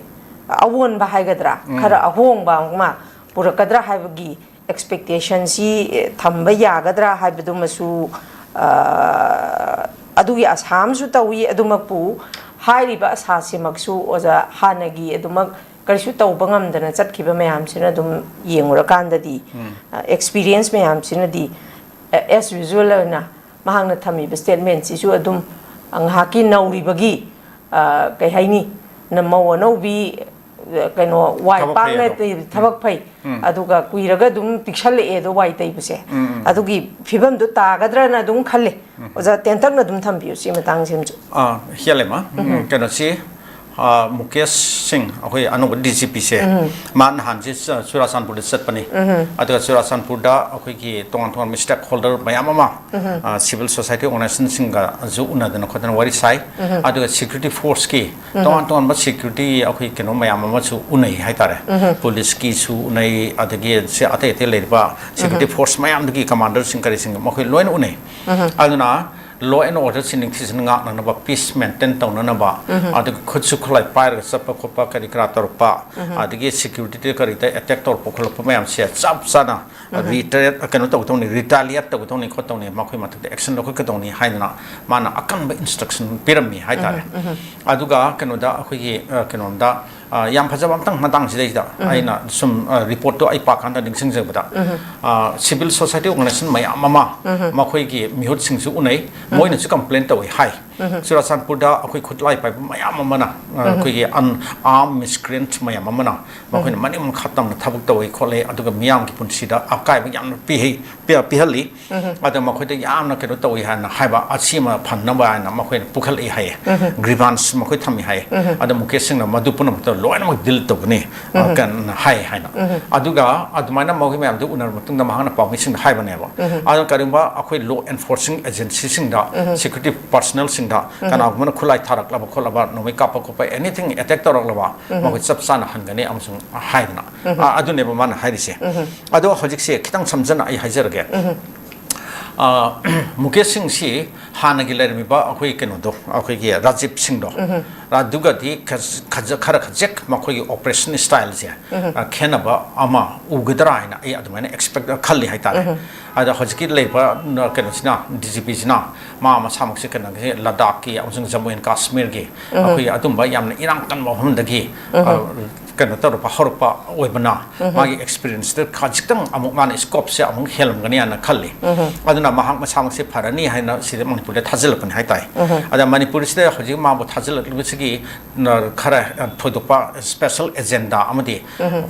ꯑꯑꯣꯟꯕ ꯍꯥꯏꯒꯗ꯭ꯔꯥ, ꯎꯝ꯫ ꯈꯔ ꯑꯍꯣꯡꯕ ꯑꯃ ꯄꯨꯔꯛꯀꯗ꯭ꯔꯥ ꯍꯥꯏꯕꯒꯤ ꯑꯦꯛꯁꯄꯦꯛꯇꯦꯁꯟꯁꯤ ꯊꯝꯕ ꯌꯥꯒꯗ꯭ꯔꯥ ꯍꯥꯏꯕꯗꯨꯃꯁꯨ, ꯑ, ꯑꯗꯨꯒꯤ ꯑꯁꯥ ꯑꯃꯁꯨ ꯇꯧꯏ꯫ ꯑꯗꯨꯃꯛꯄꯨ ꯍꯥꯏꯔꯤꯕ ꯑꯁꯥꯁꯤꯃꯛꯁꯨ, ꯑꯣꯖꯥ, ꯍꯥꯟꯅꯒꯤ ꯑꯗꯨꯃꯛ ꯀꯔꯤꯁꯨ ꯇꯧꯕ ꯉꯝꯗꯅ ꯆꯠꯈꯤꯕ ꯃꯌꯥꯝꯁꯤꯅ ꯑꯗꯨꯝ ꯌꯦꯡꯉꯨꯔꯀꯥꯟꯗꯗꯤ, ꯎꯝ꯫ ꯑ, ꯑꯦꯛꯁꯄꯤꯔꯤꯌꯦꯟꯁ ꯃꯌꯥꯝꯁꯤꯅꯗꯤ, ꯑ, as usual ꯑꯣꯏꯅ ꯃꯍꯥꯛꯅ ꯊꯝꯃꯤꯕ ꯁ꯭ꯇꯦꯠꯃꯦꯟꯁꯤꯁꯨ ꯑꯗꯨꯝ ꯉꯥꯏꯍꯥꯛꯀꯤ ꯅꯧꯔꯤꯕꯒꯤ, ꯑ, ꯀꯩ ꯍꯥꯏꯅꯤ, ꯅ-, ꯃꯧ ꯑꯅꯧꯕꯤ, ꯑ, ꯀꯩꯅꯣ, ꯋꯥꯏ ꯊꯕꯛ ꯐꯩ ꯄꯥꯛꯅ ꯑꯗꯣ꯫ ꯇꯩ-, ꯎꯝ꯫ ꯊꯕꯛ ꯐꯩ꯫ ꯎꯝ꯫ ꯑꯗꯨꯒ ꯀꯨꯏꯔꯒ ꯑꯗꯨꯝ ꯄꯤꯛꯁꯜꯂꯛꯑꯦ ꯑꯗꯣ ꯋꯥꯏ ꯇꯩꯕꯁꯦ꯫ ꯎꯝ, ꯎꯝ, ꯎꯝ꯫ ꯑꯗꯨꯒꯤ ꯐꯤꯕꯝꯗꯣ ꯇꯥꯒꯗ꯭ꯔꯅ ꯑꯗꯨꯝ ꯈꯜꯂꯦ꯫ ꯎꯝ꯫ ꯑꯣꯖꯥ, ꯇꯦꯟꯇꯛꯅ ꯑꯗꯨꯝ ꯊꯝꯕꯤꯌꯨ ꯁꯤ ꯃꯇꯥꯡꯁꯤꯃꯁꯨ꯫ ꯑꯥ, ꯍꯦꯜꯂꯦꯃ꯫ ꯎꯝ, ꯎꯝ꯫ ꯀꯩꯅꯣꯁꯤ, ꯑꯥ, ꯃꯨꯀꯦꯁ ꯁꯤꯡ, ꯑꯩꯈꯣꯏ ꯑꯅꯧꯕ ꯗꯤ ꯖꯤ ꯄꯤꯁꯦ, ꯎꯝ꯫ ꯃꯥ ꯅꯍꯥꯟꯁꯤ ꯆ-, ꯆꯨꯔꯥꯆꯥꯟꯄꯨꯔꯗ ꯆꯠꯄꯅꯤ꯫ ꯎꯝ꯫ ꯑꯗꯨꯒ ꯆꯨꯔꯥꯆꯥꯟꯄꯨꯔꯗ ꯑꯩꯈꯣꯏꯒꯤ ꯇꯣꯉꯥꯟ ꯇꯣꯉꯥꯟꯕ ꯁ꯭ꯇꯦꯛ ꯍꯣꯜꯗꯔ ꯃꯌꯥꯝ ꯑꯃ, ꯎꯝ꯫ ꯑꯥ, ꯁꯤꯚꯤꯜ ꯁꯣꯁꯥꯏꯇꯤ ꯑꯣꯔꯒꯅꯥꯏꯖꯦꯁꯟꯁꯤꯡꯒꯁꯨ ꯎꯅꯗꯅ ꯈꯣꯠꯇꯅ ꯋꯥꯔꯤ ꯁꯥꯏ꯫ ꯎꯝ꯫ ꯑꯗꯨꯒ ꯁꯦꯀ꯭ꯌꯨꯔꯤꯇꯤ ꯐꯣꯔꯁꯀꯤ ꯎꯝ꯫ ꯇꯣꯉꯥꯟ ꯇꯣꯉꯥꯟꯕ ꯁꯦꯀ꯭ꯌꯨꯔꯤꯇꯤ ꯑꯩꯈꯣꯏ ꯀꯩꯅꯣ ꯃꯌꯥꯝ ꯑꯃꯁꯨ ꯎꯅꯩ ꯍꯥꯏꯇꯥꯔꯦ꯫ ꯎꯝ꯫ ꯄꯨꯂꯤꯁꯀꯤꯁꯨ ꯎꯅꯩ, ꯑꯗꯒꯤ ꯁꯤ ꯑꯇꯩ ꯑꯇꯩ ꯂꯩꯔꯤꯕ ꯁꯦꯀ꯭ꯌꯨꯔꯤꯇꯤ ꯎꯝ꯫ ꯐꯣꯔꯁ ꯃꯌꯥꯝꯗꯨꯒꯤ ꯀꯃꯥꯟꯗꯔꯁꯤꯡ ꯀꯔꯤꯁꯤꯡ ꯃꯈꯣꯏ ꯂꯣꯏꯅ ꯎꯅꯩ꯫ ꯎꯝ꯫ ꯑꯗꯨꯅ law and order ꯁꯤ ꯅꯤꯡꯊꯤꯖꯅ ꯉꯥꯛꯅꯅꯕ, peace maintain ꯇꯧꯅꯅꯕ, ꯎꯝ꯫ ꯑꯗꯨꯒ ꯈꯨꯠꯁꯨ ꯈꯨꯠꯂꯥꯏ ꯄꯥꯏꯔꯒ ꯆꯠꯄ ꯈꯣꯠꯄ ꯀꯔꯤ ꯀꯔꯥ ꯇꯧꯔꯛꯄ, ꯎꯝ꯫ ꯑꯗꯒꯤ ꯁꯦꯀ꯭ꯌꯨꯔꯤꯇꯤꯗ ꯀꯔꯤꯗ ꯑꯦꯇꯦꯛ ꯇꯧꯔꯛꯄ ꯈꯣꯠꯂꯛꯄ ꯃꯌꯥꯝꯁꯦ ꯆꯞ ꯆꯥꯅ ꯎꯝ꯫ ꯔꯤꯇꯥꯌꯔ ꯀꯩꯅꯣ ꯇꯧꯒꯗꯧꯅꯤ, ꯔꯤꯇꯥꯂꯤꯌꯦꯠ ꯇꯧꯒꯗꯧꯅꯤ ꯈꯣꯠꯇꯧꯅꯤ, ꯃꯈꯣꯏ ꯃꯊꯛꯇ ꯑꯦꯛꯁꯟ ꯂꯧꯈꯠꯀꯗꯧꯅꯤ ꯍꯥꯏꯗꯅ ꯃꯥꯅ ꯑꯀꯟꯕ ꯏꯟꯁꯇ꯭ꯔꯛꯁꯟ ꯄꯤꯔꯝꯃꯤ ꯍꯥꯏꯇꯥꯔꯦ꯫ ꯎꯝ, ꯎꯝ, ꯎꯝ꯫ ꯑꯗꯨꯒ ꯀꯩꯅꯣꯗ ꯑꯩꯈꯣꯏꯒꯤ, ꯑ, ꯀꯩꯅꯣꯝꯗ, ꯑ, ꯌꯥꯝ ꯐꯖꯕ ꯑꯝꯇꯪ ꯃꯇꯥꯡꯁꯤꯗꯩꯁꯤꯗ ꯎꯝ꯫ ꯑꯩꯅ ꯁꯨꯝ, ꯑ, ꯔꯤꯄꯣꯔꯠꯇꯣ ꯑꯩ ꯄꯥꯀꯥꯟꯗ ꯅꯤꯡꯁꯤꯡꯖꯕꯗ, ꯎꯝ꯫ ꯑ, ꯁꯤꯚꯤꯜ ꯁꯣꯁꯥꯏꯇꯤ ꯑꯣꯔꯒꯅꯥꯏꯖꯦꯁꯟ ꯃꯌꯥꯝ ꯑꯃ ꯎꯝ꯫ ꯃꯈꯣꯏꯒꯤ ꯃꯤꯍꯨꯠꯁꯤꯡꯁꯨ ꯎꯅꯩ, ꯎꯝ꯫ ꯃꯣꯏꯅꯁꯨ ꯀꯝꯄ꯭ꯂꯦꯟ ꯇꯧꯏ ꯍꯥꯏ꯫ ꯆꯨꯔꯥꯆꯥꯟꯄꯨꯔꯗ ꯑꯩꯈꯣꯏ ꯈꯨꯠꯂꯥꯏ ꯄꯥꯏꯕ ꯃꯌꯥꯝ ꯑꯃꯅ, ꯑ, ꯑꯩꯈꯣꯏꯒꯤ ꯑꯟ-, armed miscreant ꯃꯌꯥꯝ ꯑꯃꯅ ꯃꯈꯣꯏꯅ ꯃꯅꯤꯡ ꯃꯈꯥ ꯇꯝꯅ ꯊꯕꯛ ꯇꯧꯏ ꯈꯣꯠꯂꯤ, ꯑꯗꯨꯒ ꯃꯤꯌꯥꯝꯒꯤ ꯄꯨꯟꯁꯤꯗ ꯑꯀꯥꯏꯕ ꯌꯥꯝꯅ ꯄꯤꯍꯩ-, ꯄꯤ-, ꯄꯤꯍꯜꯂꯤ꯫ ꯑꯗ ꯃꯈꯣꯏꯗ ꯌꯥꯝꯅ ꯀꯩꯅꯣ ꯇꯧꯏ ꯍꯥꯏꯅ ꯍꯥꯏꯕ, ꯑꯁꯤ ꯑꯃ ꯐꯅꯕ ꯍꯥꯏꯅ ꯃꯈꯣꯏꯅ ꯄꯨꯈꯠꯂꯛꯏ ꯍꯥꯏꯌꯦ꯫ Grievance ꯃꯈꯣꯏ ꯊꯝꯃꯤ ꯍꯥꯏꯌꯦ꯫ ꯑꯗ ꯃꯨꯀꯦꯁ ꯁꯤꯡꯅ ꯃꯗꯨ ꯄꯨꯝꯅꯃꯛꯇ ꯂꯣꯏꯅꯃꯛ deal ꯇꯧꯒꯅꯤ, ꯑ, ꯀꯟ-, ꯍꯥꯏ ꯍꯥꯏꯅ꯫ ꯑꯗꯨꯒ ꯑꯗꯨꯃꯥꯏꯅ ꯃꯈꯣꯏ ꯃꯌꯥꯝꯗꯨ ꯎꯅꯔꯕ ꯃꯇꯨꯡꯗ ꯃꯍꯥꯛꯅ ꯄꯥꯎꯃꯤꯁꯤꯡꯗ ꯍꯥꯏꯕꯅꯦꯕ꯫ ꯑꯗꯨꯅ ꯀꯔꯤꯒꯨꯝꯕ ꯑꯩꯈꯣꯏ law enforcing agency ꯁꯤꯡꯗ, security personnel ꯁꯤꯡꯗ ꯀꯅꯥꯒꯨꯝꯕꯅ ꯈꯨꯠꯂꯥꯏ ꯊꯥꯔꯛꯂꯕ ꯈꯣꯠꯂꯕ, ꯅꯣꯡꯃꯩ ꯀꯥꯞꯄ ꯈꯣꯠꯄ, anything attack ꯇꯧꯔꯛꯂꯕ, ꯃꯈꯣꯏ ꯆꯞ ꯆꯥꯅ ꯍꯟꯒꯅꯤ ꯑꯃꯁꯨꯡ ꯍꯥꯏꯗꯅ, ꯑ, ꯑꯗꯨꯅꯦꯕ ꯃꯥꯅ ꯍꯥꯏꯔꯤꯁꯦ꯫ ꯑꯗꯣ ꯍꯧꯖꯤꯛꯁꯦ ꯈꯤꯇꯪ ꯁꯝꯖꯅ ꯑꯩ ꯍꯥꯏꯖꯔꯒꯦ꯫ ꯑ, ꯃꯨꯀꯦꯁ ꯁꯤꯡꯁꯤ ꯍꯥꯟꯅꯒꯤ ꯂꯩꯔꯝꯃꯤꯕ ꯑꯩꯈꯣꯏ ꯀꯩꯅꯣꯗꯣ, ꯑꯩꯈꯣꯏꯒꯤ ꯔꯥꯖꯤꯕ ꯁꯤꯡꯗꯣ, ꯑꯗꯨꯒꯗꯤ ꯈꯖ-, ꯈꯖ-, ꯈꯔ ꯈꯖꯤꯛ ꯃꯈꯣꯏꯒꯤ operation style ꯁꯦ, ꯑ, ꯈꯦꯠꯅꯕ ꯑꯃ ꯎꯒꯗ꯭ꯔꯥ ꯍꯥꯏꯅ ꯑꯩ ꯑꯗꯨꯃꯥꯏꯅ expect ꯈꯜꯂꯤ ꯍꯥꯏꯇꯥꯔꯦ꯫ ꯑꯗ ꯍꯧꯖꯤꯛꯀꯤ ꯂꯩꯕ, ꯅ-, ꯀꯩꯅꯣꯁꯤꯅ, D G P ꯁꯤꯅ ꯃꯥ ꯃꯁꯥꯃꯛꯁꯦ ꯀꯩꯅꯣꯒꯤ ꯂꯗꯥꯈꯀꯤ ꯑꯃꯁꯨꯡ ꯖꯝꯃꯨ ꯑꯦꯟ ꯀꯥꯁꯃꯤꯔꯒꯤ ꯑꯩꯈꯣꯏꯒꯤ ꯑꯗꯨꯝꯕ ꯌꯥꯝꯅ ꯏꯔꯥꯡ ꯀꯟꯕ ꯃꯐꯝꯗꯒꯤ, ꯑ, ꯀꯩꯅꯣ ꯇꯧꯔꯛꯄ ꯍꯧꯔꯛꯄ ꯑꯣꯏꯕꯅ, ꯃꯥꯒꯤ experience ꯇ ꯈꯖꯤꯛꯇꯪ ꯑꯃꯨꯛ ꯃꯥꯅ scope ꯁꯦ ꯑꯃꯨꯛ ꯍꯦꯜꯂꯝꯒꯅꯤ ꯍꯥꯏꯅ ꯈꯜꯂꯤ꯫ ꯑꯗꯨꯅ ꯃꯍꯥꯛ ꯃꯁꯥꯃꯛꯁꯦ ꯐꯔꯅꯤ ꯍꯥꯏꯅ ꯁꯤꯗ ꯃꯅꯤꯄꯨꯔꯗ ꯊꯥꯖꯤꯜꯂꯛꯄꯅꯤ ꯍꯥꯏꯇꯥꯔꯦ꯫ ꯑꯗ ꯃꯅꯤꯄꯨꯔꯁꯤꯗ ꯍꯧꯖꯤꯛ ꯃꯥꯕꯨ ꯊꯥꯖꯤꯜꯂꯛꯂꯤꯕꯁꯤꯒꯤ, ꯅ, ꯈꯔ, ꯑ, ꯊꯣꯏꯗꯣꯛꯄ special agenda ꯑꯃꯗꯤ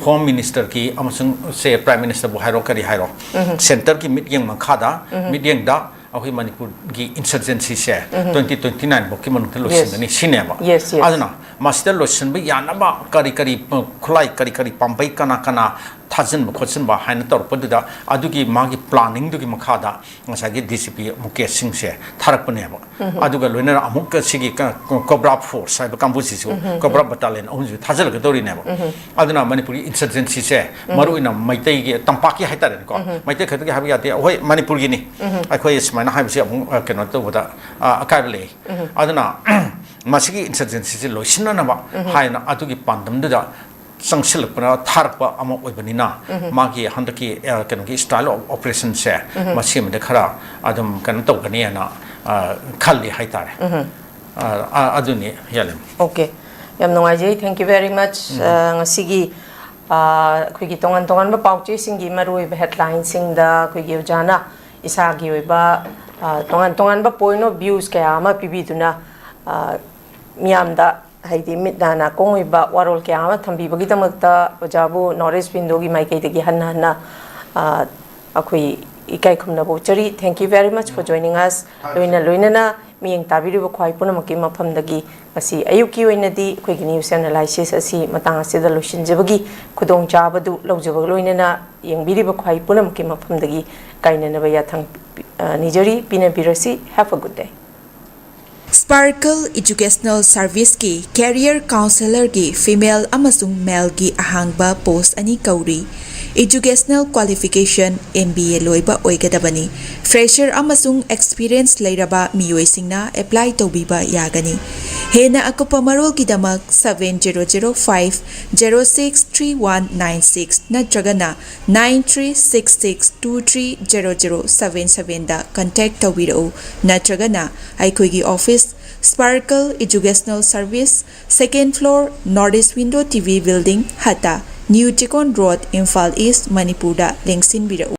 Home Minister ꯒꯤ ꯑꯃꯁꯨꯡ ꯁꯦ Prime Minister ꯕꯨ ꯍꯥꯏꯔꯣ ꯀꯔꯤ ꯍꯥꯏꯔꯣ, centre ꯒꯤ ꯃꯤꯠꯌꯦꯡ ꯃꯈꯥꯗ, ꯃꯤꯠꯌꯦꯡꯗ ꯑꯩꯈꯣꯏ ꯃꯅꯤꯄꯨꯔꯒꯤ insurgency ꯁꯦ twenty twenty nine ꯐꯥꯎꯒꯤ ꯃꯅꯨꯡꯗ ꯂꯣꯏꯁꯤꯟꯒꯅꯤ ꯁꯤꯅꯦꯕ꯫ Yes, yes. ꯑꯗꯨꯅ ꯃꯁꯤꯗ ꯂꯣꯏꯁꯤꯟꯕ ꯌꯥꯅꯕ ꯀꯔꯤ ꯀꯔꯤ, ꯑ, ꯈꯨꯠꯂꯥꯏ ꯀꯔꯤ ꯀꯔꯤ ꯄꯥꯝꯕꯩ ꯀꯅꯥ ꯀꯅꯥ ꯊꯥꯖꯤꯟꯕ ꯈꯣꯠꯆꯤꯟꯕ ꯍꯥꯏꯅ ꯇꯧꯔꯛꯄꯗꯨꯗ ꯑꯗꯨꯒꯤ ꯃꯥꯒꯤ planning ꯗꯨꯒꯤ ꯃꯈꯥꯗ ꯉꯁꯥꯏꯒꯤ D G P ꯃꯨꯀꯦꯁ ꯁꯤꯡꯁꯦ ꯊꯥꯔꯛꯄꯅꯦꯕ꯫ ꯑꯗꯨꯒ ꯂꯣꯏꯅꯅ ꯑꯃꯨꯛꯀ ꯁꯤꯒꯤ ꯀ-, ꯀ-, COBRA force ꯍꯥꯏꯕ ꯀꯥꯡꯕꯨꯁꯤꯁꯨ, COBRA battalion ꯑꯍꯨꯝꯁꯤꯁꯨ ꯊꯥꯖꯤꯜꯂꯛꯀꯗꯧꯔꯤꯅꯦꯕ꯫ ꯑꯗꯨꯅ ꯃꯅꯤꯄꯨꯔꯒꯤ insurgency ꯁꯦ, ꯃꯔꯨ ꯑꯣꯏꯅ ꯃꯩꯇꯩꯒꯤ, ꯇꯝꯄꯥꯛꯀꯤ ꯍꯥꯏꯇꯥꯔꯦꯅꯦꯀꯣ, ꯃꯩꯇꯩ ꯈꯛꯇꯒꯤ ꯍꯥꯏꯕ ꯌꯥꯗꯦ, ꯑꯩꯈꯣꯏ ꯃꯅꯤꯄꯨꯔꯒꯤꯅꯤ꯫ ꯑꯩꯈꯣꯏ ꯁꯨꯃꯥꯏꯅ ꯍꯥꯏꯕꯁꯤ ꯑꯃꯨꯛ, ꯑ, ꯀꯩꯅꯣ ꯇꯧꯕꯗ, ꯑ, ꯑꯀꯥꯏꯕ ꯂꯩ꯫ ꯑꯗꯨꯅ ꯃꯁꯤꯒꯤ insurgency ꯁꯦ ꯂꯣꯏꯁꯤꯟꯅꯅꯕ ꯍꯥꯏꯅ ꯑꯗꯨꯒꯤ ꯄꯥꯟꯗꯝꯗꯨꯗ ꯆꯪꯁꯤꯜꯂꯛꯄꯅ ꯊꯥꯔꯛꯄ ꯑꯃ ꯑꯣꯏꯕꯅꯤꯅ, ꯃꯥꯒꯤ ꯍꯟꯗꯛꯀꯤ, ꯑ, ꯀꯩꯅꯣꯒꯤ style of operation ꯁꯦ, ꯃꯁꯤ ꯑꯃꯗ ꯈꯔ ꯑꯗꯨꯝ ꯀꯩꯅꯣ ꯇꯧꯒꯅꯤ ꯍꯥꯏꯅ, ꯑ, ꯈꯜꯂꯤ ꯍꯥꯏꯇꯥꯔꯦ꯫ ꯑ, ꯑ, ꯑꯗꯨꯅꯤ, ꯌꯥꯂꯦꯝ꯫ Okay. ꯌꯥꯝ ꯅꯨꯡꯉꯥꯏꯖꯩ꯫ Thank you very much. ꯑ, ꯉꯁꯤꯒꯤ, ꯑ, ꯑꯩꯈꯣꯏꯒꯤ ꯇꯣꯉꯥꯟ ꯇꯣꯉꯥꯟꯕ ꯄꯥꯎꯆꯦꯁꯤꯡꯒꯤ ꯃꯔꯨꯑꯣꯏꯕ headline ꯁꯤꯡꯗ ꯑꯩꯈꯣꯏꯒꯤ ꯑꯣꯖꯥꯅ ꯏꯁꯥꯒꯤ ꯑꯣꯏꯕ ꯑ, ꯇꯣꯉꯥꯟ ꯇꯣꯉꯥꯟꯕ point of views ꯀꯌꯥ ꯑꯃ ꯄꯤꯕꯤꯗꯨꯅ, ꯑ, ꯃꯤꯌꯥꯝꯗ, ꯍꯥꯏꯗꯤ, ꯃꯤꯠ ꯅꯥ ꯅꯥꯀꯣꯡ ꯑꯣꯏꯕ ꯋꯥꯔꯣꯜ ꯀꯌꯥ ꯑꯃ ꯊꯝꯕꯤꯕꯒꯤꯗꯃꯛꯇ ꯑꯣꯖꯥꯕꯨ North East Window-ꯒꯤ ꯃꯥꯏꯀꯩꯗꯒꯤ ꯍꯟꯅ ꯍꯟꯅ, ꯑ, ꯑꯩꯈꯣꯏ ꯏꯀꯥꯏ ꯈꯨꯝꯅꯕ ꯎꯠꯆꯔꯤ꯫ Thank you very much for joining us. ꯂꯣꯏꯅ ꯂꯣꯏꯅꯅ ꯃꯤꯠꯌꯦꯡ ꯇꯥꯕꯤꯔꯤꯕ ꯈ꯭ꯋꯥꯏ ꯄꯨꯝꯅꯃꯛꯀꯤ ꯃꯐꯝꯗꯒꯤ ꯉꯁꯤ ꯑꯌꯨꯛꯀꯤ ꯑꯣꯏꯅꯗꯤ ꯑꯩꯈꯣꯏꯒꯤ news analysis ꯑꯁꯤ ꯃꯇꯥꯡ ꯑꯁꯤꯗ ꯂꯣꯏꯁꯤꯟꯖꯕꯒꯤ ꯈꯨꯗꯣꯡꯆꯥꯕꯗꯨ ꯂꯧꯖꯕꯒ ꯂꯣꯏꯅꯅ ꯌꯦꯡꯕꯤꯔꯤꯕ ꯈ꯭ꯋꯥꯏ ꯄꯨꯝꯅꯃꯛꯀꯤ ꯃꯐꯝꯗꯒꯤ ꯀꯥꯏꯅꯅꯕ ꯌꯥꯊꯪ, ꯑ, ꯅꯤꯖꯔꯤ, ꯄꯤꯅꯕꯤꯔꯁꯤ꯫ Have a good day. Sparkle Educational Service-ꯀꯤ Career Counselor-ꯒꯤ female ꯑꯃꯁꯨꯡ male-ꯒꯤ ꯑꯍꯥꯡꯕ post ꯑꯅꯤ ꯀꯧꯔꯤ꯫ Educational qualification M B A ꯂꯣꯏꯕ ꯑꯣꯏꯒꯗꯕꯅꯤ꯫ Fresher ꯑꯃꯁꯨꯡ experience ꯂꯩꯔꯕ ꯃꯤꯑꯣꯏꯁꯤꯡꯅ apply ꯇꯧꯕꯤꯕ ꯌꯥꯒꯅꯤ꯫ ꯍꯦꯟꯅ ꯑꯀꯨꯞꯄ ꯃꯔꯣꯜꯒꯤꯗꯃꯛ seven zero zero five zero six three one nine six ꯅꯠꯇ꯭ꯔꯒꯅ nine three six six two three zero zero seven seven-ꯗ contact ꯇꯧꯕꯤꯔꯛꯎ, ꯅꯠꯇ꯭ꯔꯒꯅ ꯑꯩꯈꯣꯏꯒꯤ office, Sparkle Educational Service, second floor, North East Window T V Building, ꯍꯠꯇ, New Chikon Road, Imphal East, ꯃꯅꯤꯄꯨꯔꯗ ꯂꯦꯡꯁꯤꯟꯕꯤꯔꯛꯎ꯫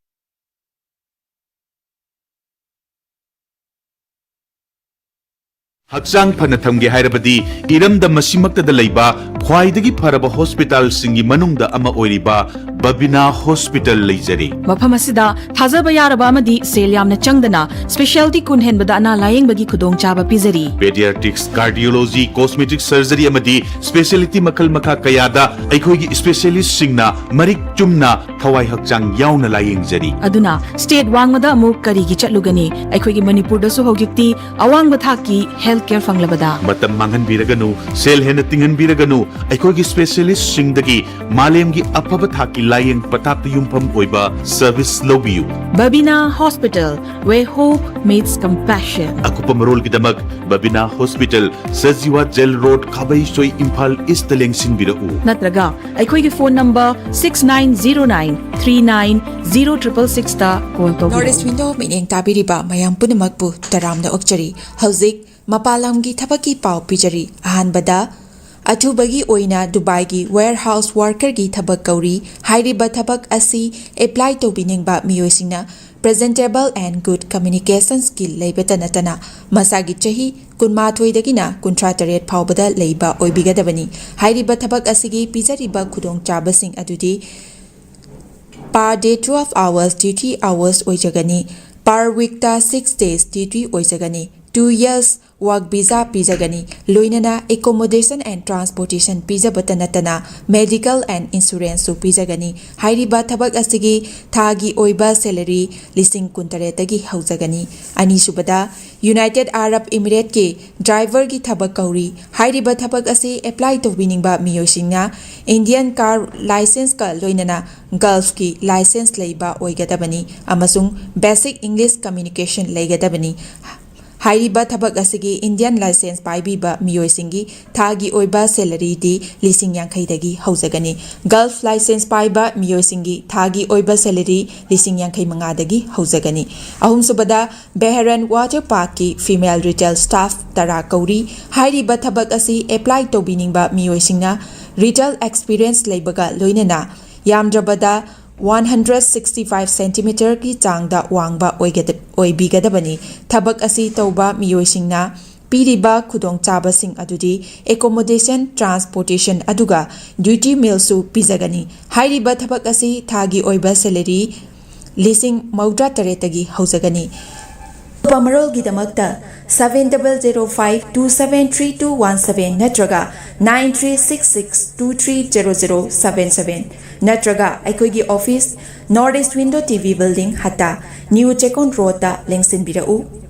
ꯍꯛꯆꯥꯡ ꯐꯅ ꯊꯝꯒꯦ ꯍꯥꯏꯔꯕꯗꯤ ꯏꯔꯝꯗꯝ ꯑꯁꯤꯃꯛꯇꯗ ꯂꯩꯕ ꯈ꯭ꯋꯥꯏꯗꯒꯤ ꯐꯔꯕ hospital-ꯁꯤꯡꯒꯤ ꯃꯅꯨꯡꯗ ꯑꯃ ꯑꯣꯏꯔꯤꯕ ꯕꯕꯤꯅꯥ Hospital ꯂꯩꯖꯔꯤ꯫ ꯃꯐꯝ ꯑꯁꯤꯗ ꯊꯥꯖꯕ ꯌꯥꯔꯕ ꯑꯃꯗꯤ ꯁꯦꯜ ꯌꯥꯝꯅ ꯆꯪꯗꯅ specialty ꯀꯨꯟ ꯍꯦꯟꯕꯗ ꯑꯅꯥ ꯂꯥꯌꯦꯡꯕꯒꯤ ꯈꯨꯗꯣꯡꯆꯥꯕ ꯄꯤꯖꯔꯤ꯫ Pediatrics, cardiology, cosmetic surgery ꯑꯃꯗꯤ specialty ꯃꯈꯜ ꯃꯈꯥ ꯀꯌꯥꯗ ꯑꯩꯈꯣꯏꯒꯤ specialist-ꯁꯤꯡꯅ ꯃꯔꯤꯛ ꯆꯨꯝꯅ ꯊꯋꯥꯏ ꯍꯛꯆꯥꯡ ꯌꯥꯎꯅ ꯂꯥꯌꯦꯡꯖꯔꯤ꯫ ꯑꯗꯨꯅ state ꯋꯥꯡꯃꯗ ꯑꯃꯨꯛ ꯀꯔꯤꯒꯤ ꯆꯠꯂꯨꯒꯅꯤ? ꯑꯩꯈꯣꯏꯒꯤ ꯃꯅꯤꯄꯨꯔꯗꯁꯨ ꯍꯧꯖꯤꯛꯇꯤ ꯑꯋꯥꯡꯕ ꯊꯥꯛꯀꯤ health care ꯐꯪꯂꯕꯗ꯫ ꯃꯇꯝ ꯃꯥꯡꯍꯟꯕꯤꯔꯒꯅꯨ, ꯁꯦꯜ ꯍꯦꯟꯅ ꯇꯤꯡꯍꯟꯕꯤꯔꯒꯅꯨ, ꯑꯩꯈꯣꯏꯒꯤ specialist-ꯁꯤꯡꯗꯒꯤ ꯃꯥꯂꯦꯝꯒꯤ ꯑꯐꯕ ꯊꯥꯛꯀꯤ ꯂꯥꯌꯦꯡ ꯄꯊꯥꯞꯇ ꯌꯨꯝꯐꯝ ꯑꯣꯏꯕ service ꯂꯧꯕꯤꯌꯨ꯫ Babina Hospital, where hope meets compassion. ꯑꯀꯨꯞꯄ ꯃꯔꯣꯜꯒꯤꯗꯃꯛ Babina Hospital, Sajiwa Jail Road, ꯈꯥꯕꯩꯁꯣꯏ, Imphal East-ꯇ ꯂꯦꯡꯁꯤꯟꯕꯤꯔꯛꯎ꯫ ꯅꯠꯇ꯭ꯔꯒ ꯑꯩꯈꯣꯏꯒꯤ phone number six nine zero nine three nine zero triple six-ꯇ call ꯇꯧꯕꯤꯔꯛꯎ꯫ North East Window ꯃꯤꯠꯌꯦꯡ ꯇꯥꯕꯤꯔꯤꯕ ꯃꯌꯥꯝ ꯄꯨꯝꯅꯃꯛꯄꯨ ꯇꯔꯥꯝꯅ ꯑꯣꯛꯆꯔꯤ꯫ ꯍꯧꯖꯤꯛ ꯃꯄꯥꯟ ꯂꯝꯒꯤ ꯊꯕꯛꯀꯤ ꯄꯥꯎ ꯄꯤꯖꯔꯤ꯫ ꯑꯍꯥꯟꯕꯗ, ꯑꯊꯨꯕꯒꯤ ꯑꯣꯏꯅ ꯗꯨꯕꯥꯏꯒꯤ warehouse worker-ꯒꯤ ꯊꯕꯛ ꯀꯧꯔꯤ꯫ ꯍꯥꯏꯔꯤꯕ ꯊꯕꯛ ꯑꯁꯤ apply ꯇꯧꯕꯤꯅꯤꯡꯕ ꯃꯤꯑꯣꯏꯁꯤꯡꯅ Presentable and good communication skill ꯂꯩꯕꯇ ꯅꯠꯇꯅ ꯃꯁꯥꯒꯤ ꯆꯍꯤ ꯀꯨꯟꯃꯥꯊꯣꯏꯗꯒꯤꯅ ꯀꯨꯟꯊ꯭ꯔꯥ ꯇꯔꯦꯠ ꯐꯥꯎꯕꯗ ꯂꯩꯕ ꯑꯣꯏꯕꯤꯒꯗꯕꯅꯤ꯫ ꯍꯥꯏꯔꯤꯕ ꯊꯕꯛ ꯑꯁꯤꯒꯤ ꯄꯤꯖꯔꯤꯕ ꯈꯨꯗꯣꯡꯆꯥꯕꯁꯤꯡ ꯑꯗꯨꯗꯤ per day twelve hours duty hours ꯑꯣꯏꯖꯒꯅꯤ꯫ Per weekꯇ six days duty ꯑꯣꯏꯖꯒꯅꯤ꯫ Two years work visa ꯄꯤꯖꯒꯅꯤ꯫ ꯂꯣꯏꯅꯅ accommodation and transportation ꯄꯤꯖꯕꯇ ꯅꯠꯇꯅ medical and insuranceꯁꯨ ꯄꯤꯖꯒꯅꯤ꯫ ꯍꯥꯏꯔꯤꯕ ꯊꯕꯛ ꯑꯁꯤꯒꯤ ꯊꯥꯒꯤ ꯑꯣꯏꯕ salary ꯂꯤꯁꯤꯡ ꯀꯨꯟꯇꯔꯦꯠꯇꯒꯤ ꯍꯧꯖꯒꯅꯤ꯫ ꯑꯅꯤꯁꯨꯕꯗ, United Arab Emirateꯀꯤ driverꯒꯤ ꯊꯕꯛ ꯀꯧꯔꯤ꯫ ꯍꯥꯏꯔꯤꯕ ꯊꯕꯛ ꯑꯁꯤ apply ꯇꯧꯕꯤꯅꯤꯡꯕ ꯃꯤꯑꯣꯏꯁꯤꯡꯅ Indian car licenceꯀ ꯂꯣꯏꯅꯅ Gulfꯀꯤ license ꯂꯩꯕ ꯑꯣꯏꯒꯗꯕꯅꯤ ꯑꯃꯁꯨꯡ basic English communication ꯂꯩꯒꯗꯕꯅꯤ꯫ ꯍꯥꯏꯔꯤꯕ ꯊꯕꯛ ꯑꯁꯤꯒꯤ Indian license ꯄꯥꯏꯕꯤꯕ ꯃꯤꯑꯣꯏꯁꯤꯡꯒꯤ ꯊꯥꯒꯤ ꯑꯣꯏꯕ salaryꯗꯤ ꯂꯤꯁꯤꯡ ꯌꯥꯡꯈꯩꯗꯒꯤ ꯍꯧꯖꯒꯅꯤ꯫ Gulf license ꯄꯥꯏꯕ ꯃꯤꯑꯣꯏꯁꯤꯡꯒꯤ ꯊꯥꯒꯤ ꯑꯣꯏꯕ salary ꯂꯤꯁꯤꯡ ꯌꯥꯡꯈꯩ ꯃꯉꯥꯗꯒꯤ ꯍꯧꯖꯒꯅꯤ꯫ ꯑꯍꯨꯝꯁꯨꯕꯗ, Bahrain Water Parkꯀꯤ female retail staff ꯇꯔꯥ ꯀꯧꯔꯤ꯫ ꯍꯥꯏꯔꯤꯕ ꯊꯕꯛ ꯑꯁꯤ apply ꯇꯧꯕꯤꯅꯤꯡꯕ ꯃꯤꯑꯣꯏꯁꯤꯡꯅ retail experience ꯂꯩꯕꯒ ꯂꯣꯏꯅꯅ ꯌꯥꯝꯗ꯭ꯔꯕꯗ one hundred sixty five centimetreꯒꯤ ꯆꯥꯡꯗ ꯋꯥꯡꯕ ꯑꯣꯏꯒꯗ-, ꯑꯣꯏꯕꯤꯒꯗꯕꯅꯤ꯫ ꯊꯕꯛ ꯑꯁꯤ ꯇꯧꯕ ꯃꯤꯑꯣꯏꯁꯤꯡꯅ ꯄꯤꯔꯤꯕ ꯈꯨꯗꯣꯡꯆꯥꯕꯁꯤꯡ ꯑꯗꯨꯗꯤ accommodation, transportation ꯑꯗꯨꯒ duty mealꯁꯨ ꯄꯤꯖꯒꯅꯤ꯫ ꯍꯥꯏꯔꯤꯕ ꯊꯕꯛ ꯑꯁꯤ ꯊꯥꯒꯤ ꯑꯣꯏꯕ salary ꯂꯤꯁꯤꯡ ꯃꯧꯗ꯭ꯔꯥ ꯇꯔꯦꯠꯇꯒꯤ ꯍꯧꯖꯒꯅꯤ꯫ ꯑꯀꯨꯞꯄ ꯃꯔꯣꯜꯒꯤꯗꯃꯛꯇ seven double zero five two seven three two one seven ꯅꯠꯇ꯭ꯔꯒ nine three six six two three zero zero seven seven ꯅꯠꯇ꯭ꯔꯒ ꯑꯩꯈꯣꯏꯒꯤ office, North East Window TV Building, ꯍꯠꯇꯥ, New Chekon Roadꯇ ꯂꯦꯡꯁꯤꯟꯕꯤꯔꯛꯎ꯫